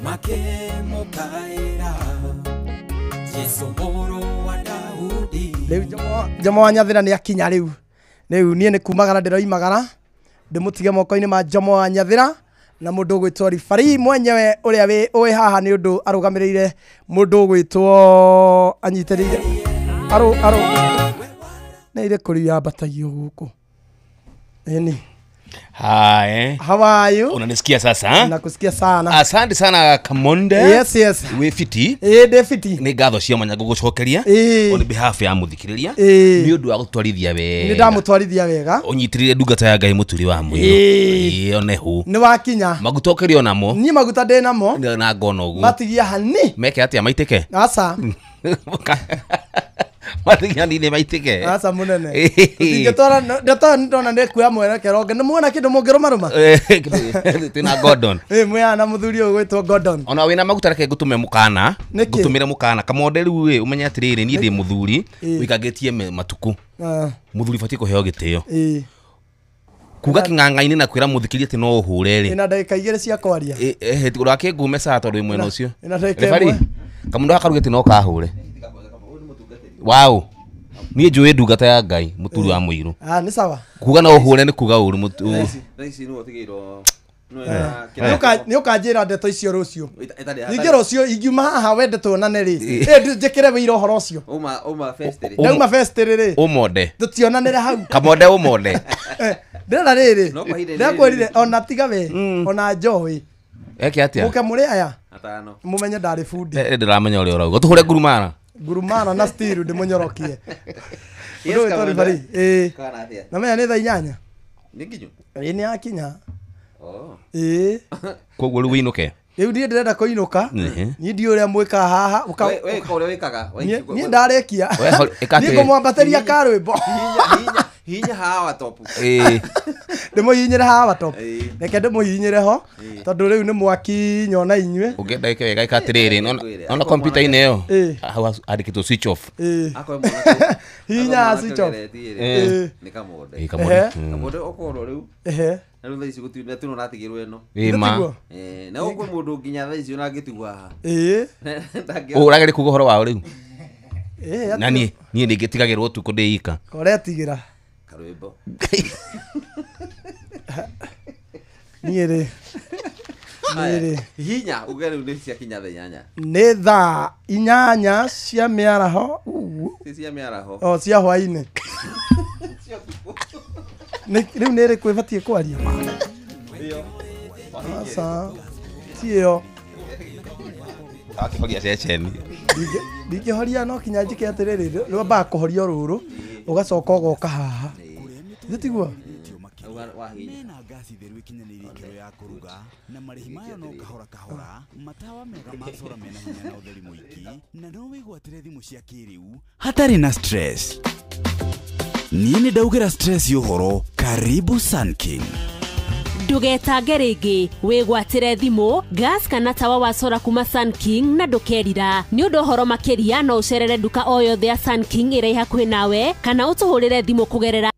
Makĩmũkaĩra Jesũ mũrũ wa Daudi. Rĩu Jomo wa Nyathira nĩ akinya rĩu. Rĩu niĩ nĩ kumagara ndĩroimagara ndĩmũtige moko-inĩ ma Jomo wa Nyathira na mũndũ ũgwĩtwo Ribari mwenyewe ũrĩa wĩ ũĩ haha nĩ ũndũ arũgamĩrĩire mũndũ ũgwĩtwo anyitĩrĩire arũ nĩ irĩ kũrĩ yambatagio gũkũ. Ĩni. Hi. How are you? Unanisikia sasa? Nakusikia sana. Asante sana Kamonde. Yes, yes. Wĩ fiti? Ĩĩ ndĩ fiti. Nĩ ngatho cia mwanya ngũgũcokeria on behalf ya mũthikĩrĩria nĩ ũndũ wa gũtwarithia wega. Nĩ ndamũtwarithia wega. Ũnyitĩrĩire ndungata ya Ngai Mũturi wa Mũirũ. Ĩĩ one hu. Nĩ wakinya. Maguta ũkĩrĩ onamo? Niĩ maguta ndĩ namo. Na ngona ũguo. Matigia hani. Meke atĩa maitĩke? Aca. Matigia hanini maitĩke. Aca mũnene. Ingĩtwara ndetwara ndona nĩ kuoya mwerekero ũngĩ. Nĩ muona kĩndũ mũngĩrũmarũma? Twĩna Gordon. Ĩĩ mwĩhaha na mũthuri ũyũ ũgwĩtwo Gordon. Ona wĩna maguta reke ngũtũme mũkana. Nĩkĩ? Ngũtũmĩre mũkana. Kamonde rĩu ĩ ũmenye atĩrĩrĩ niĩ ndĩ mũthuri ũikangĩtie matukũ. Mũthuri batiĩ kũheo gĩtĩo. Kuga kĩng'ang'a-inĩ na kwĩra mũthikĩria atĩ no ũhũre rĩ. Ĩna ndagĩka 2 cia kwaria. Ũrakĩngume saa tondũ wĩ mwena ũcio. Ĩna ndagĩka 1. Kamũndũ gaka atĩ no kahũre. Wow. Niĩ njũĩ ndungata ya Ngai Mũturi wa Mũirũ. Ah, nĩ sawa. Kuga no ũhũre nĩ kuga ũru mũtu. Thaa ici nĩwe ũtigĩirwo. Nĩ ũkanjĩra ndeto icio rũciũ. Ningĩ rũciũ ingiuma haha wende tuonane rĩ. Ĩ njĩkĩre wĩira ũhoro ũcio. Uma fest rĩ. Ndauma fest rĩ. Ũmonde. Tũtionanĩre hau. Kamonde ũmonde. Ndĩrona rĩrĩ. Ndĩrakwĩrire ona tiga we ona njohi. Eke atia? Muke muri aya. Atano. Mumenye ndari fundi. Ndiramenya uria urauga. Tuhure ngurumara. Ngurumara na steel ndimunyorokie. Yes, kamande. Eh. Na menya ni thaa 8. Ni nginyu? Ĩ nĩ yakinya. Oh. Ĩ. Koguo rĩu wĩinũke? Rĩu niĩ ndĩrenda kũinũka. Niĩ ndiũĩ ũrĩa mwĩkaga haha. We ka ũrĩa wĩkaga. Niĩ ndarĩkia. Niĩ ngũmwambatĩria karwĩmbo. Hinya hawa top. Ĩ. Ndĩmũhihinyĩre hawa top. Reke ndĩmũhihinyĩre ho tondũ rĩu nĩ mwakinya ona inyuĩ. Ũngĩenda ĩke wega ĩka atĩrĩrĩ, nona kompiuta-inĩ ĩyo hau handĩkĩtwo switch off. Hihinya switch off. Nĩ Kamonde. Ĩ Kamonde. Kamonde okorwo rĩu. Ehe. Na rĩu thaa ici gũtirĩ na ũratigĩrwo ĩno. Ĩ ma. Na kwĩ mũndũ nginya thaa ici ona angĩtigwo haha. Ĩ. Ũrageria kuga ũhoro wao rĩu. Na niĩ ndingĩtigagĩrwo ũtukũ ndĩ ika. Ũretigĩra. Karwĩmbo. Niĩ rĩ. Hinya uge rĩu nĩ ciakinya thaa 8. Nĩ thaa 8 cia mĩaraho. Ti cia mĩaraho. O cia hwainĩ. Rĩu nĩ ĩrĩkũ ĩbatiĩ kwaria? Aca. Ti ĩyo. Akĩhoria ceceni. Ndingĩhoria no kinya njĩke atĩrĩrĩ, rwambaga kũhoria rũrũ ũgacoka ũgoka haha. Githĩ tiguo? Hatarĩ na stress. Niĩ nĩ ndaugĩra stress ũhoro. Karibu Sun King. Ndũgetange rĩngĩ, wĩgwatĩre thimũ, gas kana tawa wa sora kuma Sun King na ndũkerira. Nĩ ũndũ ũhoro makĩria no ũcerere nduka o yothe ya Sun King ĩrĩa ĩ hakuhĩ nawe kana ũtũhũrĩre thimũ kũgerera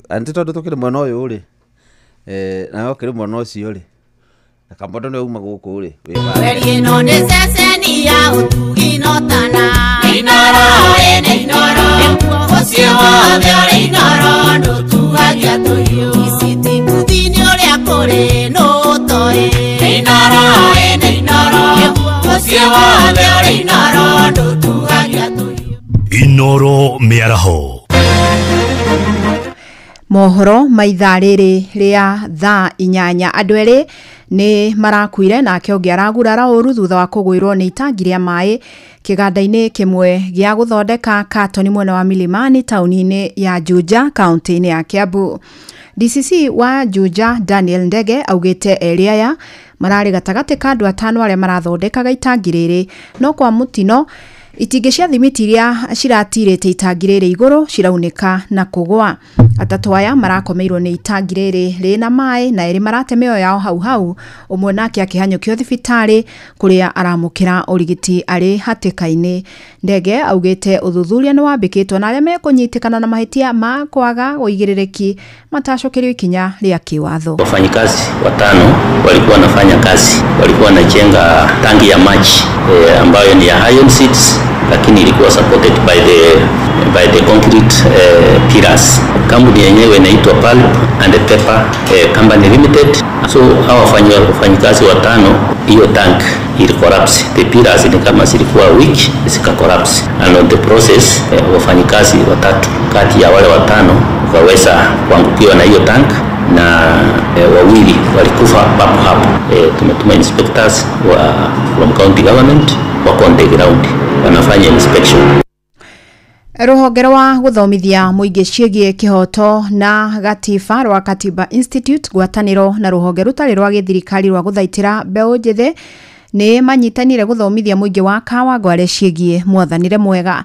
Anti tondũ tũkĩrĩ mwena ũyũ rĩ, na ũkĩrĩ mwena ũcio rĩ, na Kamondo nĩ uma gũkũ rĩ. Mweri ĩno nĩ ceceni ya ũtugi na ũtana. Inooro ĩnĩ Inooro, mũciĩ wothe ũrĩ Inooro ndũtuagia tũhiũ. Ici kuthini ũrĩa kũrĩ nũ ũtoĩ. Inooro ĩnĩ Inooro, mũciĩ wothe ũrĩ Inooro ndũtuagia tũhiũ. Inooro mĩaraho. Mohoro ma ithaa rĩrĩ rĩa thaa 8 andũ erĩ nĩ marakuire nake ũngĩ aragurara ũru thutha wa kũgwĩrwo nĩ itangi rĩa maĩ kĩganda-inĩ kĩmwe gĩa gũthondeka katoni mwena wa Milimani taũni-inĩ ya Juja kaunti-inĩ ya Kiambu. DCC wa Juja Daniel Ndege augĩte erĩ aya mararĩ gatagatĩ ka andũ 5 arĩa marathondekaga itangi rĩrĩ no kwa mũtino itingĩ cia thimiti iria ciratirĩte itangi rĩrĩ igũrũ ciraunĩka na kũgũa. Atatũ aya marakomeirwo nĩ itangi rĩrĩ rĩna maĩ na erĩ marate mĩoyo yao hau hau, ũmwe nake akĩhanyũkio thibitarĩ kũrĩa aramũkĩra ũrigiti arĩ hatĩka-inĩ. Ndege augĩte ũthuthuria nĩ wambĩkĩtwo na arĩa mekũnyitĩkana na mahĩtia ma kwaga ũigĩrĩrĩki matacokerio ikinya rĩa kĩwatho. Wafanyikazi 5 walikuwa wanafanya kazi, walikuwa wanajenga tangi ya maji ambayo ni ya iron seeds, lakini ilikuwa supported by the concrete pillars. Kampuni yenyewe inaitwa Pulp and Paper Company Limited. So hawa wafanyikazi 5, hiyo tank ili collapse. The pillars ni kama zilikuwa weak, zika collapse. And on the process wafanyikazi 3 kati ya wale 5 wakaweza kuangukiwa na hiyo tank na wawili walikufa papo hapo. Tumetuma inspectors wa from county government wako on the ground wanafanya inspection. Rũhonge rwa gũthomithia mũingĩ ciĩgiĩ kĩhoto na gatiba rwa Katiba Institute ngwatanĩro na rũhonge rũtarĩ rwa gĩthirikari rwa gũthaitĩra mbeũ njĩthĩ nĩ manyitanire gũthomithia mũingĩ wa Kawangware ciĩgiĩ mwathanĩre mwega.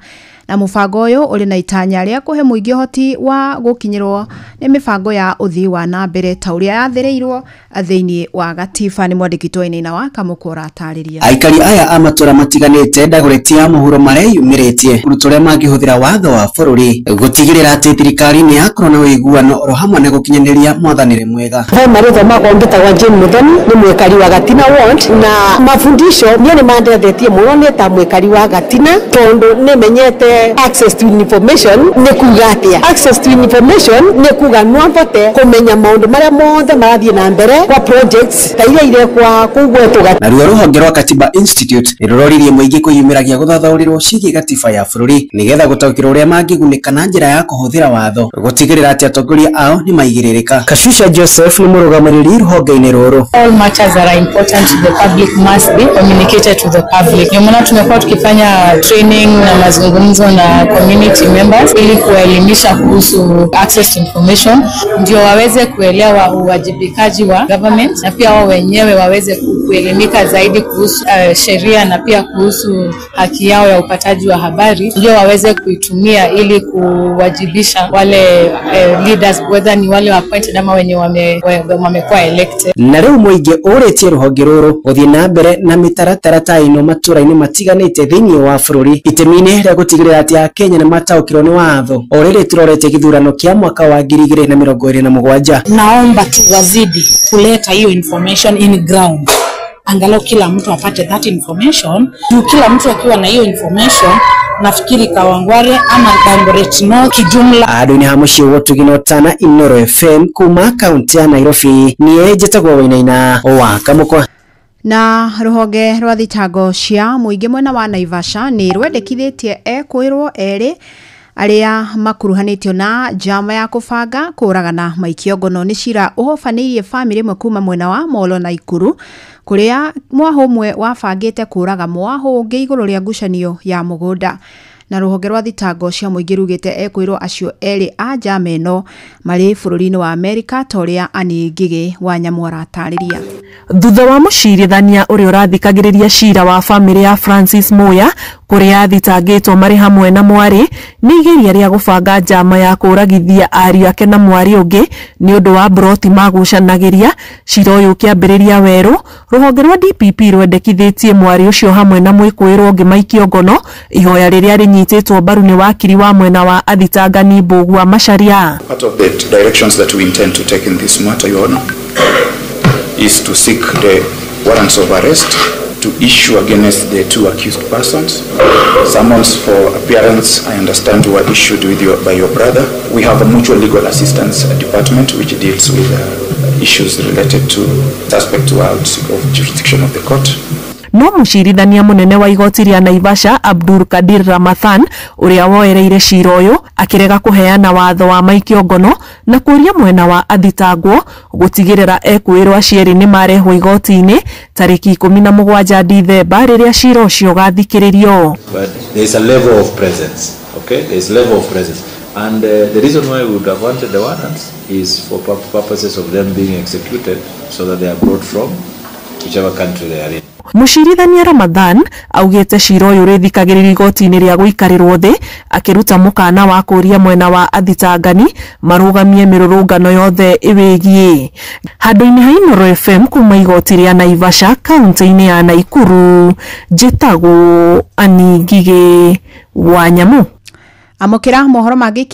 Na mũbango ũyũ ũrĩ na itanya rĩa kũhe mũingĩ ũhoti wa gũkinyĩrwo nĩ mĩbango ya ũthii wa na mbere ta ũrĩa yathĩrĩirwo thĩinĩ wa gatiba. Nĩ mwandĩki Wainaina wa Kamũkũ ũratarĩria. Aikari aya a matũra matiganĩte Dagoretti ya mũhuro mareyumĩrĩtie ũrutwo ũrĩa mangĩhũthĩra watho wa bũrũri gũtigĩrĩra atĩ thirikari nĩ yakorwo na ũiguano oro hamwe na gũkinyanĩria mwathanĩre mwega. He marĩtwa makwa mbĩtagwa Jane Muthoni, nĩ mwĩkari wa Gatina Ward, na mafundisho niĩ nĩ mandethetie mũno nĩ ta mwĩkari wa Gatina tondũ nĩmenyete Tũrore access to information nĩ kuga atĩa. Access to information nĩ kuga no mbote kũmenya maũndũ marĩa mothe marathiĩ na mbere kwa projects ta iria irekwa kũu gwetũ. Naruo rũhonge rwa Katiba Institute nĩ rũroririe mũingĩ kwĩyumĩragia gũthathaũrĩrwo ciĩgiĩ gatiba ya bũrũri nĩgetha gũtaũkĩrwo ũrĩa mangĩgunĩka na njĩra ya kũhũthĩra watho gũtigĩrĩra atĩ atongoria ao nĩ maigĩrĩrĩka. Kashusha Joseph nĩ mũrũgamĩrĩri rũhonge-inĩ rũrũ. All matters that are important to the public must be communicated to the public. Ndio maana tumekuwa tukifanya training na mazungumzo na community members ili kuwaelimisha kuhusu access to information, ndio waweze kuelewa uwajibikaji wa government na pia wao wenyewe waweze kuelimika zaidi kuhusu sheria na pia kuhusu haki yao ya upataji wa habari, ndio waweze kuitumia ili kuwajibisha wale leaders, whether ni wale appointed ama wenye wamekuwa elected. Na rĩu mũingĩ ũrĩtie rũhonge rũrũ gũthiĩ na mbere na mĩtaratara ta ĩno matũra-inĩ matiganĩte thĩinĩ wa bũrũri itemi-inĩ rĩa gũtigĩrĩra atĩ Akenya nĩ mataũkĩrwo nĩ watho o rĩrĩ tũrorete gĩthurano kĩa mwaka wa 2027. Naomba tu wazidi kuleta hiyo information in ground, angalau kila mtu apate that information. Juu kila mtu akiwa na hiyo information, nafikiri Kawangware ama Eldoret North kijumla. Andũ-inĩ ha mũciĩ wa Ũtugi na Ũtana, Inooro FM kuma kaunti ya Nairobi, niĩ njĩtagwo Wainaina wa Kamũkwa. Na rũhonge rwa thitango cia mũingĩ mwena wa Naivasha nĩ rwendekithĩtie ekwĩrwo erĩ arĩa makuruhanĩtio na njama ya kũbanga kũragana maikio ngono. Nĩ cira ũhobanĩirie bamĩrĩ ĩmwe kuma mwena wa Molo na Ikuru kũrĩa mwahũ ũmwe wabangĩte kũraga mwahũ ũngĩ igũrũ rĩa ngucanio ya mũgũnda. Na rũhonge rwa thitango cia mũingĩ rugĩte ekwĩrwo acio erĩ a njama ĩno marĩ bũrũri-inĩ wa Amerika ta ũrĩa Annie Ngigĩ wa Nyamũ aratarĩria. Thutha wa mũcirithania ũrĩa ũrathikagĩrĩria cira wa bamĩrĩ ya Francis Muya kũrĩa athitangĩtwo marĩ hamwe na mwarĩ nĩ igeria rĩa gũbanga njama ya kũragithia ariũ ake na mwarĩ ũngĩ nĩ ũndũ wa mburoti magucanagĩria. Cira ũyũ ũkĩambĩrĩria werũ, rũhonge rwa DPP rwendekithĩtie mwarĩ ũcio hamwe na mwĩkũĩrwo ũngĩ maikio ngono, ihoya rĩrĩa rĩnyitĩtwo mbaru nĩ wakiri wa mwena wa athitangani Mbũgua Macharia. Part of the directions that we intend to take in this matter, Your Honor, is to seek the warrants of arrest to issue against the two accused persons. Summons for appearance, I understand, were issued with by your brother. We have a mutual legal assistance department which deals with issues related to suspects who are out of jurisdiction of the court. No mũcirithania mũnene wa igoti rĩa Naivasha Abdul Kadir Ramathan ũrĩa woereire cira ũyũ akĩrega kũheana watho wa maikio ngono na kũria mwena wa athitangwo gũtigĩrĩra ekwĩrwo acio erĩ nĩ marehwo igoti-inĩ tarĩki 17 Dithemba rĩrĩa cira ũcio ũgathikĩrĩrio. But there is a level of presence, okay? There is a level of presence. And the reason why we would have wanted the warrants is for purposes of them being executed so that they are brought from whichever country they are in. Mũcirithania Ramadhan augĩte cira ũyũ ũrĩthikagĩrĩrio igoti-inĩ rĩa gũikarĩrwo thĩ akĩruta mũkana wa kũria mwena wa athitangani marũgamie mĩrũrũngano yothe ĩwĩgiĩ. Handũ-inĩ ha Inooro FM kuma igoti rĩa Naivasha kaunti-inĩ ya Naikuru, njĩtagwo Annie Ngigĩ wa Nyamũ. Amũkĩra mohoro mangĩ.